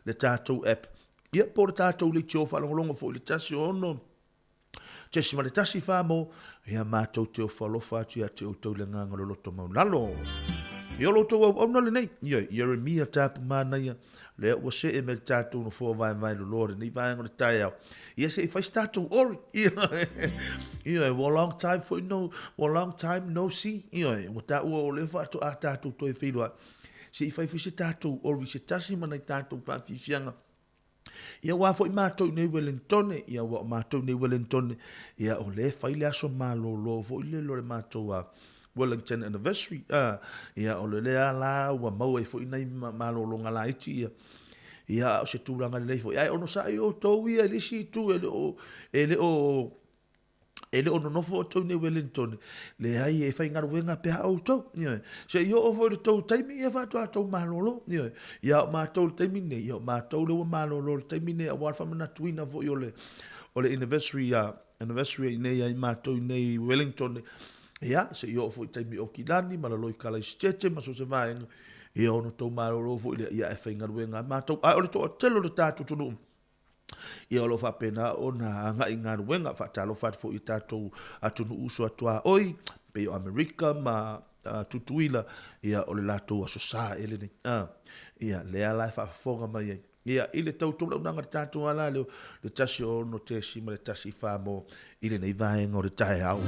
le tatou app, ia, po o le tatou leitio faalogologo foi i le 16.1 Famo, ia, matou te ofo alofa atu ia te outou i le agaga o le loto maualalo. Ia o lo outou auauna lenei, ioe, Ieremia Tapu Manaia, lea ua see mai le tatou nofoa vaevae loloa lenei vaega o le taeao. Ia se i fai se tatou ori. Ioe, ua long time foi no, ua long time no see. Ioe, ua taua o lea faatoa tatou toe feiloai. Se i fai foi se tatou ori se tasi ma nai tatou faafiafiaga. Ia ua foi matou i nei Wellingtone, ia ua o matou nei Wellingtone, ia o lea fai le aso malolo foi lele o le matou a Wellington anniversary, a, ia o le lea la ua maua ai foi nai malologa laiti ia. Ia a o se tulaga lelei foi. Ae onosai outou ia i le isi itu e le o, e le o, e le o nonofo outou nei Wellington, leai e faigaluega pea outou. Ioe. Se i oo foi i le tou taimi ia faatoa tou malolo. Ioe. Ia o matou i le taimi nei, ia o matou lea ua malolo i le taimi nei aua le faamanatuina foi o le o le anniversary a anniversary nei ai matou nei i Wellington. Ia, se i oo foi i taimi o Kilani ma lalo i Kalaisitete ma so o se vaega, ia ona tou malolo foi lea, ia ae faigaluega matou. Ae o le toatele o le tatou atunuu, Ia o lo o faapena ona agai i galuega, faatalofa atu foi i tatou atunuu uso atuaoi, pei o Amerika ma Tutuila, ia o le latou aso sa ea lenei. Ia lea la e faafofoga mai ai. Ia i le tautuulaunaga le tatou ala lea le 16.14 mo i lenei vaega o le taeao.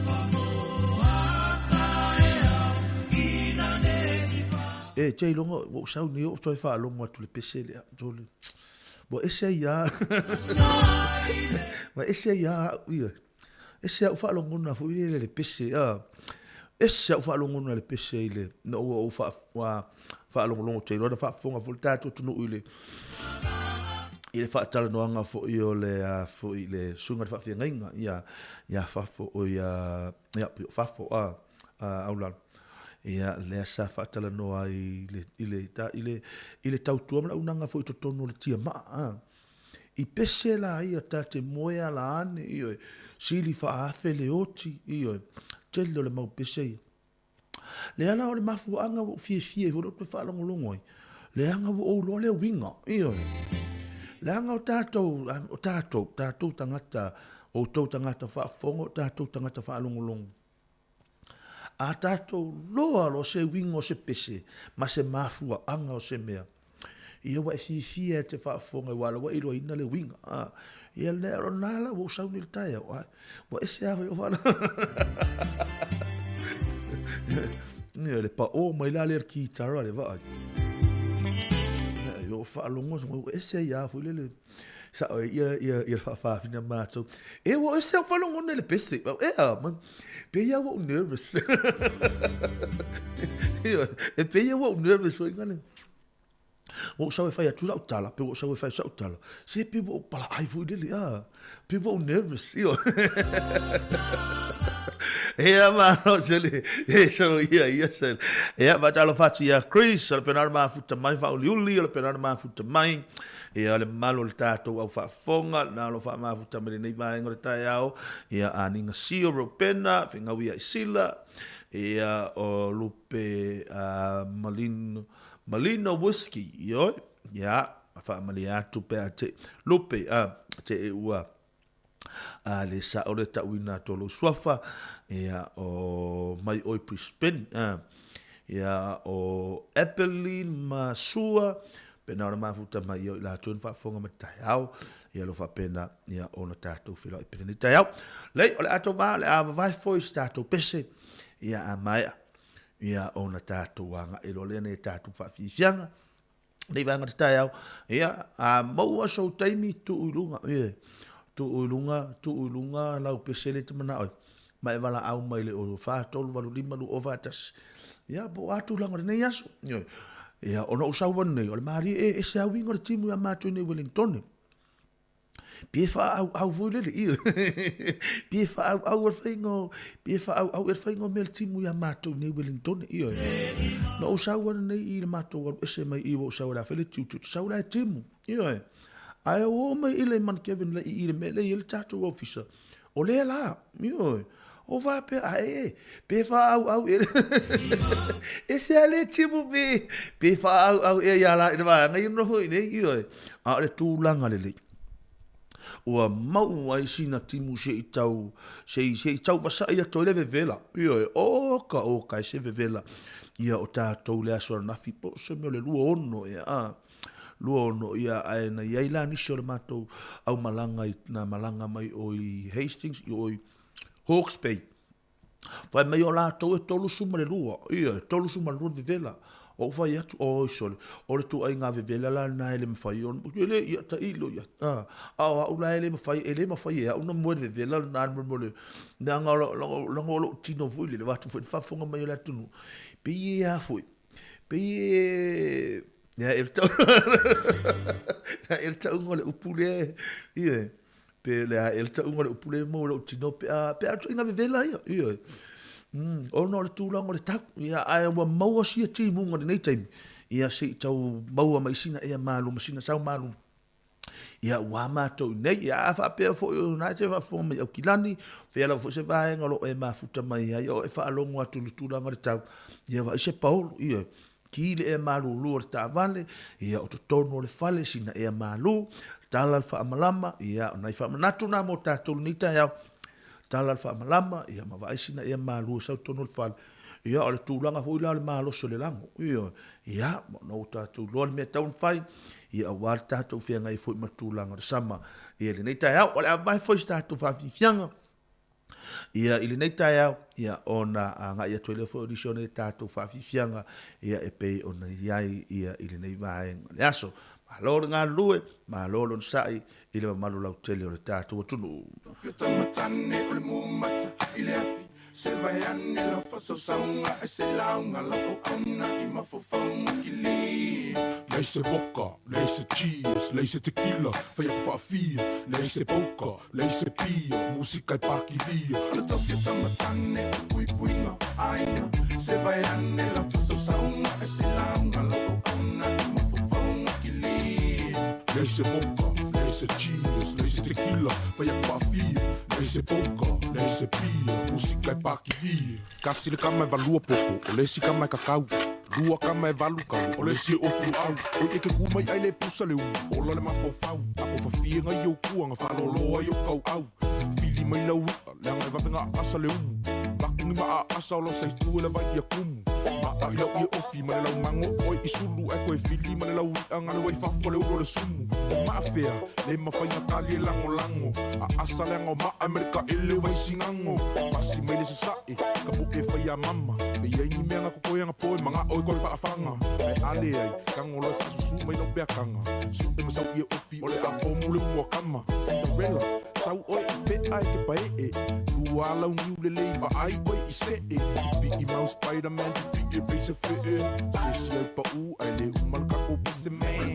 E, te iloga, ua ou sau nei ou toe faalogo atu le pese lea. Tole. Ua ese ai a. Ua ese ai a au ia. Ese au faalogona foi le le pese a. Ese au faalogona le pese i le na ua ou faa ua faalogologo te iloa na faafofoga foi le tatou atunuu i le i le faatalanoaga foi o le a foi le suiga le faafeagaiga ia ia fafo o ia ia o fafo a aulalo. Ia, lea sa faatalanoa ai i le, i le, i le, i le tautua ma le auaunaga foi i totonu o le tiamaa. A. I pese la ia ta te moe ala ane, ioe, sili faaafe le oti, ioe, tele o le mau pese ia. Lea la o le mafuaaga ua ou fiafia ai foi lou toe faalogologo ai, leaga ua ou iloa le uiga, ioe. Leaga o tatou, o tatou, tatou tagata, outou tagata faafofoga, o tatou tagata faalogologo, A tatou loa loa se uiga o se pese ma se mafuaaga o se mea, ia ua e fiafia e te faafofoga aua o la ua e iloaina le uiga. A, ia lea, o lena la ua ou sau nei i le taeao, a, ua ese lava foi ou faalogo. Ia, le paʻō mai la lea le kitara le vaai. Ia, ou faalogo, ua ese ai lava foi lele. Sao e ia ia ia faafafine matou. E ua ese au faalogo nei le pese. E a, pei a ua ou nervous. E pei a ua ou nervous foi ngale. Ua ou sau e fai atu lau tala, pe ua ou sau e fai sau tala. Se pe ua ou palaai foi lele, a. Pe ua ou nervous, io. Ea malo sele, e so ia ia sele. Ea faatalofa atu ia Chris, o le pena o le mafuta mai, faauliuli o le pena o le mafuta mai. Ia le mamalu o le tatou au faafofoga, na o lo faamafuta mai lenei vaega o le taeao, ia Aniga Sio Ropena, Fegaui Aisila, ia o Lupe uh, Malino, Malino Whiskey, ioe, ia, faamalie atu pe a te, Lupe, uh, te e ua a le sao le tauina atu o lou suafa, ia, o mai oi Brisbane, a, ia, o Epeline ma Sua, pena ona mafuta mai ia o i latou na faafofoga mai taeao, ia lo faapena, ia, ona tatou feiloai pele nei taeao. Lei, o le a tou va, o le a vavae foi se tatou pese, ia, a maea, ia, ona tatou agai loa lea nei tatou faafiafiaga, nei vaega o te taeao, ia, a maua sou taimi, tuu i luga, ie, tuu i luga, tuu i luga lau pese lea e te manao ai, ma e valaau mai i le 4 3 8 5 2 0 4 1. Ia, po o a tulaga o lenei aso. Ioe. Ia, ona ou sau ane nei, o le malie e ese lava uiga o le timu ia matou i nei Wellingtone. Pei e faaauau foi lele, ioe. Pei e faaauau e le faiga o, pei e faaauau e le faiga o mea le timu ia matou nei Wellingtone, ioe. Na ou sau ane nei i le matou alu ese mai i ua ou sau e la fai le tiute, ou te sau la e timu, ioe. Ae ou oo mai i le Mount Kevin le i i le mea lea e i ai le tatou ofisa, o lea la, ioe. O faapea, ae, pe faaauau ea, ese lava le timu pe, pe faaauau ea ia la i le vaega ia noho i nei, ioe. A o le tulaga lelei, ua mau ai sina timu se i tau, se i, se i tau vasaʻi atu ai le vevela, ioe, oka oka e se vevela. Ia, o tatou i le aso ananafi, po o se mea o le 26 ea, a, 26, ia, ae na i ai la nisi o le matou aumalaga i, na malaga mai o i Hastings, i o i Hawke's Bay. Fai mai o latou e 32, ia, e 32 le vevela. Ou fai atu, oi sole, o le ituaiga vevela la lena e le mafai ona, e le, ia, tailo ia, a, a o au la e le mafai, e le mafai e au ona moe le vevela lena, mo le, leaga leaga o lou tino foi lele, vaeatu foi le faafofoga mai o le atunuu, pei e a foi, pei e, e le tau, e le tauga o le upu lea, ia, Pe le a ea le tauga o le upu lea e maua i lou tino pe a, pe a ituaiga vevela ia, ioe. Ona o le tulaga o le tau, ia, ae ua maua sia timuga i lenei taimi, ia se i tau maua mai sina ea malu ma sina sau malu. Ia ua matou i nei, ia a faapea foi o na e te faafofoga mai Aukilani, fea lava foi se vaega o lo o e mafuta mai ai, o e faalogo atu i le tulaga o le tau, ia vaai se paolo, ioe. Ki le ea malūlū o le taavale, ia o totonu o le fale sina ea malū, tala le faamalama, ia o nai faamanatu na mo tatou lenei taeao, tala le faamalama, ia ma vaai sina ea malū e sau totonu o le fale, ia o le tulaga foi la o le malosi o le lago, ioe, ia ona ua tatou iloa le mea e tatau ona fai, ia aua le tatou feagai foi ma le tulaga o le sama i lenei taeao. O le a vavae foi se tatou faafiafiaga Ia, i lenei taeao, ia, ona agai atu ai lea foi o nisi o nei tatou faafiafiaga, ia, e pei ona i ai, ia, i lenei vaega o le aso. Malo le galulue, malo le onosai i le mamalu lautele o le tatou atunuu. Se vaeane lau faasausauga ai se lauga lau auauna i mafaufauga kili. Leai se vodka, leai se cheers, leai se tequila, fai atu faafia, leai se poker, leai se pia, musika e pakilia. O le tofia tamatane o puipuiga aiga, se vaeane lau faasausauga ai se lauga lau auauna i mafaufauga kili. Leai se vodka, leai se cheers, leai se tequila, fai atu faafia, leai se poker, leai se pia, musika e pakilia. Kasi le kama e valua popo, o le isi kama e kakau. Lua kama e valu kalu, o le isi e ofu luau. Oi e ke ku mai ai le pusa le umu, ola le mafaufau. A ko fafie ngai ou kuanga, faalolo ai ou kauau. Fili mai lau i'a, leaga e vave gaasa le umu. Maku ni ma aasa o lo sa itu e le vai ia kumu. Maa i lau ie ofi ma le lau mago oe i sulu ae koe fili ma le lau i'a gale ua i fafo le ulu o le sumu. Maafea, le mafai na tali e lagolago. Aasa leaga o maa ma le taele o Vaisigago. Pasi mai le sasae, ka poʻe fai a mama. Me i ai ni mea na kokoe aga poe magao e koe faafaga. Ae a leai, tago loa e faasusū mai lau peakaga. Suʻe ma sau ie ofi o le a pomu le umuakama. Cinderella, sau oe i peʻa e ke paeʻe. Lua lau niu lelei vaai oe i seʻe. Pipiʻi mau Spiderman, pipiʻi e pei se feʻe. Se isi ai paʻū ae le uma le kako pise man.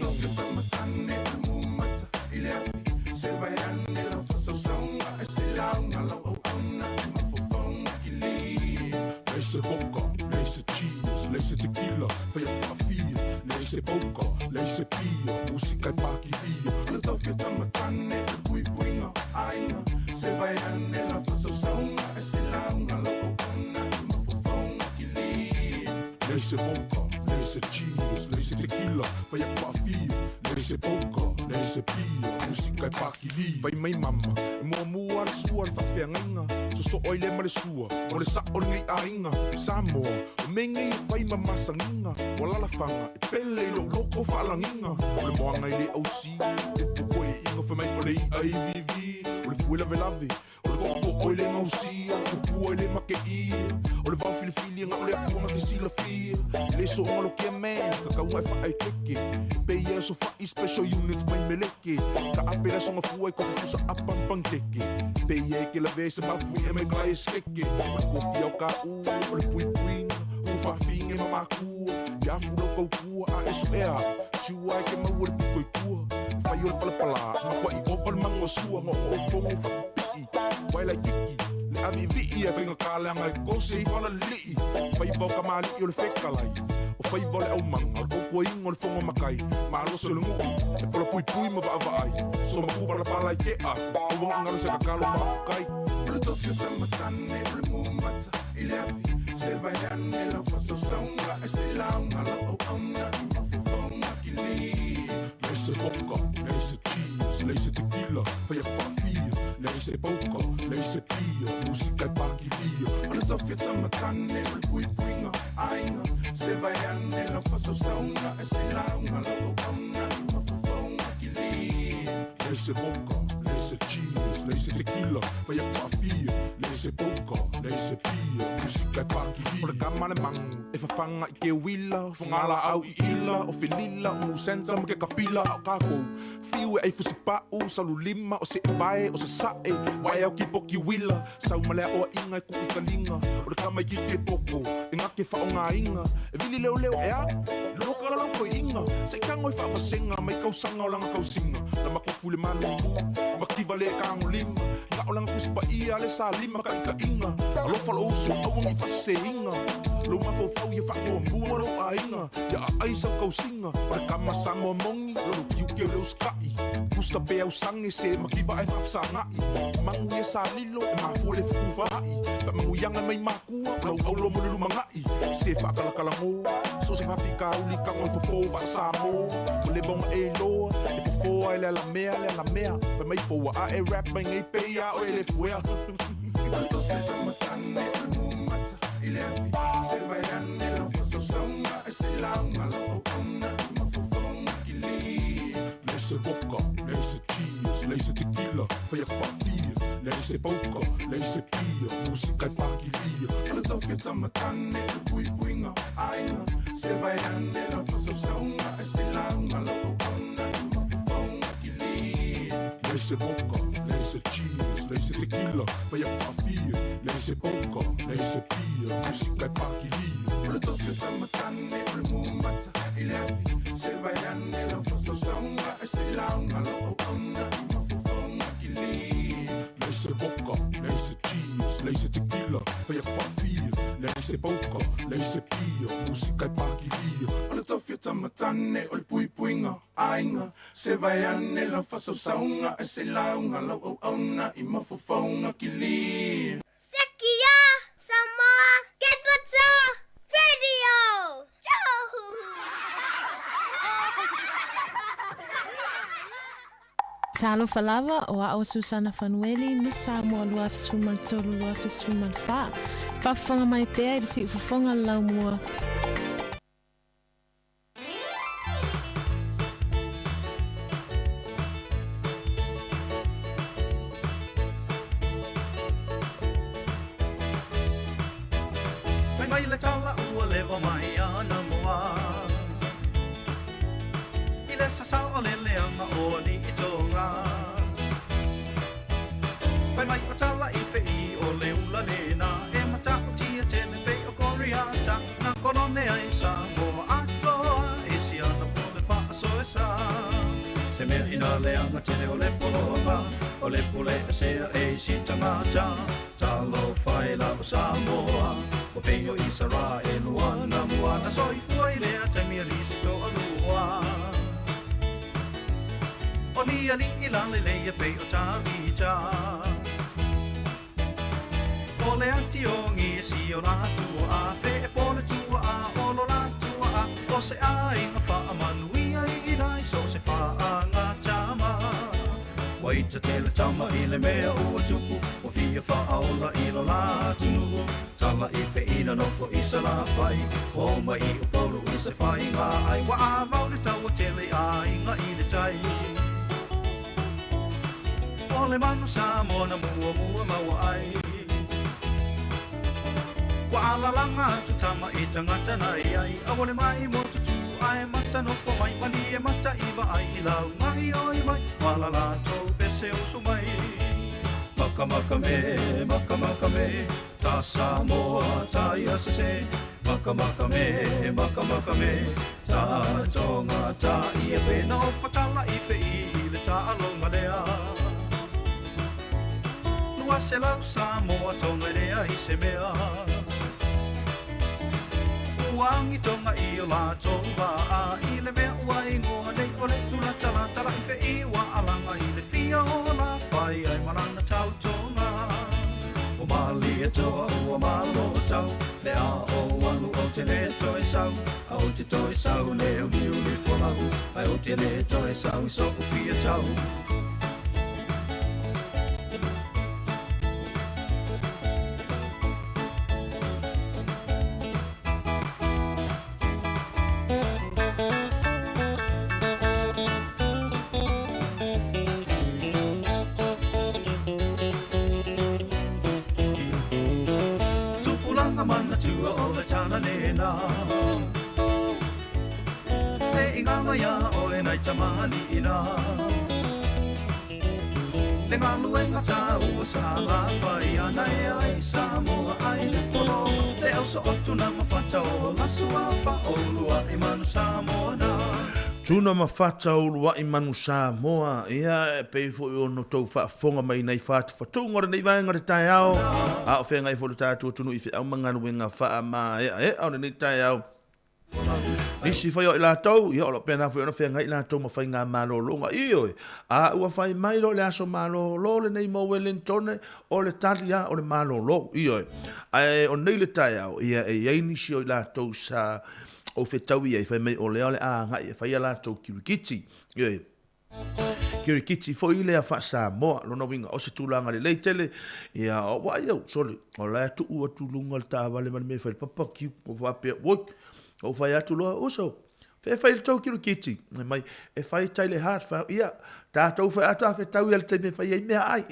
Leai se vodka, leai se cheers, leai se tequila, fai atu faafia, leai se poker, leai se pia, musika e pakilia. Le tofia tamatane o le puipuiga aiga, se vaeane lau faasausauga ae se lauga lau auauna i mafaufauga kili. Leai se vodka, leai se cheers, leai se tequila, fai atu faafia, leai se poker, leai se pia, musika e pakili. Fai mai mama, e muamua le sua le faafeagaiga, sosoo ai le ma le sua, mo le sa'o o lenei aiga. Samoa, o mea nei e fai ma masagiga, ua lalafaga, e pele i lou loko faalagiga. O le moaga e le ausi, upu koeʻiga, fai mai o le iʻa iviivi, o le fue lavelave, O le tootoo e le gausia, o pua e le makeia, o le vao filifili ga o le atua ga te silafia. E le soonga lo kia man, ka kauga e faaekeke, pe ia e sofaʻi special units mai meleke. Ka ape le aso gafua i kofi pusa apa ma pankeke, pe ia e ke lavea i se mafuie mai ka e skeke. O le kofi ao ka u, o le puipuiga, ua faafiga ma makua, ia fu lau kaukua a e soʻea au, siua e ke maua le piko i tua. Fai o le palapala, makuaʻi ova le mago sua, gaogaʻo fogo faapipiʻi, wae laititi, le ʻaviʻiviʻi e faigata leaga e kose i falaliliʻi. Faiva o kamaliʻi o le fekalai, o faiva o le aumaga, o le tautuaina o le fono makai, malosi o le nuu, e polapuipui ma vaavaai, so maku palapala i keʻa, aua ne i galo se kakalo faafukai. O le tofi o tamatane o le mumata i le afi, se vaeane lau faasausauga ae se lauga lau auauna i mafaufauga kili. Leai se vodka, leai se cheers, leai se tequila, fai atu faafia, leai se poker, leai se pia. pia, musika e pakilia. O le tofia tamatane o le puipuiga aiga se vai ane lau faasausauga e se lauga lau auauna i mafofauga kili. Leai se voka, leai se cheers, leai se tequila, fai aku faafia, leai se poka, leai se pia, musika e pakilia. O le kama le magu e fafaga i ke uila, fogalaau i ila, o felila, o musenta ma ke kapila, a o kakou fiu e ai fusipa'u, saululima, o se'evae, o sasa'e, wae au kipoki uila, sau ma le aʻoaʻiga e kuʻu kaliga, o le kama ikiki e poko, e gake faʻogāiga, e vili leoleo ea, loka la lokoiʻiga, seʻi tago e faavasega mai kausaga o laga kausiga, na makofu le malulu, makiva le kagolima, na o laga tusi paia le salima kaʻikaʻiga, alofa lou uso aua nei faasesēiga, lou mafaufau ia faamuamua lou aiga, ia aai sau kausiga, o le kama Samoa moni, lolo tiute o le usikaʻi, pusa pe ausage se makiva ae faafesagaʻi, magu ia salilo e mafua le fetufaai, faamanuiaga mai makua, o lau aulo mo le lumagaʻi, se faakalakalagō, so o se faafikauli tago e fofō faasamō, ua leva ona e iloa, e fofō ai le alamea le alamea, fai mai fou ua ae rap mai nei pei a oe le fuea. Leai se voka, leai se cheers, leai se tequila, fai aku faafia, leai se pauka, leai se pia, musika e pakilia. O le tofia matane o le puipuiga aiga se vai ane lau faasausauga e se lauga lau auauna i mafofauga kili. Leai se voka, leai se cheers, leai se tequila, fai aku faafia, leai se pauka, leai se pia, musika e pakilia. O le tofia matane o le mumata i le afi se vai ane lau faasausauga e se lauga lau auauna i mafofauga kili. Leai se voka, leai se cheers, leai se tequila, fai aku faafia, leai se pauka, leai se pia, musika e pakilia. O le tofia tamatane o le puipuiga aiga se vai ane lau faasausauga e se lauga lau auauna i mafofauga kili. Sekia Samoa Capital Radio. Talofa lava, o a'o Susana Fanueli, Miss Samoa 2013 2014. Faafofoga mai pea i le siufofoga o le laumua. Fai mai le tala ua leva mai ana moa I le sasao o le leaga o alii tonga Fai mai o tala i fei o le ula lena E matautia tele pei o Koriata Na korone ai Samoa atoa E siana po le faasoesa Se mea ina leaga tele o le pologa O le pule esea e si tagata Talofa e la o Samoa Ua pei o Isaraelu ana mua Na soifua i lea taimi alii se toalua O ni aliʻi lalelei e pei o Tavita O le ati o gi e si o la tua a fe e po le tua a o lo la tua a o se aiga faamanuia i lai so se faaga tama. Ua ita tele tama i le mea ua tupu ua fia faaola i lo la atunuu tala i feʻina nofo i salafai o mai i Upolu i se faiga ai ua avau le taua tele aiga i le tai. O le manu Samoa na muamua maua ai Ua alalaga atu tama i tagata na iai aua le mai mo tutu ae mata nofo mai malie mata i vaai i laugahi oi mai ma la latou pese usu mai. Makamaka me, makamaka me, ta Samoa ta ia sese. Makamaka me, makamaka me, ta Tonga ta ia pe. Na ofa tala i fei i le taaloga lea. Lua se lau Samoa Tonga e leai se mea. Ua agi Tonga i o latou vaa i le mea ua igoa nei o le tulatalatala i fei ua alaga i le fia o la fai ai ma lana tautoga. Ua malie toa ua malo tau le a o alu o te le toe sau a o te toe sau le uliuli folau ai o te le toe sau i so'u fia tau. Faafofoga iā oe nai tamalii la Le galuega taua sa lafaia na e ai Samoa ai le polo Le au so'otu na mafata o la suafa o ulua'i manu Samoa na. Tuna ma fata o ulua'i manu Samoa, ia, e pei foi ona outou faafofoga mai nai fatufatuga o lenei vaega o le taeao, a o feagai foi lo tatou atunuu i feau ma galuega faamaeaea o lenei taeao. Nisi foi o i latou, ia o lo o pena foi ona feagai i latou ma faiga malologa. Ioe, a ua fai mai loa le aso malolo lenei mo Wellingtone, o le tali lava o le malolo. Ioe, ae o nei le taeao, ia e i ai nisi o i latou sa ou fetau i ai, fai mai o lea o le a agai e fai a latou kirikiti. Ioe, kirikiti foi lea faa-Samoa, lona uiga o se tulaga lelei tele, ia ua ai au, sole, o la e tuu atu i luga le taavale ma le mea e fai le papakiu, ua faapea, oi, ou fai atu loa, uso, fe fai le tou kirikiti, fai mai, e fai tai le hard, fai, ia, tatou fai atu a fetau ia le taimi e fai ai mea ai.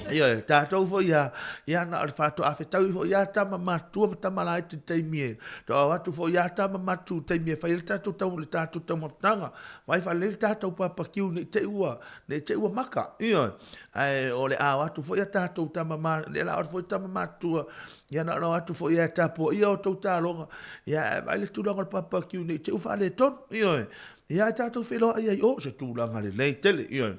Ia, tatou foi ia, ia na o le faatoa fetau foi ia tama matua ma tama laiti i le taimi e Tau atu foi ia tama matu taimi e fai ai le tatou tau le tatou taumafataga. Vaai faalelei le tatou papakiu ne i te i ua ne i te i ua maka. Ioe. Ae o le a o atu foi a tatou tama ma le la o atu foi tama matua ia na ona o atu foi e tapuaia outou taaloga. Ia ae vaai le tulaga o le papakiu ne i te i ua faaletonu. Ioe. Ia ae tatou feiloai ai o se tulaga lelei tele. Ioe.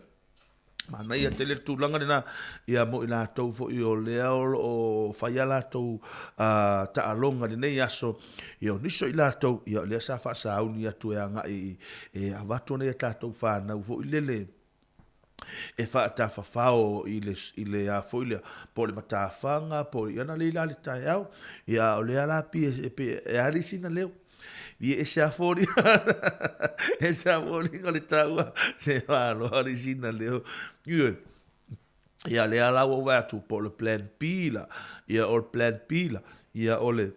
Manaia tele le tulaga lena ia mo i latou foi o lea o lo o fai a latou taaloga i lenei aso. Ia o nisi o i latou, ia o lea sa faasauni atu e agai e avatu nai a tatou fanau foi lele e faatafafao i le, i le a foi lea, po o le matafaga, po o le, ia na lei la le taeao. Ia o lea la pei e, pei e a le isi na leo. Ia ese a foliga, ese a foliga o le taua, se maloa le sina leo. Ioe. Ia lea la ua ou vaai atu po o le plan B la. Ia o le plan B la. Ia o le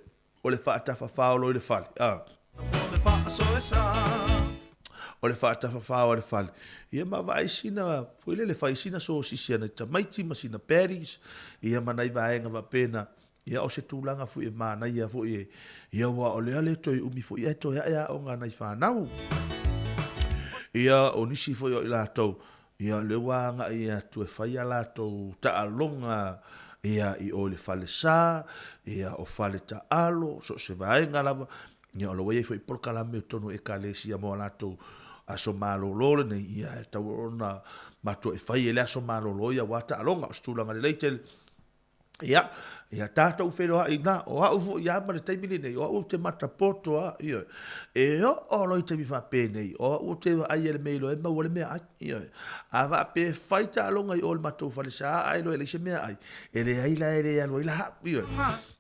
o le faatafafao loa i le fale. Ah. O le faatafafao a le fale. Ia ma vaai sina, foi lele fai sina sosisi a nai tamaiti ma sina patties, ia ma nai vaega faapena. Ia o se tulaga foi e manaia foi e, ia aua o lea le toe umi foi ae toe ae aoga a nai fanau. Ia o nisi foi o i latou, ia lea ua agai atu e fai a latou taaloga ia i o i le falesa, ia o fale taalo, so o se vaega lava, ia o lo o ua i ai foi polokalame i totonu o ekalesia mo a latou aso malolo lenei, ia e tatau ona matua e fai e le aso malolo ia aua taaloga, o se tulaga lelei tele. Ia, ia tatou feiloai ina, o au foi lava ma le taimi lenei, o au ou te matapoto lava, ioe. E oo loa i taimi faapenei, o au ou te vaai i le mea e iloa ai maua le meaai, ioe. A faapea e fai taaloga i o i le matou falesa ae iloa e leai se meaai, e leai la e le alu ai la au, ioe.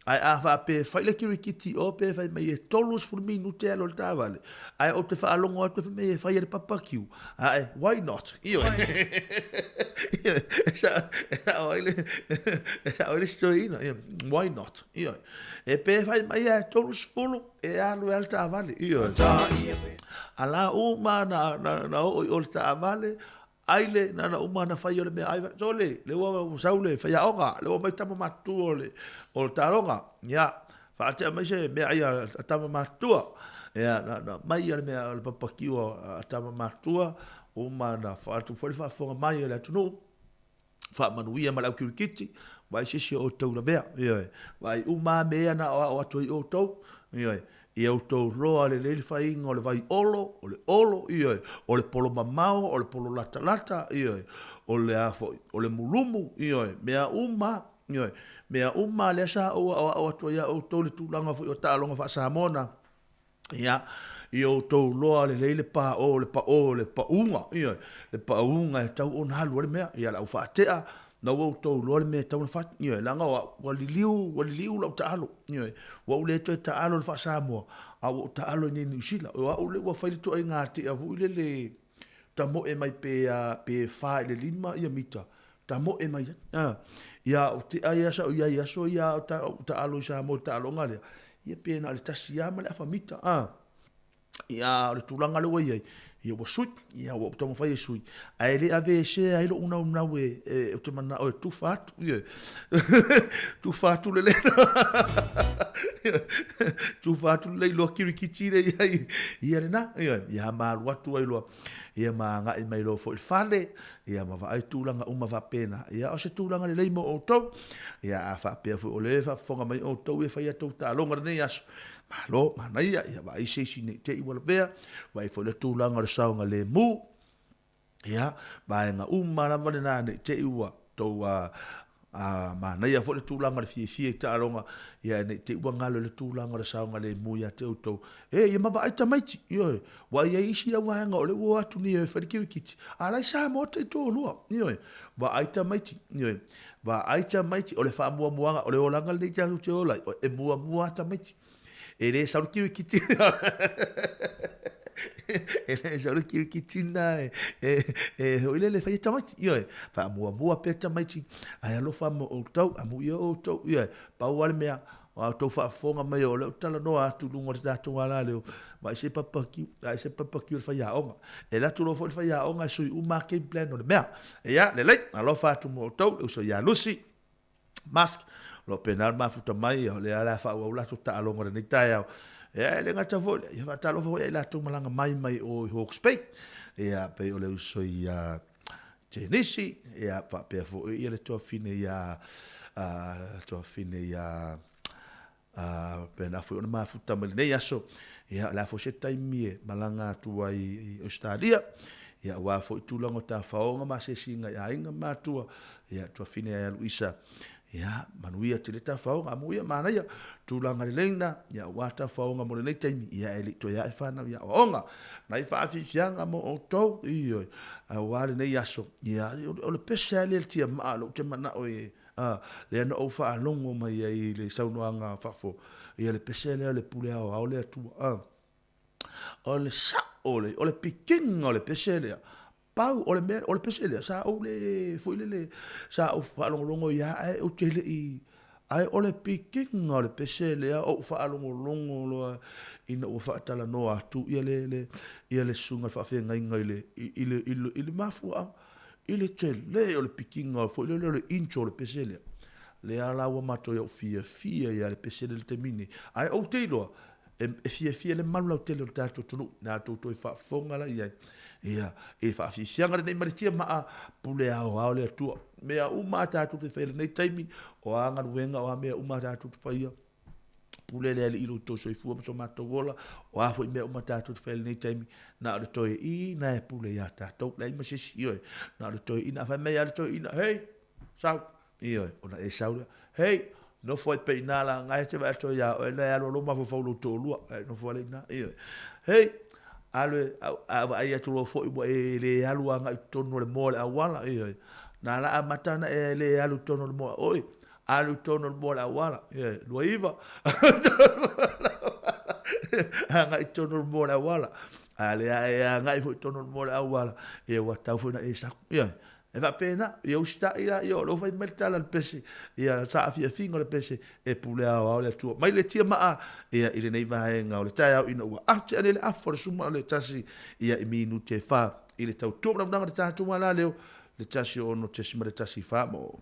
Ae a faapea e fai le kirikiti i o pe fai mai e 30 minute e alu ai le taavale, ae ou te faalogo atu fai mai e fai e le papakiu, ae why not? Ioe. E sao ai le, e sao ai le isi toeaina, why not? Ioe. E pe fai mai e 30 e alu e le taavale, ioe. A la uma na, na, na oo i o le taavale, ai le, na na uma na fai o le mea ai, sole, le ua sau le faiaoga, le ua mai tama matutua o le, o le taaloga, ia, Faatea mai se meaai a tama matutua. Ia, na, na mai le mea o le papakiu a tama matutua, uma na faatu foi le faafofoga mai a le atunuu, faamanuia ma le au kirikiti, vaai se isi o outou lavea, ioe, vaai uma lava mea ia na aoao atu ai outou, ioe, ia outou loa lelei le faiga o le vai olo, o le olo, ioe, o le polo mamao, o le polo latalata, ioe, o le a foi, o le mulumu, ioe, mea uma lava. Ioe, mea uma lea sa ou aoao atu ai ia outou i le tulaga foi o taaloga faa-Samoa na, ia, ia outou loa lelei le paʻo, le paʻo, le paʻuga, ioe, le paʻuga e tatau ona alu ai le mea, ia le au faatea, na ua outou iloa le mea e tatau ona fai, ioe, leaga o au, ua liliu, ua liliu lau taalo, ioe, ua ou le toe taalo i le faa-Samoa, a ua ou taalo i inei i Niu Sila. O au lea ua fai le ituaiga tea foi lele, tamoe mai pe a, pe 4 i le 5 ia mita, tamoe mai ai. A, ia o tea ia sa ou i ai i aso ia a o taalo i Samoa i le taaloga lea, ia pe na o le tasi lava ma le afa mita. A. Ia, o le tulaga lea ua i ai, ia ua sui, ia ua ou taumafai e sui, ae le aveesea ai lou naunau e, e, ou te manao e tufa atu, ia. Tufa atu le lena. Tufa atu le iloa kirikiti le ia, ia lena, ia, ia ma alu atu ai loa, ia ma agai mai loa foi i le fale, ia ma vaai tulaga uma faapena. Ia o se tulaga lelei mo outou, ia a faapea foi o lea e faafofoga mai outou e fai a outou taaloga i lenei aso, Malo, manaia, ia vaai se isi nei te i ua lavea, vaai foi le tulaga o le saogalemu, ia, vaega uma lava lena nei te i ua tou a, a manaia foi le tulaga o le fiafia i taaloga, ia nei te i ua galo i le tulaga o le saogalemu ia te outou. E, ia ma vaai tamaiti, ioe, ua i ai isi au vaega o lea ua o atu nei e fai le kirikiti, a la e Samoa taitoalua, ioe, vaai tamaiti, ioe, Vaai tamaiti, o le faamuamuaga, o le olaga lenei tatou te ola ai, e muamua lava tamaiti. E le sau le kirikiti. E le sau le kirikiti na e, e, e hoi lele fai e tamaiti. Ioe, faamuamua pea tamaiti, ae alofa mo outou, amuia outou. Ioe, pau lava le mea, o a outou faafofoga mai o lea ou te talanoa atu i luga o le tatou alaleo, vaai se papakiu, vaai se papakiu o le faiaoga. E alu atu loa foi le faiaoga e sui uma lava game plan o le mea. Ia, lelei, alofa atu mo outou, le uso ia Lucy, Mask, o lo o pena le mafuta mai, o lea o le a faaauau latou taaloga i lenei taeao. Ia, e le gata foi, ia faatalofa foi ia i latou malaga mai mai o i Hawke's Bay. Ia, pei o le uso ia Jenisi, ia, faapea foi ia le tuafine ia, tuafine ia, pena foi ona mafuta mai lenei aso. Ia, o le a foi se taimi e malaga atu ai i Ausetalia, ia, aua foi tulaga o tafaoga ma asiasiga i aiga ma matua, ia, tuafine ia Luisa, ia, manuia tele tafaoga, amuia, manaia, tulaga lelei na, ia, aua tafaoga mo lenei taimi, ia, e le i toe ae fanau i aoaoga. Nai faafiafiaga mo outou, ioe, aua lenei aso, ia, o le pese lava lea i le tiamaa, lea ou te manao e, A, lea na ou faalogo mai ai i le saunoaga a fafo, ia le pese lea o le pule aoao le Atua. A, o le sao, o le, o le pikiga o le pese lea, pau, o le mea, o le pese lea, sa ou le, foi lele, sa ou faalogologo ia ae ou te le i, ae o le pikiga o le pese lea, ou faalogologo loa ina ua faatalanoa atu ia le, le, ia le susuga i le faafeagaiga i le, i le, i le, i le mafuaaga. I le tele o le pikiga foi lele o le inch o le pese lea. Lea la ua matou iau fiafia ia le pese lea i le taimi nei. Ae ou te iloa, e, e fiafia le malu lautele o le tatou atunuu, na tou toe faafofoga la i ai. Ia, i le faafiafiaga lenei ma le tiamaa, pule aoao le Atua. Mea uma a tatou te faia i lenei taimi, o a galuega, o a mea uma a tatou te faia, pule le Alii i lo outou soifua ma so matou ola, o a foi mea uma tatou te faia i lenei taimi, na o le toeaina e pule iā tatou, leai ma se isi, ioe, na o le toeaina, a fai mai lava le toeaina, hei, sau, ioe, ona e sau lea, hei, nofo ai pea i ina la, ngai e te vaai atu ai iā oe, na e alu alu mafaufau lou toalua, e nofo ale i ina, ioe, hei, alu e, a vaai atu loa foi ua e le alu agai i totonu o le moa o le auala, ioe, na ala amata ona e le alu i totonu o le moa, oi, Alu i totonu o le moa o le auala, ioe, 29, agai i totonu o le moa o le auala. A le e agai foi i totonu o le moa o le auala, ia ua tatau foi ona e sau. Ioe, e faapena, ia usitai la, ia o lea ua fai mai le tala a le pese, ia saafiafiga o le pese, e pule aoao le Atua. Mai le tiamaa, ia i lenei vaega o le taeao ina ua ate ane le afa o le suma o le tasi, ia i minute e fa i le tautua manamunaga o le tatou alaleo, le 16.14 mo.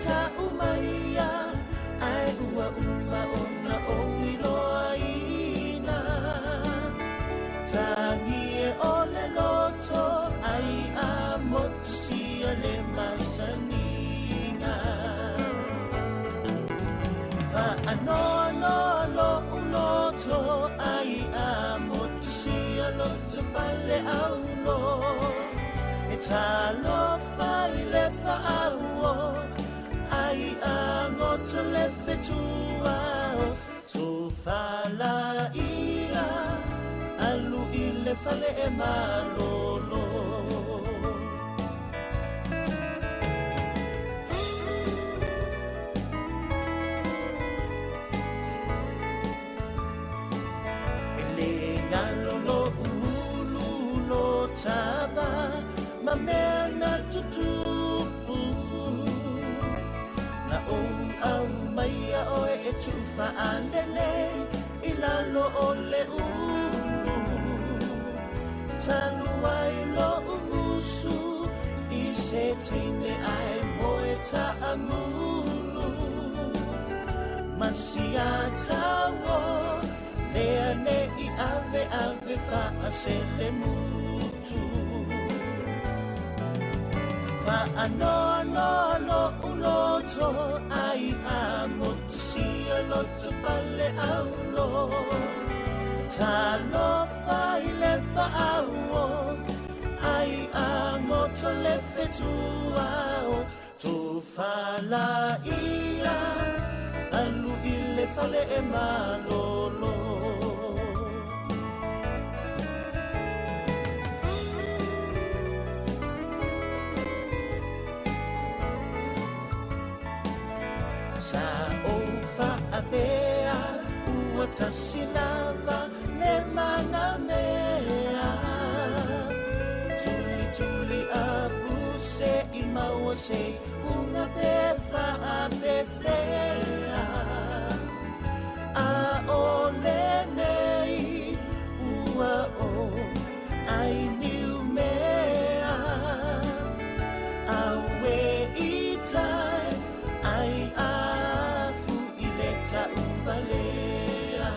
ta'u maia ae ua uma ona ou iloaina. Tagi e o le loto ai a motusia le masaniga. Fa'anoanoa lo'u loto ai a motusia loto pale aulo. E talofa i le fa'auo ai a goto le fetuao. Tofalaia alu i le fale e malolo. E le galo lo'u ulu lo tava ma mea na tutupu. Na ou au maia oe e tu'ufa'alele i lalo o le ulu. Talu ai lo'u usu i se teine ae moe ta'agulu. Masiatauo lea ne'i ave ave fa'aselemutu. Fa'anoanoa lo'u loto ai a motusia loto pale aulo. Talofa i le fa'auo ai a goto le fetuao. Tofalaia alu i le fale e malolo. Sa ou fa'apea ua tasi lava le manamea. Tulituli aku se i maua se uga pe fa'apefea. A o lenei ua o ai niu mea. Aue i tai ai afu i le ta'uvalea.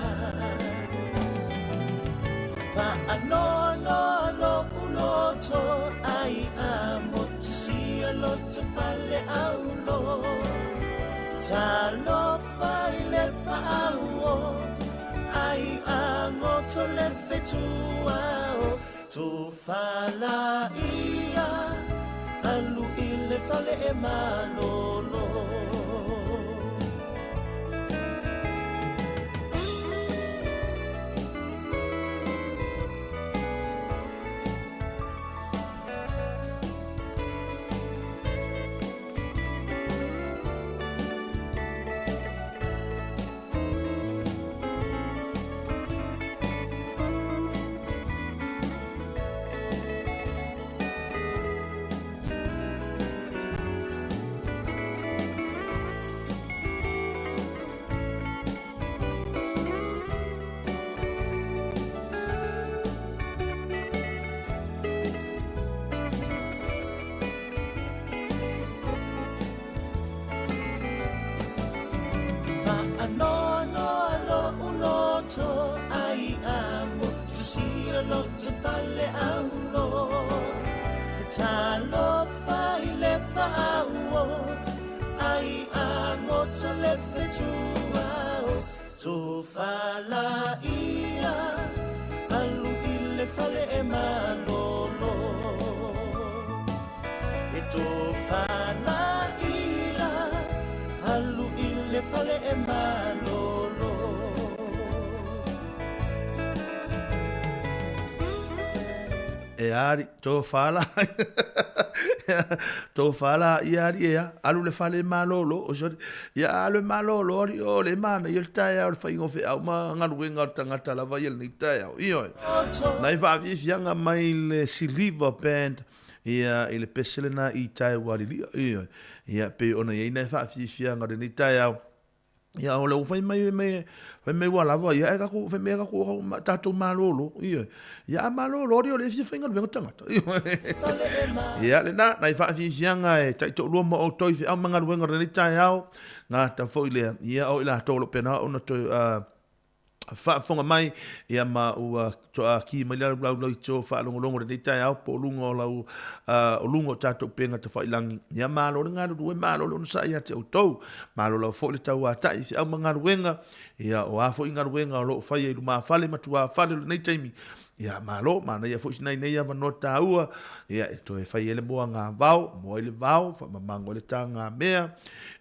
Fa'anoanoa lo'u loto ai a motusia loto pale aulo. Talofa i le fa'auo ai a goto le fetuao. Tofalaia alu i le fale e malolo. Fa'anoanoa lo'u loto ai a motusia loto pale aulo. Talofa i le fa'auo ai a goto le fetuao. Tofalaia alu i le fale e malolo. E tofalaia alu i le fale e malolo. E ari, tofala. Tofala ia ari ea, alu le fale malolo, o sorry. Ia alu e malolo ari o le mana ia le taeao le whaingo wheau ma ngaluenga o le tangata lava ia lenei taeao. Ioe. Nai whaafiafiaga mai le Siliva Band ia i le pese lena i tae warilia. Ioe. Ia pe ona iai nai whaafiafiaga o lenei taeao. Ia, o le ua fai mai, mai, fai mai ua lava, ia, e tatou, fai mai tatou, tatou malolo, ioe. Ia, a malolo, o le fia faigaluega tagata, ioe. Ia, lena, nai faafiafiaga e taitoalua ma outou i feau ma galuega o lenei taeao, gata foi lea, ia, o i latou o lo o pena ona toe, faafofoga mai, ia ma ua toa ki mai lau lau lau to faalogologo lenei taeao po o luga o lau o luga o tatou upega tafailangi. Ia malo le galulue, malo le onosai ia te outou. Malo lava foi le tauatai i feau ma galuega, ia o a foi galuega o lo o faia i lumafale ma tuafale o lenei taimi. Ia malo, manaia foi si nai nei avanoa taua, ia e toe fai ai le moaga vao, moa ai le vao, faamamago ai le tagamea,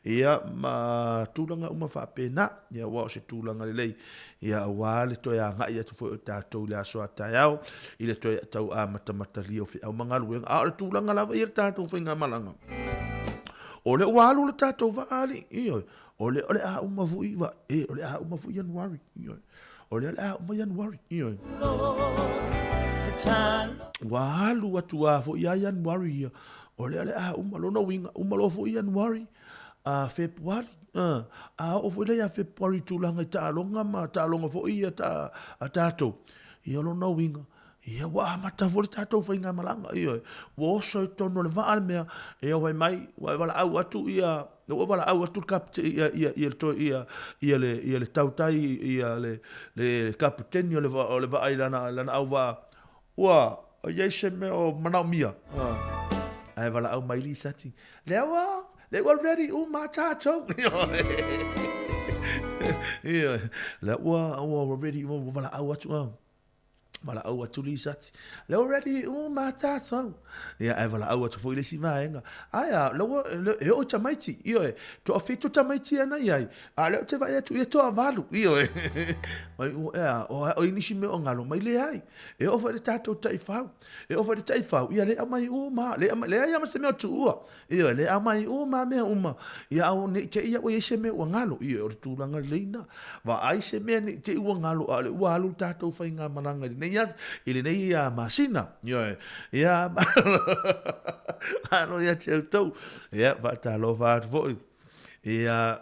ia ma tulaga uma faapena. Ia aua o se tulaga lelei, ia aua le toe agai atu foi o tatou i le aso a taeao, i le toe tau amatamatalia o feau ma galuega. A o le tulaga lava ia le tatou faigamalaga. O lea ua alu le tatou vaa alii, ioe, o lea o le a uma foi, e, o le a uma foi Ianuari, ioe. O lea o le a uma Ianuari, ioe. Ua alu atu a foi ia Ianuari ia, o lea o le a uma, lona uiga, uma loa foi Ianuari, a Fepuari, a oo foi lea ia Fepuari i tulaga i taaloga ma taaloga foi ia ta, a tatou, ia lona uiga, ia ua amata foi le tatou faigamalaga, ioe, ua oso i totonu o le vaa le mea, ia fai mai, ua e valaau atu ia, ua valaau atu le kapite, ia, ia, ia, le, ia, ia le, ia le tautai, ia le, le kapiteni o le, o le vaa i lana, lana auvaa, ua i ai se mea o manaomia, ae valaau mai Lisati, lea ua, lea ua ready uma tatou. Ioe, lea ua, ua ready uma, ua valaau atu, valaau atu Lisati, lea ua ready uma tatou. Ia, ae valaau atu foi le isi vaega. Ae a, lea ua, e oo i tamaiti, ioe, toafitu tamaiti ia na i ai, a o lea ou te vaai atu, ia toavalu, ioe. Mai, ea, o ai nisi mea o galo mai, leai. E oo foi i le tatou taifau, e oo foi i le taifau, ia le aumai uma, le aumai, leai lava ma se mea o tuua. Ioe, le aumai uma mea uma, ia aua ne i te i ua i ai se mea ua galo. Ioe, o le tulaga lelei lena. Vaai se mea ne i te i ua galo, a o lea ua alu le tatou faigamalaga i lenei, i lenei masina. Ioe, ia, malo ia te outou. Ia, faatalofa atu foi. Ia,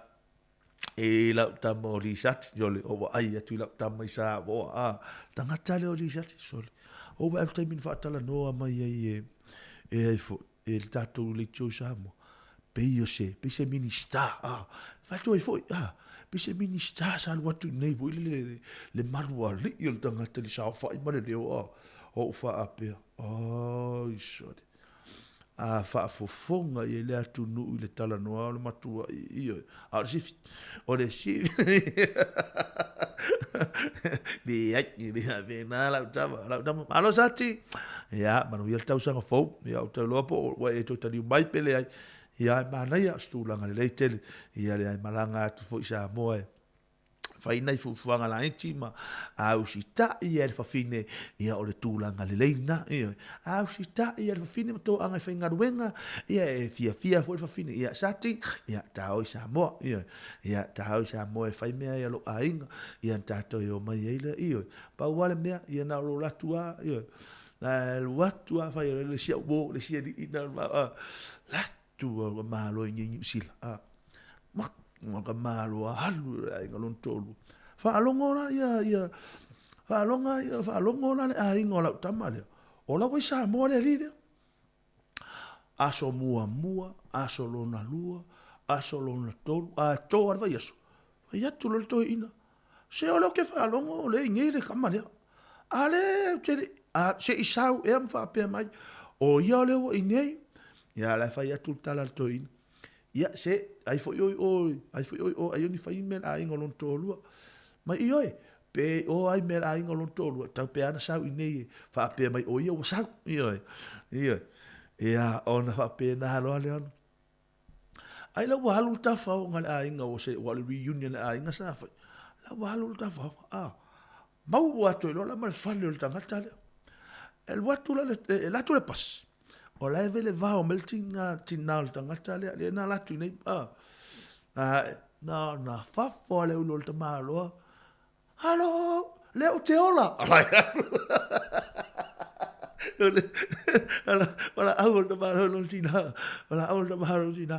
i lau tama o Lisati, sole, o vaai atu i lau tama i Samoa, a, tagata lea o Lisati, sole, o vaai atu taimi na faatalanoa mai ai e, e ai foi, e le tatou leitio i Samoa, pei o se, pei se Minista, a, fai atu ai foi, a, pei se Minista sa alu atu i inei foi le, le, le malu alii o le tagata i le saofai ma le leo, a, o ou faapea, oi, sole. A faafofoga i ai le atunuu i le talanoa o le matua ioe. A o le sifi, o le sifi. Leai, e le faapena lau tama, lau tama. Malo Sati! Ia, manuia le tausaga fou. Ia, ou te iloa po ua e toe taliu mai pe leai. Ia, e manaia, o se tulaga lelei tele. Ia, leai, malaga atu foi i Samoa e fai nai fuafuaga laiti ma a usitai ia le fafine, ia o le tulaga lelei lena, ioe. A usitai ia le fafine ma toaga e faigaluega, ia e fiafia foi le fafine, ia Sati, ia taoi Samoa, ioe. Ia taoi Samoa e fai mea ia lou aiga, ia na tatou e omai ai lea, ioe. Pau lava le mea, ia na o lou alu atu lava, ioe. Na alu atu lava fai le isi au uo, le isi alii, na latu lava malo i Niu Sila, a. Ma ka malo a alu le aiga lona toalua. Faalogo la ia, ia, faaloga ia, faalogo la le aiga o lau tama lea. O la ua i Samoa le alii lea. Aso muamua, aso lona lua, aso lona tolu, a to lava le vaiaso. Fai atu loa le toeaina, se o lea ou te faalogo o lea e i inei le tama lea. A lea ou te le, a, se i sau ea ma faapea mai, o ia lea ua i inei. Ia, la e fai atu le tala a le toeaina. Ia, se, ai foi oi o, ai foi oi o, ai o ni fai mea le aiga o lona toalua. Mai, ioe, pe o ai mea le aiga o lona toalua, tau pe ana sau i nei e faapea mai o ia ua sau, ioe, ioe. Ia, ona faapena loa lea ona. Ai la ua alu le tafaoga le aiga ua se, ua le reunion le aiga sa fai. La ua alu le tafaoga, ah. Maua atu ai loa la ma le fale o le tagata lea. E alu atu la le, e alu atu le pasi. O la e vele vao mai le tina, tina o le tagata lea, lea na alu atu i inei, a, a, na, na fafo lava le ulu o le tamaloa. Halo, lea ou te ola. Ala, ala, au o le tamaloa i lona tina, ala au o le tamaloa i lona tina.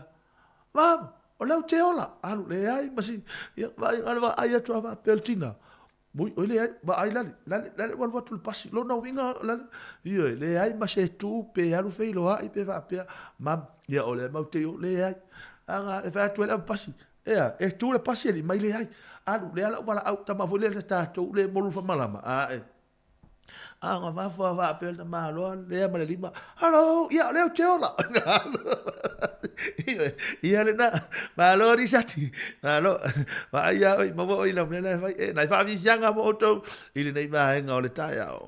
Mama! O lea ou te ola, alu, leai ma si, ia, vaai, na o le vaai atu lava faapea le tina, Mui, oi leai, vaai lale, lale, lale ua alu atu le pasi, lona uiga, lale, ioe, leai ma se tu pe alu feiloai pe faapea, ma, ia, o lea matou te i o, leai. A na fai atu ai le avepasi, ea, e tu le pasi alii mai leai, alu, lea lau valaau, tama foi lea na tatou le molu faamalama, ae. A na fafo a faapea le tamaloa lea ma le lima, Hello, ia, o lea ou te ola. Ia lena, malo Risati, malo, vaai ia oi, maua oi lau mea la e fai, e, nai faafiafiaga mo outou i lenei vaega o le taeao.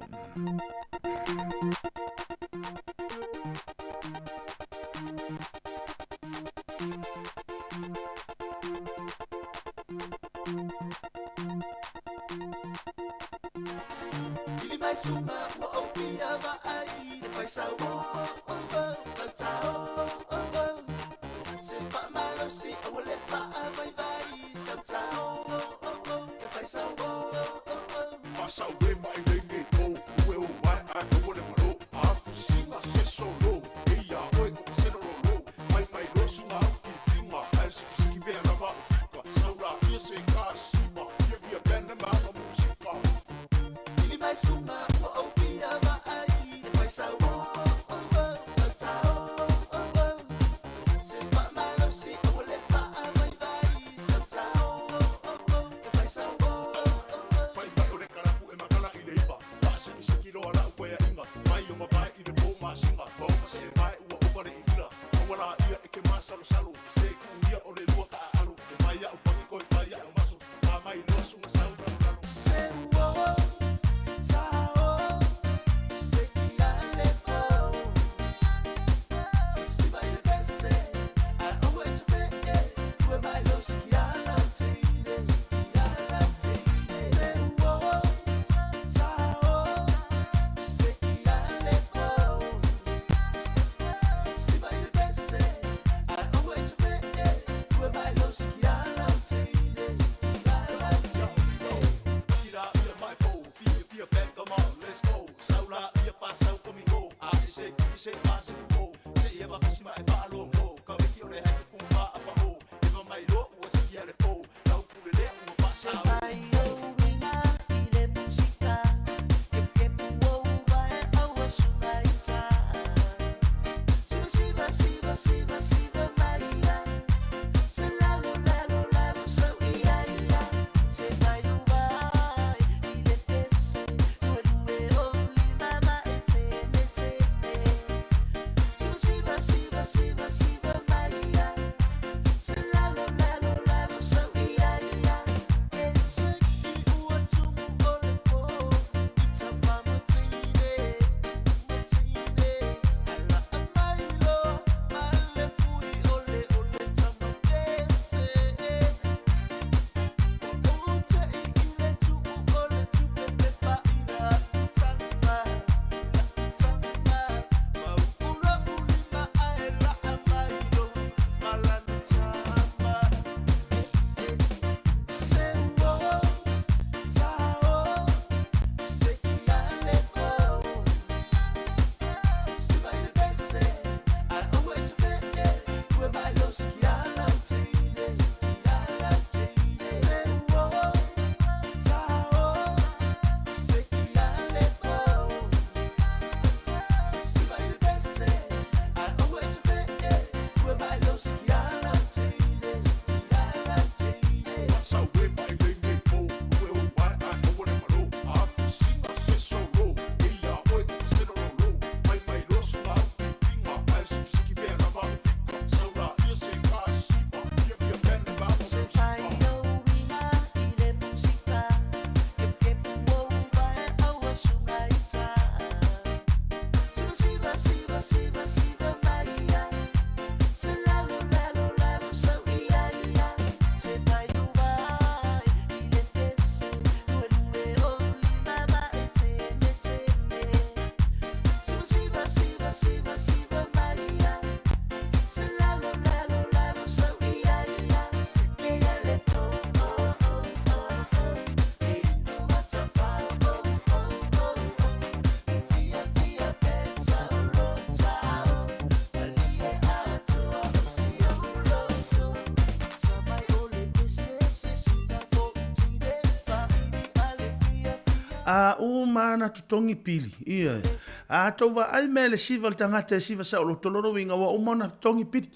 A uma ana totogi pili, ioe. A tou vaai mea i le siva o le tagata e siva saoloto, lona uiga ua uma ona totogi pili.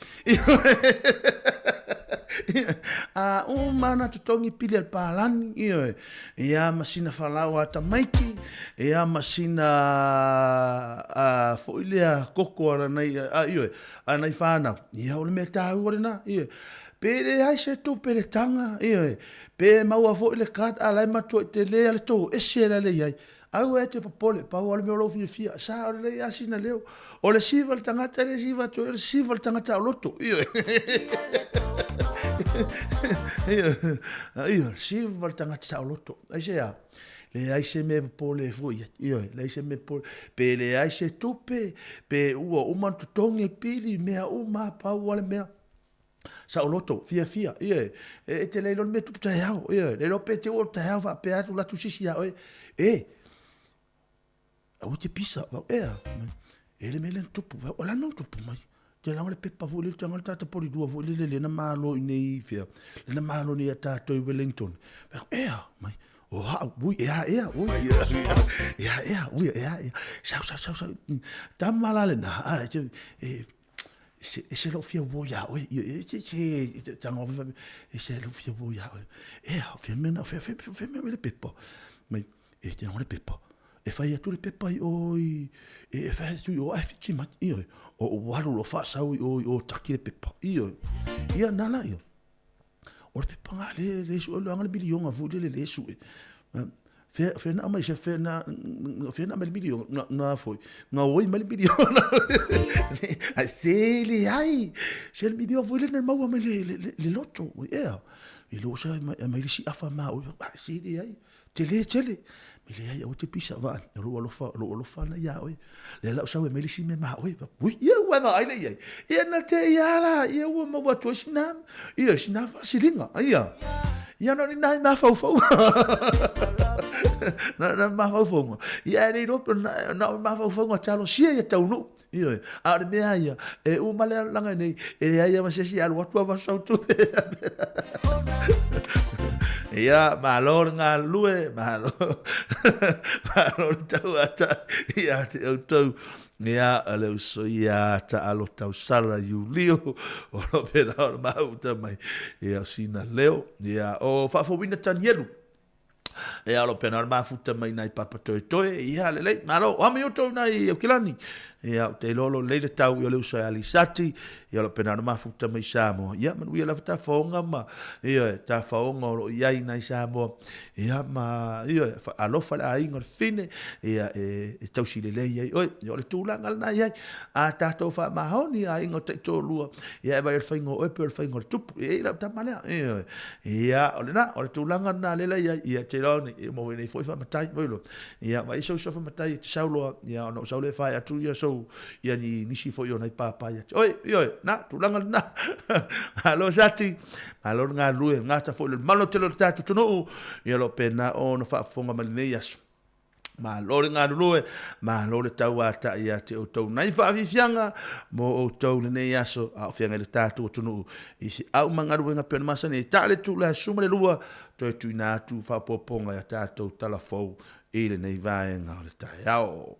A uma ana totogi pili a le palani, ioe. Ia ma sina falau a tamaiti, ia ma sina a, foi lea koko a nai, a, ioe, a nai whānau. Ia, o le mea tāua lena, ioe. Pe leai se tupe le taga, ioe, pe maua foi le card a la e matuai tele a le tou ese la le iai. Aua e te popole, pau a le mea o lou fiafia, sa o lelei a sina leo. O le siva le tagata le siva atu, o le siva le tagata o loto, ioe. Ioe, ioe, siva le tagata sa o loto. Aisea? Leai se mea e popole ai fua i ai, ioe, leai se mea e popole, pe leai se tupe, pe ua uma ona totogi pili, mea uma a pau a le mea. Saoloto, fiafia, ioe, e te le iloa le mea e tupu taeao, ioe, le iloa pe te oo i le taeao faapea atu latu sisi ia oe, e, aua te pisa, vau, ea, e le mea lea na tupu, vau, o le a le mea ua tupu mai? Te laga le pepa foi lele, te laga le tata polilua foi lele lea na malo i nei fea, lea na malo nei ia tātou i Wellington. Vau, ea, mai, o hao, ui, ea, ea, ui, ea, ea, ea, ui, ea, ea, sau, sau, sau, sau, tama la lena, a, e, e, e se lou fia uo iā oe, e se, se, tago e se lou fia uo iā oe. E a, fea mea, fea, fea, fea mea le pepa. Mai, e te le pepa. E fai atu le pepa i o i, e fai atu i o ai whiti mai, i oi. O o waru lo whaasau i o i o taki le pepa, i oi. Ia, nā la, i o. O le pepa ngā le, le su, le anga le milionga fu le le le su e. Fea, fea na mai se fea na, fea na mai le milionga, na, na foi, ngā oi mai le milionga. Ai se le ai, se le milionga foi le na maua mai le, le, le, le loto, ea. I lo sa mai, mai le si afa ma oi, ai se le ai. Tele tele. Me leai, aua te pisa, vaai, o lou alofa, o lou alofa lena iā oe. Lea la o sau e mai le isi mea ma oe. Ui, ia ua vaai le i ai. Ia na te ia la, ia ua maua atu ai sina, ia sina faasiliga, ia. Ia na o ni nai mafaufauga. Na, na mafaufauga. Ia e le iloa, na, na o mafaufauga talosia ia taunuu. Ioe, a o le mea ia, e uma le alalaga nei, e leai lava se isi e alu atu avasu sau tupe. Ia, malo le galulue, malo, malo le tauatai ia te outou. Ia, o le uso ia taalo tausala Iulio, o lo pena o le mahuta mai. Ia, o sina leo. Ia, o faafouina Tanielu. E alo pena o le mafuta mai nai papa toetoe, ia lelei, malo, o ame outou nai Aukilani. Ia, o te iloa lo lelei le tau i o le uso e Alisati, ia lo pena o le mafuta mai Samoa. Ia, manuia lava tafaoga ma, ia, tafaoga o lo o i ai nai Samoa. Ia, ma, ia, alofa le aiga o le fine, ia, e, e tausi lelei ai oe. Ia, o le tulaga lena i ai. A tatou faamaoni aiga o taitoalua, ia e vaai o le faiga o oe pe o le faiga o le tupu. E i lau tama lea. Ia, ia o lena, o le tulaga lena lea la i ai. Ia, te iloa nei, e maua nei foi faamatai, moi loa. Ia, vaai sou uso faamatai e te sau loa, ia, ona ou sau lea e fai atu ia sou, ia ni nisi foi o nai pāpā ia te oe, ioe, na, tulaga lena. Malo Sati, malo le galulue, gata foi le malo tele o le tatou atunuu, ia o lo o pena ona faafofoga mai lenei aso. Malo le galulue, malo le tauatai ia te outou nai faafiafiaga mo outou lenei aso a o feagai le tatou atunuu i se au ma galuega pei ona masani ai. Taa le tula e 12 toe tuuina atu faaopoopoga i a tatou tala fou i lenei vaega o le taeao.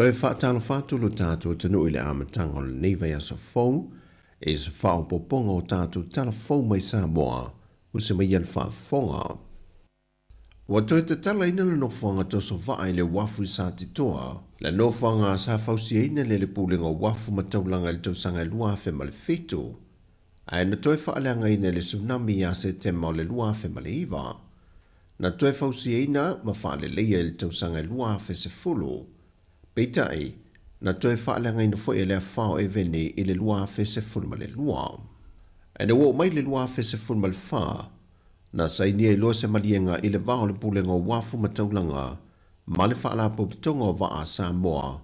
Toe faatalofa atu lo tatou atunuu i le amataga o lenei vaiaso fou i se faaopoopoga o tatou tala fou mai Samoa ua se mai ia le faafofoga. Ua toe tatalaina le nofoaga toso vaa i le uafu i Satitoa, le nofoaga sa fausiaina e le Pulega o Uafu ma Taulaga i le tausaga e 2007, ae na toe faaleagaina e le tsunami ia Setema o le 2009. Na toe fausiaina ma faaleleia i le tausaga e 2010. Peitai, na toe faaleagaina foi e le afa o Eveni i le 2012. Ae na ua oo mai le 2014, Na sainia ai loa se maliega i le va o le Pulega o Uafu ma Taulaga ma le Faalapotopotoga o Vaa a Samoa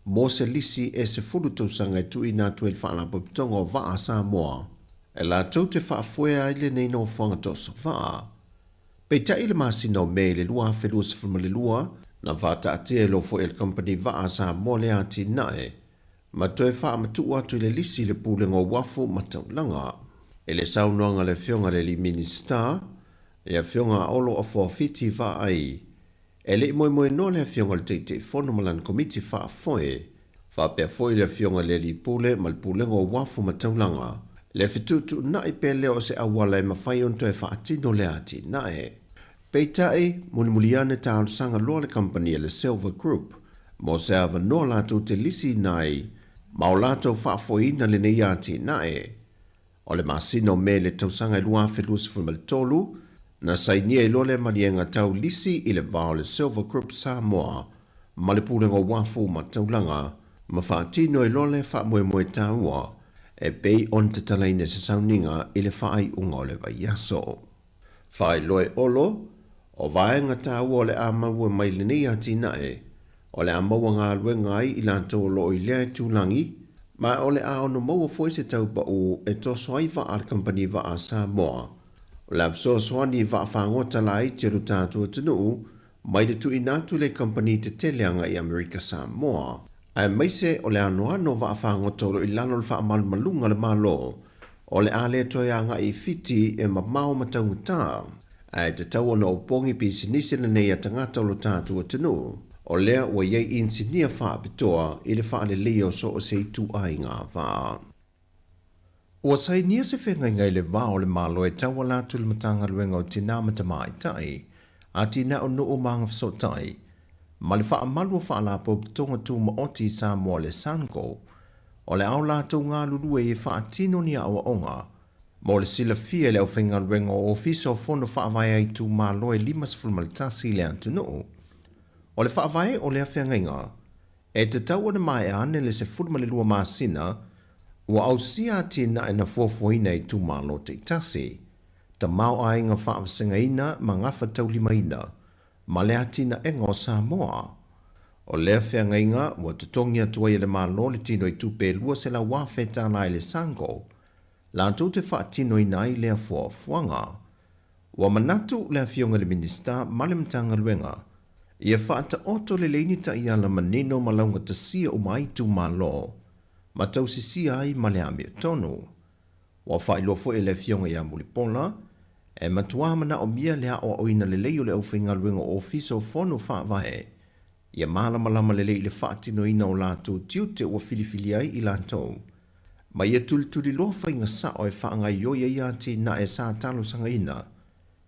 mo se lisi e 10 tausaga e tuuina atu ai le Faalapotopotoga o Vaa a Samoa e latou te faafoea ai lenei nofoaga toosovaa. Peitai i le masina o Me i le 2022, na faataatia ai loa foi e le Kamupani Vaa a Samoa le atinae ma toe faamatuu atu i le lisi le Pulega o Uafu ma Taulaga. I le saunoaga a le Afioga i le alii Minisita, le Afioga a Olo Afoafiti Vaai, e le i moemoenoa le Afioga i le Taitaifono ma lana Komiti Faafoe, faapea foi le Afioga i le Alii Pule ma le Pulega o Uafu ma Taulaga, le fetuutuunai pea lea o se auala e mafai ona toe faatino lea atinae. Peitai, mulimuli ane talosaga loa le kamupani a le Silver Group mo se avanoa latou te lisiina ai ma o latou faafoeina lenei atinae. O le masina o Me le tausaga e 2023, na sainia ai loa le maliega tau lisi i le va o le Silver Group Samoa ma le Pulega o Uafu ma Taulaga ma faatino ai loa le faamoemoe taua e pei ona tatalaina e se sauniga i le faaiuga o le vaiaso. Faailoa e Olo, o vaega taua o le a maua mai lenei atinae, o le a maua galuega ai i latou o lo o i lea itulagi, ma o le a ono maua foi se tau pau e toso ai vaa a le kamupani vaa a Samoa. O le a fesoasoani i vaa fagota laiti a lo tatou atunuu mai le tuuina atu i le kamupani tetele agai i Amerika Samoa, aemaise o le anoano o vaa fagota o lo o i lalo o le faamalumaluga a le Malo O le a le toe agai i Fiti e mamao ma taugata, ae tatau ona opogi pisinisi lenei a tagata o lo tatou atunuu, o lea ua i ai inisinia faapitoa i le faaleleia o so o se ituaiga vaa. Ua sainia se feagaiga i le va o le Malo e tauala atu i le Matagaluega o Tinā ma Tamaitai, Atinae o Nuu ma Agafesootai, ma le Faamalu o Faalapotopotoga Tumaoti i Samoa le SANCO, O le ao latou galulue e faatino ni aoaoga mo le silafia e le aufaigaluega o Ofisa o Fono Faavae a Itumalo e 51 i le atunuu. O le faavae o lea feagaiga, e tatau ona maea ane le 12 masina ua ausia atinae na fuafuaina e itumalo taitasi, tamaoaiga faavasegaina ma gafataulimaina ma le atinaega o Samoa. O lea feagaiga ua totogi atu ai e le Malo le tino i tupe e $200,000 i le SANGO, latou te faatinoina ai lea fuafuaga. Ua manatu le Afioga i le Minisita ma le Matagaluega ia faataoto lelei ni taiala manino ma laugatasia uma ai itumalo ma tausisia ai ma le amiotonu. Ua faailoa foi e le Afioga ia Mulipola, e matuā manaomia le aoaoina lelei o le aufaigaluega o Ofisa o Fono Faavae, ia malamalama lelei i le faatinoina o latou tiute ua filifilia ai i latou, ma ia tulituliloa faiga sao e faagaoioi ai atinae sa talosagaina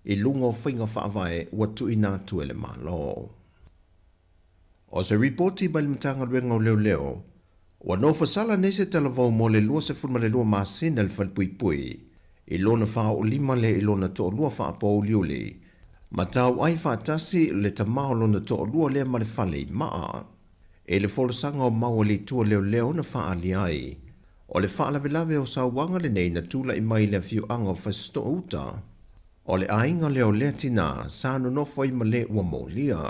i luga o faiga faavae ua tuuina atu e le Malo. O se ripoti mai le Matagaluega o Leoleo, ua nofosala nei se talavou mo le 22 masina i le falepuipui i lona faaoolima lea i lona toalua faapouliuli, ma tauai faatasi le tama o lona toalua lea ma le fale i maa. I le folasaga o mau a le Itu a Leoleo na faaali ai, o le faalavelave o sauaga lenei na tulai mai i le afioaga o Fasitoouta, O le aiga lea o lea tinā sa nonofo ai ma le ua molia.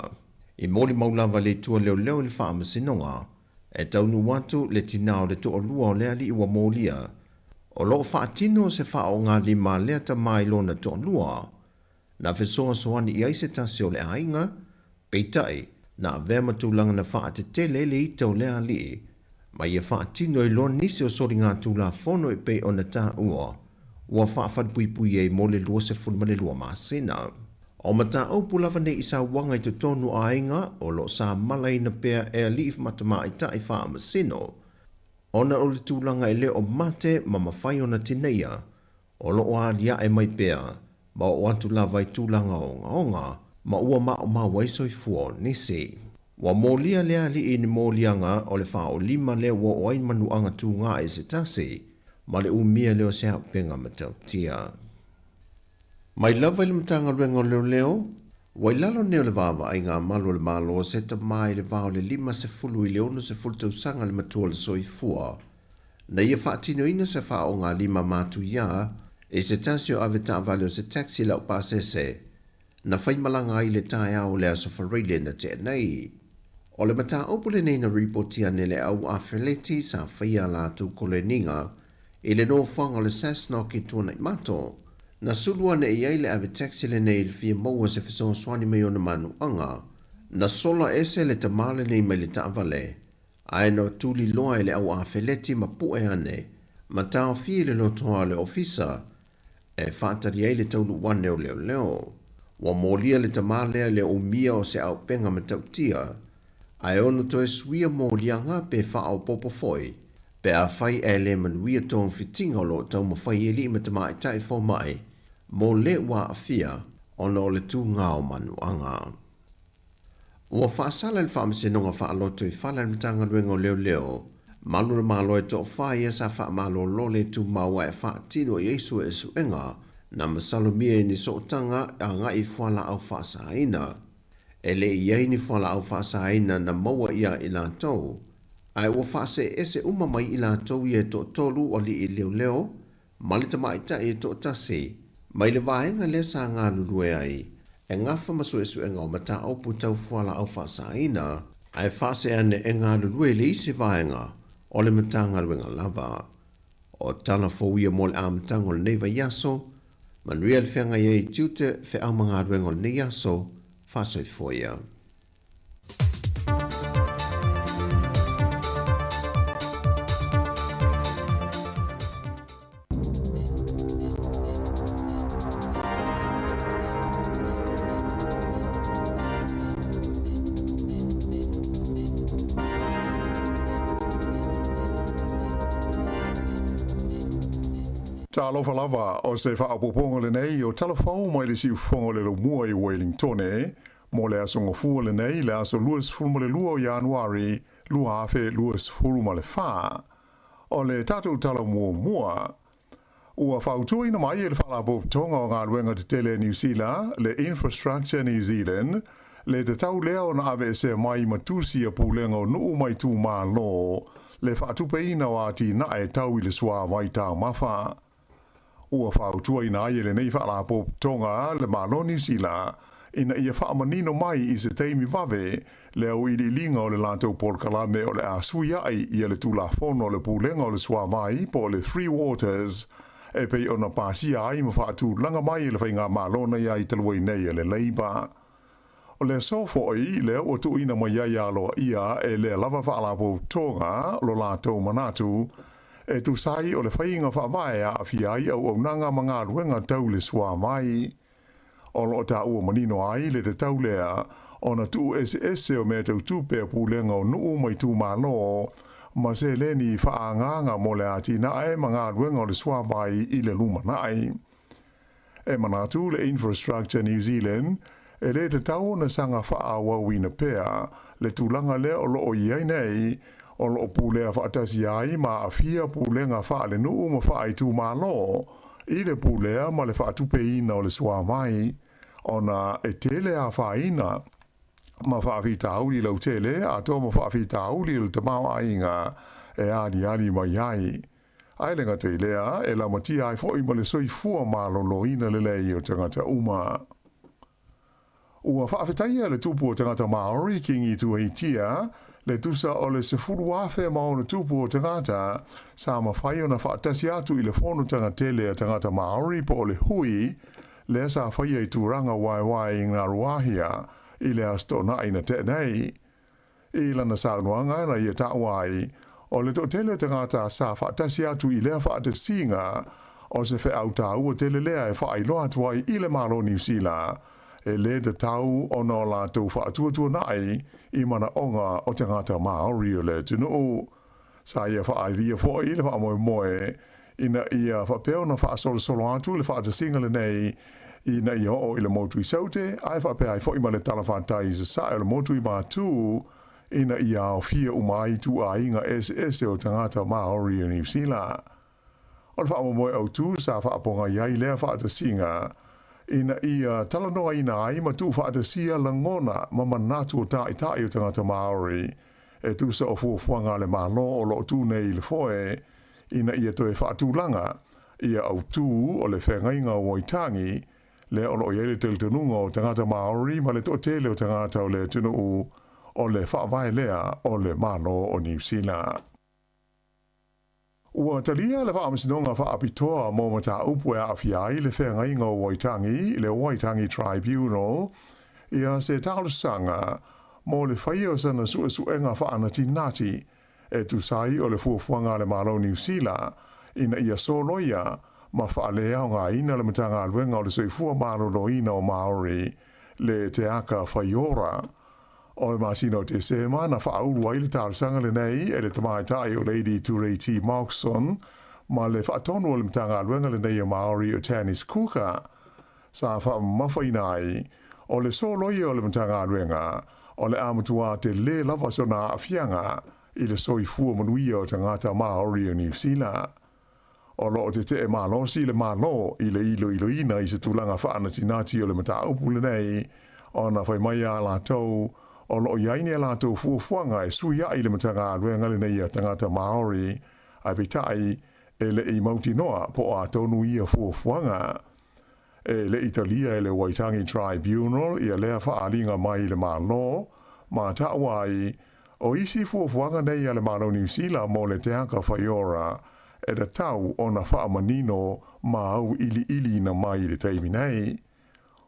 I molimau lava le itua leoleo i le faamasinoga, e taunuu atu le tinā o le toalua o le alii ua molia, o lo o faatino se faaogalima a lea tama i lona toalua. Na fesoasoani i ai se tasi o le aiga, peitai, na avea ma tulaga na faatetele ai le ita o lea alii, ma ia faatino ai loa nisi o soligatulafono e pei ona taua ua faafalepuipui ai mo le 22 masina. O mataupu lava nei i sauaga i totonu o aiga o lo o samalaina pea e alii ma tamaitai faamasino, ona o le tulaga e le o mate ma mafai ona tineia, o lo o aliae mai pea ma oo atu lava i tulaga ogaoga ma ua maumau ai soifua o nisi. Ua molia le alii i ni moliaga o le faaolima lea ua oo ai manuaga tuga i se tasi ma le umia lea o se auupega matautia. Mai lava i le Matagaluega o Leoleo, ua i lalo nei o le vaavaaiga a malu o le Malo se tama i le va o le 50 i le 60 tausaga le matua o le soifua na ia faatinoina se faaogalima matuia i se tasi o avetaavale o se taxi laupasese na faimalaga ai i le taeao o le Aso Faraile na tea nei. O le mataupu lenei na ripoti ane le au afeleti sa faia a latou koleniga i le nofoaga o le Sasnock i Tuanaimato, na sulu ane i ai le ave taxi lenei i le fia maua se fesoasoani mai ona manuaga. Na sola ese le tama lenei mai le taavale, ae na tuliloa e le au afeleti ma pue ane ma taofia i le lotoa o le ofisa e faatali ai le taunuu ane o leoleo. Ua molia le tama lea i le umia o se auupega matautia, ae ono toe suia moliaga pe faaopoopo foi pe afai ae le manuia togafitiga o lo o taumafai e alii ma tamaitai fomai mo le ua aafia ona o le tuga o manuaga. Ua faasala e le Faamasinoga Faaloto i fale a le Matagaluega o Leoleo malu o le Malo e toafa ia sa faamalolo le tumau ae faatino i ai suesuega na masalomia i ni sootaga agai i fualaau faasaina. E le i ai ni fualaau faasaina na maua ia i latou, ae ua faaseese uma mai i latou ia e toatolu alii leoleo ma le tamaitai e toatasi mai le vaega lea sa galulue ai e gafa ma suesuega o mataupu tau fualaau faasaina, ae faasee ane e galulue i le isi vaega o le Matagaluega lava. O tala fou ia mo le amataga o lenei vaiaso, manuia le feagai ai i tiute, feau ma galuega o lenei aso, faasoifua ia. Talofa lava, o se faaopoopoga lenei o tala fou mai le siufofoga o le Laumua i Wellingtone mo le aso Gafua lenei, le aso 22 o Ianuari 2024. O le tatou tala muamua, ua fautuaina mai e le Faalapotopotoga o Galuega Tetele a Niu Sila, le Infrastructure New Zealand, le tatau lea ona aveesea mai ma tusi a Pulega o Nuu ma Itumalo le faatupeina o atinae tau i le suavai taumafa. Ua fautuaina ai e lenei Faalapotopotoga le Malo Niu Sila ina ia faamanino mai i se taimi vave le auiliiliga o le latou polokalame o le a suiaʻi ia le Tulafono o le Pulega o le Suavai po o le Three Waters e pei ona pasia ai ma faatulaga mai e le Faigamalo na iai talu ai nei a le Labour. O le aso foi lea ua tuuina mai ai aloaia e lea lava Faalapotopotoga lo latou manatu e tusa ai o le faiga faavae e aafia ai auaunaga ma galuega tau le suavai. O lo o taua manino ai le tatau lea ona tuu eseese o mea tau tupe a pulega o nuu ma itumalo ma seleni faaagaaga mo le atinae ma galuega o le suavai i le lumanai. E manatu le Infrastructure New Zealand e le tatau ona saga faaauauina pea le tulaga lea o lo o i ai nei, o lo o pulea faatasi ai ma aafia pulega faalenuu ma faaitumalo i le pulea ma le faatupeina o le suavai, ona e tele afaina ma faafitauli lautele atoa ma faafitauli o le tamaoaiga e aliali mai ai. Ae le gata i lea, e lamatia ai foi ma le soifua maloloina lelei o tagata uma. Ua faafetaia le tupu o tagata Māori Kingi Tuheitia le tusa o le 10,000 ma 6 tagata sa mafai ona faatasi atu i le fonotaga tele a tagata Māori po o le Hui lea sa faia i Tūrangawaewae i Ngāruahia i le Aso Toonai na tea nei. I lana saunoaga na ia taua ai, o le toatele o tagata sa faatasi atu i lea faatasiga o se feau taua tele lea e faailoa atu ai i le Malo o Niu Sila. e lē tatau ona o latou faatuatuanaʻi i manaʻoga o tagata Māori o le atunuu. Sa ia faaivia foʻi le faamoemoe ina ia faapea ona faasolosolo atu le faatasiga lenei ina ia oo i le motu i Saute, ae faapea ai foʻi ma le talafatai i sasae o le motu i Matu ina ia aofia uma ai ituaiga eseese o tagata Māori o Niu Sila. O le faamoemoe autū sa faapogai ai lea faatasiga ina ia talanoaina ai ma tuufaatasia lagona ma manatu o taʻitaʻi o tagata Māori e tusa o fuafuaga a le Malo o lo o tū nei i le foe ina ia toe faatulaga ia autū o le feagaiga o Waitangi lea o lo o i ai le talitonuga o tagata Māori ma le toatele o tagata o le atunuu o le faavae lea o le Malo o Niu Sila. Ua talia le Faamasinoga Faapitoa mo Mataupu e Aafia ai le Feagaiga o Waitangi, le Waitangi Tribunal, ia se talosaga mo le faia o sana suesuega faanatinati e tusa ai o le fuafuaga a le Malo Niu Sila ina ia soloia ma faaleaogaina le Matagaluega o le Soifua Maloloina o Māori le Teaka Whaiora. O le masina o Tesema na faaulu ai le talosaga lenei e le tamaitai o Lady Tureiti Moxon ma le faatonu o le Matagaluega lenei a Māori o Tanis Kuka sa faamamafaina ai o le soloia o le Matagaluega o le a matuā telē lava sona aafiaga i le soifua manuia o tagata Māori o Niu Sila. O lo o tetee malosi le Malo i le iloiloina i se tulaga faanatinati o le mataupu lenei, ona fai mai a latou o lo o i ai ni a latou fuafuaga e suiaʻi le Matagaluega lenei a tagata Māori, ae peitai e le i mautinoa po o a tonu ia fuafuaga. E le i talia e le Waitangi Tribunal ia lea faaaliga mai i le Malo, ma taua ai, o isi fuafuaga nei a le Malo Niu Sila mo le teaka whaiora e tatau ona faamanino ma auiliiliina mai i le taimi nei.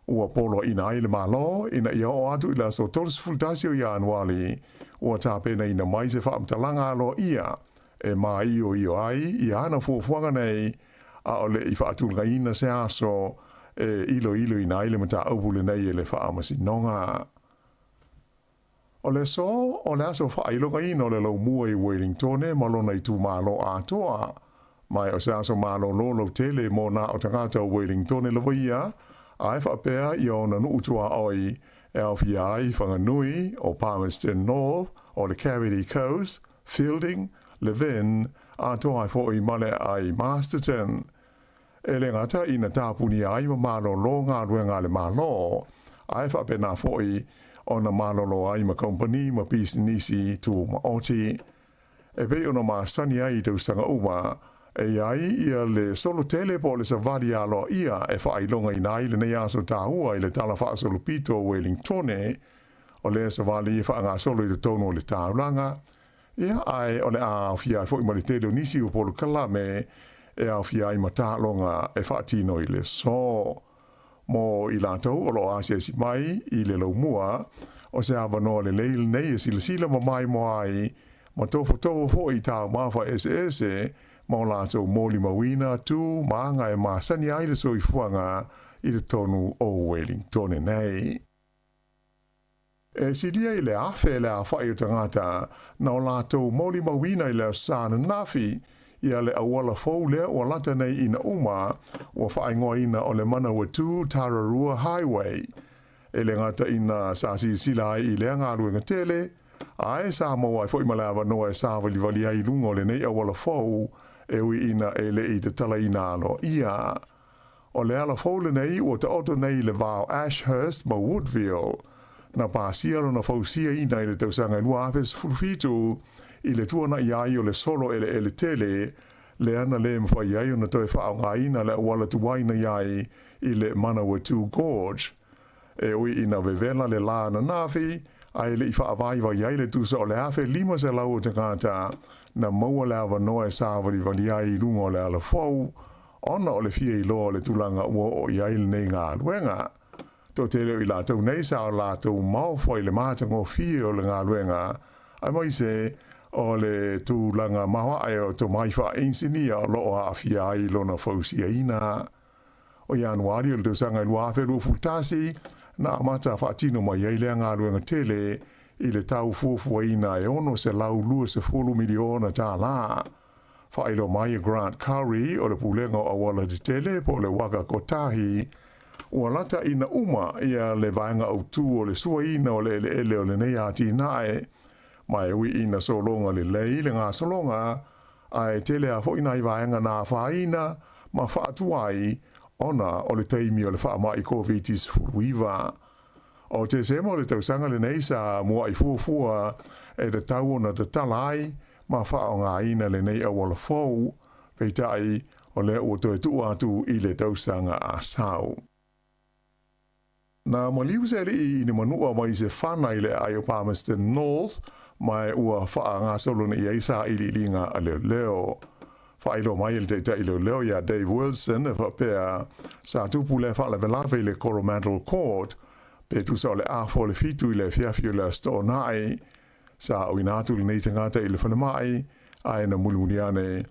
Ua poloaiina ai le Malo ina ia oo atu i le aso 31 o Ianuali ua tapenaina mai se faamatalaga aloaia e māioio ai ia ana fuafuaga nei a o le i faatulagaina se aso e iloiloina ai le mataupu lenei e le Faamasinoga. O le aso o le aso faailogaina o le laumua i Wellingtone ma lona itumalo atoa. Ma o se aso malōlō lautele mo nā o tagata o Wellingtone lava ia, ae faapea ia ona nuu tuaoi e aofia ai Whanganui, o Palmerston North, o le Kapiti Coast, Feilding, Levin, atoa ai foʻi ma le aai Masterton. E le gata ina tapunia ai ma malōlō galuega a le Malo, ae faapena foʻi ona malōlō ai ma kamupani ma pisinisi tumaoti. E pei ona masani ai i tausaga uma, e i ai ia le solo tele po o le savali aloaia e faailogaina ai lenei aso tāua i le Tala Faasolopito o Wellingtone, o lea savali e faagasolo i totonu o le taulaga, Ia, ae o le a aofia ai foʻi ma le tele o nisi o polokalame e aofia ai ma taaloga e faatino i le aso. Mo i latou o lo o asiasi mai i le laumua, o se avanoa lelei lenei e silasila ma maimoa ai ma tofotofo foʻi i taumafa eseese ma o latou molimauina tu ma aga e masani ai le soifuaga i totonu o Wellingtone nei. E silia i le 1,000 le aofai o tagata na o latou molimauina i le Aso Sa ananafi ia le auala fou lea ua lata nei ina uma ua faaigoaina o le Manawatu Tararua Highway. E le gata ina sa silasila ai i lea galuega tele, ae sa maua ai foi ma le avanoa e savalivali ai i luga o lenei auala fou e ui ina e le i tatalaina aloaia. O le ala fou lenei ua taoto nei i le va o Ashhurst ma Woodville. Na pasia lona fausiaina i le tausaga e 2017 i le tuanaʻi ai o le solo eleele tele lea na lē mafai ai ona toe faaaogaina le auala tuai na i ai i le Manawatu Gorge. E ui ina vevela le lā ananafi, ae le i faavaivai ai le tusa o le 1,500 o tagata na maua le avanoa e savalivali ai i luga o le ala fou, ona o le fia iloa o le tulaga ua oo i ai lenei galuega. Toatele o i latou nei sa o latou maofa i le matagofie o le galuega, aemaise o le tulaga maoae o tomai faa-inisinia o lo o aafia ai lona fausiaina. O Ianuari o le tausaga e 2021, na amata faatino mai ai lea galuega tele i le tau fuafuaina e $620 miliona tālā. Faailoa mai e Grant Curry o le Pulega o Auala Tetele po o le Waka Kotahi, ua lata ina uma ia le vaega autū o le suaina o le eleele o lenei atinae, ma e ui ina sologa lelei le gasologa, ae tele a foʻi nai vaega na afaina ma faatuai ona o le taimi o le faamai Koviti-19. O Tesema o le tausaga lenei sa muaʻi fuafua e tatau ona tatala ai ma faaaogaina lenei auala fou, peitai o lea ua toe tuu atu i le tausaga a sau. Na maliu se alii i ni manua mai se fana i le aai o Palmerston North, ma ua faagasolo nei ai sailiiliga a leoleo. Faailoa mai e le taitai leoleo ia Dave Wilson e faapea, sa tupu lea faalavelave i le Coromandel Court, pe tusa o le afa o le 7 i le afiafi o le Aso Toonai. Sa auina atu lenei tagata i le falemai, ae na mulimuli ane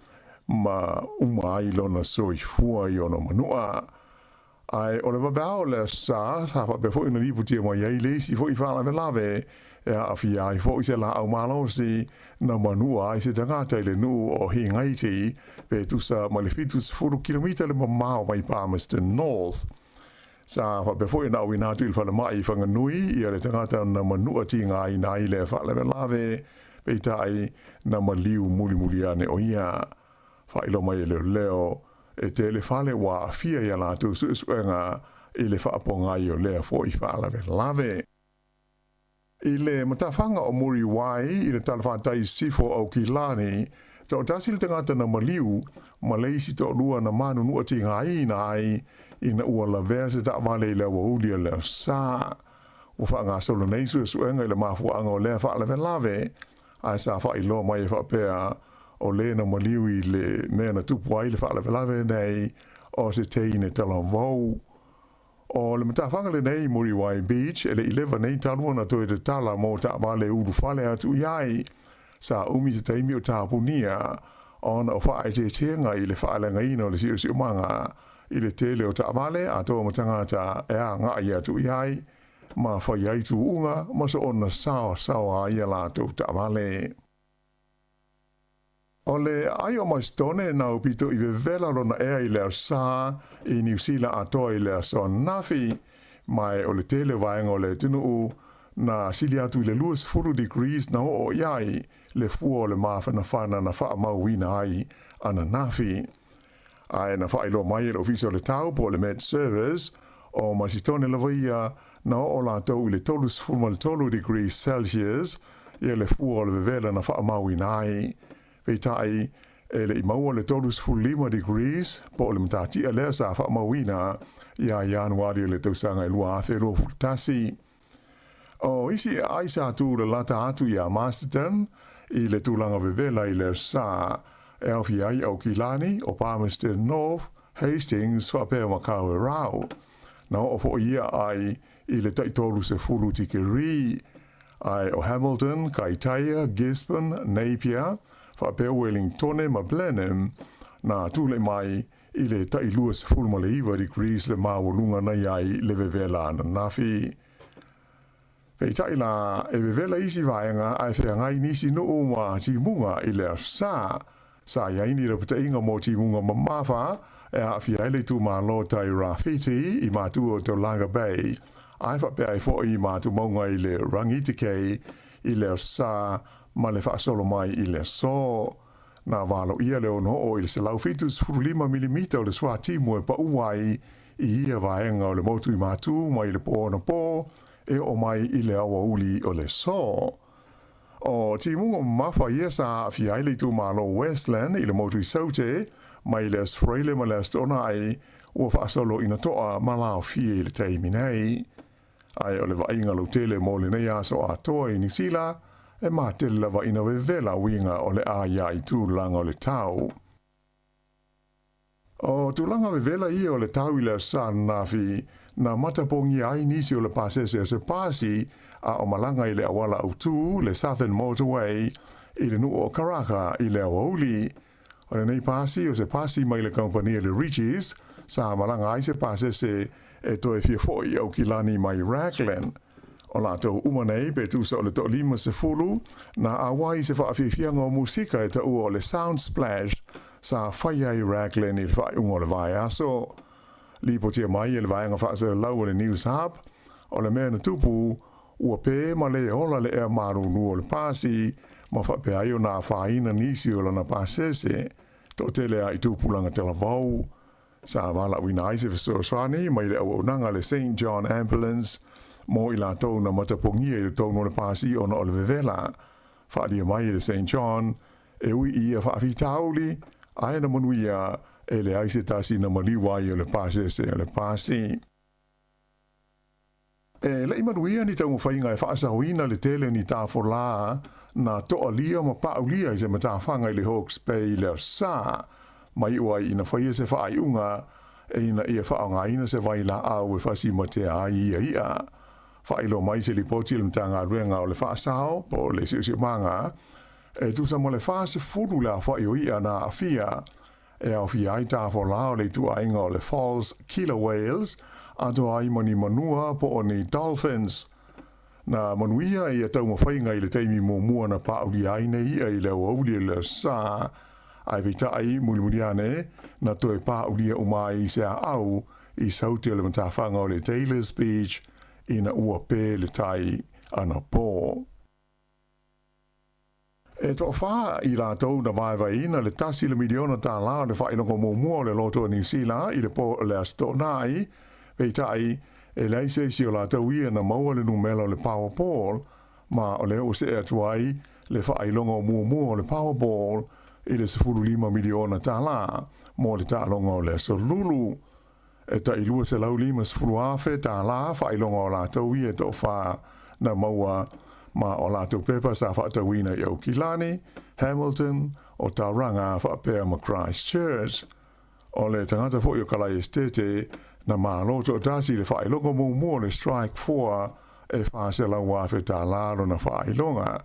ma uma ai lona soifua i ona manua. Ae o le vaveao o le Aso Sa, sa faapea foi ona lipotia mai ai le isi foi faalavelave e aafia ai foi se laau malosi na manua ai se tagata i le nuu o Hingaiti pe tusa ma le 70 kilomita le mamao mai Palmerston North. Sa faapea foi ona auina atu i le falemai i Whanganui ia le tagata na manua tigaina ai lea faalavelave, peitai na maliu mulimuli ane o ia. Faailoa mai e leoleo, e tele fale ua aafia i a latou suesuega i le faapogai o lea foi faalavelave. I le matafaga o Muriwai i le talafatai i sisifo o Aukilani, toatasi le tagata na maliu ma le isi toalua na manunua tigaina ai ina ua lavea se taavale i le aoauli o le Aso Sa. Ua faagasolo nei suesuega i le mafuaaga o lea faalavelave, ae sa faailoa mai e faapea o le na maliu i le mea na tupu ai le faalavelave nei o se teine talavou. O le matafaga lenei Muriwai Beach e le i leva nei talu ona toe tatala mo taavale ulufale atu i ai. Sa umi se taimi o tapunia ona o faaeteetega i le faaleagaina o le siosiomaga i le tele o taavale atoa ma tagata e agai atu i ai ma fai ai tuuga ma soona saosaoa ai a latou taavale. O le aai o Masitone na upito i vevela lona ea i le Aso Sa i Niu Sila atoa i le aso ananafi, ma o le tele o vaega o le atunuu na sili atu i le 20 degrees na oo i ai le fua o le mafanafana na faamauina ai ananafi. Ae na faailoa mai e le Ofisa o le Tau po o le Met Service, o Masitone lava ia na oo latou i le 33 degrees Celsius ia le fua o le vevela na faamauina ai. Peitai, e le i maua le 35 degrees po o le matatia lea sa faamauina ia Ianuari o le tausaga e 2021. O isi aai sa tulalata atu iā Masterton i le tulaga vevela i le Aso Sa, e aofia ai Aukilani, o Palmerston North, Hastings faapea ma Kawerau. Na oo foi ia aai i le tai 30 tikeri, ae o Hamilton, Kaitaia, Gisborne, Napier, faapea Wellingtone ma Blenheim na tulai mai i le tai 29 degrees le maualuga na i ai le vevela ananafi. Peitai la, e vevela isi vaega ae feagai nisi nuu ma timuga i le Aso Sa. Sa i ai ni lapataiga mo timuga mamafa e aafia ai le itumalo tai Rāwhiti i matua o Tauranga Bay, ae faapea ai foi i matumauga i le Rangitikei i le Aso Sa ma le faasolo mai i le aso. Na valoia le 6 oo i le 175 milimita o le suatimu e paʻu ai i ia vaega o le motu i Matū mai le pō anapō e oo mai i le aoauli o le aso. O timuga mamafa ia sa aafia ai le itumalo Westland i le motu i Saute mai le Aso Faraile ma le Aso Toonai ua faasolo ina toa ma laofie i le taimi nei. Ae o le vaaiga lautele mo lenei aso atoa i Niu Sila, e matele lava ina vevela uiga o le a ia i tulaga o le tau. O tulaga vevela ia o le tau i le Aso Sa ananafi, na matapogia ai nisi o le pasese o se pasi a o malaga i le auala autū, le Southern Motorway, i le nuu o Karaka i le aoauli. O lenei pasi o se pasi mai le kamupani a le Ritchies, sa malaga ai se pasese e toe fia fo'i i Aukilani mai Raglan. O latou uma nei pe tusa o le toa-50 na auai i se faafiafiaga o musika e taua o le Sound Splash sa faia i Raglan i le faaiuga o le vaiaso. Lipotia mai e le vaega faasalalau a le News Hub, o le mea na tupu, ua pē ma lē ola le ea malūlū o le pasi ma faapea ai ona afaina nisi o lana pasese, toatele a i tupulaga talavou. Sa valaauina ai se fesoasoani mai le auaunaga a le Saint John Ambulance mo i latou na matapogia i totonu o le pasi ona o le vevela. Faaalia mai e le Saint John, e ui i ia faafitauli, ae na manuia, e leai se tasi na maliu ai o le pasese o le pasi. E le'i manuia ni taumafaiga e faasaoina le tele o ni tafolā na toalia ma paaulia i se matafaga i le Hawke's Bay i le Aso Sa, ma iu ai ina faia se faaiuga e ina ia faaaogaina se vailaau e fasimatea ai ia i'a. Faailoa mai se lipoti a le Matagaluega o le Faasao po o le Siosiomaga, e tusa ma le 40 le aofa'i o i'a na aafia, e aofia ai tafolā o le ituaiga o le false killer whales, atoa ai ma ni manua po o ni dolphins. Na manuia ia taumafaiga i le taimi muamua na paaulia ai nei i'a i le aoauli o le Aso Sa, ae peitai, mulimuli ane, na toe paaulia uma ai i se aau i saute o le matafaga o le Taylors Beach ina ua pē le tai anapo. E toafā i latou na vaevaeina le tasi le miliona tālā o le faailoga muamua o le loto a Niu Sila i le pō o le Aso Toonai, peitai, e leai se isi o latou ia na maua le numela o le Powerball, ma o lea ua see atu ai le faailoga muamua o le Powerball i le 15 miliona tālā mo le taaloga o le Aso Lulu. E tai 250,000 tālā faailoga o latou ia e toafā na maua ma o latou pepa sa faatauina i Aukilani, Hamilton, o Tauranga faapea ma Christchurch. O le tagata foi o Kalai Esitete na malo toatasi i le faailoga muamua o le Strike Four e 400,000 tālā lona faailoga.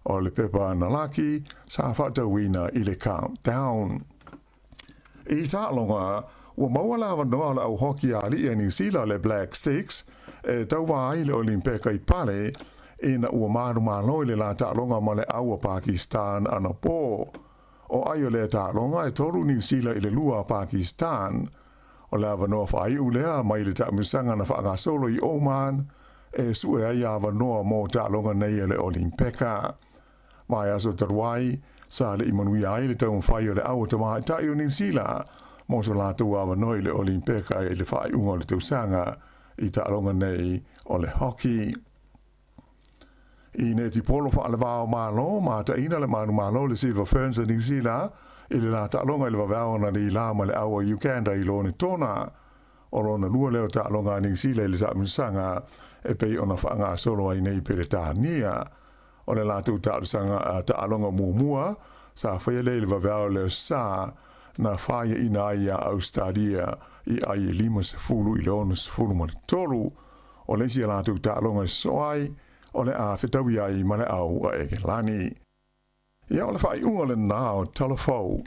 O le pepa na laki sa faatauina i le Countdown. I taaloga, ua maua le avanoa o le au hoki a aliʻi a Niu Sila le Black Sticks e tauva ai i le Olimpeka i Pale ina ua manumalo i le la taaloga ma le au a Pakistan anapo. O ai o lea taaloga e tolu Niu Sila i le lua a Pakistan. O le avanoa faaiu lea mai le taamilosaga na faagasolo i Oman e sue ai avanoa mo taaloga nei a le Olimpeka. Vaiaso talu ai, sa le'i manuia ai le taumafai o le au tamaitai o Niu Sila mo so latou avanoa i le Olimpeka i le faaiuga o le tausaga i taaloga nei o le hockey. I netipolo faalevao malo, mataina le manumalo le Silver Ferns a Niu Sila i le la taaloga i le vaveao na leilā ma le au a Uganda i lone tona. O lona lua lea o taaloga a Niu Sila i le taamilosaga e pei ona faagasolo ai nei Peretania. O le latou taalosaga taaloga muamua sa faia lea i le vaveao o le Aso Sa na faiaina ai iā Ausetalia i ai e 50 i le 63. O le isi a latou taaloga e sosoo ai, o le a fetaui ai ma le au a Egelani. Ia, o le faaiuga lenā o Talafou.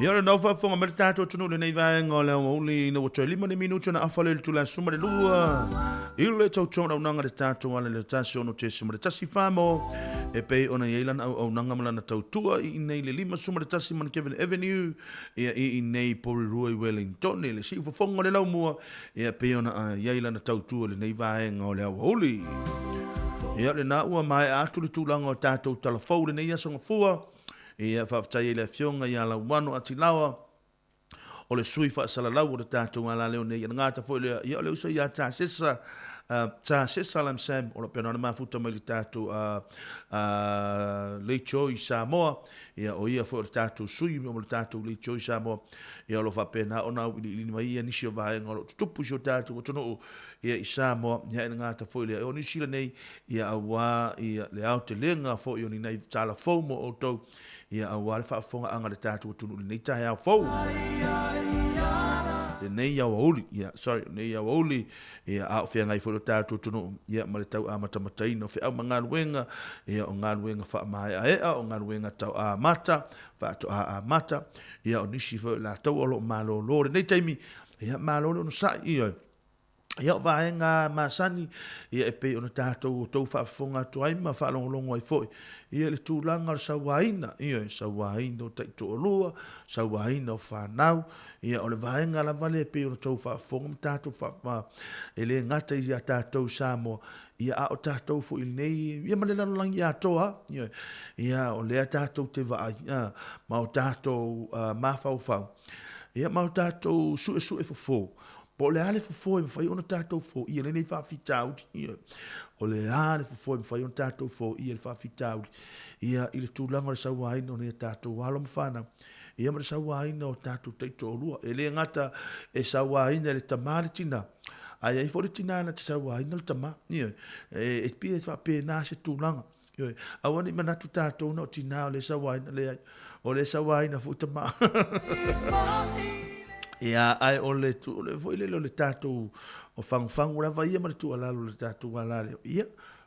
Ia o lenau faafofoga mai le tatou atunuu i lenei vaega o le aoauli ina ua toe 5 ni minute ona afa lea i le itula e 12 i le tautoonaunaga le tatou ala i le 1.1 mo e pei ona i ai lana auaunaga ma lana tautua i inei le 51 Manukevin Avenue ia i inei Porirua i Wellington i le siufofoga o le laumua ia pei ona i ai lana tautua i lenei vaega o le aoauli. Ia lena ua maea atu le tulaga o tatou talafou lenei aso Gafua. Ia faafetai ai le Afioga ia Lauano Atilawa, o le sui faasalalau o le tatou alaleo nei. Ia gata foi lea, ia o le uso ia Tasesa, Tasesa Lamsam, o lo o pena ona mafuta mai le tatou Leitio i Samoa. Ia o ia foi o le tatou sui mo le tatou Leitio i Samoa. Ia o lo o faapena ona auiliili mai ia nisi o vaega o lo o tutupu i si o tatou atunuu ia i Samoa. Ia e gata foi lea, o Niu Sila nei, ia auā ia le aotelega foi o ni nai tala fou mo outou, ia auā le faafofogaaga a le tatou atunuu i lenei taeao fou. Lenei aoauli, ia, sorry, lenei aoauli, ia, a o feagai foi lo tatou atunuu, ia, ma le tau amatamataina o feau ma galuega, ia, o galuega faamaeaea, o galuega tau amata, faatoa amata, ia, o nisi foi o latou o lo o malolo i lenei taimi, ia, malo le onosai, ia. Ia, o vaega masani, ia e pei ona tatou outou faafofoga atu ai ma faalogologo ai foi, ia le tulaga o le sauaina, ia sauaina o taitoalua, sauaina o fanau, ia o le vaega lava lea e pei ona outou faafofoga ma tatou faa, e le gata ia tatou i Samoa, ia a o tatou foi i lenei, ia ma le lalolagi atoa, ia, ia o lea tatou te vaai, ia, ma o tatou mafaufau, ia ma o tatou suesue fofo, Po o le a le fofo e mafai ona tatou foia lenei faafitauli, ioe. O le a le fofo e mafai ona tatou foia le faafitauli, ia, i le tulaga o le sauaina o nai a tatou alo ma fanau, ia ma le sauaina o tatou taitoalua. E le gata e sauaina e le tama le tina, ae i ai foi le tina na te sauaina le tama, ioe. E pei e faapena se tulaga. Ioe. Aua ne i manatu tatou na o tinā o lea e sauaina, leai. O lea e sauaina foi tama. Ia, ae o le, o le foi lele o le tatou o fagufagu lava ia ma le tuualalo o le tatou ala lea. Ia,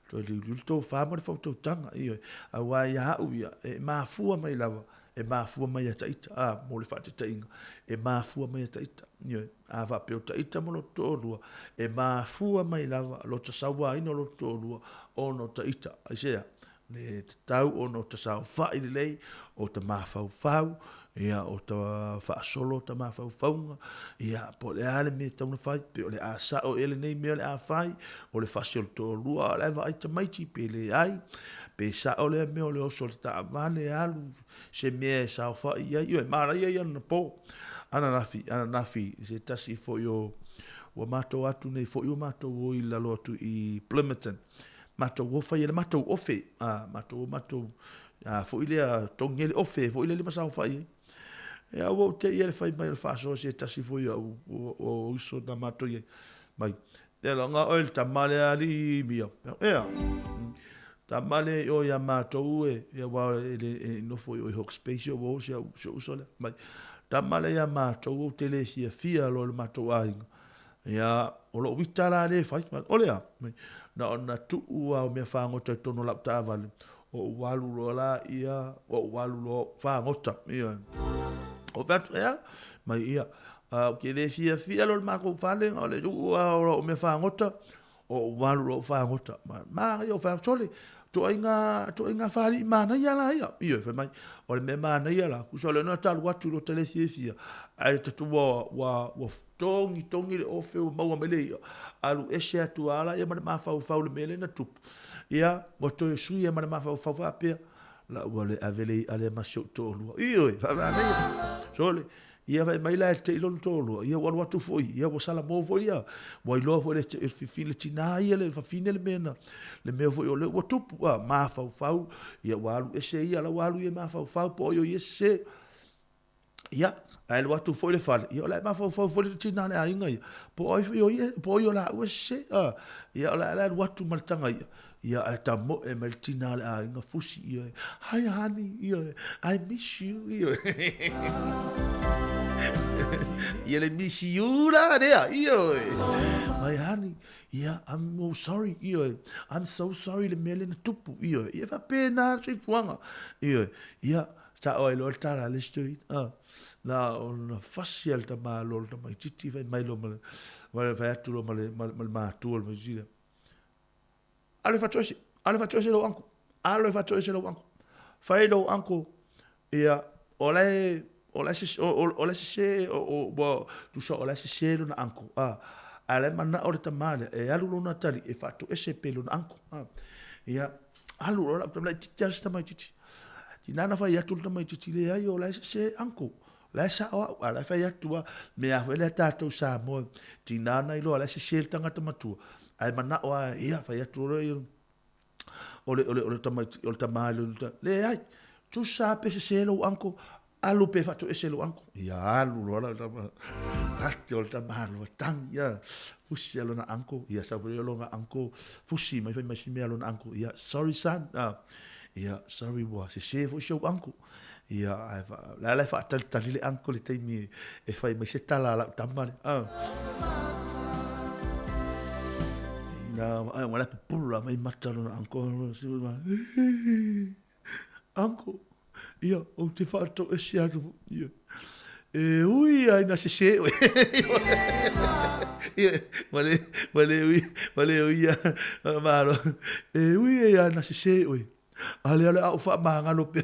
toe liuliu le tofa ma le faautautaga. Ioe. Aua ia au ia, e mafua mai lava, e mafua mai ia taita, a, mo le faataitaiga, e mafua mai ia taita. Ioe. A faapea o taita ma lota toalua, e mafua mai lava lota sauaina o lota toalua ona o taita. Aisea? Le tatau ona o ta saofai lelei, o ta mafaufau, ia, o ta faasolo o ta mafaufauga, ia, po o le a le mea e tatau ona fai, pe o le a sao ea lenei mea o le a fai, o le fasi o le toalua a o la e vaai tamaiti pe leai, pe sao lea mea o le oso o le taavale alu se mea e saofai i ai. Ioe, manaia ia na po ananafi, ananafi i se tasi foi o ua matou atu nei foi ua matou o i lalo atu i Plimmerton. Matou o fai ai le matou ofe, a, matou o matou, a, foi lea togi ai le ofe foi lele ma saofai ai. Ia ua ou te ia le fai mai o le faasoa se tasi foi o au o uso na matou i ai. Mai, e loga oe le tama lea alii mia. Ea. Tama lea i o ia matou e, ia aua e le e nofo i o i Hawke's Bay si ou si au si ou uso lea. Mai, tama lea ia matou ou te le fiafia loa i le matou aiga. Ia, o lou ita la lea e fai. O le a? Mai, na ona tuu lava o mea fagota i totonu o lau taavale, ou alu loa laia, ou alu loa fagota. Ioe. Ou fai atu, ea? Mai, ia, ou te le fiafia loa i le matou fale, na o le tuu lava o lau mea fagota, Ou alu loa ou fagota, manaia ou fai atu, sole, ituaiga, ituaiga fali'i manaia la ia. Ioe, fai mai, o le mea manaia la, tusa o lea na ta alu atu i lo ta le fiafia, ae ta tu ua, ua, ua togi, togi le ofe ua maua mai le i'a, alu ese atu lava la ia ma le mafaufau i le mea lea na tupu. Ia, ua toe sui ai ma le mafaufau faapea, la ua le ave le i'a lea ma si ou toalua. Ioe, faamanaia. Sole, Ia fai mai la e te i lona toalua, ia ua alu atu foi, ia ua salamo foi ia, ua iloa foi le, le tinā ia, le fafine le mea na, le mea foi o lea ua tupu, a, mafaufau, ia ua alu ese ia, la ua alu ia mafaufau, po o ai o ia sese. Ia, ae alu atu foi le fale, ia o la e mafaufau foi le tinā le aiga ia, po o ai foi o ia, po o ai o laua sese, a, ia o la e alu atu ma le taga ia, Ia ae tamoe mai le tina a le aiga fusi ia e, Hi honey, ia e, I miss you, ia e. Ia le miss you la lea, ia e. My honey, ia, I'm oh sorry, ia e, I'm so sorry le mea lea na tupu, ia e. Ia faapena le soifuaga, ia e. Ia, Sa'o ai loa le tala a le isi toeaina, a. Na ona fasi lava e le tamāloa o le tamaitiiti fai mai loa ma le, ma le fai atu loa ma le, ma le matua o le tamaitiiti lea, Alu e faatoese, alu e faatoese lou uncle, alu e faatoese lou uncle. Fai lou uncle, ia, o la e, o la e o la e sese, ua, tusa o la e sese lona uncle, a. Ae o la e manao le tama lea e alu lona atalii e faatoese pea i lona uncle, a. Ia, alu loa lau tama laitiiti lava si tamaitiiti. Tina na fai atu le tamaitiiti, leai o la e sese uncle, o la e sao au, a o la e fai atu lava, mea foi lea a tatou Samoa, tina na iloa o la e sese le tagata matua, ae manao lava ia fai atu loa ia o le, o le, o le tamaiti, o le tama i le, leai, tusa lava pe sese lou uncle, alu pe faatoese lou uncle. Ia alu loa lau tama, ate o le tama loa, tagi ia, fusi a lona uncle, ia sau foi lona uncle, fusi mai fai mai si mea lona uncle, ia sorry son, ia sorry ua sese foi si ou uncle. Ia, ae fa, la la e faatalitali le uncle i le taimi e fai mai se tala a lau tama lea. Sina, ai, ua la pupula mai mata lona uncle, uncle, Ia, ou te whaatoese atu, ia. E ui ai na sese oe. Ia, ma le, ma le ui, ma le ui ia, malo. E ui ai a na sese oe. A lea o le a ou faamagalo pea.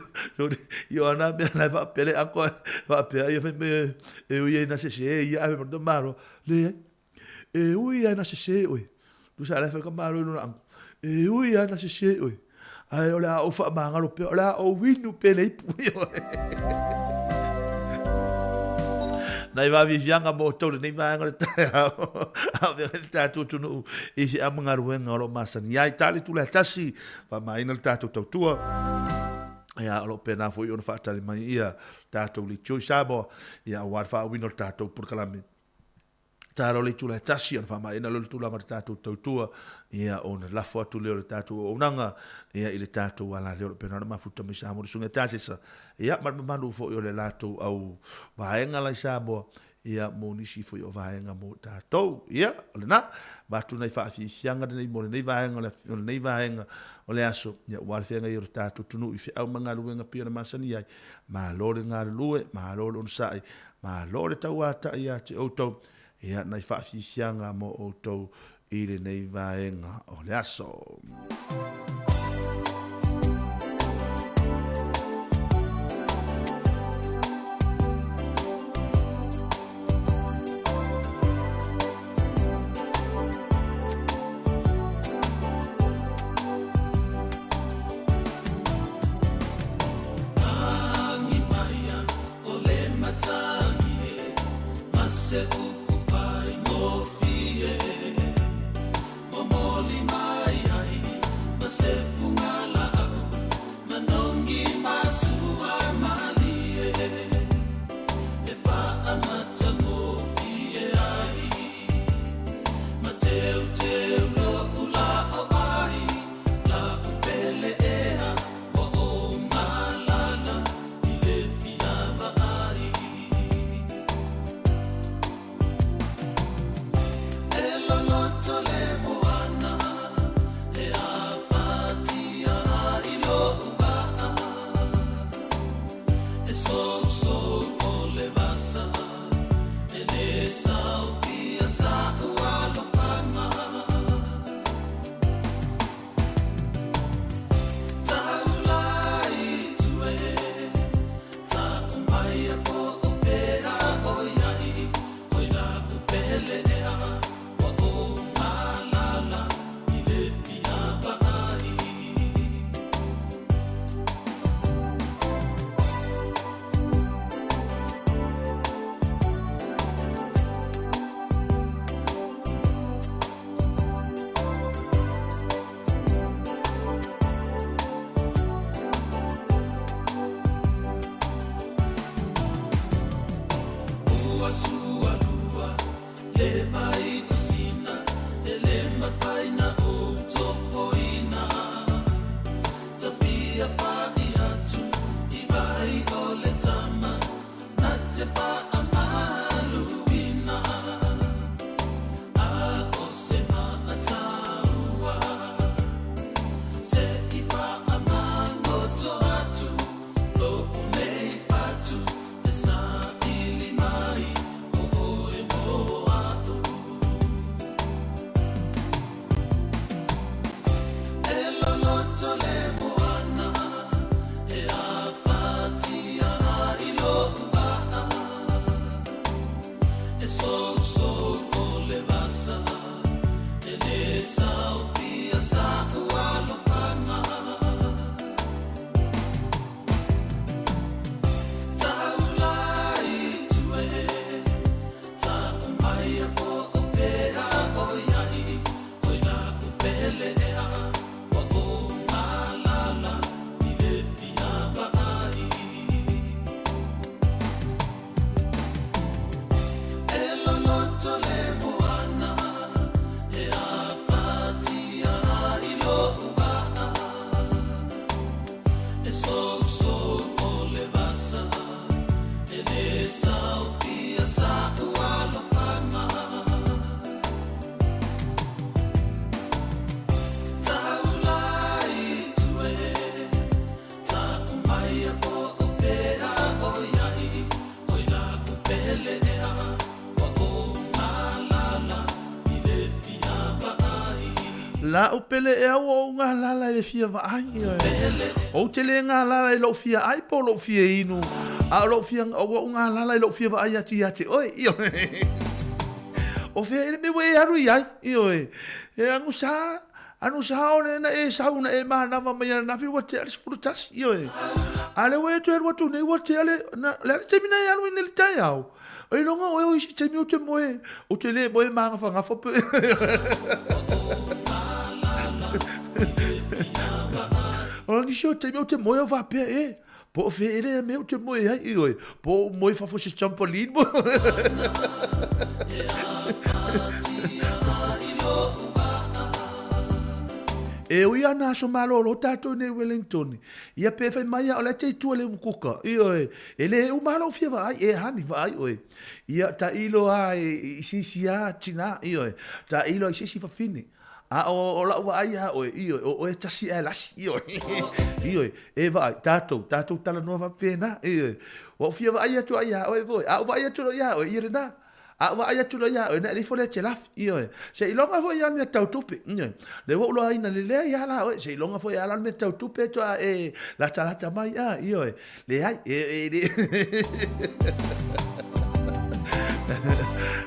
Ia o ana mea la e faapea le ako, faapea ia fai mai e ui ai na sese ia, ae fai mai malo. Leai, E ui ai na sese oe. Tusa la e fai ka malo i lona ango. E ui ai na sese oe. Ae o le a ou faamagalo pea, o le a ou inu pea le ipu. Nai vāviaviaga mo outou lenei vaega o le taeao. A o feagai le tatou atunuu i se amagaluega o lo o masani ai. Ta le tulae tasi, faamaina le tatou tautua. Ia, o lo o pena foi ona faatali mai ia tatou leitio i Samoa, ia aua le faauiina o le tatou polokalame. Talo le itula e tasi, ona faamaeaina lea o le tulaga o le tatou tautua, ia, ona lafo atu lea o le tatou auaunaga, ia, i le tatou ala lea o lo o pena ona mafuta mai Samoa le Susuga ia Tasesa, ia, ma le mamalu foi o le latou au vaega la i Samoa, ia, mo nisi foi o vaega mo tatou. Ia, o lena, avatu nai faafiafiaga lenei mo lenei vaega o lenei vaega o le aso, ia, aua le feagai o le tatou atunuu i feau ma galuega pei ona masani ai. Malo le galulue, malo le onosai, Malo le tauatai ia te outou, ia nai faafisiaga mo outou i lenei vaega o le aso. O le matangi e, ma se upu faigofie, Momoli mai ai ma se fugalaau, Manogi ma sua malie, E faamatagofie ai, Ma teuteu lo'u la'o ai, La'u pele ea ua ou malala. I le fia vaai. E loloto le moana, e afatia ai lo'u vaa. E sousou o le vasa, e le saofia sa'u alofaga. Ua sualua le vai o Sina, e le mafai na ou tofoina. Tafia pa'i atu i vai o le tama, na te faamaluina. A o se maataua, se i faamagoto atu lo'u mea. sousou o le vasa E le saofia sa'u alofaga Taulai tue Ta'u mai po o fea o iai Oi la'u pele ea Ua ou galala i le fia vaai La'u pele ea ua ou galala i le fia vaai. Ou te le galala i lo'u fia ai po o lo'u fia inu, a o lo'u fia, ua ou galala i lo'u fia vaai atu ia te oe. O fea i le mea ua e alu i ai? Ioe. E agusa, agusa o le na e sau na e manava mai ananafi ua tea le 11. Ioe. A o lea ua e toe alu atu nei ua tea le, na, le a le taimi na e alu ai nei i le taeao? O iloga oe o isi taimi ou te moe, ou te le moe magafagafa pe. O nisi o taimi ou te moe au faapea, e, po o fea ea mea ou te moe ai, ioe, po o ou moe fafo i se trampoline po. E ui ana aso malolo tatou nei Wellington, ia pe fai mai a o la e te i tua le umukuka, ioe, e le uma lou fia vaai, e hani vaai oe. Ia tailo a i se isi a tina, ioe, tailo i se isi fafine. A o lau vaai ia oe, ioe, o oe tasi ae lasi, ioe, ioe, e vaai, tatou, tatou talanoa faapena, ioe. Ua ou fia vaai atu ai ia oe foi, a ou vaai atu loa ia oe, ia lena. A ou vaai atu loa ia oe, na ifo lea e te lafi, ioe. Seiloga foi a le mea tau tupe, ioe. Le ua ou iloaina lelei lava la oe, seiloga foi a le mea tau tupe faatoa e latalata mai, a, ioe. Leai, e le.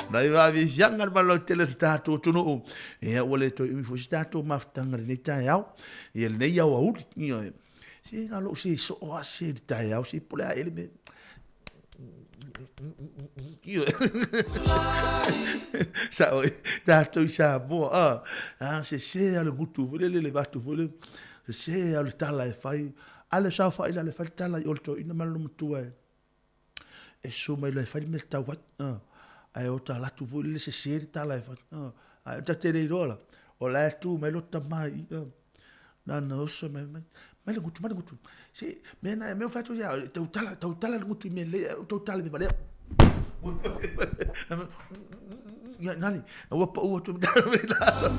Nai vaaviaviaga le malautele o se tatou atunuu. Ia ua le toe umi foi se tatou mafutaga i lenei taeao. Ia lenei aoauli. Ioe. Se na lou se soo lava se i le taeao se po o le a ea le mea. Ioe. Sao e tatou i Samoa, a, a sese lava le gutu foi lele, le vatu foi lele, sese lava le tala e fai. A le saofai la le fai le tala i o le toeaina ma le loomatua e e susu mai loa e fai le mea e tatau ai. Ae o ta alu atu foi lele sese le tala e fai. Ae ta te le iloa la, o la e tu mai lota tama i i. Na ona oso mai mai, mai le gutu, mai le gutu. Se, mea na, mea o fai atu ia, tautala, tautala le gutu i mea lelei, tautala i mea valea. Ia, nani, ua pau atu i lalo.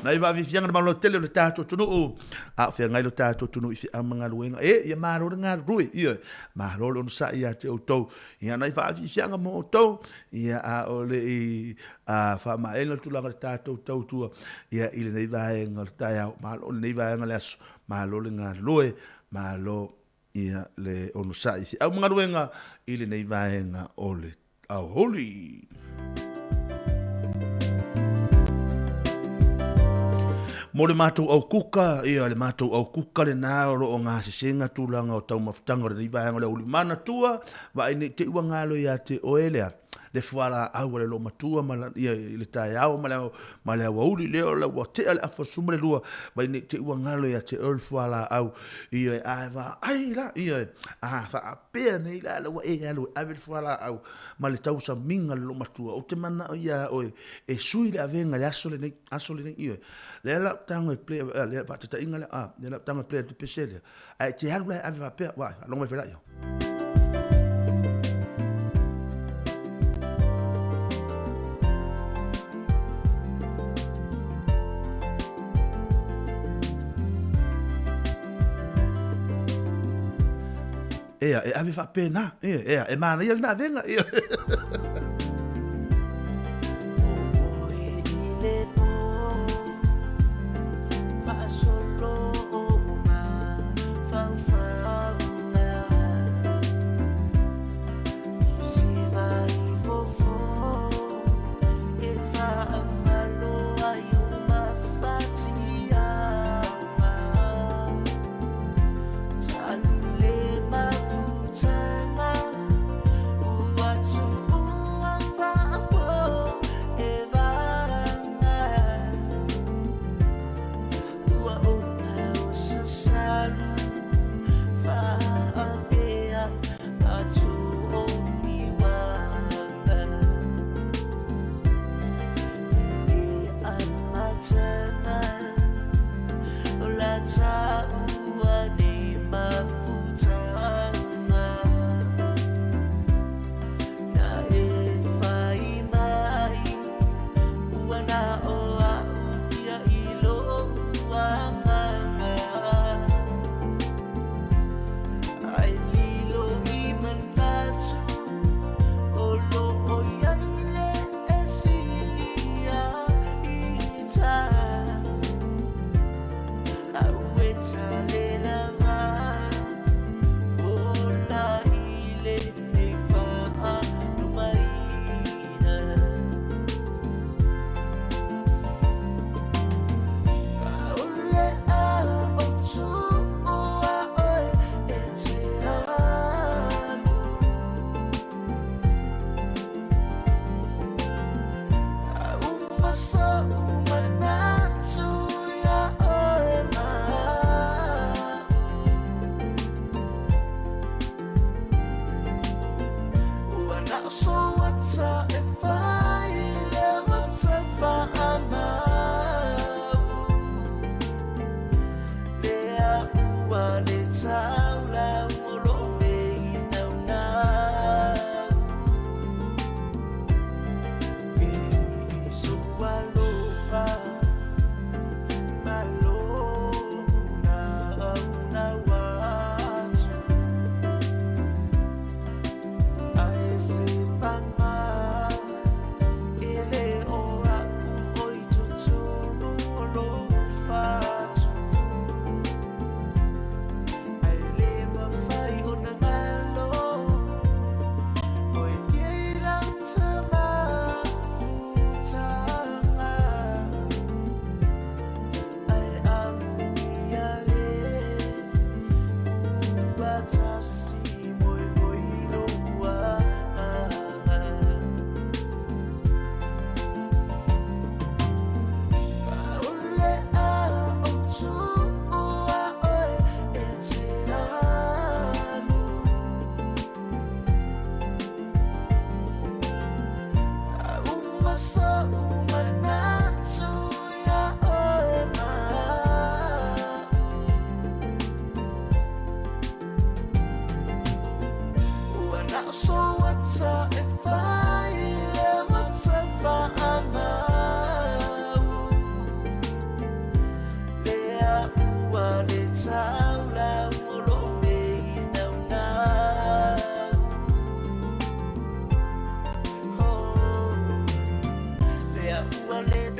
Nai vaaviaviaga na malu tele o le tatou atunuu, a o feagai lo tatou atunuu i feau ma galuega. E, ia malo le galulue, ia, malo le onosai ia te outou. Ia, nai vaaviaviaga mo outou, ia, a o le i faamaena le tulaga o le tatou tautua, ia, i lenei vaega o le taeao, malo i lenei vaega o le aso, malo le galulue, malo ia le onosai i feau ma galuega i lenei vaega o le aoauli. Mo le matou aukuka, ia le matou aukuka lena o lo o gasesega tulaga o taumafataga o lenei vaega o le aoauli. Manatua, vaai nei te i ua galo ia te oe lea le fualaau a le loomatua ma ia i le taeao ma le ma le aoauli lea o la ua tea le afa 12 vaai nei te i ua galo ia te oe le fualaau ioe ae vaai la ioe a faapea nei la la ua e alu e ave le fualaau ma le tausamiga a le loomatua ou te manao ia oe e sui le avega i le aso lenei aso lenei ioe lea la ou tago e play lea faataitaiga lea a lea la ou tago e play atu pese lea ae te alu la e ave faapea vaai faalogo mai foi la Ea, e ave faapena. Ea, ea, e manaia lena avega. Ea.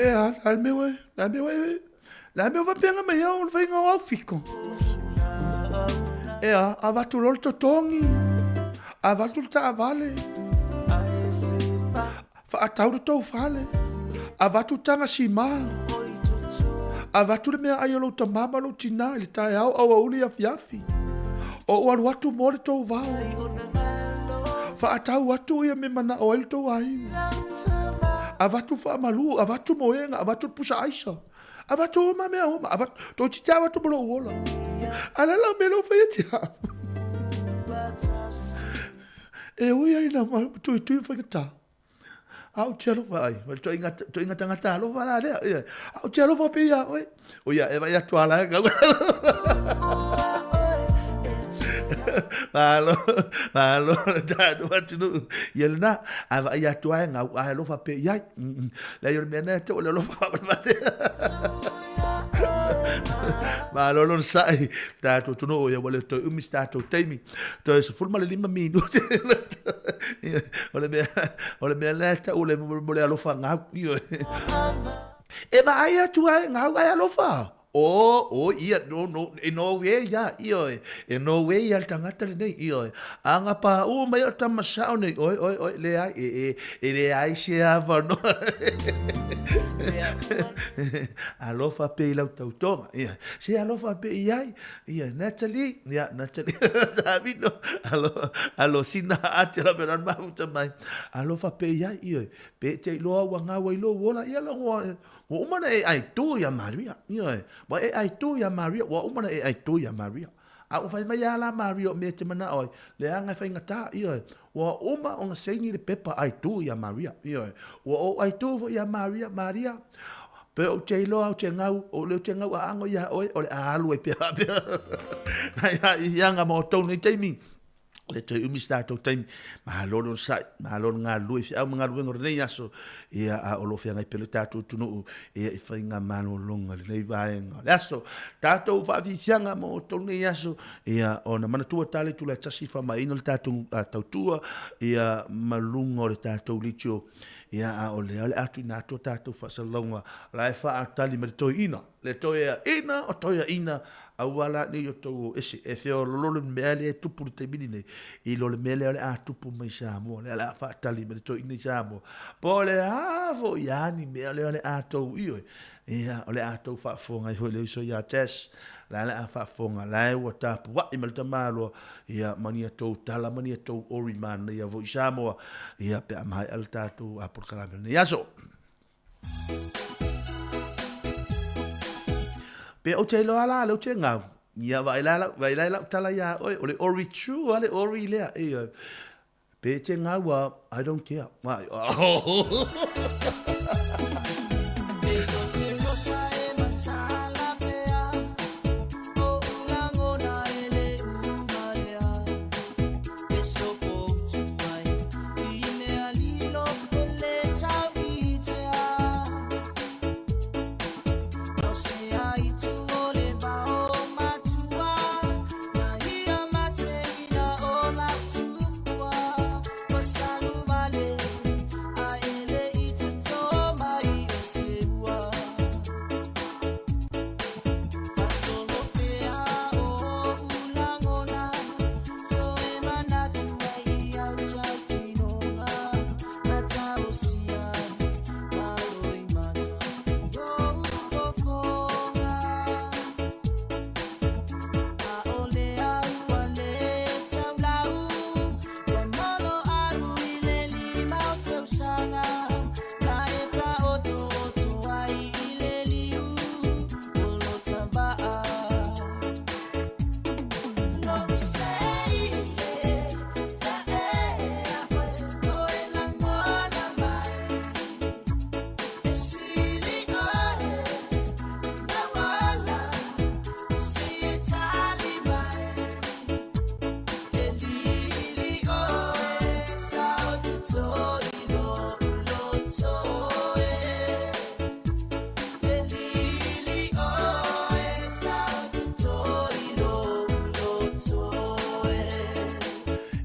Ea, la le mea la le mea la mea faapea mai au o le faiga o au fiko. Ea, avatu loa le totogi, avatu le taavale, faatau le tou fale, avatu taga simā, avatu le meaai a lou tamā ma lou tinā i le taeao auauli afiafi. O ou alu atu mo le tou vao. Faatau atu ia me manao ai le tou aiga. Avatu faamalu, avatu moega, avatu le pusa aisa. Avatu uma mea uma, avatu, toeitiiti lava avatu ma lou ola. A o le a la mea lea ua fai ia te au? E ui ai ina tuitui ma faigata. A ou te alofa ai, ma le toaiga tagata alofa la lea. Ia, a ou te alofa pea ia oe. O ia, e vai atu ala e kau. Malo, malo, tātou atunuu. Ia lena, a vai atu ai ngau, a alofa pea i ai. Leai o le mea na e te o le alofa faavalevalea. Malo lona sa'i, tātou atunuu, ia ua le toe umi se tātou taimi. Toe 15 minute. O le mea, o le mea lea e tau le, mo le alofa ngau. E vaai atu ai ngau ai alofa. O, o ia, no, no, e no e ia, ioe, e no e ia le tagata lenei, ioe. A ga paʻū mai o tama sao nei, oi, oi, oi, leai, e, e, e leai se avanoa. Alofa pea i lau tautoga, ia. Se alofa pea i ai, ia, Natalie, ia, Natalie, Savino, alo, alo sina ati la pera mafuta mai. Alofa pea i ai, ioe. Pe te iloa ua gaua i lou ola, ia lagoa, Ua uma na e ʻaitū iā Maria. Ioe. Ua e ʻaitū iā Maria. Ua uma na e ʻaitū iā Maria. A ua fai mai lā la Maria o mea e te manaʻo ai, leaga e faigata. Ioe. Ua uma ona saini le pepa ʻaitū iā Maria. Ioe. Ua ou ʻaitū foi iā Maria, Maria, pe ou te iloa ou te gau, o le ou te gau ʻaʻago iā ʻoe, o le a alu ai pea faapea. Nai a i hianga ma outou nei taimi. Le toe umi se tatou taimi, malo le onosai, malo le galulue i feau ma galuega o lenei aso, ia a o lo o feagai pea le tatou atunuu ia i faiga malologa i lenei vaega o le aso. Tatou faafiafiaga mo outou nei aso, ia ona manatua tala i tula e tasi faamaeaina le tatou tautua ia ma luga o le tatou leitio, ia a o lea o le a tuuina atu a tatou faasalalauga la e faatali mai le toeaina. Le toeaina o toeaina, aua la nei outou o ese, e feololo le mea lea e tupu i le taimi lenei, i lo le mea lea o le a tupu mai Samoa, lea o le a faatali mai le toeaina i Samoa. Po o le a foi a ni mea lea o le a tou ioe, ia, o le a tou faafofoga ai foi le uso ia Jess, la le a faafofoga, la e ua tapuai ma le tamaloa, ia, ma ni a tou tala ma ni a tou ori manaia foi i Samoa, ia, pe a maea le tatou polokalame o lenei aso. Pe ou te iloa la le ou te ngau. Ia vaai la lau, vaai la lau tala ia oe, o le ori true a le ori lea. Ia. Pe te ngau a, I don't care. Mai.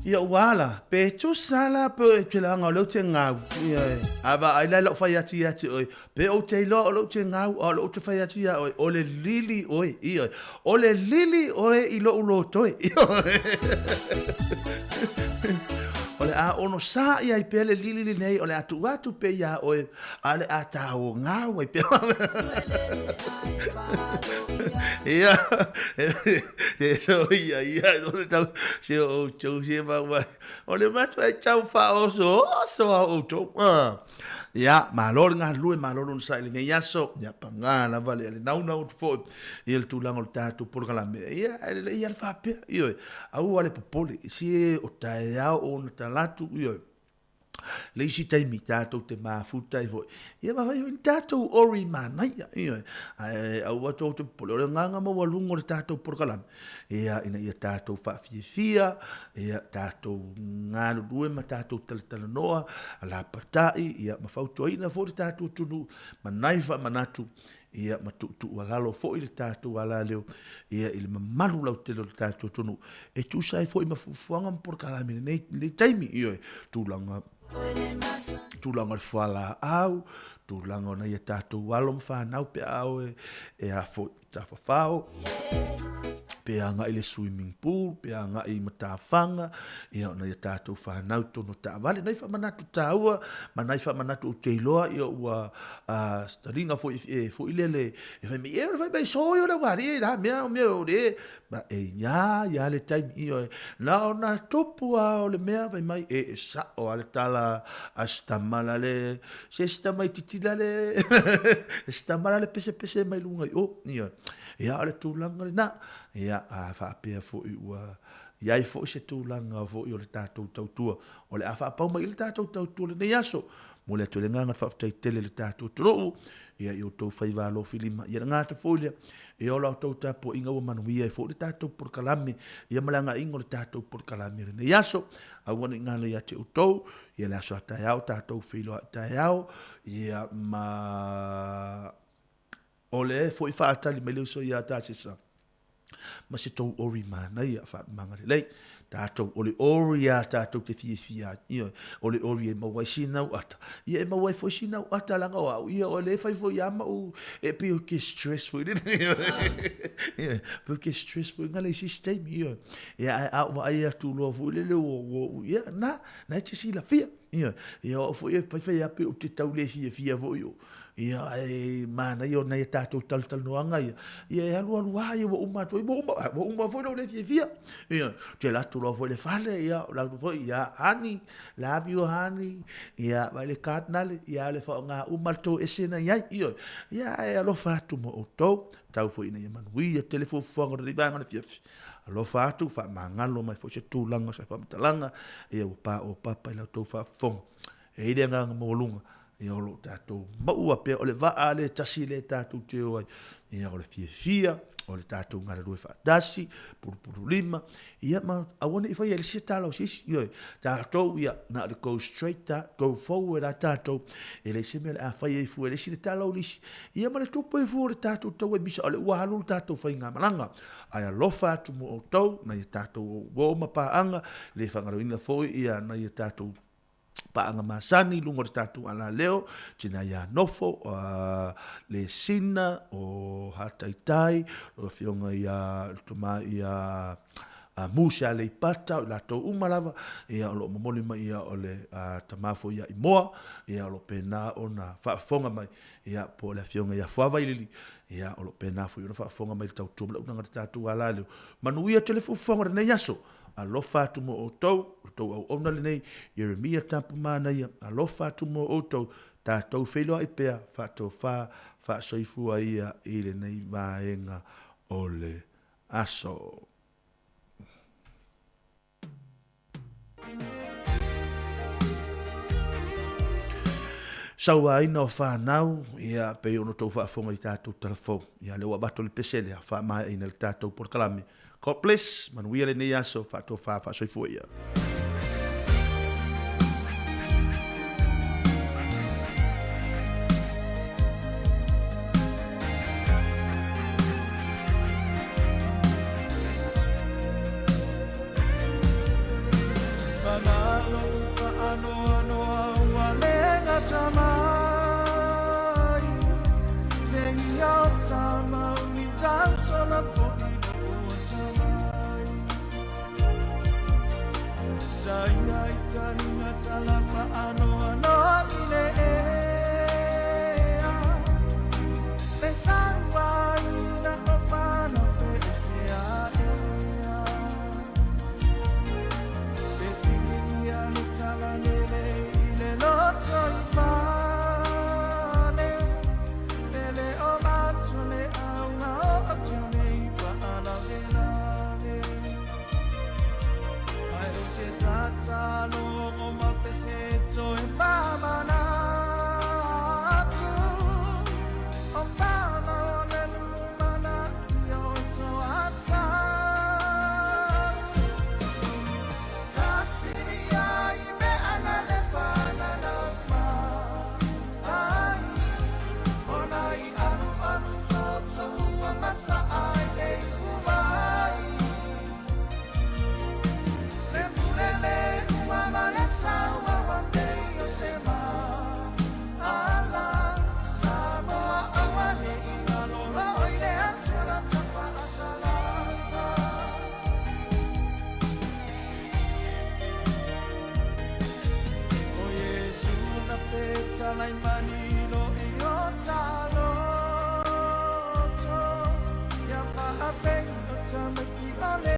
Ia ua ala, pe tusa la pe e te leaga o lea ou te gau. Ioe. A vaai la i lau fai atu ia te oe, pe ou te iloa o lea ou te gau, a o lea ou te fai atu iā oe, o le lili oe, ioe. O le lili oe i lou lotoe, ioe. O le a onosā i ai pea le lili lenei, o le a tuu atu pea iā oe, a o le a tāogao ai pea. Ia, e so ia, ia, o le tau, se o outou se mau ai. O le matua e tau faaosooso a outou. Ia, malo le galulue, malo le onosai i lenei aso. Ia, pagā lava le, le naunau atu foi i le tulaga o le tatou polokalame. Ia, e lelei lava le faapea, ioe, aua le popole, se o taeao ona talatu, ioe. Le isi taimi tatou te mafuta ai foi, ia ma fai foi ni tatou ori manaia, ioe. Ae aua tou te popole, o le agaga maualuga o le tatou polokalame, ia, ina ia tatou faafiafia, ia, tatou galulue ma tatou talatalanoa, lapatai, ia, ma fautuaina foi le tatou atunuu, ma nai faamanatu, ia, ma tuutuualalo foi le tatou alaleo, ia, i le mamalu lautele o le tatou atunuu, e tusa ai foi ma fuafuaga ma polokalame i lenei, lenei taimi, ioe, tulaga, tulaga o le fualaau, tulaga o nai a tatou alo ma fanau pe a o e, e a foi, tafafao, pe agai i le swimming pool, pe agai i matafaga, ia ona ia tatou fanau tonu taavale. Nai faamanatu taua, ma nai faamanatu ou te iloa, ia ua uh, taliga foi e foi lele, e fai mai, e o le fai mai so ia o le wari, e la mea o mea o le, ma e ia, ia le taimi, ia, na ona tupu a o le mea, fai mai, e, e sao a le tala a stamala le, Se si tamaititi la le se tama la le pesepese mai luga i o. Ia, ia o le tulaga lena. Ia, a faapea foi ua i ai foi se tulaga foi o le tatou tautua. O le a faapau mai i le tatou tautua lenei aso. Momoli atu ai le agaga o le faafetai tele i le tatou atunuu, ia i outou faiva alofilima. Ia le gata foi lea, ia o la outou tapuaiga ua manuia ai foi le tatou polokalame, ia ma le agaiga o le tatou polokalame i lenei aso. Aua ne i galo ia te outou, Ia le aso a taeao tatou feiloai taeao, ia ma o le foi faatali mai le uso ia Tasesa ma se tou ori manaia faalumaga lelei. Tatou o le ori a tatou te fiafia ai, ioe, o le ori e maua ai sina au ata, ia e maua ai foi sina au ata leaga o au ia o le fai foi ia ma u e pei o ke stress foi lele, ioe, pei o ke stress foi ngale i se isi taimi, ioe. Ia ae a ou vaai atu loa foi lele ua ua ia na Na e te silafia, ioe, ia o au foi e faifai lava pe ou te tau le fiafia foi o, ia ae manaia o nai a tatou talatalanoaga ia, ia e alualu lava ia ua uma atu ai, ua uma, ua uma foi lou le fiafia. Ia, ou te alu atu loa foi i le fale, ia, ou alu atu foi, ia, honey, love you honey, ia, vaai le card nale, ia le faaaoga uma le tou ese na i ai, ioe. Ia ae alofa atu mo outou, tau foi ina ia manuia tele fuafuaga o lenei vaega o le afiafi. Alofa atu, faamagalo mai foi se tulaga o se faamatalaga, ia ua paopapa i la outou faafofoga. E i ai le agaga maualuga, ia o lo o tatou maua pea, o le vaa lea e tasi lea tatou te o ai, ia o le fiafia, o le tatou galulue faatasi, pulupululima, ia ma aua ne i faia i le isi tala o se isi, ioe, tatou ia, na o le go straight a, go forward a tatou, e leai se mea o le a fai ai fua e le isi le tala o le isi, ia ma le tupu ai fua o le tatou tau ai misa, o le ua alu le tatou faigamalaga. Ae alofa atu mo outou, nai a tatou uo ma paaga, le faagaloina foi ia nai a tatou paaga masani i luga o le tatou alaleo, tina ia Nofo, le Sina, o Hataitai, lau Afioga ia le tama ia Muse Aleipata, o i latou uma lava, ia o lo o momoli mai ia o le tama foi ia Imoa, ia o lo o pena ona faafofoga mai, ia po o le Afioga ia Fuavailili, Ia, o lo o pena foi ona faafofoga mai le tautua ma le auaunaga a le tatou ala leo. Manuia tele fuafuaga o lenei aso. Alofa atu mo outou, o le tou auauna lenei, Ieremia Tapu Manaia, alofa atu mo outou, tatou feiloai pea, faatofa, faasoifua ia i lenei vaega o le aso. Sauaina o fanau, ia, pei ona outou faafofoga i tatou tala fou. Ia, lea ua avatu le pese lea, faamaeaina le tatou polokalame. God bless, manuia lenei aso, faatofa, faasoifua ia. Manilo i o talo.